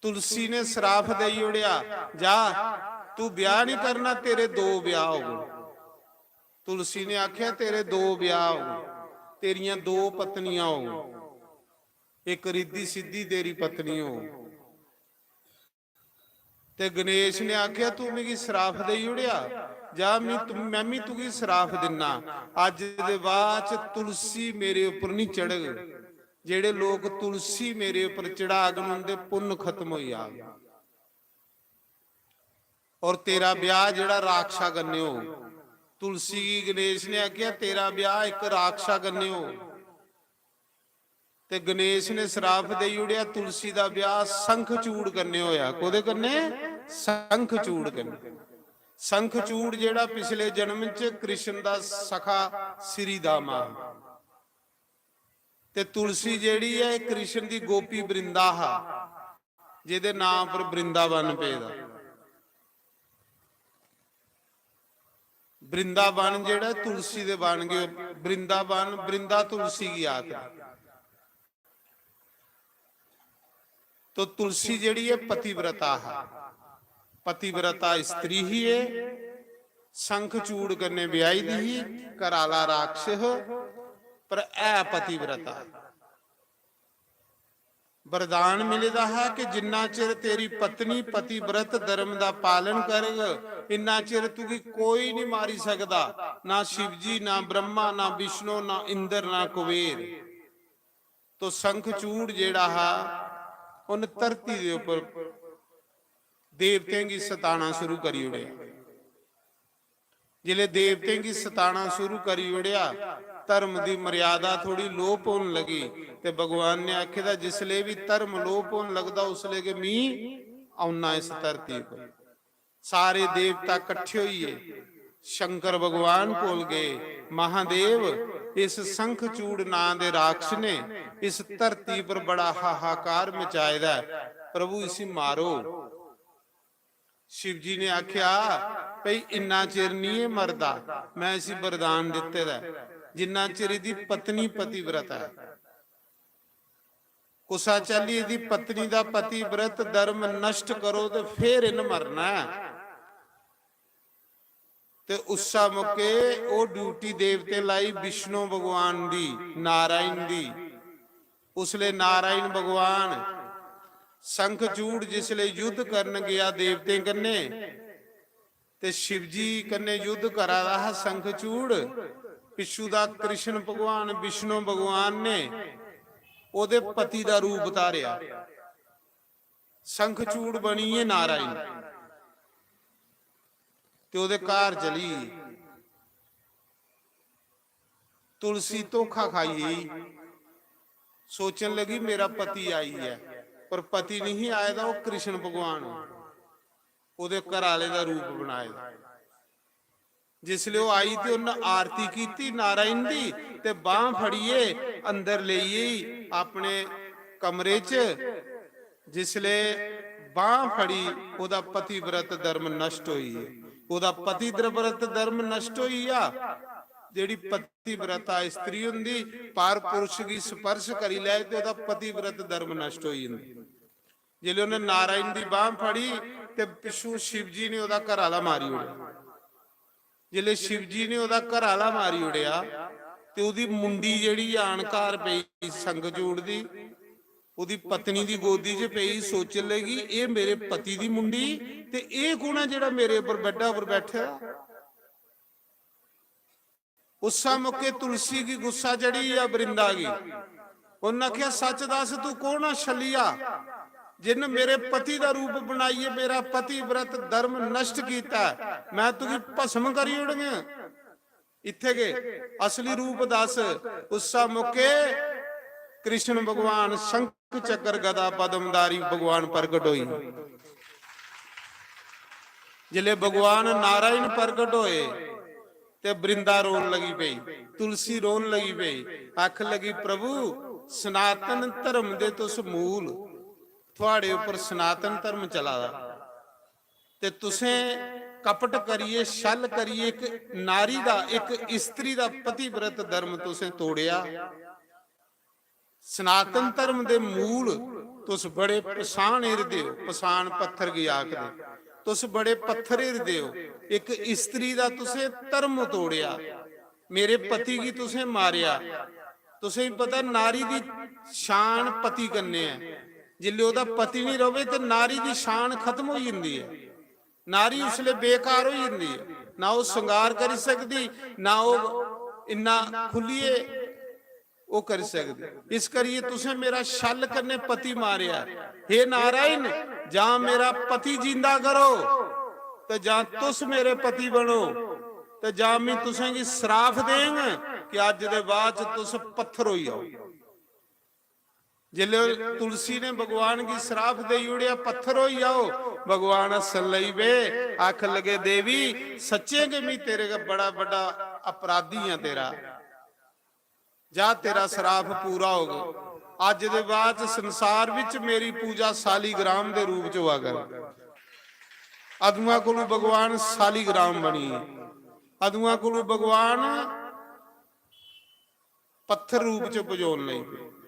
तुलसी ने श्राप देई ओड़ेआ, "जा, तू ब्याह नहीं करना, तेरे दो ब्याह होगन।" तुलसी ने आखेआ, "तेरे दो ब्याह होगन, तेरियां दो पत्नियां होगन, इक रिद्धि सिद्धि तेरी पत्नी होग।" ते गणेश ने आखेआ, "तू मिगी श्राप देई ओड़ेआ, जा, मी तु-, मैं मी तुगी श्राप दिन्ना, अज्ज दे बाद च तुलसी मेरे उप्पर नहीं चढ़ग। जेह्ड़े लोक तुलसी मेरे उप्पर चढ़ागन, उंदे पुन्न खत्म होई जाग।" और तेरा ब्याह जेह्ड़ा राक्षसा कन्नै होग। तुलसी गी गणेश ने आखेआ, "तेरा ब्याह इक राक्षसा कन्नै होग।" ते गणेश ने श्राप देई ओड़ेआ, तुलसी दा ब्याह शंखचूड़ कन्नै होया। कोह्दे कन्नै? शंखचूड़ कन्नै। शंखचूड़ जेह्ड़ा पिछले जन्म च कृष्ण दा सखा श्री दामा हा। ते तुलसी जेह्ड़ी ऐ, एह् कृष्ण दी गोपी वृंदा हा, जेह्दे नां पर वृंदावन पेदा। वृंदावन जेह्ड़ा तुलसी दे वन गे, वृंदावन, वृंदा तुलसी गी आखदे। तो तुलसी जेह्ड़ी ऐ पतिव्रता हा, पतिव्रता स्त्री ही, एह् शंखचूड़ कन्नै ब्याही दी ही, घरा आह्ला राक्षस, पर ऐ पतिव्रता। वरदान मिले दा हा कि जिन्ना चिर तेरी पत्नी पतिव्रत धर्म दा पालन करग, इन्ना चिर तुगी कोई नहीं मारी सकदा, ना शिवजी, ना ब्रह्मा, ना विष्णु, ना इंद्र, ना कुबेर। तो शंखचूड़ जेह्ड़ा हा, उन धरती दे उप्पर देवतें गी सताना शुरू करी ओड़ेआ। जिसले देवतें गी सताना शुरू करी ओड़ेआ, धर्म दी मर्यादा थोड़ी लोप होन लगी। ते भगवान ने आखे दा, "जिसले भी धर्म लोप होन लगदा, उसले गै मी औना इस धरती पर।" सारे देवता कट्ठे होइए शंकर भगवान कोल गए, "महादेव, इस शंखचूड़ नां दे राक्षस ने इस धरती पर बड़ा हाहाकार मचाए दा है, प्रभु, इसी मारो।" शिव जी ने आख्या, "भई, इन्ना चिर नहीं एह् मरदा, मैं इसी वरदान दित्ते दा ऐ, जिन्ना चिर एह्दी पत्नी पतिव्रता ऐ। कुसा चाल्ली एह्दी पत्नी दा पतिव्रत धर्म नष्ट करो ते फिर इन्न मरना ऐ।" ते उस्सै मौके ओह् ड्यूटी देवतें लाई विष्णु भगवान दी, नारायण दी। उसले नारायण भगवान शंखचूड़ जिसले युद्ध करन गेआ देवतें कन्नै, ते शिवजी कन्नै युद्ध करा दा हा शंखचूड़, पिच्छू दा कृष्ण भगवान, विष्णु भगवान ने ओह्दे पति दा रूप धारेआ। शंखचूड़ बनियै नारायण ते ओह्दे घर चली गेई। तुलसी धोखा खाई गेई, सोचन लगी, "मेरा पति आई ऐ," पर पति नहीं आए दा, ओह् कृष्ण भगवान, ओह्दे घर आह्ले दा रूप बनाए दा। जिसले ओह् आई ते उन्न आरती कीती नारायण दी ते बांह फड़ियै अंदर लेई गेई अपने कमरे च। जिसले बांह फड़ी, ओह्दा पतिव्रत धर्म नष्ट होई गेआ। ओह्दा पतिव्रत धर्म नष्ट होई गेआ। जेह्ड़ी पतिव्रता स्त्री होंदी, पर पुरुष गी स्पर्श करी लै ते ओह्दा पतिव्रत धर्म नष्ट होई जंदा। जिसलै उन्नै नारायण दी बांह फड़ी ते पिच्छों शिव जी ने ओह्दा घर आह्ला मारी ओड़ेआ। जिसलै शिव जी ने ओह्दा घर आह्ला मारी ओड़ेआ ते ओह्दी मुंडी जेह्ड़ी अणकार पेई संग जोड़दी, ओह्दी पत्नी दी गोदी च पेई, सोचन लगी, "एह् मेरे पति दी मुंडी ते एह् कु'न ऐ जेह्ड़ा मेरे उप्पर बैड्डा उप्पर बैठे दा?" उस्सा मौके तुलसी गी गुस्सा चढ़ी गेआ बृंदा गी। उन्न आखेआ, "सच दस, तू कौन आ छलिया, जिन्न मेरे पति दा रूप बनाइयै मेरा पतिव्रत धर्म नष्ट कीता ऐ? मैं तुगी भस्म करी ओड़ंग।" इत्थै गै असली रूप दस। उस्सा मौके कृष्ण भगवान शंख चक्र गदा पद्मधारी भगवान प्रकट होई। जिसलै भगवान नारायण प्रकट होए ते बृंदा रोन लगी पेई, तुलसी रोन लगी पेई, आखन लगी, "प्रभु, सनातन धर्म दे तुस मूल, थुआड़े उप्पर सनातन धर्म चला दा, ते तुसें कपट करियै, छल करियै इक नारी दा, इक स्त्री दा पतिव्रत धर्म तुसें तोड़ेआ। सनातन धर्म दे मूल तुस बड़े पसान हिरदे ओ, पसान पत्थर गी आखदे, तुस बड़े पत्थर हिरदे ओ। इक स्त्री दा तुसें धर्म तोड़ेआ, मेरे पति गी तुसें मारेआ। तुसें गी पता, नारी दी शान पति कन्नै ऐ। जिसलै ओह्दा पति निं र'वै ते नारी दी शान खत्म होई जंदी ऐ। नारी उसलै बेकार होई जंदी ऐ, ना ओह् संगार करी सकदी, ना ओह् इन्ना खु'ल्लियै ओह् करी सकदी। इस करियै तुसें मेरा छल कन्नै पति मारेआ। हे नारायण, जां मेरा पति जींदा करो ते जां तुस मेरे पति बनो, ते जां मैं तुसें गी श्राप देंग कि अज्ज दे बाद च तुस पत्थर होई जाओ। जिसलै तुलसी ने भगवान गी श्राप देई ओड़ेआ, "पत्थर होई जाओ," भगवान हस्सन लगी पे, आखन लगे, "देवी, सच्चें गै मैं तेरे गै बड़ा बड्डा अपराधी आं तेरा। जा, तेरा श्राप पूरा होग। अज्ज दे बाद च संसार विच मेरी पूजा सालीग्राम दे रूप च होआ कर।" अदुआं कोलू भगवान सालीग्राम बनी गे। अदुआं कोलू भगवान पत्थर रूप च पजोन लगी पे।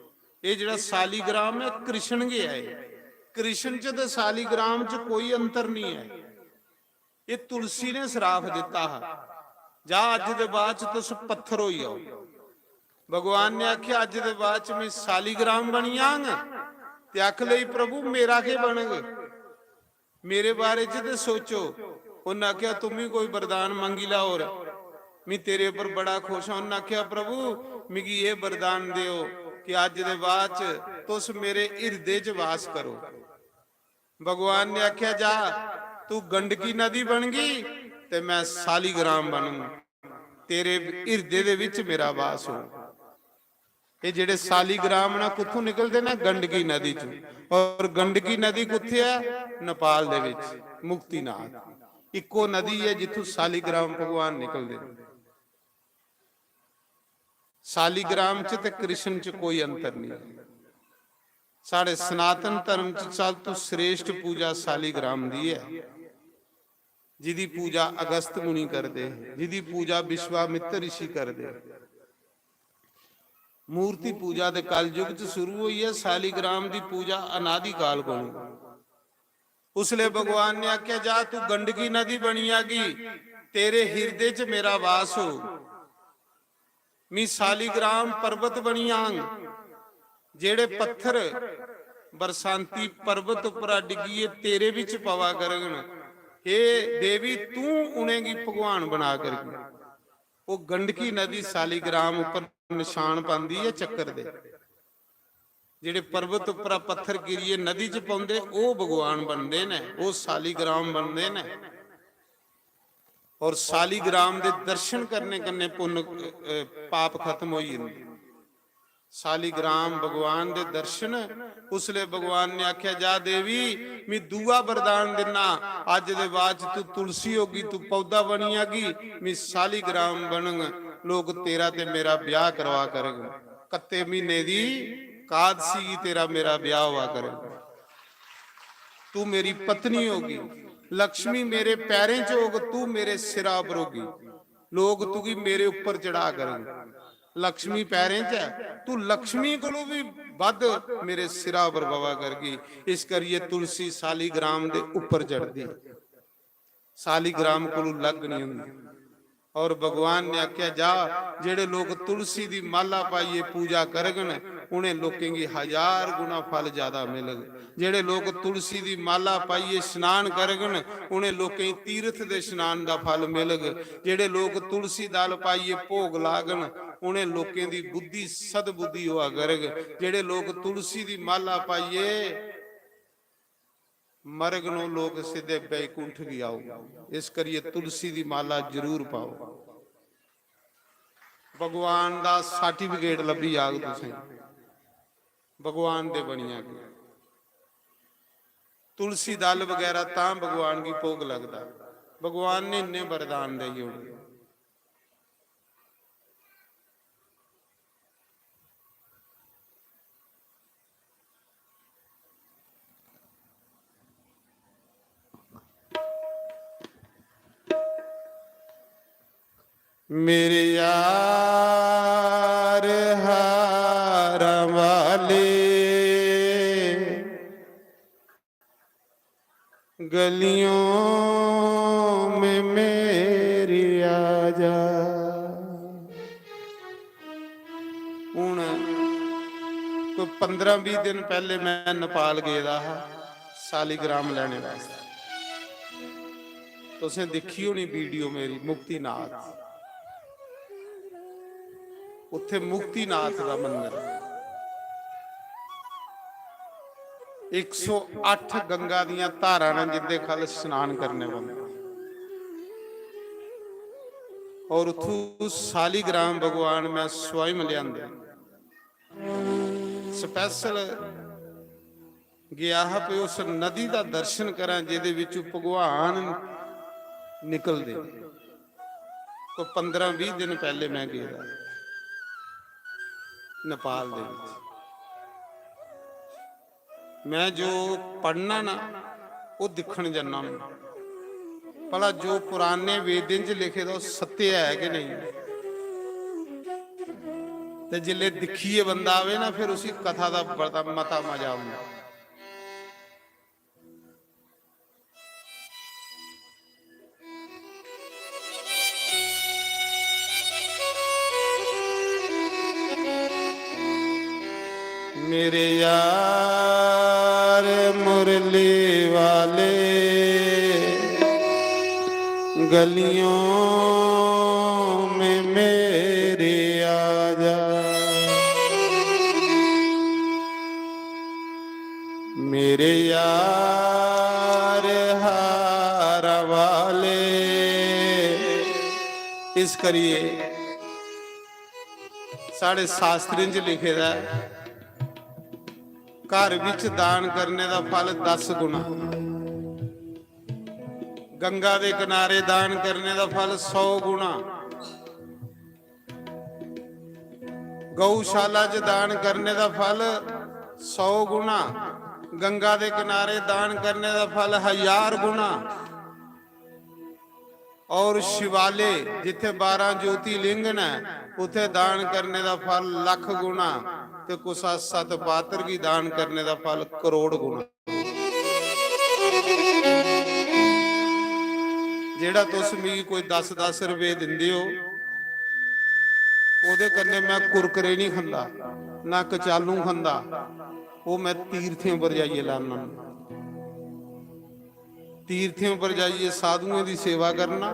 एह् जेह्ड़ा सालीग्राम ऐ, कृष्ण गै ऐ। कृष्ण च ते सालीग्राम च कोई अंतर निं ऐ। एह् तुलसी ने श्राप दित्ता हा, "जा, अज्ज दे बाद च तुस पत्थर होई जाओ।" भगवान ने आखेआ, "अज्ज दे बाद च मैं सालीग्राम बनी जांग।" ते आख लई, "प्रभु, मेरा केह् बनग? मेरे बारे च ते सोचो।" उन्न आखेआ, "तुम ही कोई वरदान मंगी लै होर, मैं तेरे उप्पर बड़ा खुश आं।" उन्न आखेआ, "प्रभु, मिगी एह् वरदान देओ कि अज्ज दे बाद च तुस मेरे हिरदे च वास करो।" भगवान ने आखेआ, "जा, तू गंडकी नदी बनगी ते मैं सालीग्राम बनूं, तेरे हिरदे दे विच मेरा वास हो।" एह् जेह्ड़े सालीग्राम न, कुत्थों निकलदे न? गंडकी नदी चों। और गंडकी नदी कुत्थे ऐ? नेपाल दे विच, मुक्तिनाथ। इक्को नदी ऐ जित्थों सालीग्राम भगवान निकलदे न। सालीग्राम च ते कृष्ण च कोई अंतर नहीं। साढ़े सनातन धर्म च सब तों श्रेष्ठ पूजा सालीग्राम दी ऐ, जिदी पूजा अगस्त मुनि करदे, जिदी पूजा विश्वामित्र ऋषि करदे। मूर्ति पूजा ते कलयुग च शुरू होई ऐ, सालीग्राम दी पूजा अनादि काल कोलू। उसले भगवान ने आख्या, "जा तू गंडकी नदी बनी जागी, तेरे हिरदे च मेरा वास हो, मी सालीग्राम पर्वत बनी जांग, जेड़े पत्थर बरसांती पर्वत उपरा डिग्गियै तेरे बिच पवा करगन, हे देवी, तू उ'नेंगी भगवान बना करगी।" ओह गंडकी नदी सालीग्राम उपर निशान पांदी ऐ चक्कर दे। जेड़े पर्वत उपरा पत्थर गिरियै नदी च पौंदे, ओह भगवान बनदे न, ओह सालीग्राम बनदे न। और सालीग्राम दे दर्शन करने कन्नै पुन्न, अ, पाप खत्म होई जंदे। सालीग्राम भगवान दे दर्शन। उसले भगवान ने आख्या, "जा देवी, मी दूआ वरदान दिन्ना, अज्ज दे बाद च तू तुलसी होगी, तू पौधा बनी जागी, मी सालीग्राम बनग, लोक तेरा ते मेरा ब्याह करवा करग। कत्ते महीने दी कादसी गी तेरा मेरा ब्याह होआ करग।" तू मेरी पत्नी होगी। लक्ष्मी मेरे पैरें च होग, तू मेरे सिरा पर होगी। लोग तुगी मेरे उप्पर चढ़ा करन। लक्ष्मी पैरें च ऐ, तू लक्ष्मी कोलों भी बद्ध मेरे सिरा पर बवा करगी। इस करिए तुलसी सालीग्राम दे उप्पर चढ़दी, सालीग्राम कोलों लग नहीं हुंदी। और भगवान ने आख्या, जा, जेड़े लोग तुलसी दी माला पाइए पूजा करगन, उन्हें लोकें गी हजार गुना फल ज्यादा मिलग। जेड़े लोग तुलसी दी माला पाइए स्नान करगन, उन्हें लोकें गी तीर्थ दे स्नान दा फल मिलग। जेड़े लोग तुलसी दल पाइए भोग लागन, उन्हें लोकें दी बुद्धि सद्बुद्धि होआ करग। जेड़े लोग तुलसी दी माला पाइए मरगन, ओह लोक सिद्धे बैकुंठ गी आओ। इस करिए तुलसी दी माला जरूर पाओ। भगवान दा सर्टिफिकेट लब्भी जाग तुसें, भगवान दे बनिया गी। तुलसी दल वगैरह तां भगवान गी भोग लगदा। भगवान ने इन्ने वरदान देई ओड़े। मेरे यार हारां वाले, गलियों में मेरी आजा। हुन कोई पंद्रह बीह दिन पैहले मैं नेपाल गेदा हा सालीग्राम लैने वास्तै। तुसें दिक्खी होनी वीडियो मेरी मुक्तिनाथ, उत्थे मुक्तिनाथ दा मंदर ऐ। एक सौ अट्ठ गंगा दियां धारां न जिंदे खल स्नान करने पौंदा। और उत्थू सालीग्राम भगवान मैं स्वयं लियांदे। स्पेशल गया हा कि उस नदी दा दर्शन करां जेदे विचों भगवान निकलदे। कोई पंद्रह बीह दिन पैहले मैं गेदा नेपाल दे विच। मैं जो पढ़ना ना, ओह दिक्खन जन्ना होन्ना। भला जो पुराने वेदें च लिखे दा, ओह सत्य है कि नेईं? ते जिसलै दिक्खियै बंदा आवे ना, फिर उसी कथा दा बड़ा मता मजा औंदा। मेरे यार मुरली वाले, गलियों में मेरे आजा। मेरे यार हारा वाले, इस करिए साढ़े शास्त्रें च लिखे दा ऐ, घर विच दान करने दा फल दस गुणा, गंगा दे किनारे दान करने दा फल सौ गुणा, गौशाला च दान करने दा फल सौ गुणा, गंगा दे किनारे दान करने दा फल हजार गुणा, और शिवाले जिथे बारह ज्योतिर्लिंग न, उथे दान करने दा फल लख गुणा, ते कुसा सत पात्र गी दान करने दा फल करोड़ गुणा। जेड़ा तुस मिगी कोई दस दस रुपये दिंदे हो, ओदे कन्नै मैं कुरकुरे नहीं खंदा, ना कचालू खंदा, वो मैं तीर्थें पर जाइए लाना। तीर्थें पर जाइए साधुओं दी सेवा करना,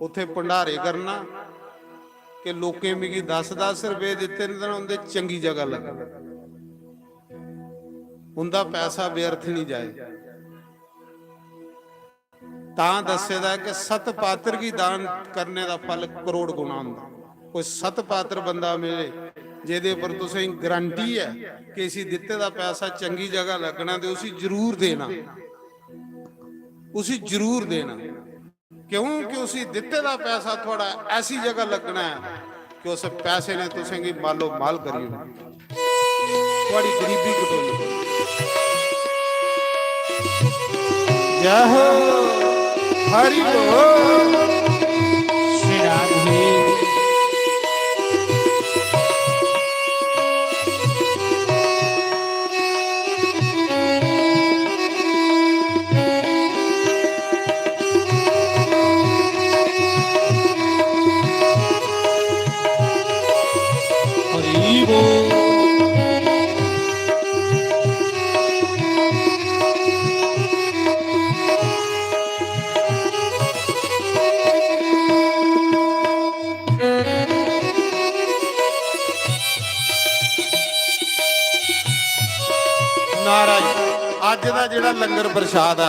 उत्थे भंडारे करना कि लोकें मिगी दस दस रुपये दित्ते न, तां उंदे चंगी जगह लग्गन, उंदा पैसा व्यर्थ नहीं जाए। तां दस्से दा कि सत पात्र गी दान करने दा फल करोड़ गुणा होंदा। कोई सत पात्र बंदा मिले जेदे पर तुसें गारंटी है कि इसी दित्ते दा पैसा चंगी जगह लगना, ते उसी जरूर देना, उसी जरूर देना। क्योंकि उसी दित्ते दा पैसा थुआड़ा ऐसी जगह लगना है कि उस पैसे ने तुसेंगी मालो माल करी ओड़ना, थुआड़ी गरीबी कटोई। जय हो, हरि बोल। श्री राधे। हरि बोल। महाराज, अज्ज दा जेह्ड़ा लंगर प्रसाद ऐ,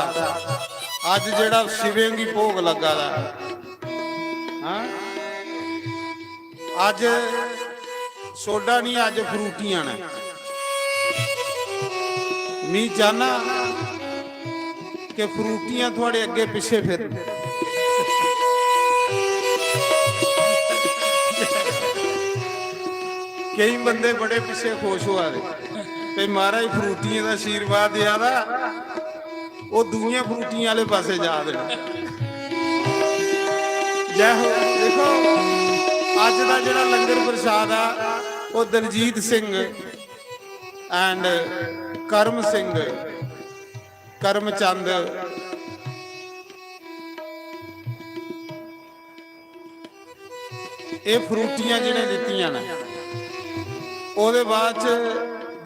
अज्ज जेह्ड़ा शिवें गी भोग लग्गा दा ऐ, हां? अज्ज सोडा निं, अज्ज फ्रूटियां न। मी चाह्न्ना कि फ्रूटियां थुआढ़े अग्गें पिच्छें फिरन। केई बंदे बड़े पिच्छें खुश होआ दे, ते महाराज फ्रूटियें दा आशीर्वाद देआ दा, ओह् दूइयां फ्रूटियें आह्ले पासै जा दे न। जय हो। देखो, अज्ज दा जेह्ड़ा लंगर प्रसाद आ, ओह् दलजीत सिंह and करम सिंह, करमचंद, एह् फ्रूटियां जि'नें दित्तियां न, ओह्दे बाद च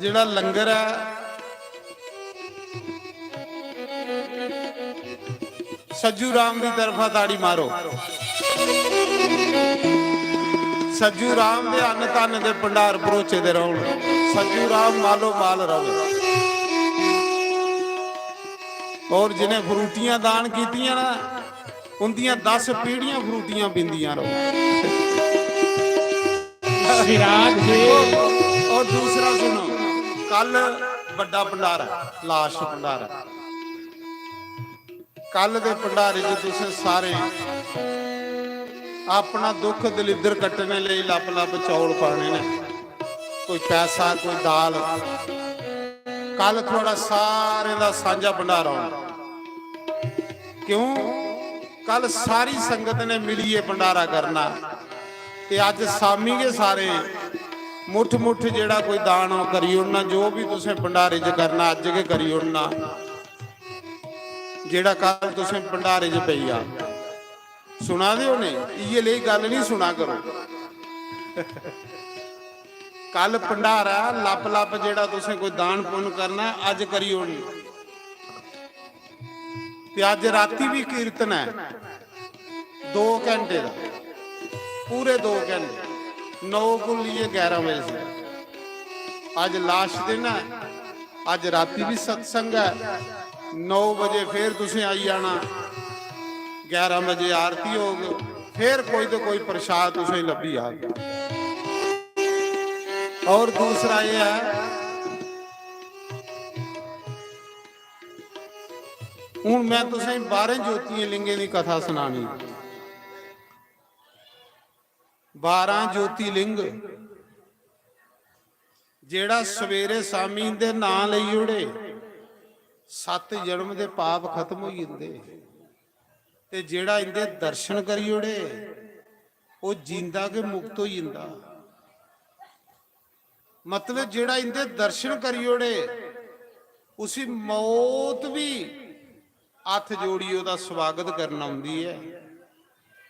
जेह्ड़ा लंगर ऐ, सज्जू राम दी तरफा ताड़ी मारो। सज्जू राम दे अन्न धन दे भंडार भरोचे दे रौह्न। सज्जू राम मालो माल रवै। और जिनें फ्रूटियां दान कीतियां ना, उंदियां दस पीढ़ियां फ्रूटियां पींदियां रहो। सिराज जी। और दूसरा सुनो, कल बड्डा भंडारा, लाश भंडारा। कल दे भंडारे च तुसें सारें अपना दुख दलिद्दर कट्टने लेई लप लप चौल पाने ने, कोई पैसा, कोई दाल। कल थुआढ़ा सारें दा सांझा भंडारा होना। क्यों? कल सारी संगत ने मिलियै भंडारा करना। ते अज्ज शामी गै सारे मुट्ठ मुट्ठ जेह्ड़ा कोई दान ओह् करी ओड़ना, जो बी तुसें भंडारे च करना अज्ज गै करी ओड़ना, जेह्ड़ा कल तुसें भंडारे च पेई जा। सुना दे ओ नेईं? इ'यै लेई गल्ल निं सुना करो। कल भंडारा लप लप जेह्ड़ा तुसें कोई दान पुन्न करना, अज्ज करी ओड़नी। ते अज्ज राती बी कीर्तन ऐ, दो घैंटे दा, पूरे दो घैंटे, नौ कोला लेइयै ग्यारह बजे से। अज्ज लास्ट दिन ऐ, अज्ज राती बी सत्संग ऐ। नौ बजे फिर तुसें आई जाना, ग्यारह बजे आरती होग, फिर कोई तो कोई प्रसाद तुसें लब्भी जाग। और दूसरा एह् ऐ, हून मैं तुसें बारें ज्योतियें लिंगें दी कथा सनानी। बारां ज्योतिलिंग, जेड़ा सवेरे शामी इंदे नां लेई ओड़े, सत्त जन्म दे पाप खत्म होई जंदे। ते जेड़ा इंदे दर्शन करी ओड़े, ओह् जींदा गै मुक्त होई जंदा। मतलब, जेड़ा इंदे दर्शन करी ओड़े, उसी मौत बी हत्थ जोड़ियै ओह्दा स्वागत करन औंदी ऐ।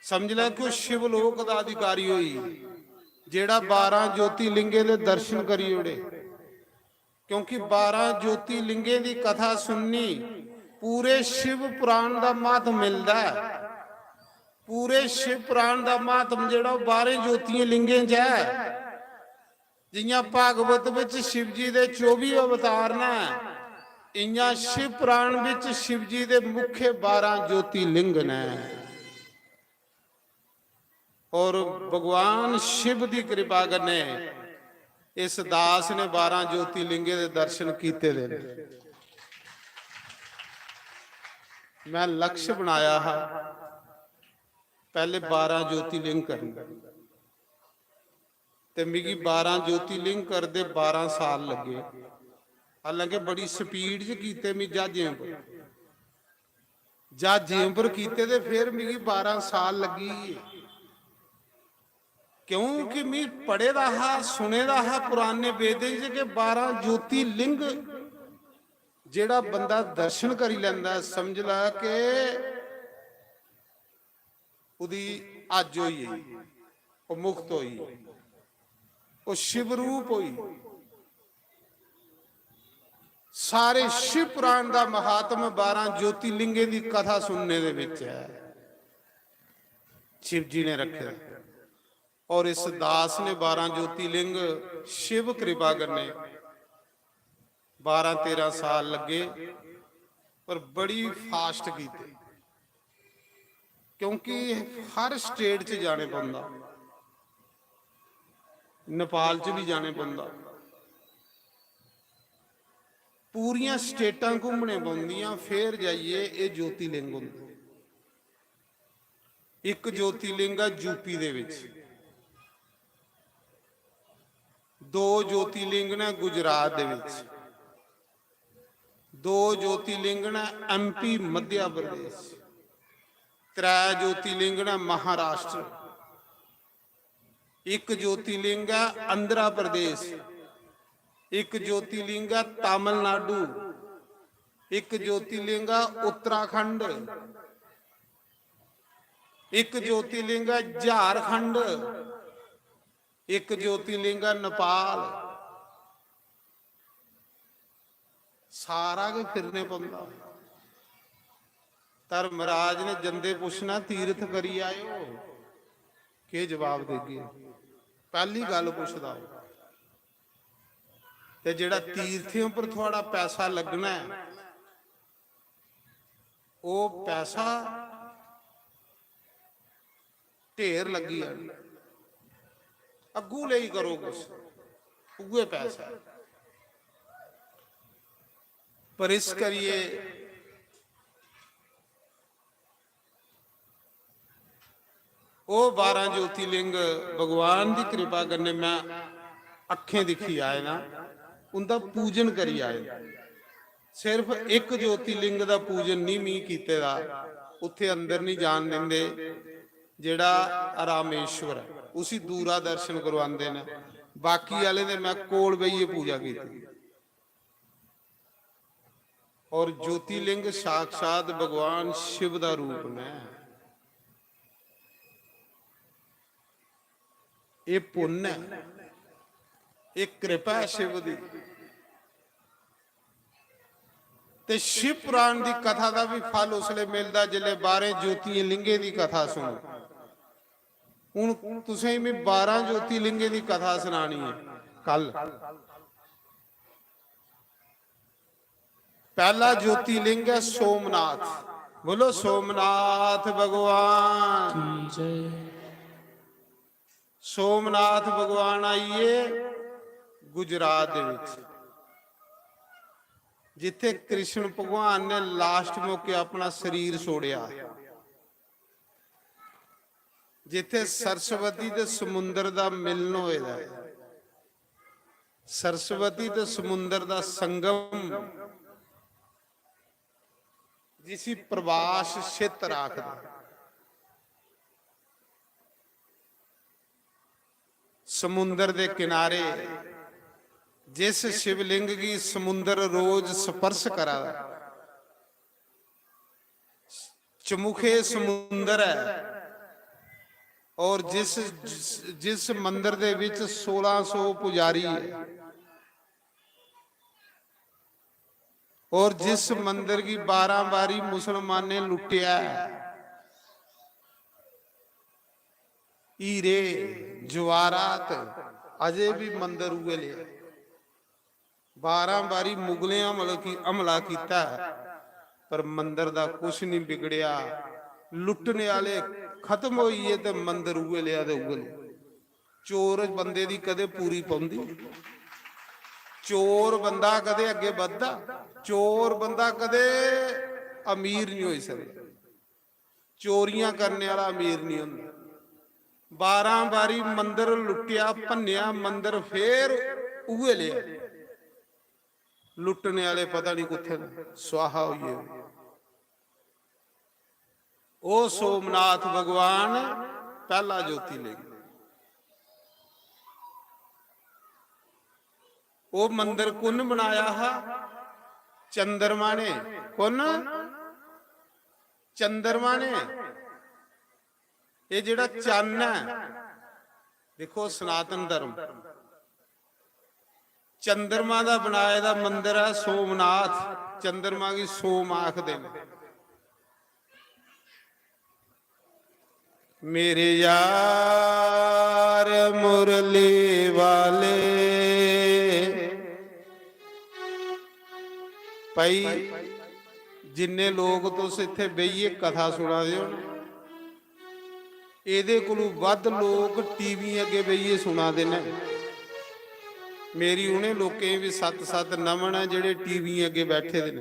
समझ लै कि ओह् शिवलोक दा अधिकारी होई, जेड़ा बारां ज्योतिलिंगें दे दर्शन करी ओड़े। क्योंकि बारां ज्योतिलिंगें दी कथा सुननी, पूरे शिव पुराण दा म्हात्म मिलदा ऐ। पूरे शिव पुराण दा म्हात्म जेड़ा ओह् बारें ज्योतियें लिंगें च ऐ। जियां भागवत विच शिव जी दे चौबी अवतार न, इयां शिव पुराण विच शिव जी दे मुख्य बारां ज्योतिलिंग न। और भगवान शिव दी कृपा कन्नै इस दास ने बारां ज्योतिलिंगें दे दर्शन कीते दे न। मैं लक्ष्य बनाया हा पैहले बारां ज्योतिलिंग करने, ते मिगी बारां ज्योतिलिंग करदे बारां साल लग्गे। हालांकि बड़ी स्पीड च कीते में ज्हाजें पर, ज्हाजें पर कीते ते फिर मिगी बारां साल लग्गी गे। क्योंकि में पढ़े दा हा, सुने दा हा पुराने वेदें च कि बारां ज्योतिर्लिंग जेड़ा बंदा दर्शन करी लैंदा ऐ, समझ लै कि ओह्दी हज होई गेई, ओह् मुक्त होई, ओह् शिव रूप होई। सारे शिव पुराण दा महात्म बारां ज्योतिर्लिंगें दी कथा सुनने दे विच ऐ, शिव जी ने रखे। और इस दास ने बारां ज्योतिर्लिंग शिव कृपा कन्नै बारां तेरां साल लग्गे, पर बड़ी फास्ट कीते, क्योंकि हर स्टेट च जाने पौंदा, नेपाल च भी जाने पौंदा, पूरियां स्टेटां घूमने पौंदियां, फिर जाइयै एह् ज्योतिर्लिंग होंदे। इक ज्योतिर्लिंग ऐ यूपी दे विच, दो ज्योतिर्लिंग ने गुजरात दे विच, दो ज्योतिर्लिंग ने एमपी मध्य प्रदेश, त्रै ज्योतिर्लिंग ने महाराष्ट्र, इक ज्योतिर्लिंग ऐ आंध्र प्रदेश, इक ज्योतिर्लिंग ऐ तमिलनाडु, इक ज्योतिर्लिंग ऐ उत्तराखंड, इक ज्योतिर्लिंग ऐ झारखंड, इक ज्योतिर्लिंग ऐ नेपाल। सारा गै फिरने पौंदा। धर्मराज ने जंदे पुच्छना, "तीर्थ करी आए ओ?" केह् जवाब देगे? पैह्ली गल्ल पुछदा ओह्। ते जेह्ड़ा तीर्थें उप्पर थुआढ़ा पैसा लग्गना ऐ, ओह् पैसा ढेर लग्गी जाना, अग्गू लेई करो कुछ, उ'ऐ पैसा ऐ। पर इस करियै ओह् बारां ज्योतिर्लिंग भगवान दी कृपा कन्नै में अक्खें दिक्खी आए ना, उं'दा पूजन करी आए ना। सिर्फ इक ज्योतिर्लिंग दा पूजन निं मी कीते दा, उत्थै अंदर निं जान दिंदे, जेह्ड़ा रामेश्वर ऐ, उसी दूरा दर्शन करवांदे न। बाकी आह्ले दे में कोल बेहियै पूजा कीती। और ज्योतिर्लिंग साक्षात भगवान शिव दा रूप न। एह् पुन्न ऐ, एह् कृपा ऐ शिव दी। ते शिव पुराण दी कथा दा भी फल उसलै मिलदा जिसलै बारें ज्योतिर्लिंगें दी कथा सुनो। हुन तुसें गी में बारां ज्योतिर्लिंगें दी कथा सनानी ऐ कल। पैह्ला ज्योतिर्लिंग ऐ सोमनाथ। बोलो, सोमनाथ भगवान की जय। सोमनाथ भगवान आई गे गुजरात दे विच, जित्थे कृष्ण भगवान ने लास्ट मौके अपना शरीर छोड़ेआ, जित्थे सरस्वती ते समुंदर दा मिलन होए दा ऐ। सरस्वती ते समुंदर दा संगम, जिसी प्रवास क्षेत्र आखदे। समुंदर दे किनारे जिस शिवलिंग गी समुंदर रोज स्पर्श करा दा, चमुखे समुंदर ऐ, और जिस, जिस, जिस मंदर दे विच सोलां सौ पुजारी ऐ, और जिस मंदर गी बारां बारी मुसलमानें लुट्टेआ ऐ, हीरे जवाहरात, अजे भी मंदर उ'ऐ ले। बारां बारी मुगलें हमल की-, हमला कीता ऐ, पर मंदर दा कुछ नहीं बिगड़ेआ। लुट्टने आह्ले खत्म होई गे ते मंदर उ'ऐ लेआ ते उ'ऐ लेआ। चोर बंदे दी कदें पूरी पौंदी? चोर बंदा कदें अग्गें बधदा? चोर बंदा कदें अमीर नहीं होई सकदा। चोरियां करने आह्ला अमीर नहीं होंदा। बारां बारी मंदर लुट्टेआ, भन्नेआ, मंदर फेर उ'ऐ लेआ। लुट्टने आह्ले पता नहीं कुत्थै न, स्वाहा होई गे। ओ सोमनाथ भगवान पैह्ला ज्योतिर्लिंग। ओ मंदर कु'न बनाया हा? चंद्रमा ने। कु'न? चंद्रमा ने। एह् जेह्ड़ा चन्न ऐ, दिक्खो, सनातन धर्म चंद्रमा दा बनाए दा मंदर ऐ सोमनाथ। चंद्रमा गी सोम आखदे न। मेरे यार मुरली वाले, भाई, जिन्ने लोक तुस इत्थै बेहियै कथा सुना दे ओ ना, एह्दे कोलू बद्ध लोक टीवी अग्गें बेहियै सुना दे न। मेरी उ'नें लोकें गी बी सत्त सत्त नमन ऐ, जेह्ड़े टीवी अग्गें बैठे दे न।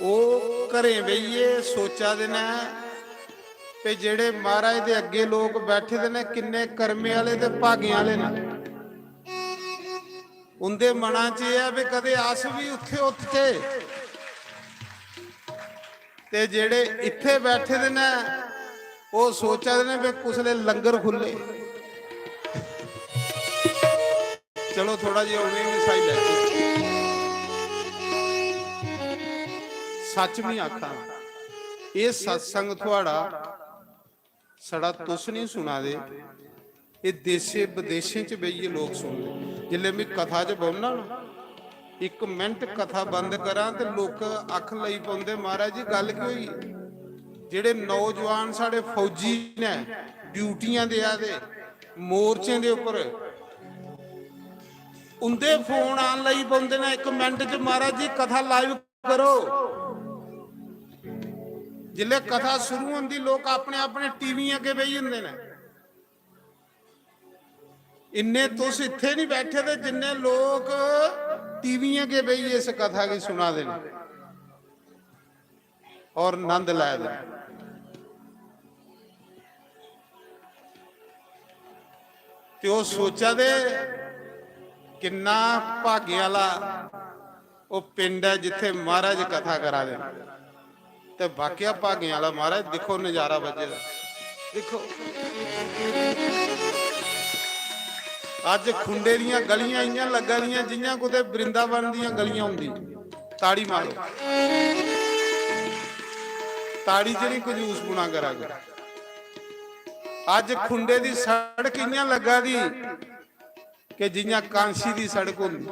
ओह् घरें बेहियै सोचा दे न ते जेह्ड़े महाराज दे अग्गें लोक बैठे दे न, किन्ने कर्मे आह्ले ते भागें आह्ले न। उं'दे मना च एह् ऐ भी कदें अस बी उत्थै उठचै। ते जेह्ड़े इत्थै बैठे दे न, ओह् सोचा दे न भी कुसलै लंगर खु'ल्ले। चलो, थोड़ा जेहा उ'नेंगी बी स्हाई लैचे। सच में आखां, एह् सत्संग थुआढ़ा, छड़ा तुस नहीं सुना दे, एह् देशे विदेशें च बेहियै लोक सुनदे। जिसलै में कथा च बौह्ना ना, इक मिंट कथा बंद करां ते लोक आखन लगी पौंदे, "महाराज जी, गल्ल केह् होई?" जेह्ड़े नौजवान साढ़े फौजी न, ड्यूटियां देआ दे, मोर्चें दे उप्पर, उं'दे फोन आन लगी पौंदे न इक मिंट च, "महाराज जी, कथा लाइव करो।" जिसलै कथा शुरू होंदी, लोक अपने अपने टीवी अग्गें बेही जंदे न। इन्ने तुस इत्थै नहीं बैठे दे, जिन्ने लोक टीवी अग्गें बेहियै इस कथा गी सुना दे न और नंद लै दे न। ते ओह् सोचा दे, किन्ना भाग्य आह्ला ओह् पिंड ऐ जित्थै महाराज कथा करा दे न। ते वाकया भागें आह्ला महाराज, दिक्खो नजारा बज्जे दा, दिक्खो। अज्ज खुंडे दियां गलियां इ'यां लग्गा दियां जि'यां कुतै वृंदावन दियां गलियां होंदी। ताड़ी मारो, ताड़ी च निं कंजूसपुना करा करो। अज्ज खुंडे दी सड़क इ'यां लग्गा दी कि जि'यां कांसी दी सड़क होंदी।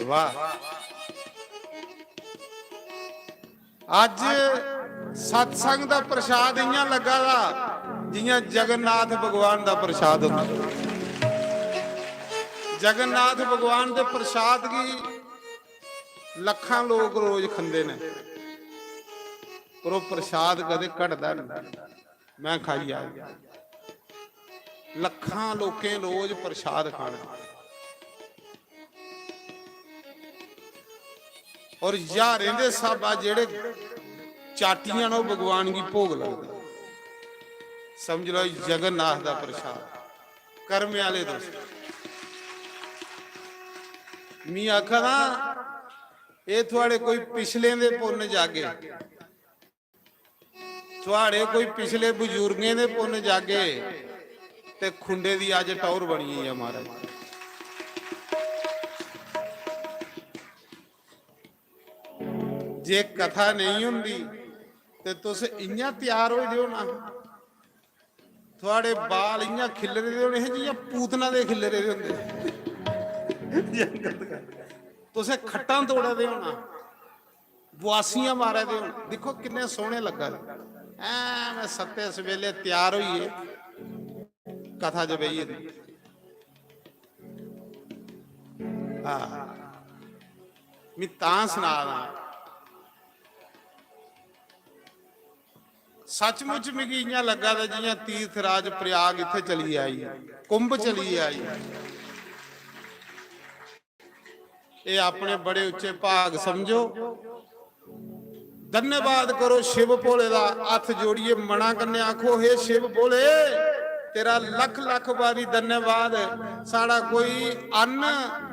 वाह। अज्ज सत्संग दा प्रसाद इ'यां लग्गा दा जि'यां जगन्नाथ भगवान दा प्रसाद होंदा। जगन्नाथ भगवान दे प्रसाद गी लक्खां लोक रोज खंदे न, पर ओह् प्रसाद कदें घटदा नहीं। मैं खाई आया। लक्खां लोकें रोज प्रसाद खाना और ज्हारें दे स्हाबा जेह्ड़े चाटियां न, ओह् भगवान गी भोग लगदा। समझ लैओ, जगन्नाथ दा प्रसाद। कर्म आह्ले दोस्त, मी आखा दा, एह् थुआढ़े कोई पिछले दे पुन्न जागे। थुआढ़े कोई पिछले बजुर्गें दे पुन्न जागे ते खुंडे दी अज्ज टौर बनी गेई ऐ महाराज। जे कथा नेईं होंदी ते तुस इ'यां त्यार होए दे होना, थुआढ़े बाल इ'यां खिल्लरे दे होने हे जि'यां पूतना दे खिल्लरे दे होंदे। तुसें खट्टां तोड़े दे होना, बुआसियां मारा दे होन। दिक्खो किन्ने सोहने लग्गा दे। ऐ मैं सत्ते सवेले त्यार होइयै कथा च बेहियै दी। हां, मैं तां सना दा। सचमुच मिगी इ'यां लग्गा दा जि'यां तीर्थराज प्रयाग इत्थै चली आई, कुंभ चली आई। एह् अपने बड़े उच्चे भाग समझो, धन्यवाद करो शिव भोले दा, हत्थ जोड़ियै मना कन्नै आखो, "हे शिव भोले, तेरा लख लख बारी धन्यवाद। साढ़ा कोई अन्न,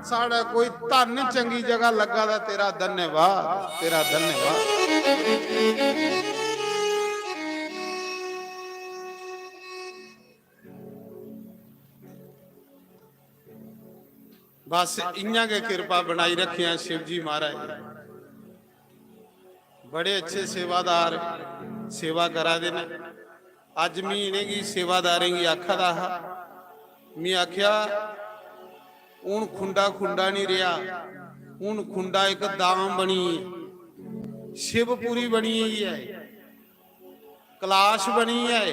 साढ़ा कोई धन चंगी जगह लग्गा दा, तेरा धन्यवाद, तेरा धन्यवाद।" बस इ'यां गै किरपा बनाई रक्खेआं शिव जी महाराज। बड़े अच्छे सेवादार सेवा करा दे न। अज्ज मी इ'नेंगी सेवादारें गी आखा दा हा, मी आखेआ, "हून खुंडा खुंडा निं रेहा, हून खुंडा इक धाम बनी गेई, शिवपुरी बनी गेई ऐ, कैलाश बनी गेआ ऐ।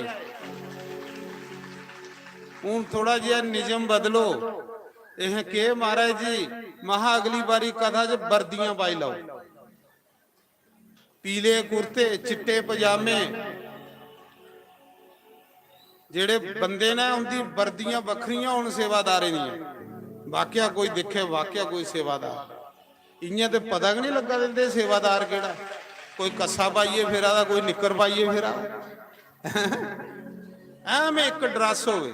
हून थोड़ा जेहा निजम बदलो।" "एह केह् महाराज जी?" महा, "अगली बारी कथा च वर्दियां पाई लैओ।" पीले कुर्ते, चिट्टे पजामे, जेह्ड़े बंदे न, उंदी वर्दियां बक्खरियां होन सेवादारें दियां। वाकया कोई दिक्खे, वाकया कोई सेवादार। इ'यां ते पता गै निं लग्गा दिंदे सेवादार केह्ड़ा। कोई कस्सा पाइयै फिरा दा, कोई निक्कर पाइयै फिरा दा। ऐ में इक ड्रैस होवे।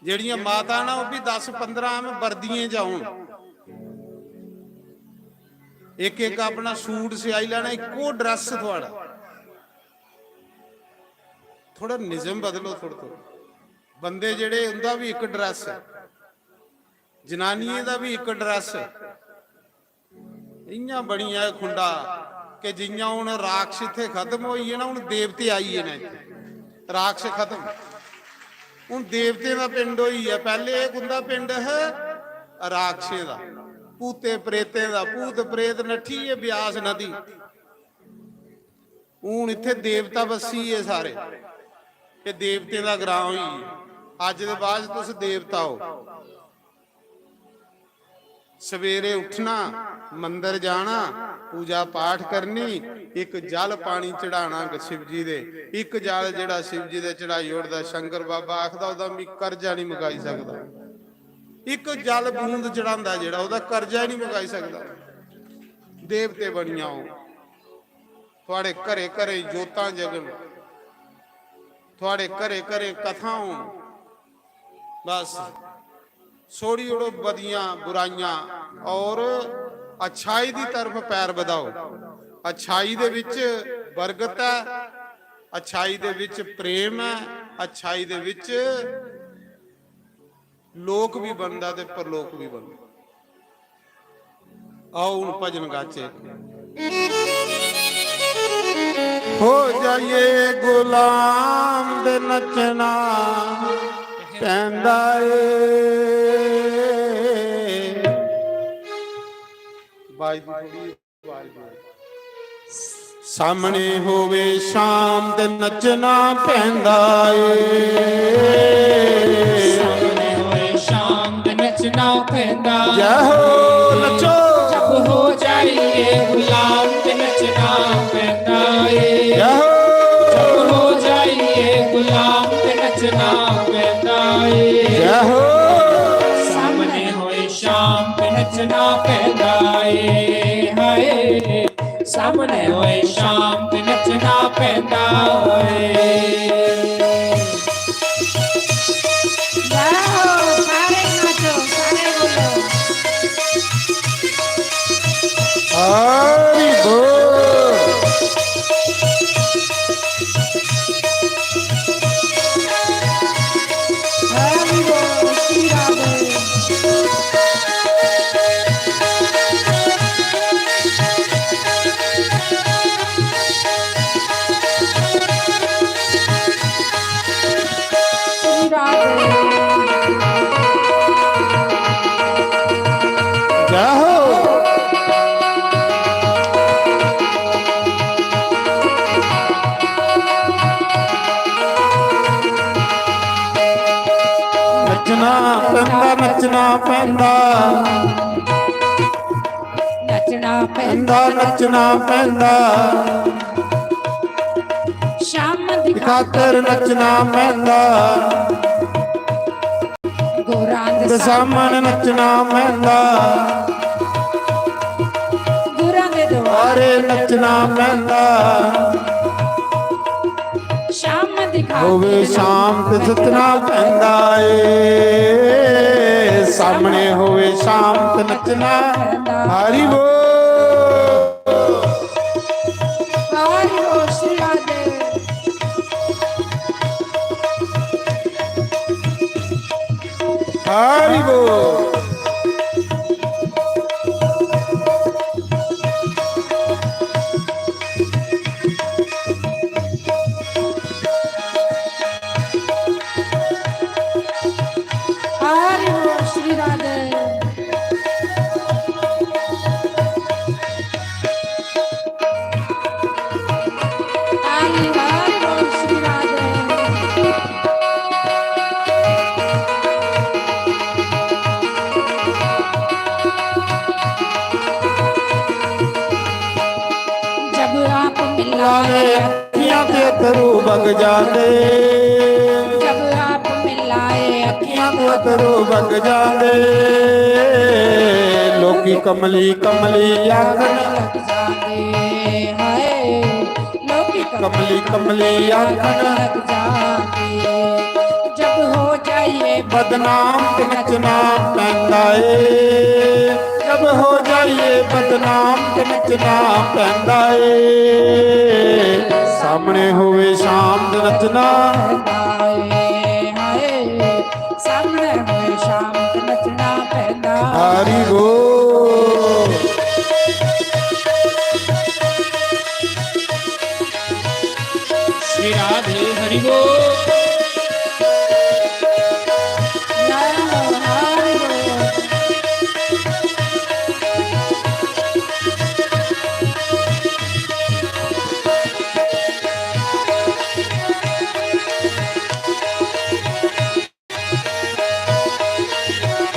जेह्ड़ियां माता न, ओह् बी दस पंदरां में वर्दियें च औन। इक इक अपना सूट सिआई लैना, इक्को ड्रैस थुआढ़ा। थोड़ा निजम बदलो, थोड़ा थोड़ा। बंदे जेह्ड़े, उंदा बी इक ड्रैस, जनानियें दा बी इक ड्रैस। इ'यां बनी जाए खुंडा कि जि'यां हून राक्षस इत्थै खत्म होई गे ना, हून देवते आई गे न इत्थै। राक्षस खत्म, हून देवतें दा पिंड होई गेआ। पैह्ले एह् कुंदा पिंड हा? राक्षसें दा, भूते प्रेतें दा। भूत प्रेत नट्ठी गे ब्यास नदी, हून इत्थै देवता बस्सी गे सारे। एह् देवतें दा ग्रां होई गेआ। अज्ज दे बाद तुस देवता हो। सवेरे उठना, मंदर जाना, पूजा पाठ करनी, इक जल पानी चढ़ाना शिव जी दे। इक जल जेह्ड़ा शिव जी दे चढ़ाई ओड़दा, शंकर बाबा आखदा, "ओह्दा मी कर्जा निं मकाई सकदा।" इक जल बूंद चढ़ांदा जेह्ड़ा, ओह्दा कर्जा निं मकाई सकदा। देवते बनी जाओ, थुआढ़े घरे घरे जोतां जगन, थुआढ़े घरे घरे कथां होन। बस छोड़ी ओड़ो बदियां बुराइयां और अच्छाई दी तरफ पैर बधाओ। अच्छाई दे विच बरकत ऐ, अच्छाई दे विच प्रेम ऐ, अच्छाई दे विच लोक भी बनदा ते परलोक भी बनदा। आओ हून भजन गाचे। हो जाइए गुलाम दे नचना पैंदा ए। बाई दी थोड़ी आवाज दे। सामने होवे शाम ते नचना पैंदा ए। सामने होवे शाम ते नचना पैंदा। जय हो, नचो। जब हो जाइए गुलाम ते नचना पैंदा ए। जय हो। जब हो जाइए गुलाम ते नचना पैंदा ए। जय हो। सामने होए शाम ते नचना पैंदा ए। हाय। सामने होए शाम ते नचना पैंदा ए। जय हो, सारे नाचो, सारे बोलो। हरि बोल। हरि बोल, श्री राधे। श्री राधे। जय हो। नचना पैंदा, नचना पैंदा। नचना पैंदा, नचना पैंदा। शाम दी खातर नचना पैंदा। गुरां दे सामने नचना पैंदा। गुरां दे द्वार। अरे नचना पैंदा। शाम दिखा होवे शाम ते नचना पैंदा ए, सामने होवे शाम ते नचना। हरि बोल। हरि बोल श्री राधे। हरि बोल। हरि बोल श्री राधे। हरि हरि बोल श्री राधे। जब आप मिलाए अखियां ते अथरू बग जाते। जब आप मिलाए अखियां ते अथरू बग जाते। लोकी कमली कमली आखन लग जाते। हाय। लोकी कमली कमली आखन लग जाते। जब हो जाइए बदनाम ते नचना पैंदा ए। जब हो जाइए बदनाम ते नचना पैंदा ए। सामने होवे शाम ते नचना पैंदा ए। हाय। सामने होवे शाम ते नचना पैंदा। हरि बोल। श्री राधे हरि बोल।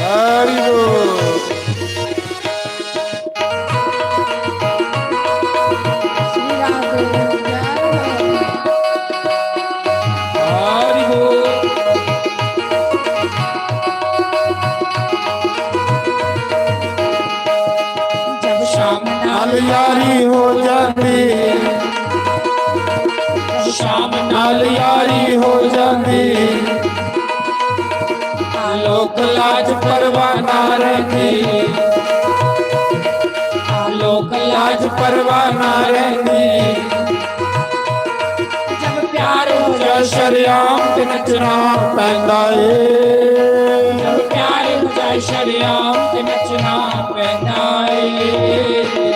हरि बोल। हरि बोल। जब शाम नाल यारी हो जाती, शाम नाल यारी हो जाती। लोक लाज परवाह ना रहिंदी, लोक लाज परवाह ना रहिंदी। जब प्यार हो जाए शरेआम ते नचना पैंदा ए। जब प्यार हो जाए शरेआम ते नचना पैंदा ए।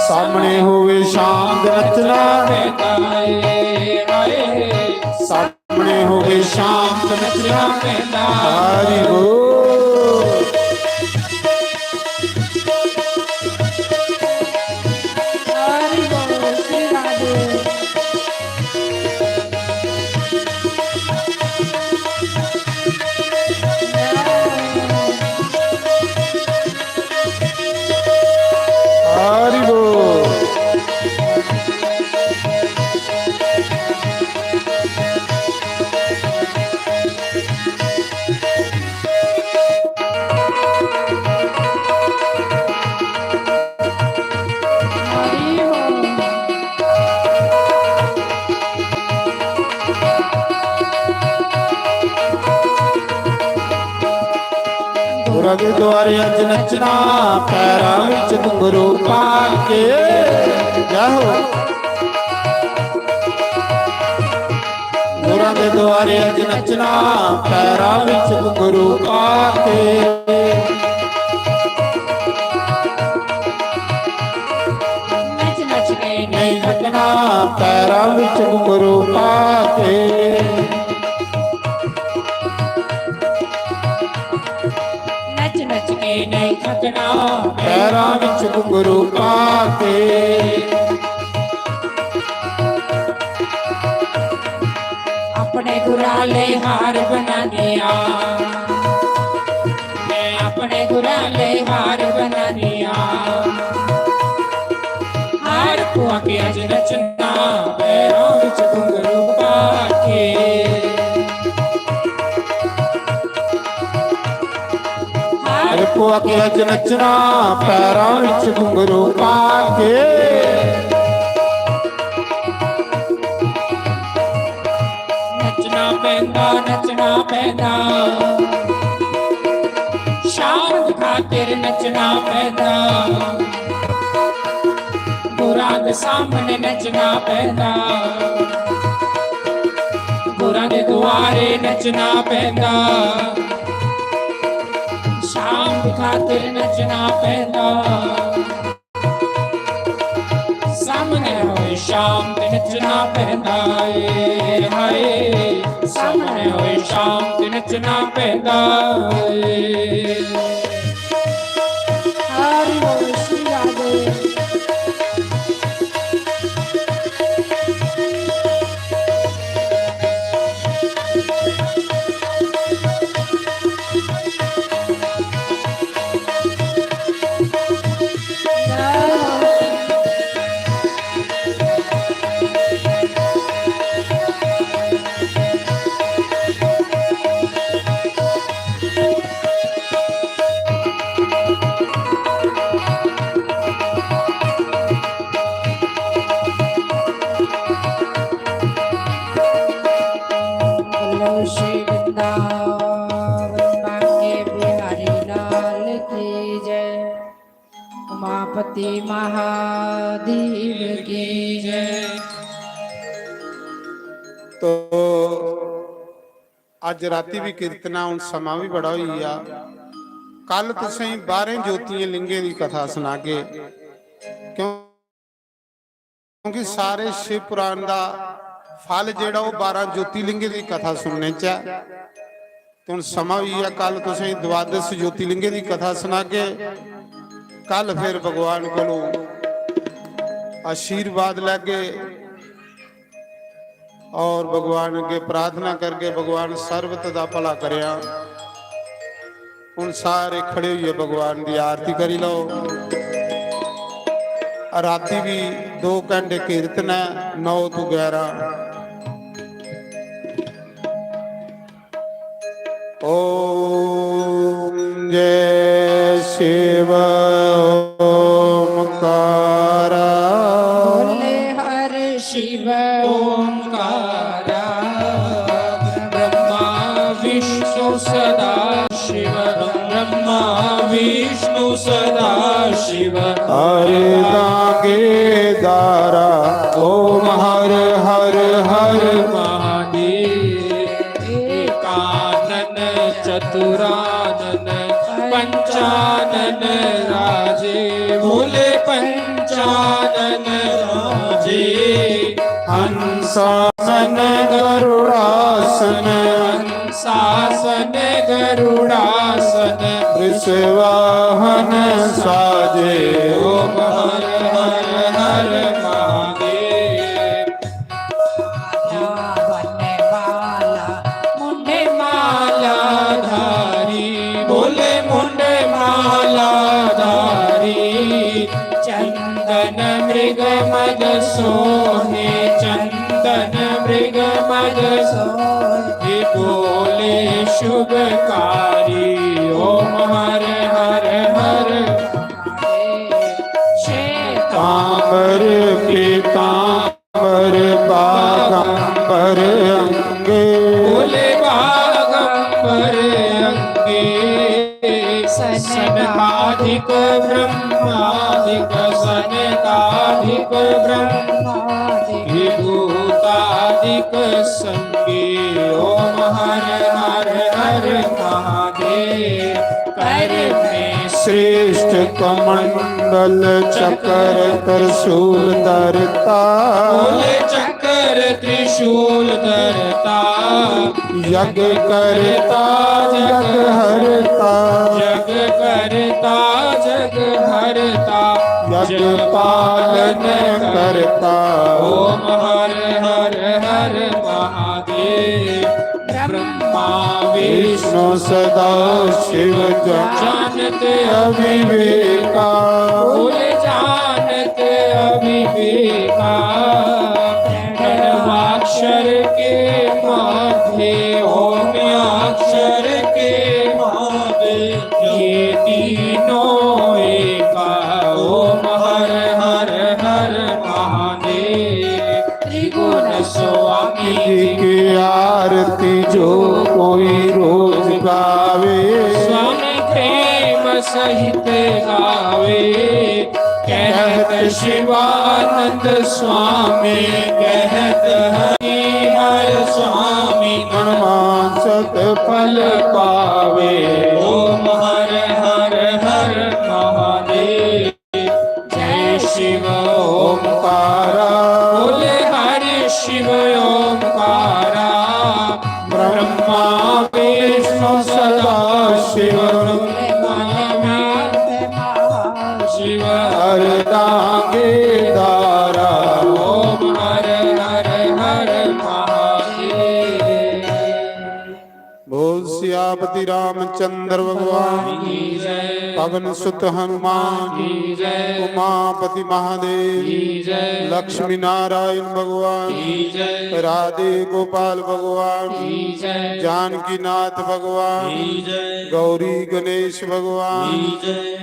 सामने होवे शाम ते नचना पैंदा ए। हाय। सामने होवे शाम ते नचना पैंदा। हरि बोल। हरि बोल श्री राधे। हरि बोल। गुरु दे द्वारे अज नचना, पैरां विच घुंघरू पा के। जय हो। गुरां दे द्वारे अज नचना, पैरां विच घुंघरू पा के। नच नच के नहीं थकना, पैरां विच घुंघरू पा के। नच नच के नहीं थकना, पैरां विच घुंघरू पा के। अपने गुरां ले हार बनानिया, मैं अपने गुरां ले हार बनानिया। हार पुआ के अज नचना, पैरां विच घुंघरू पा के। हार ਉਹ ਆਖਿਆ, "ਅੱਜ ਨੱਚਣਾ ਪੈਰਾਂ ਵਿੱਚ ਘੁੰਗਰੂ ਪਾ ਕੇ।" ਨੱਚਣਾ ਪੈਂਦਾ, ਨੱਚਣਾ ਪੈਂਦਾ, ਸ਼ਾਮ ਖਾਤਰ ਨੱਚਣਾ ਪੈਂਦਾ। ਗੁਰਾਂ ਦੇ ਸਾਹਮਣੇ ਨੱਚਣਾ ਪੈਂਦਾ, ਗੁਰਾਂ ਦੇ ਦੁਆਰੇ ਨੱਚਣਾ ਪੈਂਦਾ, ਸ਼ਾਮ ਦੀ ਖਾਤਰ ਨੱਚਣਾ ਪੈਂਦਾ। ਸਾਹਮਣੇ ਹੋਏ ਸ਼ਾਮ ਤੇ ਨੱਚਣਾ ਪੈਂਦਾ ਏ, ਹਾਏ, ਸਾਹਮਣੇ ਹੋਏ ਸ਼ਾਮ ਤੇ ਨੱਚਣਾ ਪੈਂਦਾ ਏ। ਹਰੀ ਬੋਲ, ਸ਼੍ਰੀ ਰਾਧੇ। बोलो श्री वृंदावन बांके बिहारी लाल की जय, उमापति महादेव की जय। तो अज राती भी कीर्तना, हुन समां भी बड़ा होई गेआ। कल तुसें बाहरें ज्योतियें लिंगें दी कथा सुनागे, क्यों क्योंकि सारे शिव पुराण दा फल जेह्ड़ा ओह् बारां ज्योतिलिंगें दी कथा सुनने च ऐ। ते हुन समां होई गेआ, कल तुसें द्वादश ज्योतिलिंगें दी कथा सुनागे। कल फिर भगवान कोलों आशीर्वाद लैगे और भगवान अग्गे प्रार्थना करगे, भगवान सर्वत दा भला करेआं। हुन सारे खड़े होइयै भगवान दी आरती करी लैओ। राती भी दो घंटे कीर्तन ऐ, नौ तू ग्यारह। ओम जय शिव ओमकारा। बोले हर शिव ओंकारा। ब्रह्मा विष्णु सदा शिव, ब्रह्मा विष्णु सदा शिव। हर दांगे दारा, ओम हर हर हर। महादेव। एकानन चतुरानन पंचानन राजे, बोले पंचानन राजे। हंसासन गरुड़ासन, हंसासन गरुड़ासन। वृषवाहन साजे, ओम हर हर हर महादेव। माला बनवाला मुंडे माला धारी, बोले मुंडे माला धारी। चंदन मृग मद सोहे, चंदन मृग मद सोहे। बोले शुभकारी, ओम हर हर हर। श्वेतांबर पीतांबर बागंबर अंगे। बोले बागंबर अंगे। सनकादिक ब्रह्मादिक, सनकादिक ब्रह्मादिक। विभूतादिक संगे। ओम हर हर हर महादेव। कर में श्रेष्ठ कमंडल चक्र त्रिशूल धरता। बोले चक्र त्रिशूल धरता। यज्ञ करता जग हरता। यज्ञ करता जग हरता। यज्ञ पालन करता। ओम हर हर हर महादेव। ब्रह्मा विष्णु सदा शिव जानत अविवेका। बोले जानत अविवेका। प्रणवाक्षर के माथे, ओम्याक्षर के माथे। ये तीनों एका। ओम हर हर हर महादेव। त्रिगुण स्वामी जी की आरती जो कोई रोज गावे। स्वामी प्रेम सहित गावे। कहत शिवानंद स्वामी, कहत हरि हर स्वामी, मनवांछित फल पावे। ओम हर हर हर महादेव। जय शिव ओमकारा। बोले हरि शिव ओमकारा। ब्रह्मा विष्णु सदा शिव। शिव हरदांगे दारा। ओम हर हर हर महादेव। बोल सियापति रामचंद्र भगवान, की जय। पवन सुत हनुमान, की जय। उमापति महादेव, की जय। लक्ष्मी नारायण भगवान, की जय। राधे गोपाल भगवान, की जय। जानकी नाथ भगवान, की जय। गौरी गणेश भगवान, की जय।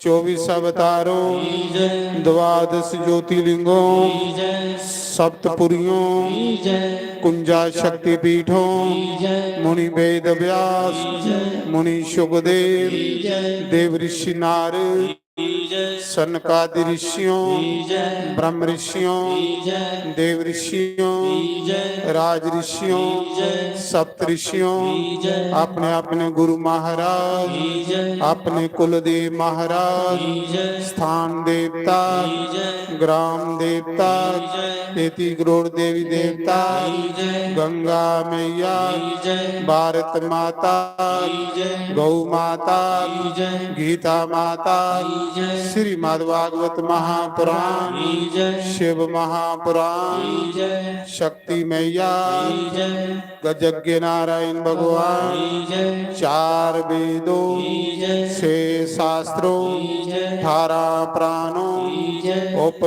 चौबीस अवतारों, की जय। द्वादश ज्योतिर्लिंगों, की जय। सप्तपुरियों, की जय। कुंजा शक्तिपीठों, की जय। मुनि वेद व्यास, की जय। मुनि सुखदेव, की जय। देव ऋषि नारद, की जय। सनकादि ऋषियों, की जय। ब्रह्म ऋषियों, की जय। देव ऋषियों, की जय। राज ऋषियों, की जय। सप्त ऋषियों, की जय। अपने अपने गुरु महाराज, की जय। अपने कुलदेव महाराज, की जय। स्थान देवता, की जय। ग्राम देवता, की जय। तैंतीस करोड़ देवी देवता, की जय। गंगा मैया, की जय। भारत माता, की जय। गौ माता, की जय। गीता माता, की जय। श्रीमद् भागवत महापुराण, की जय। शिव महापुराण, की जय। शक्ति मैया, की जय। गजज्ञ नारायण भगवान, की जय। चार वेदों, की जय। छह शास्त्रों, की जय। अठारह पुराणों, की जय। उप